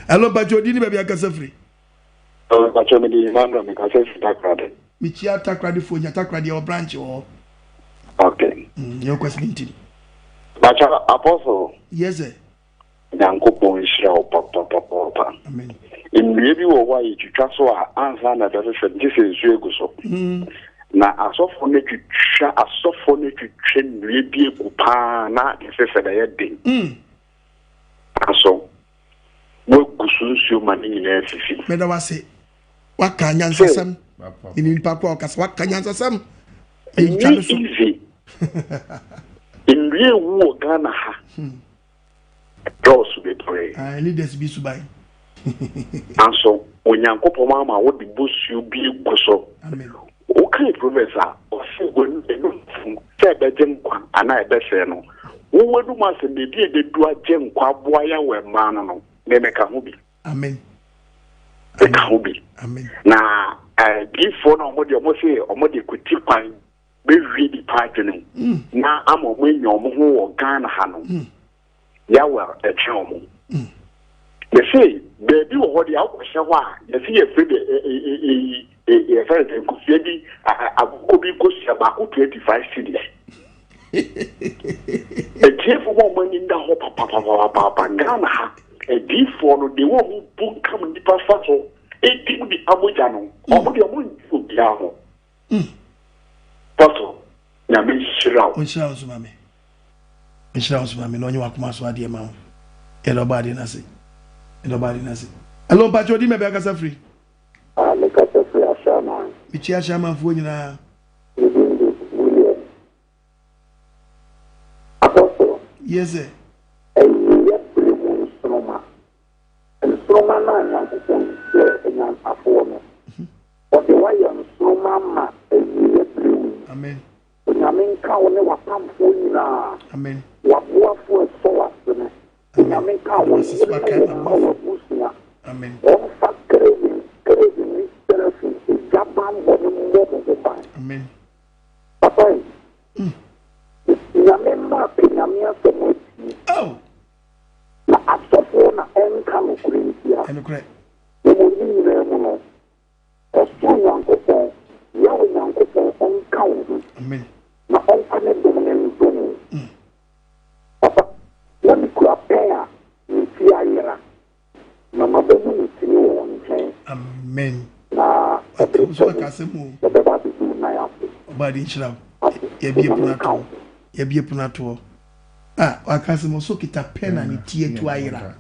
[SPEAKER 1] Ɛlɔ mpakyɛ odi ne baabi akasa firi.
[SPEAKER 20] Mpakyɛ mede Emmanuel mekasa firi Takoradi.
[SPEAKER 1] Mekyia Takoradi foɔ nya Takoradi ɛwɔ branch wɔ hɔ.
[SPEAKER 20] Okay.
[SPEAKER 1] Yɛ kwasi ne ntim.
[SPEAKER 20] Mpakyɛ Apostle.
[SPEAKER 1] Yes sir.
[SPEAKER 20] Nyankopɔn nhyira wo papapapapa.
[SPEAKER 1] Amen.
[SPEAKER 20] Nnua bi wɔ hɔ a yɛtwitwa so a ansa na ɛbɛfefɛ no gye sɛ nsuo agu so. Na asɔfoɔ no atwitwa asɔfoɔ no atwitwa nnua bi agu paa na ɛfefɛ na ɛyɛ den. Nanso woagu so nsuo ma ne nyinaa fifi.
[SPEAKER 1] Meda wo ase. Waka nyansasɛm. Menim nipa ko a ɔkasa. Waka nyansasɛm.
[SPEAKER 20] Ɛnyɛ easy. Nnua ewu wɔ Ghana ha. Dɔɔso bebree.
[SPEAKER 1] Ah, leaders bi suban.
[SPEAKER 20] Nanso Onyankopɔn ama wode bosuo bi egu so.
[SPEAKER 1] Amen.
[SPEAKER 20] Wokan Proverbs a, ɔse w'anum fam sɛ ɛbɛgye nkwa anaa ɛbɛsɛe no. Wo w'anum asɛm baabi a ɛbɛdu agye nkwa aboa Yahweh mmaa no no, me meka ho bi.
[SPEAKER 1] Amen.
[SPEAKER 20] Meka ho bi.
[SPEAKER 1] Amen.
[SPEAKER 20] Na adiyifoɔ no a wɔde wɔn se wɔde kuti kwan bɛwie nipa adwene na ama wɔn anya wɔn ho wɔ Ghana ha no, Yahweh ɛtwe wɔn.
[SPEAKER 6] Yɛse baabi wɔ hɔ deɛ wokɔhyɛ hɔ a yɛse yɛfrɛ de eyi yɛfrɛ no sɛ nkosua bi akokɔ bi nkosua baako 25 cedis. Atiefo ma wɔn ani nna hɔ papapapapapa Ghana ha adiifoɔ no deɛ wɔn bu nkam nnipa fa so edi mu nipa mogya no wɔn deɛ wɔn ngye obiara ho. Pastor Nyame nhyira wo.
[SPEAKER 1] Ɔnhyira wo nso maame. Nhyira wo nso maame na ɔnyɛ wakoma so adeɛ ma wo. Yɛda ɔbɔ adeɛ no ase. Yɛda ɔbɔ adeɛ no ase. Hello mpakyɛ odi mɛbɛ akasa firi.
[SPEAKER 19] Ah, me kasa firi Ashaiman.
[SPEAKER 1] Mekyia Ashaimanfoɔ nyinaa.
[SPEAKER 19] Me din de William. Apostle.
[SPEAKER 1] Yes sir.
[SPEAKER 19] Awieɛ bere mu nsoroma. Nsoromma no a Nyankopɔn yi kyerɛɛ anyansafoɔ no, Ɔde wo ayɛ nsoromma ma awieɛ berɛ mu. Onyame nka wo ne w'apamfoɔ nyinaa, w'aboafoɔ a ɛsɔ w'asene. Onyame nka wo yere ne wo mma, w'abusua. Ɔmfa kerubim, kerubim ne serafim egya banbɔ no mmɔ mo ho ban. Papa yi, Nyame mma pɛ Nyame asɛm atie. Na asɔfoɔ na ɛnka nokorɛ ntia.
[SPEAKER 1] Ɛnokorɛ.
[SPEAKER 19] Mmom ne nyinaa mu no, ɔsoro Nyankopɔn, Yahweh Nyankopɔn ɔnka wo ho.
[SPEAKER 1] Amen.
[SPEAKER 19] Na ɔmfa ne dom no ndom wo. Papa, na me kura pɛn a me ti ayera, na mabɛhu me tiri wɔ wo nkyɛn.
[SPEAKER 1] Amen.
[SPEAKER 19] Na ɛbere pa mu, yɛbɛba abɛdi wo nan ase.
[SPEAKER 1] Ɔbaa de nhyira wo. Yɛabie pono ato hɔ. Yɛabie pono ato hɔ. Ah, waka sɛ mo so kita pɛn na ne ti atu ayera.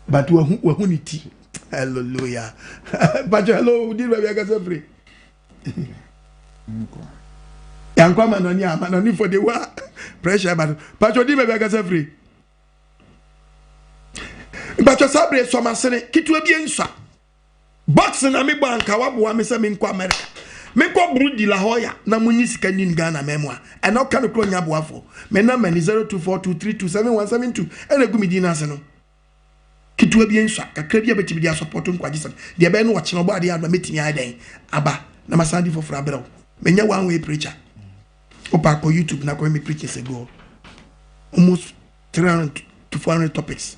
[SPEAKER 1] But wahu wahu ne ti. Hallelujah. Pacho hello, di baabi akasa firi. Yankɔ amanɔne a amanɔne for the wa pressure ba no. Pacho di baabi akasa firi. Pacho saa bere sɔmasene ketewa bi nsua. Box na me bɔ anka waboa me sɛ menkɔ America. Menkɔ buru di La Hoya na monyi sika nni Ghana man mu a. Ɛna ɔka no korɔ nya aboafoɔ. Me number ni 0242327172 ɛna egu me din no ase no. Ketewa bi nsua, kakra bi a bɛtumi de asɔpɔto nkwagyesɛm. Deɛ ɛbɛyɛ no ɔkyena ɔbɔ adeɛ adoma mɛtumi ayɛ dɛn aba na masan de foforɔ abrɛ wo. Menyɛ one way preacher. Wopa akɔ YouTube na kɔhwɛ me preachings egu hɔ. Almost 300 to 400 topics.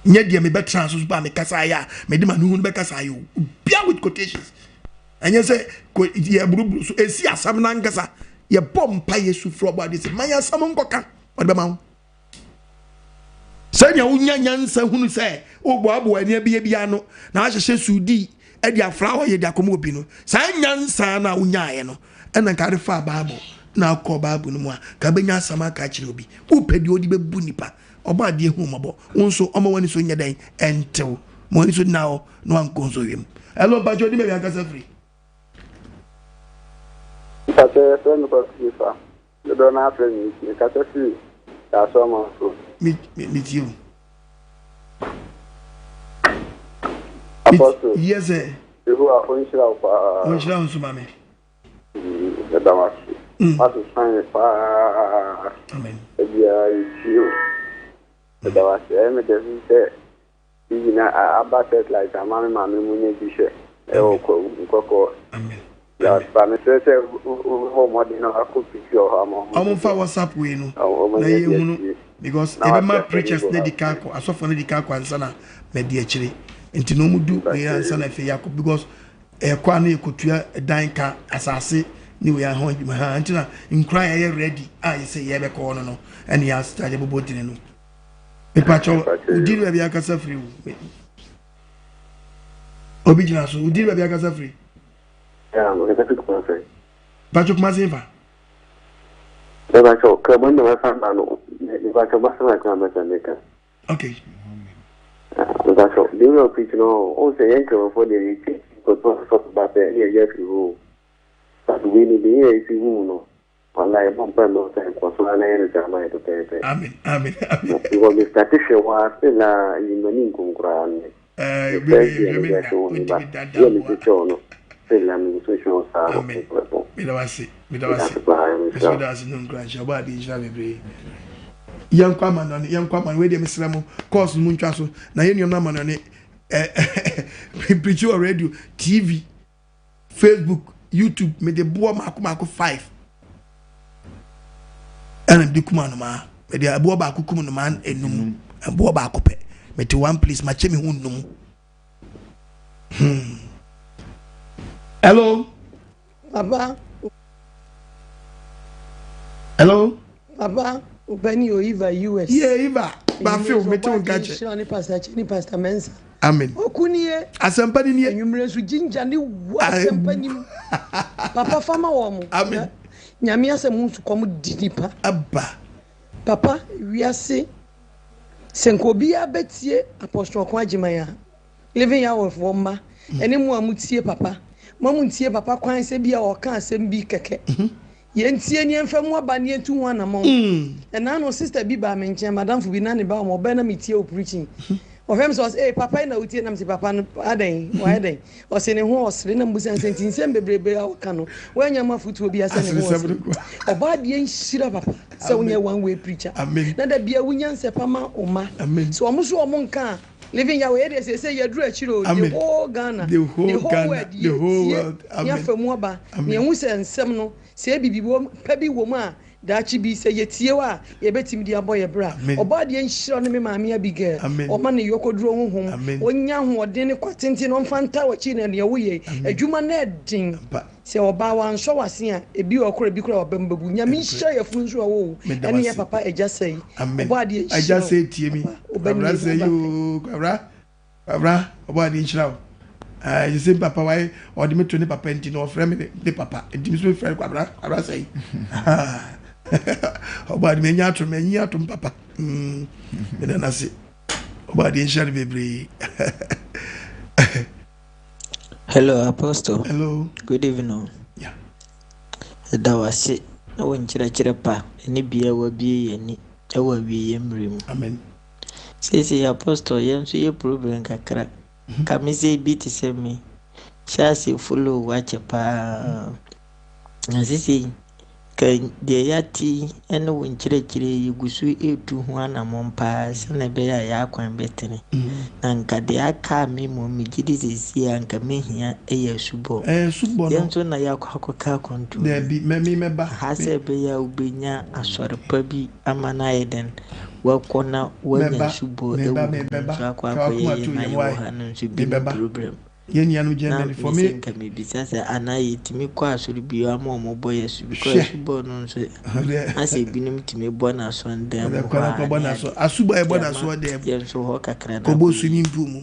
[SPEAKER 1] Nyɛ deɛ mebɛtena so ba mekasa ayɛ a mede ma nuhu no bɛkasa ayɛ o. Bia with quotations. Ɛnyɛ sɛ yɛburuburu so ɛsi asɛm no ankasa. Yɛbɔ mpa yɛ su frɛ ɔbɔ adeɛ sɛ ma yɛ asɛm nkɔka ɔde bɛma wo. Sɛnea wonya nyansa hunu sɛ woboaboa nneɛma bi bi ano na ahyehyɛ sudi de afra hɔ yɛ de akɔma obi no, saa nyansa no a wonyaeɛ no ɛna nka de faa Bible na akɔ Bible no mu a, ka bɛnya asɛm aka akyerɛ obi. Wopɛ deɛ ɔde bɛbu nipa. Ɔbɔ adeɛ hu mmɔbɔ. Wo nso ɔma w'ani so nyɛ dɛn? Ɛntew. Ma w'ani so nna hɔ na wankɔ nso wiem. Ɛlɔ mpakyɛ odi baabi ankasa firi.
[SPEAKER 2] Mpakyɛ yɛfrɛ me Kwaku Yefa. Dodoɔ no ara frɛ me Nti. Mekasa firi Kasoa Manfrom.
[SPEAKER 1] Me me metie o.
[SPEAKER 2] Apostle.
[SPEAKER 1] Yes sir.
[SPEAKER 2] Yehowa ɔnhyira wo paa.
[SPEAKER 1] Ɔnhyira wo nso ma me.
[SPEAKER 2] Yɛda wo ase. Woasesa yɛn paa.
[SPEAKER 1] Amen.
[SPEAKER 2] Da biara yɛtie wo. Yɛda wo ase. Ɛyɛ me dɛ nso sɛ TV no aba satellite ama me maame mu nya bi hwɛ ɛwɔ Kwawu Nkɔkɔɔ.
[SPEAKER 1] Amen.
[SPEAKER 2] Yɛda wo ase paa. Mesrɛ sɛ wobɛbɔ mmɔden na wakɔ preach wɔ hɔ ama wɔn.
[SPEAKER 1] Wɔn mfa WhatsApp wei no na yɛhunu because ɛbɛma preachers no adi kan akɔ asɔfoɔ no adi kan akɔ ansa na madi akyire nti na wɔn du wei ansa na afei yɛakɔ because Ɛkɔ a na yɛkɔtua dan ka, asase ne wei ho adwuma ha nti na nkura a yɛyɛ ready a yɛsɛ yɛbɛkɔ hɔ no no ɛne yɛ aseta yɛbobɔ dini no. Mepakyɛw, wodi ne baabi akasa firi wo. Obi gyina so, wodi ne baabi akasa firi.
[SPEAKER 4] Yeah, mekasa firi Kumase.
[SPEAKER 1] Pakyɛw Kumase nfa.
[SPEAKER 4] Mepakyɛw, krabɔ ne wasan ba no, mepakyɛw masɛm a ɛkora mɛsɛ meka.
[SPEAKER 1] Okay.
[SPEAKER 4] Mpatsɔ, the way ɔpreach no, ɔhu sɛ yɛn Nkramofoɔ deɛ yɛtie kɔtɔ asɔfo ba pɛ ne yɛyɛ afiri hɔ o. But wei no, the way a yɛsi hu no, walai yɛbɔ mpae ma wo sɛ nkɔ so ara na yɛ no saa ma yɛ pɛpɛɛpɛ.
[SPEAKER 1] Amen, amen, amen.
[SPEAKER 4] Because me start hwɛ wo ara still a, yi m'ani nkum koraa nnɛ.
[SPEAKER 1] Eh,
[SPEAKER 4] Me
[SPEAKER 1] obi bɛ
[SPEAKER 4] first year
[SPEAKER 1] hwɛ
[SPEAKER 4] no
[SPEAKER 1] me
[SPEAKER 4] de
[SPEAKER 1] nna,
[SPEAKER 4] ahwɛ wo ni
[SPEAKER 1] wontumi
[SPEAKER 4] ba,
[SPEAKER 1] dada
[SPEAKER 4] yɛ me
[SPEAKER 1] mmoa.
[SPEAKER 4] kyekyɛ wo no, still a megu so hwɛ wo saa
[SPEAKER 1] Amen.
[SPEAKER 4] kɔpem prɛko.
[SPEAKER 1] Meda wo ase, meda wo
[SPEAKER 4] Meda
[SPEAKER 1] ase.
[SPEAKER 4] ase paa, Nyame
[SPEAKER 1] Meso
[SPEAKER 4] nhyira wo.
[SPEAKER 1] meda wo ase ne wo nkuranhyɛ. Ɔbɔ adeɛ nhyira bebree. Yɛnkɔ amanɔne, yɛnkɔ amanɔne. Wei deɛ mesrɛ mo, course no muntwa so. Na yɛn nuanom amanɔne, eh, preach wɔ radio, TV, Facebook, YouTube, mede boɔ maako maako five. Ɛna mede kum anomaa. Mede ɛboɔ baako kum anomaa enum. Ɛboɔ baako pɛ. Mete one place makyɛ me ho nnum. Hmm. Hello.
[SPEAKER 21] Papa.
[SPEAKER 1] Hello.
[SPEAKER 21] Papa, Obani o Eva US.
[SPEAKER 1] Yeah, Eva. Ba feel me to nka che.
[SPEAKER 21] Ni pastor che ni pastor Mensa.
[SPEAKER 1] Amen.
[SPEAKER 21] Okunie.
[SPEAKER 1] Asempa ni nie.
[SPEAKER 21] Enyumre so jinja ni wu asempa ni. Papa fama wo mo.
[SPEAKER 1] Amen.
[SPEAKER 21] Nyame asem nsu kom di nipa.
[SPEAKER 1] Abba.
[SPEAKER 21] Papa wiase sɛ nka obiara bɛtie Apostle Ɔko Agyeman a Living Yahweh foɔ mma ɛne mo a motie papa ma mo ntie papa kwan sɛ bi a ɔka asɛm bi kɛkɛ yɛntie ne yɛmfa mu aba ne yɛntu ho anamɔn ɛna no sister bi baa me nkyɛn madamfo bi na ne ba wɔn ɔbɛn na metie o preaching ɔhwɛ me sɛ ɔsɛ ee papa yi na wotie nam sɛ papa no adɛn wayɛ dɛn Ɔse ne ho ɔsere na mbusa no sɛ nti nsɛm bebrebe a ɔka no wanya mu afotuo bia sɛ ne ho ɔsere. Ɔbaa deɛ nhyira papa sɛ wonyɛ one way preacher na da bia wonya nsɛpa ma wo mma sɛ ɔmo so ɔmo nka a Living Yahweh yɛdeɛ seesei yɛduru akyire o the whole Ghana the whole world yɛtie ne afa mu aba na yɛhu sɛ nsɛm no sɛ bibi wom pa bi wom a Daakye bi, sɛ yɛtie wo a, yɛbɛtumi de abɔ yɛn bra. Ɔbɔadeɛ nhyira wo ne me maame Abigail. Ɔmma no yɔkɔduro honhom. Ɔnya ahoɔden ne kwa tenten na ɔmfa ntaa w'akyi na nea woyɛ yi, adwuma no ɛden. Sɛ ɔbaa wansɔ w'ase a, ebi wɔ hɔ koraa ebi koraa w'abam bɛbu. Nyame nhyira yafunu nso a ɔwɔ wo ɛne yɛ papa Agya Sɛi. Ɔbɔadeɛ nhyira wo papa. Wo ba nie. Bye bye.
[SPEAKER 1] Kwabena, ɔbɔ adeɛ nhyira wo. Ɛɛ sɛ papa wayɛ ɔde me to ne papa nti na ɔfrɛ me ne papa nti me nso mefrɛ no Kwabena Kwabena sɛe. Ɔbɔ adeɛ manya ato manyi ato m papa. Mm, meda no ase. Ɔbɔ adeɛ nhyira no bebree.
[SPEAKER 7] Hello Apostle.
[SPEAKER 1] Hello.
[SPEAKER 7] Good evening.
[SPEAKER 1] Yeah.
[SPEAKER 7] Ɛda wase na wo nkyerɛkyerɛ pa ne bia wabie yɛn ani ɛwɔ awieɛ mmerɛ mu.
[SPEAKER 1] Amen.
[SPEAKER 7] Seesei Apostle yɛn nso yɛ problem kakra. Ka me sɛ bi te sɛ me hyɛ ase follow wo akyɛ paa. Na seesei ka deɛ yɛate yi ne wo nkyerɛkyerɛ yi yɛgu so retu ho anammɔn paa sɛnea ɛbɛyɛ a yɛn akwan bɛtene. Na nka deɛ aka a me mmom megye di seesei a nka mehia yɛ asubɔ.
[SPEAKER 1] Ɛɛ asubɔ no.
[SPEAKER 7] Yɛn nso na yɛakɔ akɔka akwantuo no.
[SPEAKER 1] Daabi, mɛ me mɛba.
[SPEAKER 7] Ha sɛ ɛbɛyɛ a wobɛnya asɔre pa bi ama no ayɛ dɛn Wakɔ na wanya
[SPEAKER 1] Mɛba,
[SPEAKER 7] asubɔ
[SPEAKER 1] meba,
[SPEAKER 7] wɔ mu no
[SPEAKER 1] mebɛba.
[SPEAKER 7] nso akɔ
[SPEAKER 1] Ka w'akoma
[SPEAKER 7] akɔyɛ
[SPEAKER 1] to
[SPEAKER 7] yɛn a
[SPEAKER 1] yam
[SPEAKER 7] yɛwɔ
[SPEAKER 1] wae.
[SPEAKER 7] ha no nso bi mu
[SPEAKER 1] Mebɛba.
[SPEAKER 7] problem.
[SPEAKER 1] Yɛn nuanom
[SPEAKER 7] Na
[SPEAKER 1] Germanyfoɔ,
[SPEAKER 7] mese
[SPEAKER 1] me.
[SPEAKER 7] nka mebisa sɛ anaa yɛtumi kɔ asɔre bio ama wɔbɔ yɛn asu because
[SPEAKER 1] Hwɛ.
[SPEAKER 7] asubɔ no nso
[SPEAKER 1] Ɔdeɛ.
[SPEAKER 7] asɛ ebinom tumi bɔ no asɔredan mu
[SPEAKER 1] Ɔdeɛ
[SPEAKER 7] hɔ
[SPEAKER 1] kɔ na
[SPEAKER 7] a
[SPEAKER 1] kɔbɔ
[SPEAKER 7] ne
[SPEAKER 1] no aso.
[SPEAKER 7] ade.
[SPEAKER 1] Asubɔ a
[SPEAKER 7] Nti
[SPEAKER 1] yɛbɔ no
[SPEAKER 7] ama
[SPEAKER 1] asoɔdan mu.
[SPEAKER 7] yɛn nso hɔ kakra no
[SPEAKER 1] Kɔbɔ
[SPEAKER 7] akɔyɛ
[SPEAKER 1] swimming
[SPEAKER 7] yie.
[SPEAKER 1] pool mu.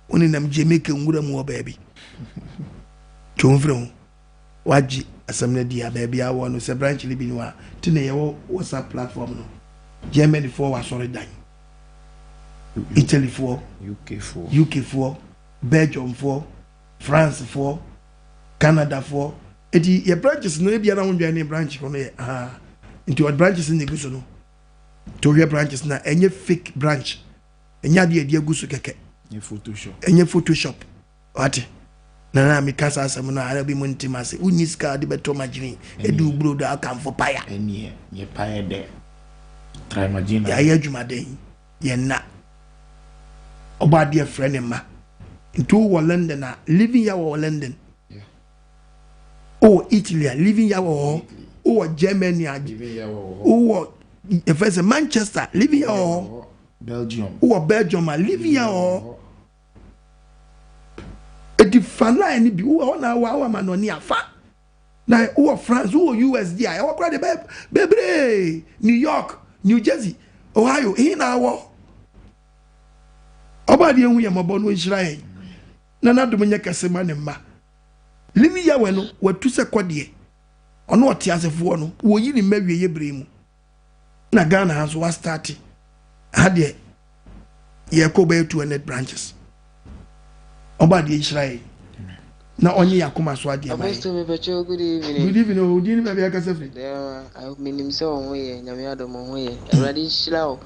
[SPEAKER 1] Wonenam Jamaica nwura mu wɔ baabi. Twe wo mfiri ho. Wagye asɛm no adi a baabi a wɔ no sɛ branch no bi ni hɔ a te na yɛwɔ WhatsApp platform no. Germany foɔ wɔ asɔredan. Italy foɔ, UK foɔ, Belgium foɔ, France foɔ, Canada foɔ. Eti yɛ branches no ebia na wo ndwan ne branch no yɛ aha. Nti ɔde branches no na egu so no. Nti wohwɛ branches na ɛnyɛ fake branch. Ɛnyɛ adeɛ yɛde agu so kɛkɛ. Ɛnyɛ photoshop. Wate? Na na meka saa asɛm no a, ara bi mo nte m'ase. Wonni sika a wode bɛtɔ margarine, ɛde wo brodo akamfo paya.
[SPEAKER 5] Ɛnneɛ, nyɛ paya dɛ. Try margarine.
[SPEAKER 1] Yɛayɛ adwumaden, yɛnna. Ɔbɔ adeɛ frɛ ne mma. Nti wowɔ London a, living ya wɔ London. Wowɔ Italy a, living ya wɔ hɔ. Wowɔ Germany a, wowɔ yɛfrɛ sɛ Manchester, living ya wɔ hɔ.
[SPEAKER 5] Belgium.
[SPEAKER 1] Wowɔ Belgium a, living ya wɔ hɔ. Eti fa line no bi wowɔ hɔ na wɔ amanɔne a fa na wowɔ France wowɔ US di a ɛwɔ koraa de bɛyɛ bebree New York New Jersey Ohio he na awɔ ɔba adeɛ hu yɛ mmɔbɔ no nhyira yɛn na n'adom nyɛ kɛse ma ne mma Limi Yahweh no watu sɛ kɔdeɛ ɔno ɔteasefoɔ no wɔyi ne mma wieɛ bere mu na Ghana ha nso wa starte ha deɛ yɛkɔ bɛyɛ 200 branches ɔba adeɛ nhyira yɛn na ɔnye yɛ akoma so adeɛ ma yɛn.
[SPEAKER 10] Apostle mepɛkyɛw good evening.
[SPEAKER 1] Good evening o din ne baabi akasa firi.
[SPEAKER 10] Dɛɛma menim sɛ wo ho yɛ nyame adom wo ho yɛ awurade nhyira wo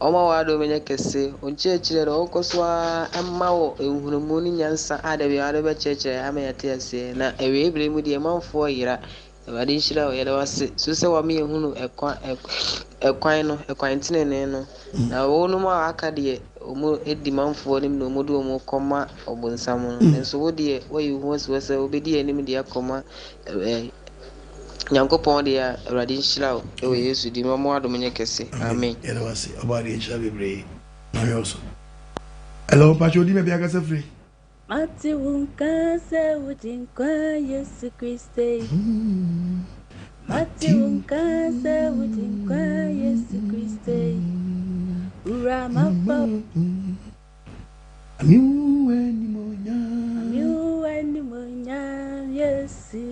[SPEAKER 10] ɔma w'adom nyɛ kɛse wo nkyerɛkyerɛ no ɔnkɔ so ara mma wo nhunumu ne nyansa a da biara wode bɛkyerɛkyerɛ ama yɛate aseɛ na awiei berɛ mu deɛ manfoɔ yera Awurade nhyira wo. Yɛda wo ase so sɛ wama yɛhunu ɛkwan ɛkwan no, ɛkwan tenenee no. Na wɔnom a aka deɛ, wɔn di manfoɔ anim na wɔn de wɔn kɔma ɔbonsam no. Nanso wo deɛ, woayi wo ho asi hɔ sɛ wobɛdi yɛn anim de akɔma ɛɛ Nyankopɔn deɛ a, Awurade nhyira wo wɔ Yesu din mu. Ɔma w'adom nyɛ kɛse. Amen.
[SPEAKER 1] Yɛda wo ase. Ɔbɔadeɛ nhyira bebree. Ɔhwɛ wo so. Hello, mpakyɛ odi baabi akasa firi.
[SPEAKER 9] Mate wo nka sɛ wogye nkwa Yesu Kristo yi. Mate wo nka sɛ wogye nkwa Yesu Kristo yi. Wura mafa.
[SPEAKER 1] Amiwu animonyam.
[SPEAKER 9] Amiwu animonyam Yesu.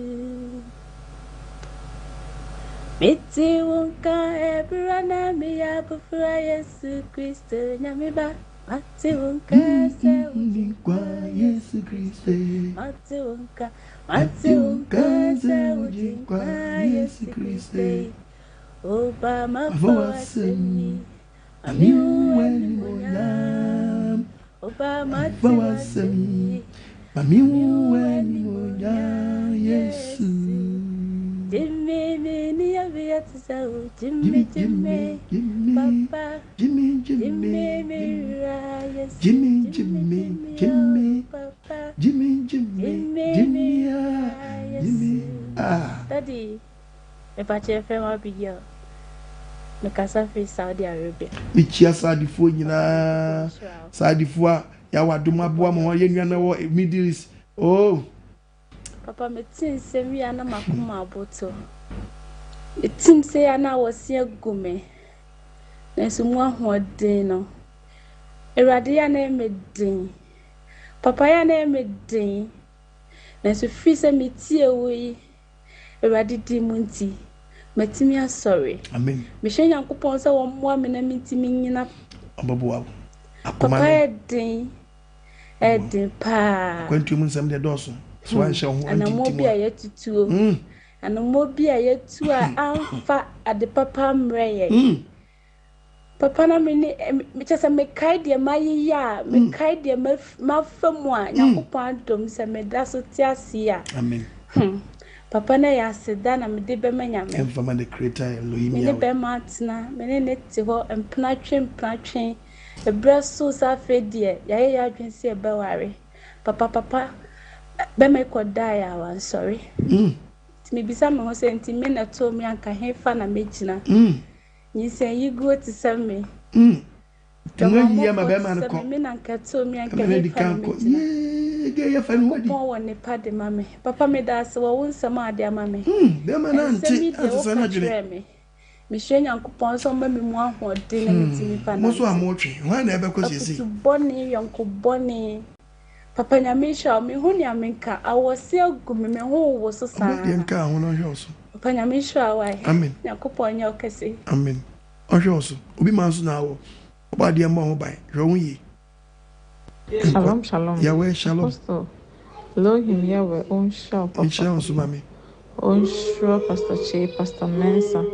[SPEAKER 9] Mete wo nka ɛberɛ na meyɛ abofra Yesu Kristo Nyame ba. Mate wo nka sɛ wogye
[SPEAKER 1] nkwa Yesu Kristo.
[SPEAKER 9] Mate wo nka, mate wo nka sɛ wogye nkwa Yesu Kristo. Oba mafa w'asɛm yi, mame wo animuonyam. Oba mate w'asɛm yi,
[SPEAKER 1] mame wo animuonyam Yesu.
[SPEAKER 9] Jimmy, me ni abia te sɛ wo, Jimmy, Jimmy, Papa.
[SPEAKER 1] Jimmy, Jimmy, Jimmy, Jimmy, Jimmy, Jimmy, Jimmy, Jimmy, ah, Jimmy, ah.
[SPEAKER 9] Daddy, mepakyɛ yɛfrɛ me Abigail. Mekasa firi Saudi Arabia.
[SPEAKER 1] Mekyia Saudifoɔ nyinaa. Saudifoɔ a yɛawɔ adom aboa ma wɔn yɛn nuanom wɔ Middle East. Oh.
[SPEAKER 9] Papa mete nsɛm yi a na m'akoma aboto. Metim sɛ a na awɔse agu me. Nanso mu ahoɔden no, Awurade yɛ a na ɛyɛ me den. Papa yɛ a na ɛyɛ me den. Nanso firi sɛ metie wo yi, Awurade din mu nti, matumi asɔre.
[SPEAKER 1] Amen.
[SPEAKER 9] Mehyɛ Nyankopɔn sɛ wɔmmoa me na mentumi nnyina.
[SPEAKER 1] Ɔbɛboa wo. Akoma
[SPEAKER 9] no. Papa yɛ den. Ɛyɛ den paa.
[SPEAKER 1] Akwantuo mu nsɛm deɛ dɔɔso. So wanhyɛ wo ho antintim a.
[SPEAKER 9] Anammɔn bi a yɛatutuo. Anammɔn bi a yɛatu a amfa ade papa ammrɛ yɛn. Papa na me ne kyɛ sɛ mekae deɛ mayeyɛ a, mekae deɛ mafa mu a, Nyankopɔn adom sɛ meda so te ase yi a.
[SPEAKER 1] Amen.
[SPEAKER 9] Hmm. Papa na ɛyɛ aseda na mede bɛma Nyame.
[SPEAKER 1] Ɛmfa ma the creator Elohim
[SPEAKER 9] Me ne bɛrima atena, me ne ne te hɔ mpenatwe mpenatwe. Ɛberɛ soo sɛ afei deɛ yɛayɛ yɛn adwene sɛ yɛbɛware. Papa papa bɛma kɔ daeɛ a wansɔre. Nti mebisa me ho sɛ nti me na ɛtoo me anka hefa na mɛgyina. Nyinsɛn yi guo te sɛ me.
[SPEAKER 1] Dwamammɔfoɔ te
[SPEAKER 9] sɛ me, me na anka ɛtoo me anka hefa na mɛgyina. Nyankopɔn wɔ nnepa de ma me. Papa meda ase wɔ wo nsɛm a wode ama me. Nsɛm yi deɛ woka kyerɛɛ me. Mesrɛ Nyankopɔn sɛ ɔmma me mu ahoɔden na mentumi mfa
[SPEAKER 1] Mo nso a
[SPEAKER 9] nante.
[SPEAKER 1] motwe, hwan na ɛbɛkɔ seesei?
[SPEAKER 9] Afutu bɔne, yɔnko bɔne. Papa Nyame nhyira wo, menhu nea menka, awɔse agu me, me ho woso
[SPEAKER 1] Ɔbɔ deɛ
[SPEAKER 9] saa.
[SPEAKER 1] nka ho na ɔnhwɛ wo so.
[SPEAKER 9] Papa Nyame nhyira wo ae.
[SPEAKER 1] Amen.
[SPEAKER 9] Nyankopɔn nyɛ wo kɛse.
[SPEAKER 1] Amen. Ɔnhwɛ wo so. Obi ma nso na awɔ. Ɔbɔ adeɛ mmɔ ho ban. Hwɛ wo ho yie.
[SPEAKER 11] Shalom shalom
[SPEAKER 1] Yahweh shalom.
[SPEAKER 11] Apostle Elohim Yahweh ɔnhyira wo papa
[SPEAKER 1] Nhyira wo nso
[SPEAKER 11] papa
[SPEAKER 1] mame.
[SPEAKER 11] ɔnhyira Pastor Kyei Pastor Mensah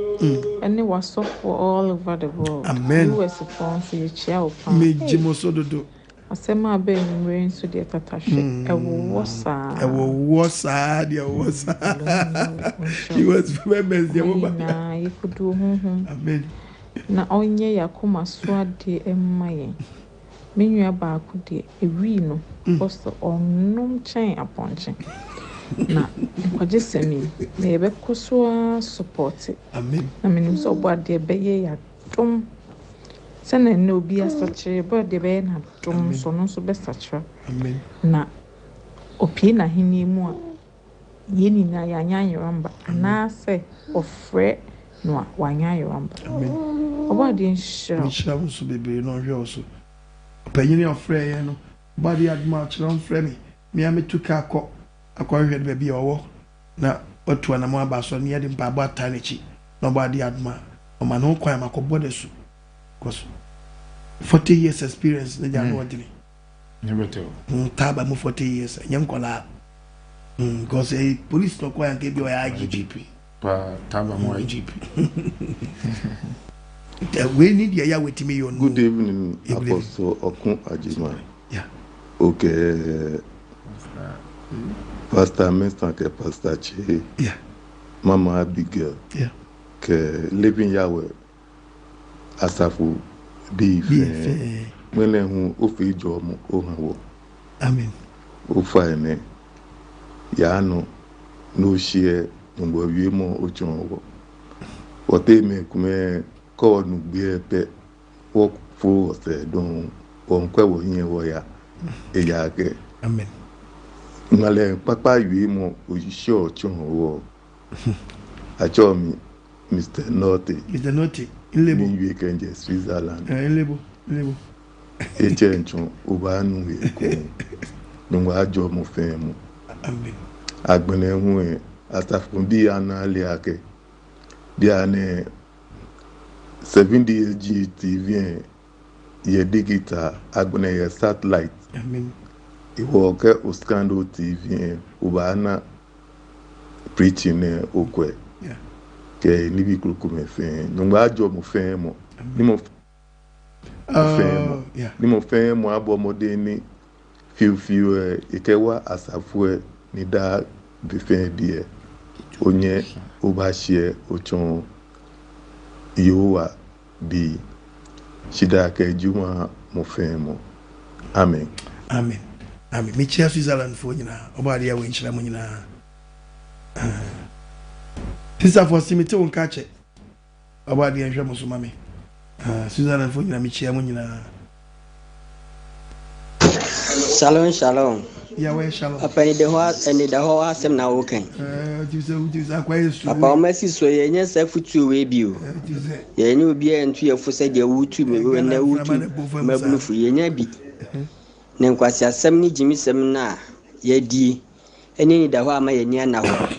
[SPEAKER 11] ɛne w'asɔfoɔ all over the world
[SPEAKER 1] Amen.
[SPEAKER 11] US foɔ nso yɛkyia wo paa
[SPEAKER 1] Megye
[SPEAKER 11] ei
[SPEAKER 1] mo so dodo.
[SPEAKER 11] asɛm a aba anwumerɛ yi nso deɛ tatahwe ɛwowɔ saa
[SPEAKER 1] Ɛwowɔ saa deɛ ɛwowɔ saa.
[SPEAKER 11] Elohim Yahweh ɔnhyira wo
[SPEAKER 1] US members deɛ
[SPEAKER 11] ɔma
[SPEAKER 1] mo
[SPEAKER 11] yɛn
[SPEAKER 1] ba.
[SPEAKER 11] nyinaa yɛkɔduru honhom
[SPEAKER 1] Amen.
[SPEAKER 11] na ɔnyɛ yɛn akoma so adeɛ mma yɛn. Me nua baako deɛ, ɛwii no, Apostle, ɔnnom kyɛn apɔnkye. Na nkwagyesɛm yi, na yɛbɛkɔ so ara sopɔte.
[SPEAKER 1] Amen.
[SPEAKER 11] Na menim sɛ Ɔbɔadeɛ bɛyɛ yɛn adom. Sɛnea nnɛ obi asakyera yi, Ɔbɔadeɛ bɛyɛ no adom nso, ɔno nso bɛsakyera.
[SPEAKER 1] Amen.
[SPEAKER 11] Na ɔpue n'ahennie mu a, yɛn nyinaa yɛanyɛ ayeramba anaasɛ ɔfrɛ no a wanyɛ ayeramba. Ɔbɔadeɛ nhyira wo.
[SPEAKER 1] Nhyira wo nso bebree na ɔnhwɛ wo so. Ɔpanyin a ɔfrɛɛ yɛn no, Ɔbɔadeɛ adom a ɔkyerɛ ɔmfrɛ me, me ara mɛtu kaa kɔ akɔhwehwɛ no baabi a ɔwɔ na watu anamɔn aba asɔre na yɛde mpaebɔ ataa n'akyi na Ɔbɔadeɛ adom a ɔma ne ho kwan ma makɔbɔ no asu. Because 40 years experience ne deɛ ano ɔdene. Taaba mu 40 years ɛnyɛ nkɔlaa. Because eh, police no kɔ yanka bi ɔyɛ IGP.
[SPEAKER 5] Pa taaba mu IGP.
[SPEAKER 1] Wei ni deɛ yɛ a wetumi yɛ ɔno.
[SPEAKER 23] Good evening, Apostle Okun Ajiman.
[SPEAKER 1] Yeah.
[SPEAKER 23] Okay. Pastor Mensah ke Pastor Che.
[SPEAKER 1] Yeah.
[SPEAKER 23] Mama Abigail.
[SPEAKER 1] Yeah.
[SPEAKER 23] Ke Living Yahweh. Asafo bii fɛɛ ŋmɛlɛ hu ofe ijɔ mu ohan wɔ.
[SPEAKER 1] Amen.
[SPEAKER 23] Ofa ɛnɛ yaa no no shiɛ ngbɔ wie mɔ ochɔn wɔ. Wɔte mɛ kumɛ kɔwɔ nu gbeɛ pɛ. wɔ fo ɔsɛ don wɔ nkɔ wɔ yɛn wɔ ya eya kɛ.
[SPEAKER 1] Amen.
[SPEAKER 23] Ŋmalɛ kpakpa yue mɔ oyiṣẹ́ ọ̀tsọ́n wɔ atsɔ mi Mr. Norte.
[SPEAKER 1] Mr. Norte, nlebo.
[SPEAKER 23] Mi yue kɛnjɛ Switzerland.
[SPEAKER 1] Eh, nlebo, nlebo.
[SPEAKER 23] Etsɛ ntson oba nu eko nungwa adzɔ mo fɛn mo.
[SPEAKER 1] Amen.
[SPEAKER 23] Agbɛnɛ hu ɛ asafo bi ana le akɛ bi ane 7DSG TV ɛ yɛ digital agbɛnɛ yɛ satellite.
[SPEAKER 1] Amen.
[SPEAKER 23] Ìwọ kɛ Oskando TV ɛ oba ana preaching ɛ okɔɛ.
[SPEAKER 1] Yeah.
[SPEAKER 23] Kɛ níbi kurukuru mɛ fɛn nungwa adzɔ mo fɛn mo ni mo fɛn mo
[SPEAKER 1] yeah.
[SPEAKER 23] ni mo fɛn mo abɔ ọmọdé ní fiufiu ɛ ìkẹwà àsàfo ɛ ní dá bífɛn díẹ̀ onye ọba ṣe ọtsɔn yehowa bi ṣidakɛ juma mo fɛn mo amen.
[SPEAKER 1] Amen. Amen. Mekyia Switzerland foɔ nyinaa. Ɔbɔ adeɛ a wɔnhyira mo nyinaa. Sisterfoɔ si mete wo nka kyɛ. Ɔbɔ adeɛ nhwɛ mo so ma me. Ah, Switzerland foɔ nyinaa mekyia mo nyinaa.
[SPEAKER 13] Shalom shalom.
[SPEAKER 1] Yahweh shalom.
[SPEAKER 13] Papa anidahɔ anidahɔ asɛm na woka yi.
[SPEAKER 1] Eh, ti sɛ ti sɛ akwa yesu.
[SPEAKER 13] Papa wɔn asi so yɛnyɛ saa futuo wei bi o.
[SPEAKER 1] Ti sɛ
[SPEAKER 13] Yɛnyɛ obiara ntu yɛ fo sɛ deɛ wotu mi na wotu mmabunufo yɛnya bi. Ne nkwasi asɛm ne gyimisɛm no a yɛadie ɛne anidahɔ ama yɛni ana hɔ.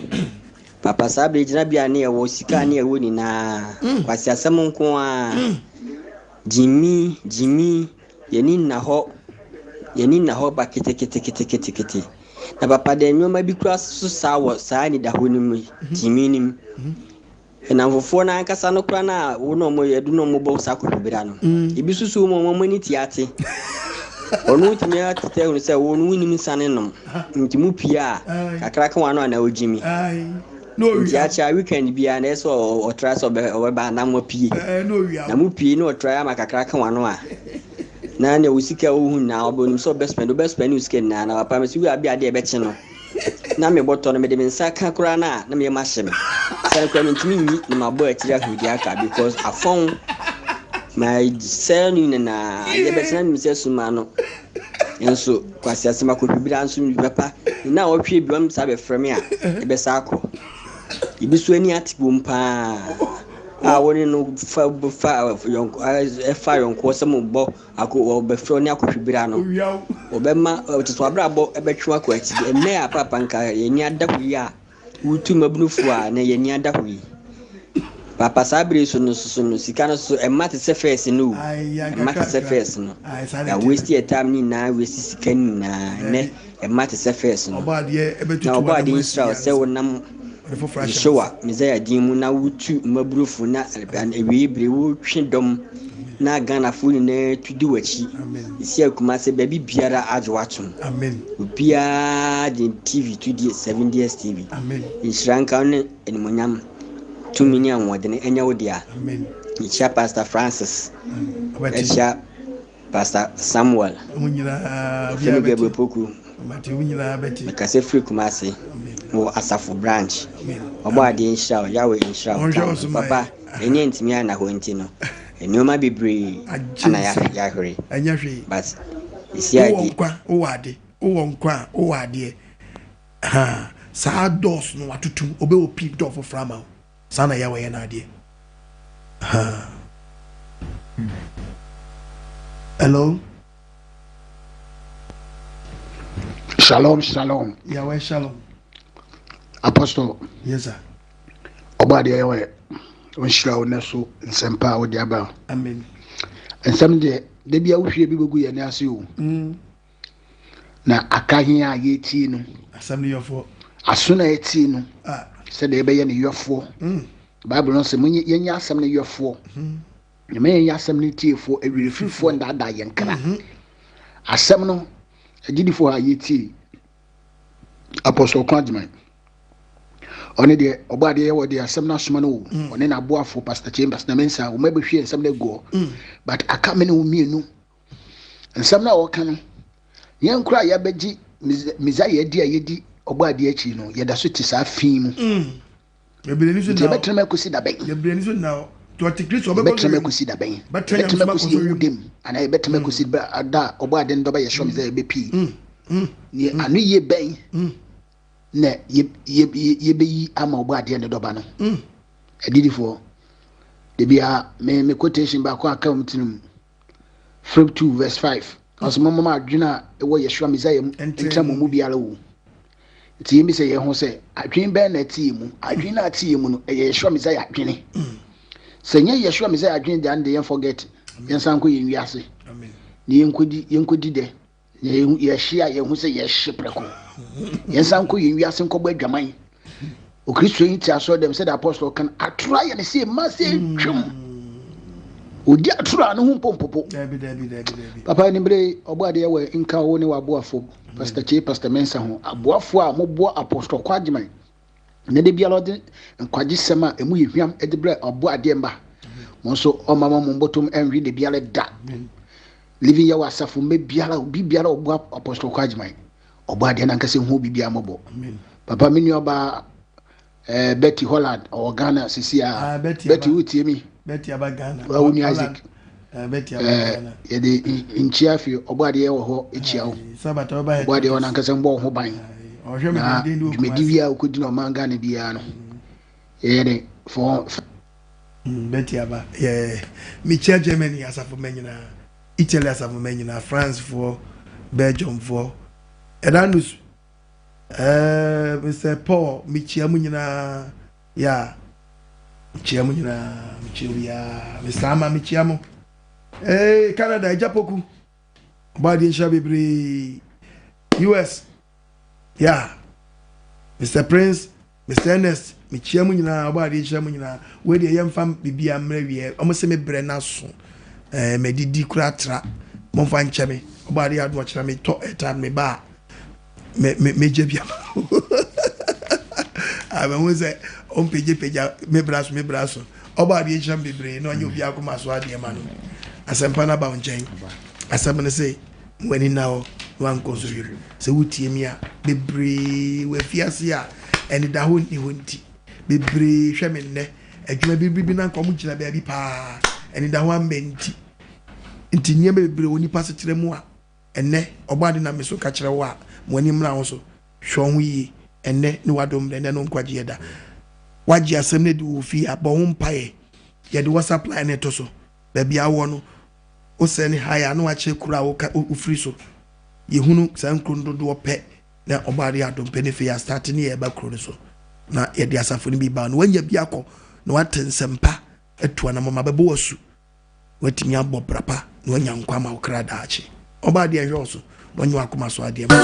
[SPEAKER 13] Papa saa bere gyinabea ne yɛwɔ sika ne yɛwɔ nyinaa nkwasi asɛm nko ara. Gyimi gyimi yɛni nna hɔ yɛni nna hɔ ba keteketeketekete. Na papa deɛ nneɛma bi kura so saa wɔ saa anidahɔ no mu yi, gyimi no mu. Nnamfofoɔ no ankasa no kora no a wo na ɔmo yɛde na ɔmo bɔ saa kɔkɔbira no. Ebi soso mu ɔmo ani te ate. Ɔno wotumi atete ahunu sɛ wo no wonim nsa ne nom. Nti mu pie a kakra ka wano anaa ogyimi.
[SPEAKER 1] Ai. No
[SPEAKER 13] Nti
[SPEAKER 1] owia.
[SPEAKER 13] akyɛ a weekend biara na ɛsɛ sɛ ɔtra sɛ ɔbɛba na mo pie.
[SPEAKER 1] Eh, no owia.
[SPEAKER 13] Na mu pie na ɔtra ama kakra ka wano a na nea wo sika a wohu nyinaa ɔbɛ onim sɛ ɔbɛ spend ɔbɛ spend wo sika nyinaa na papa mesi wo abi adeɛ ɛbɛkye no. Na me bɔtɔ no mede me nsa ka koraa na na meyɛ mahye me. Sɛ koraa mentumi nyi na mabɔ akyiri ahwehwɛ aka because afɔn ma sɛ no nyinaa adeɛ bɛkye na menim sɛ suma no. Nso kwasi asɛm akɔhwibira nso papa na ɔtwe bi wɔn saa bɛfrɛ me a ɛbɛsa akɔ. Ebi so ani ate wom paa a wɔne no fa fa yɔnko ɛfa yɔnkoɔ sɛ mo bɔ akɔ wɔbɛfrɛ ne akɔhwibira no.
[SPEAKER 1] Owia.
[SPEAKER 13] Wɔbɛma ɔte so abrabɔ ɛbɛtwe akɔ akyi. Ɛnnɛ a papa nka yɛni ada hɔ yi a wotu mmabunufo a na yɛni ada hɔ yi. Papa saa bere so no soso no sika no so ɛma te sɛ fɛs no o.
[SPEAKER 1] Ai, ya
[SPEAKER 13] Ɛma te sɛ
[SPEAKER 1] kakra.
[SPEAKER 13] fɛs no.
[SPEAKER 1] Ai, saa na
[SPEAKER 13] Ya
[SPEAKER 1] ɛteɛ.
[SPEAKER 13] waste yɛ time ne nyinaa waste sika ne nyinaa. Nnɛ ɛma te sɛ fɛs no.
[SPEAKER 1] Ɔbɔ adeɛ ɛbɛtutu
[SPEAKER 13] Na ɔbɔ
[SPEAKER 1] w'anam
[SPEAKER 13] ade
[SPEAKER 1] asi
[SPEAKER 13] nhyira wo
[SPEAKER 1] wiase.
[SPEAKER 13] sɛ wonam
[SPEAKER 1] Ɔde foforɔ ahyɛ wo
[SPEAKER 13] Yeshua Messiah din mu na wotu mmaburofo na awie bere wotwe dɔm na Ghanafoɔ nyinaa tu di w'akyi. Esi akuma sɛ baabi biara agye w'atom.
[SPEAKER 1] Amen.
[SPEAKER 13] Obiara de TV to di 7DS TV.
[SPEAKER 1] Amen.
[SPEAKER 13] Nhyira nka wo ne animuonyam tumi ne ahoɔden ɛnyɛ wo dea.
[SPEAKER 1] Amen.
[SPEAKER 13] Mekyia Pastor Francis.
[SPEAKER 1] Ɔbɛte.
[SPEAKER 13] Ɛkyia Pastor Samuel.
[SPEAKER 1] Mo nyinaa
[SPEAKER 13] Yɛfrɛ
[SPEAKER 1] obiara
[SPEAKER 13] me Gabriel
[SPEAKER 1] bɛte.
[SPEAKER 13] Poku.
[SPEAKER 1] Ɔbɛte wo nyinaa bɛte.
[SPEAKER 13] Mekasa firi Kumasi wɔ Asafo branch.
[SPEAKER 1] Amen.
[SPEAKER 13] Ɔbɔ adeɛ nhyira wo, Yahweh nhyira wo.
[SPEAKER 1] Ɔnhwɛ wo so ma
[SPEAKER 13] Papa, ɛnyɛ ntumi ana hɔ nti no, nneɛma bebree
[SPEAKER 1] Agye
[SPEAKER 13] ana
[SPEAKER 1] nsam.
[SPEAKER 13] yɛahwere.
[SPEAKER 1] Ɛnyɛ hwee.
[SPEAKER 13] But esi
[SPEAKER 1] Wowɔ
[SPEAKER 13] adi
[SPEAKER 1] nkwa, wowɔ ade. Wowɔ nkwa a, wowɔ adeɛ. Ha, saa doors no watoto mu. Ɔbɛ open door foforɔ ama wo. Saa na Yahweh yɛ n'adeɛ. Ha. Hello.
[SPEAKER 15] Shalom, shalom.
[SPEAKER 1] Yahweh shalom.
[SPEAKER 15] Apostle.
[SPEAKER 1] Yes, sir.
[SPEAKER 15] Ọba adeɛ yɛ wɔyɛ. Ɔnhyira wo nɛ so nsɛmpa a wode aba.
[SPEAKER 1] Amen.
[SPEAKER 15] Nsɛm deɛ, da bi a wohwie bi bɛgu yɛn ani ase o. Na aka he a yɛtie no.
[SPEAKER 1] Asɛm no yɔfoɔ.
[SPEAKER 15] Aso na yɛtie no.
[SPEAKER 1] Ah.
[SPEAKER 15] Sɛdeɛ yɛbɛyɛ ne yɔfoɔ. Bible no sɛ yɛnyɛ asɛm no yɔfoɔ. Nyame yɛnyɛ asɛm no tiefoɔ, awirefirifoɔ ndaadaa yɛn kra. Asɛm no, agyidifoɔ a yɛtie Apostle Ɔko Agyeman. Ɔne deɛ ɔbɔ adeɛ yɛ wɔ deɛ asɛm no asoma no o. Ɔne n'aboafo Pastor Chambers na Mensa wɔn abɛhwie nsɛm no agu hɔ. But aka me ne wo mmienu. Nsɛm no a wɔka no, yɛn koraa a yɛabɛgye Messiah adi a yɛdi ɔbɔ adeɛ akyi no, yɛda so te saa fi mu.
[SPEAKER 1] Nti
[SPEAKER 15] Nti yɛbɛtena mu akɔsi da bɛn?
[SPEAKER 1] Yɛbrɛ ni so na.
[SPEAKER 15] Yɛbɛtena mu akɔsi da bɛn? Yɛbɛtena mu akɔsi yɛn wuda mu anaa yɛbɛtena mu akɔsi berɛ da a ɔbɔ ade no dɔ bɛyɛ sɔm sɛ yɛbɛpii? Neɛ ano yie bɛn na yɛbɛyi ama ɔbɔ adeɛ ne dɔba no? Adidifoɔ, da biara me me quotation baako a ka wɔn tirim Philip 2 verse 5 ɔsɛ momma adwene a ɛwɔ Yeshua Messiah mu ntra mo mu biara o. Nti yɛmmisa yɛn ho sɛ, adwene bɛn na ɛte yɛn mu? Adwene no a ɛte yɛn mu no, ɛyɛ Yeshua Messiah adwene. Sɛ nyɛ Yeshua Messiah adwene deɛ, ɛnde yɛn forget. Yɛnsan nkɔ yɛn wiase. Na yɛnkɔdi yɛnkɔdi dɛ. Na yɛhye a yɛhu sɛ yɛhye prɛko. Yɛnsan nkɔ yɛn wiase nkɔbɔ adwaman. Okristoni te asɔre dɛm sɛdeɛ apɔstol ka no, atoro ayɛ ne sɛ ma sɛ twam. Odi atoro a ne ho mpo mpopo. Papa anibere ɔbɔ adeɛ wɔ nka wo ne w'aboafo Pastor Kyei Pastor Mensah ho aboafo a moboa Apostle Kwagyeman na da biara ɔde nkwagyesɛm a emu yɛ hwam de brɛ ɔbɔ adeɛ mma. Mo nso ɔma ma mo mbotom ɛnwe da biara da. Living Yahweh asafo mma biara obi biara ɔboa Apostle Kwagyeman ɔbɔ adeɛ nankasa hu obi biara mmɔbɔ. Papa me nua ɔbaa Eh, Betty Holland, ɔwɔ Ghana sisi a.
[SPEAKER 1] Ah, Betty,
[SPEAKER 15] Betty wotie mi?
[SPEAKER 1] Betty aba Ghana.
[SPEAKER 15] Wa wo nua Isaac.
[SPEAKER 1] Eh, Betty aba
[SPEAKER 15] eh,
[SPEAKER 1] Ghana.
[SPEAKER 15] Yɛde nkyia fi ɔbɔ adeɛ wɔ hɔ ekyia wo.
[SPEAKER 1] Sabata ɔba
[SPEAKER 15] Ɔbɔ adeɛ wɔ nankasa mbɔ wo ho ban.
[SPEAKER 1] Ɔhwɛ me
[SPEAKER 15] Na
[SPEAKER 1] denden de
[SPEAKER 15] dwumadi bi a wokɔdi na ɔman Ghana biara no. Yɛyɛ de fɔ.
[SPEAKER 1] Betty aba. Yeah. Mekyia Germany asafo mma nyinaa. Italy asafo mma nyinaa, France foɔ, Belgium foɔ. Ɛda no Eh, Mr. Paul, mekyia mu nyinaa. Ya, mekyia mu nyinaa, mekyia obiara. Mr. Ama, mekyia mo. Hey, Canada, Agya Poku. Ɔbɔ adeɛ nhyira bebree. US, ya. Mr. Prince, Mr. Ernest, mekyia mu nyinaa, ɔbɔ adeɛ nhyira mu nyinaa. Wei deɛ yɛmfa biribiara mmerɛ wieɛ. Ɔmo se me brɛ no aso. Eh, madidi koraa tra. Momfa nkyɛ me. Ɔbɔ adeɛ adom ɔkyena metɔ airtime me ba a. Me me megya bi ama. Ah, mahu sɛ ɔmpagyapagya me bra so me bra so. Ɔbɔ adeɛ nhyira me bebree na ɔnyɛ obi akoma so adeɛ ma no. Asɛmpa no aba wo nkyɛn. Asɛm no se mo ani nna hɔ na wankɔ nso hwɛ mu. Sɛ wotie mi a, bebree wɔ afiase a anidahɔ nni hɔ nti. Bebree hwɛ me nnɛ. Adwuma bi bi na nka wɔn gyina baabi paa. Anidahɔ amma nti. Nti nneɛma bebree wɔ nipa asetra mu a ɛnnɛ ɔbɔ ade nam me so ka kyerɛ wo a, mo ani mmra ho so. Hwɛ wo ho yie ɛnnɛ ne w'adom berɛ, ɛnnɛ no nkwagyeɛ da. Woagye asɛm no adi wɔ wo fie a, bɔ ho mpaeɛ. Yɛde WhatsApp line no to so. Baabi a wowɔ no, wo sɛne hi a na wakyerɛ kuro a woka wofiri so. Yɛhunu saa nkuro no dodoɔ pɛ na ɔbɔ adeɛ adom pɛ ne fei astate ne yɛreba kuro no so na yɛde asafo no bi ba no wanya bi akɔ na wate nsɛmpa atu anamɔma bɛbɔ wasu watumi abɔ bra pa na wanya nkwa ama wo kra daakye. Ɔba adeɛ nhwɛ wo so na ɔnyɛ w'akoma so adeɛ ma.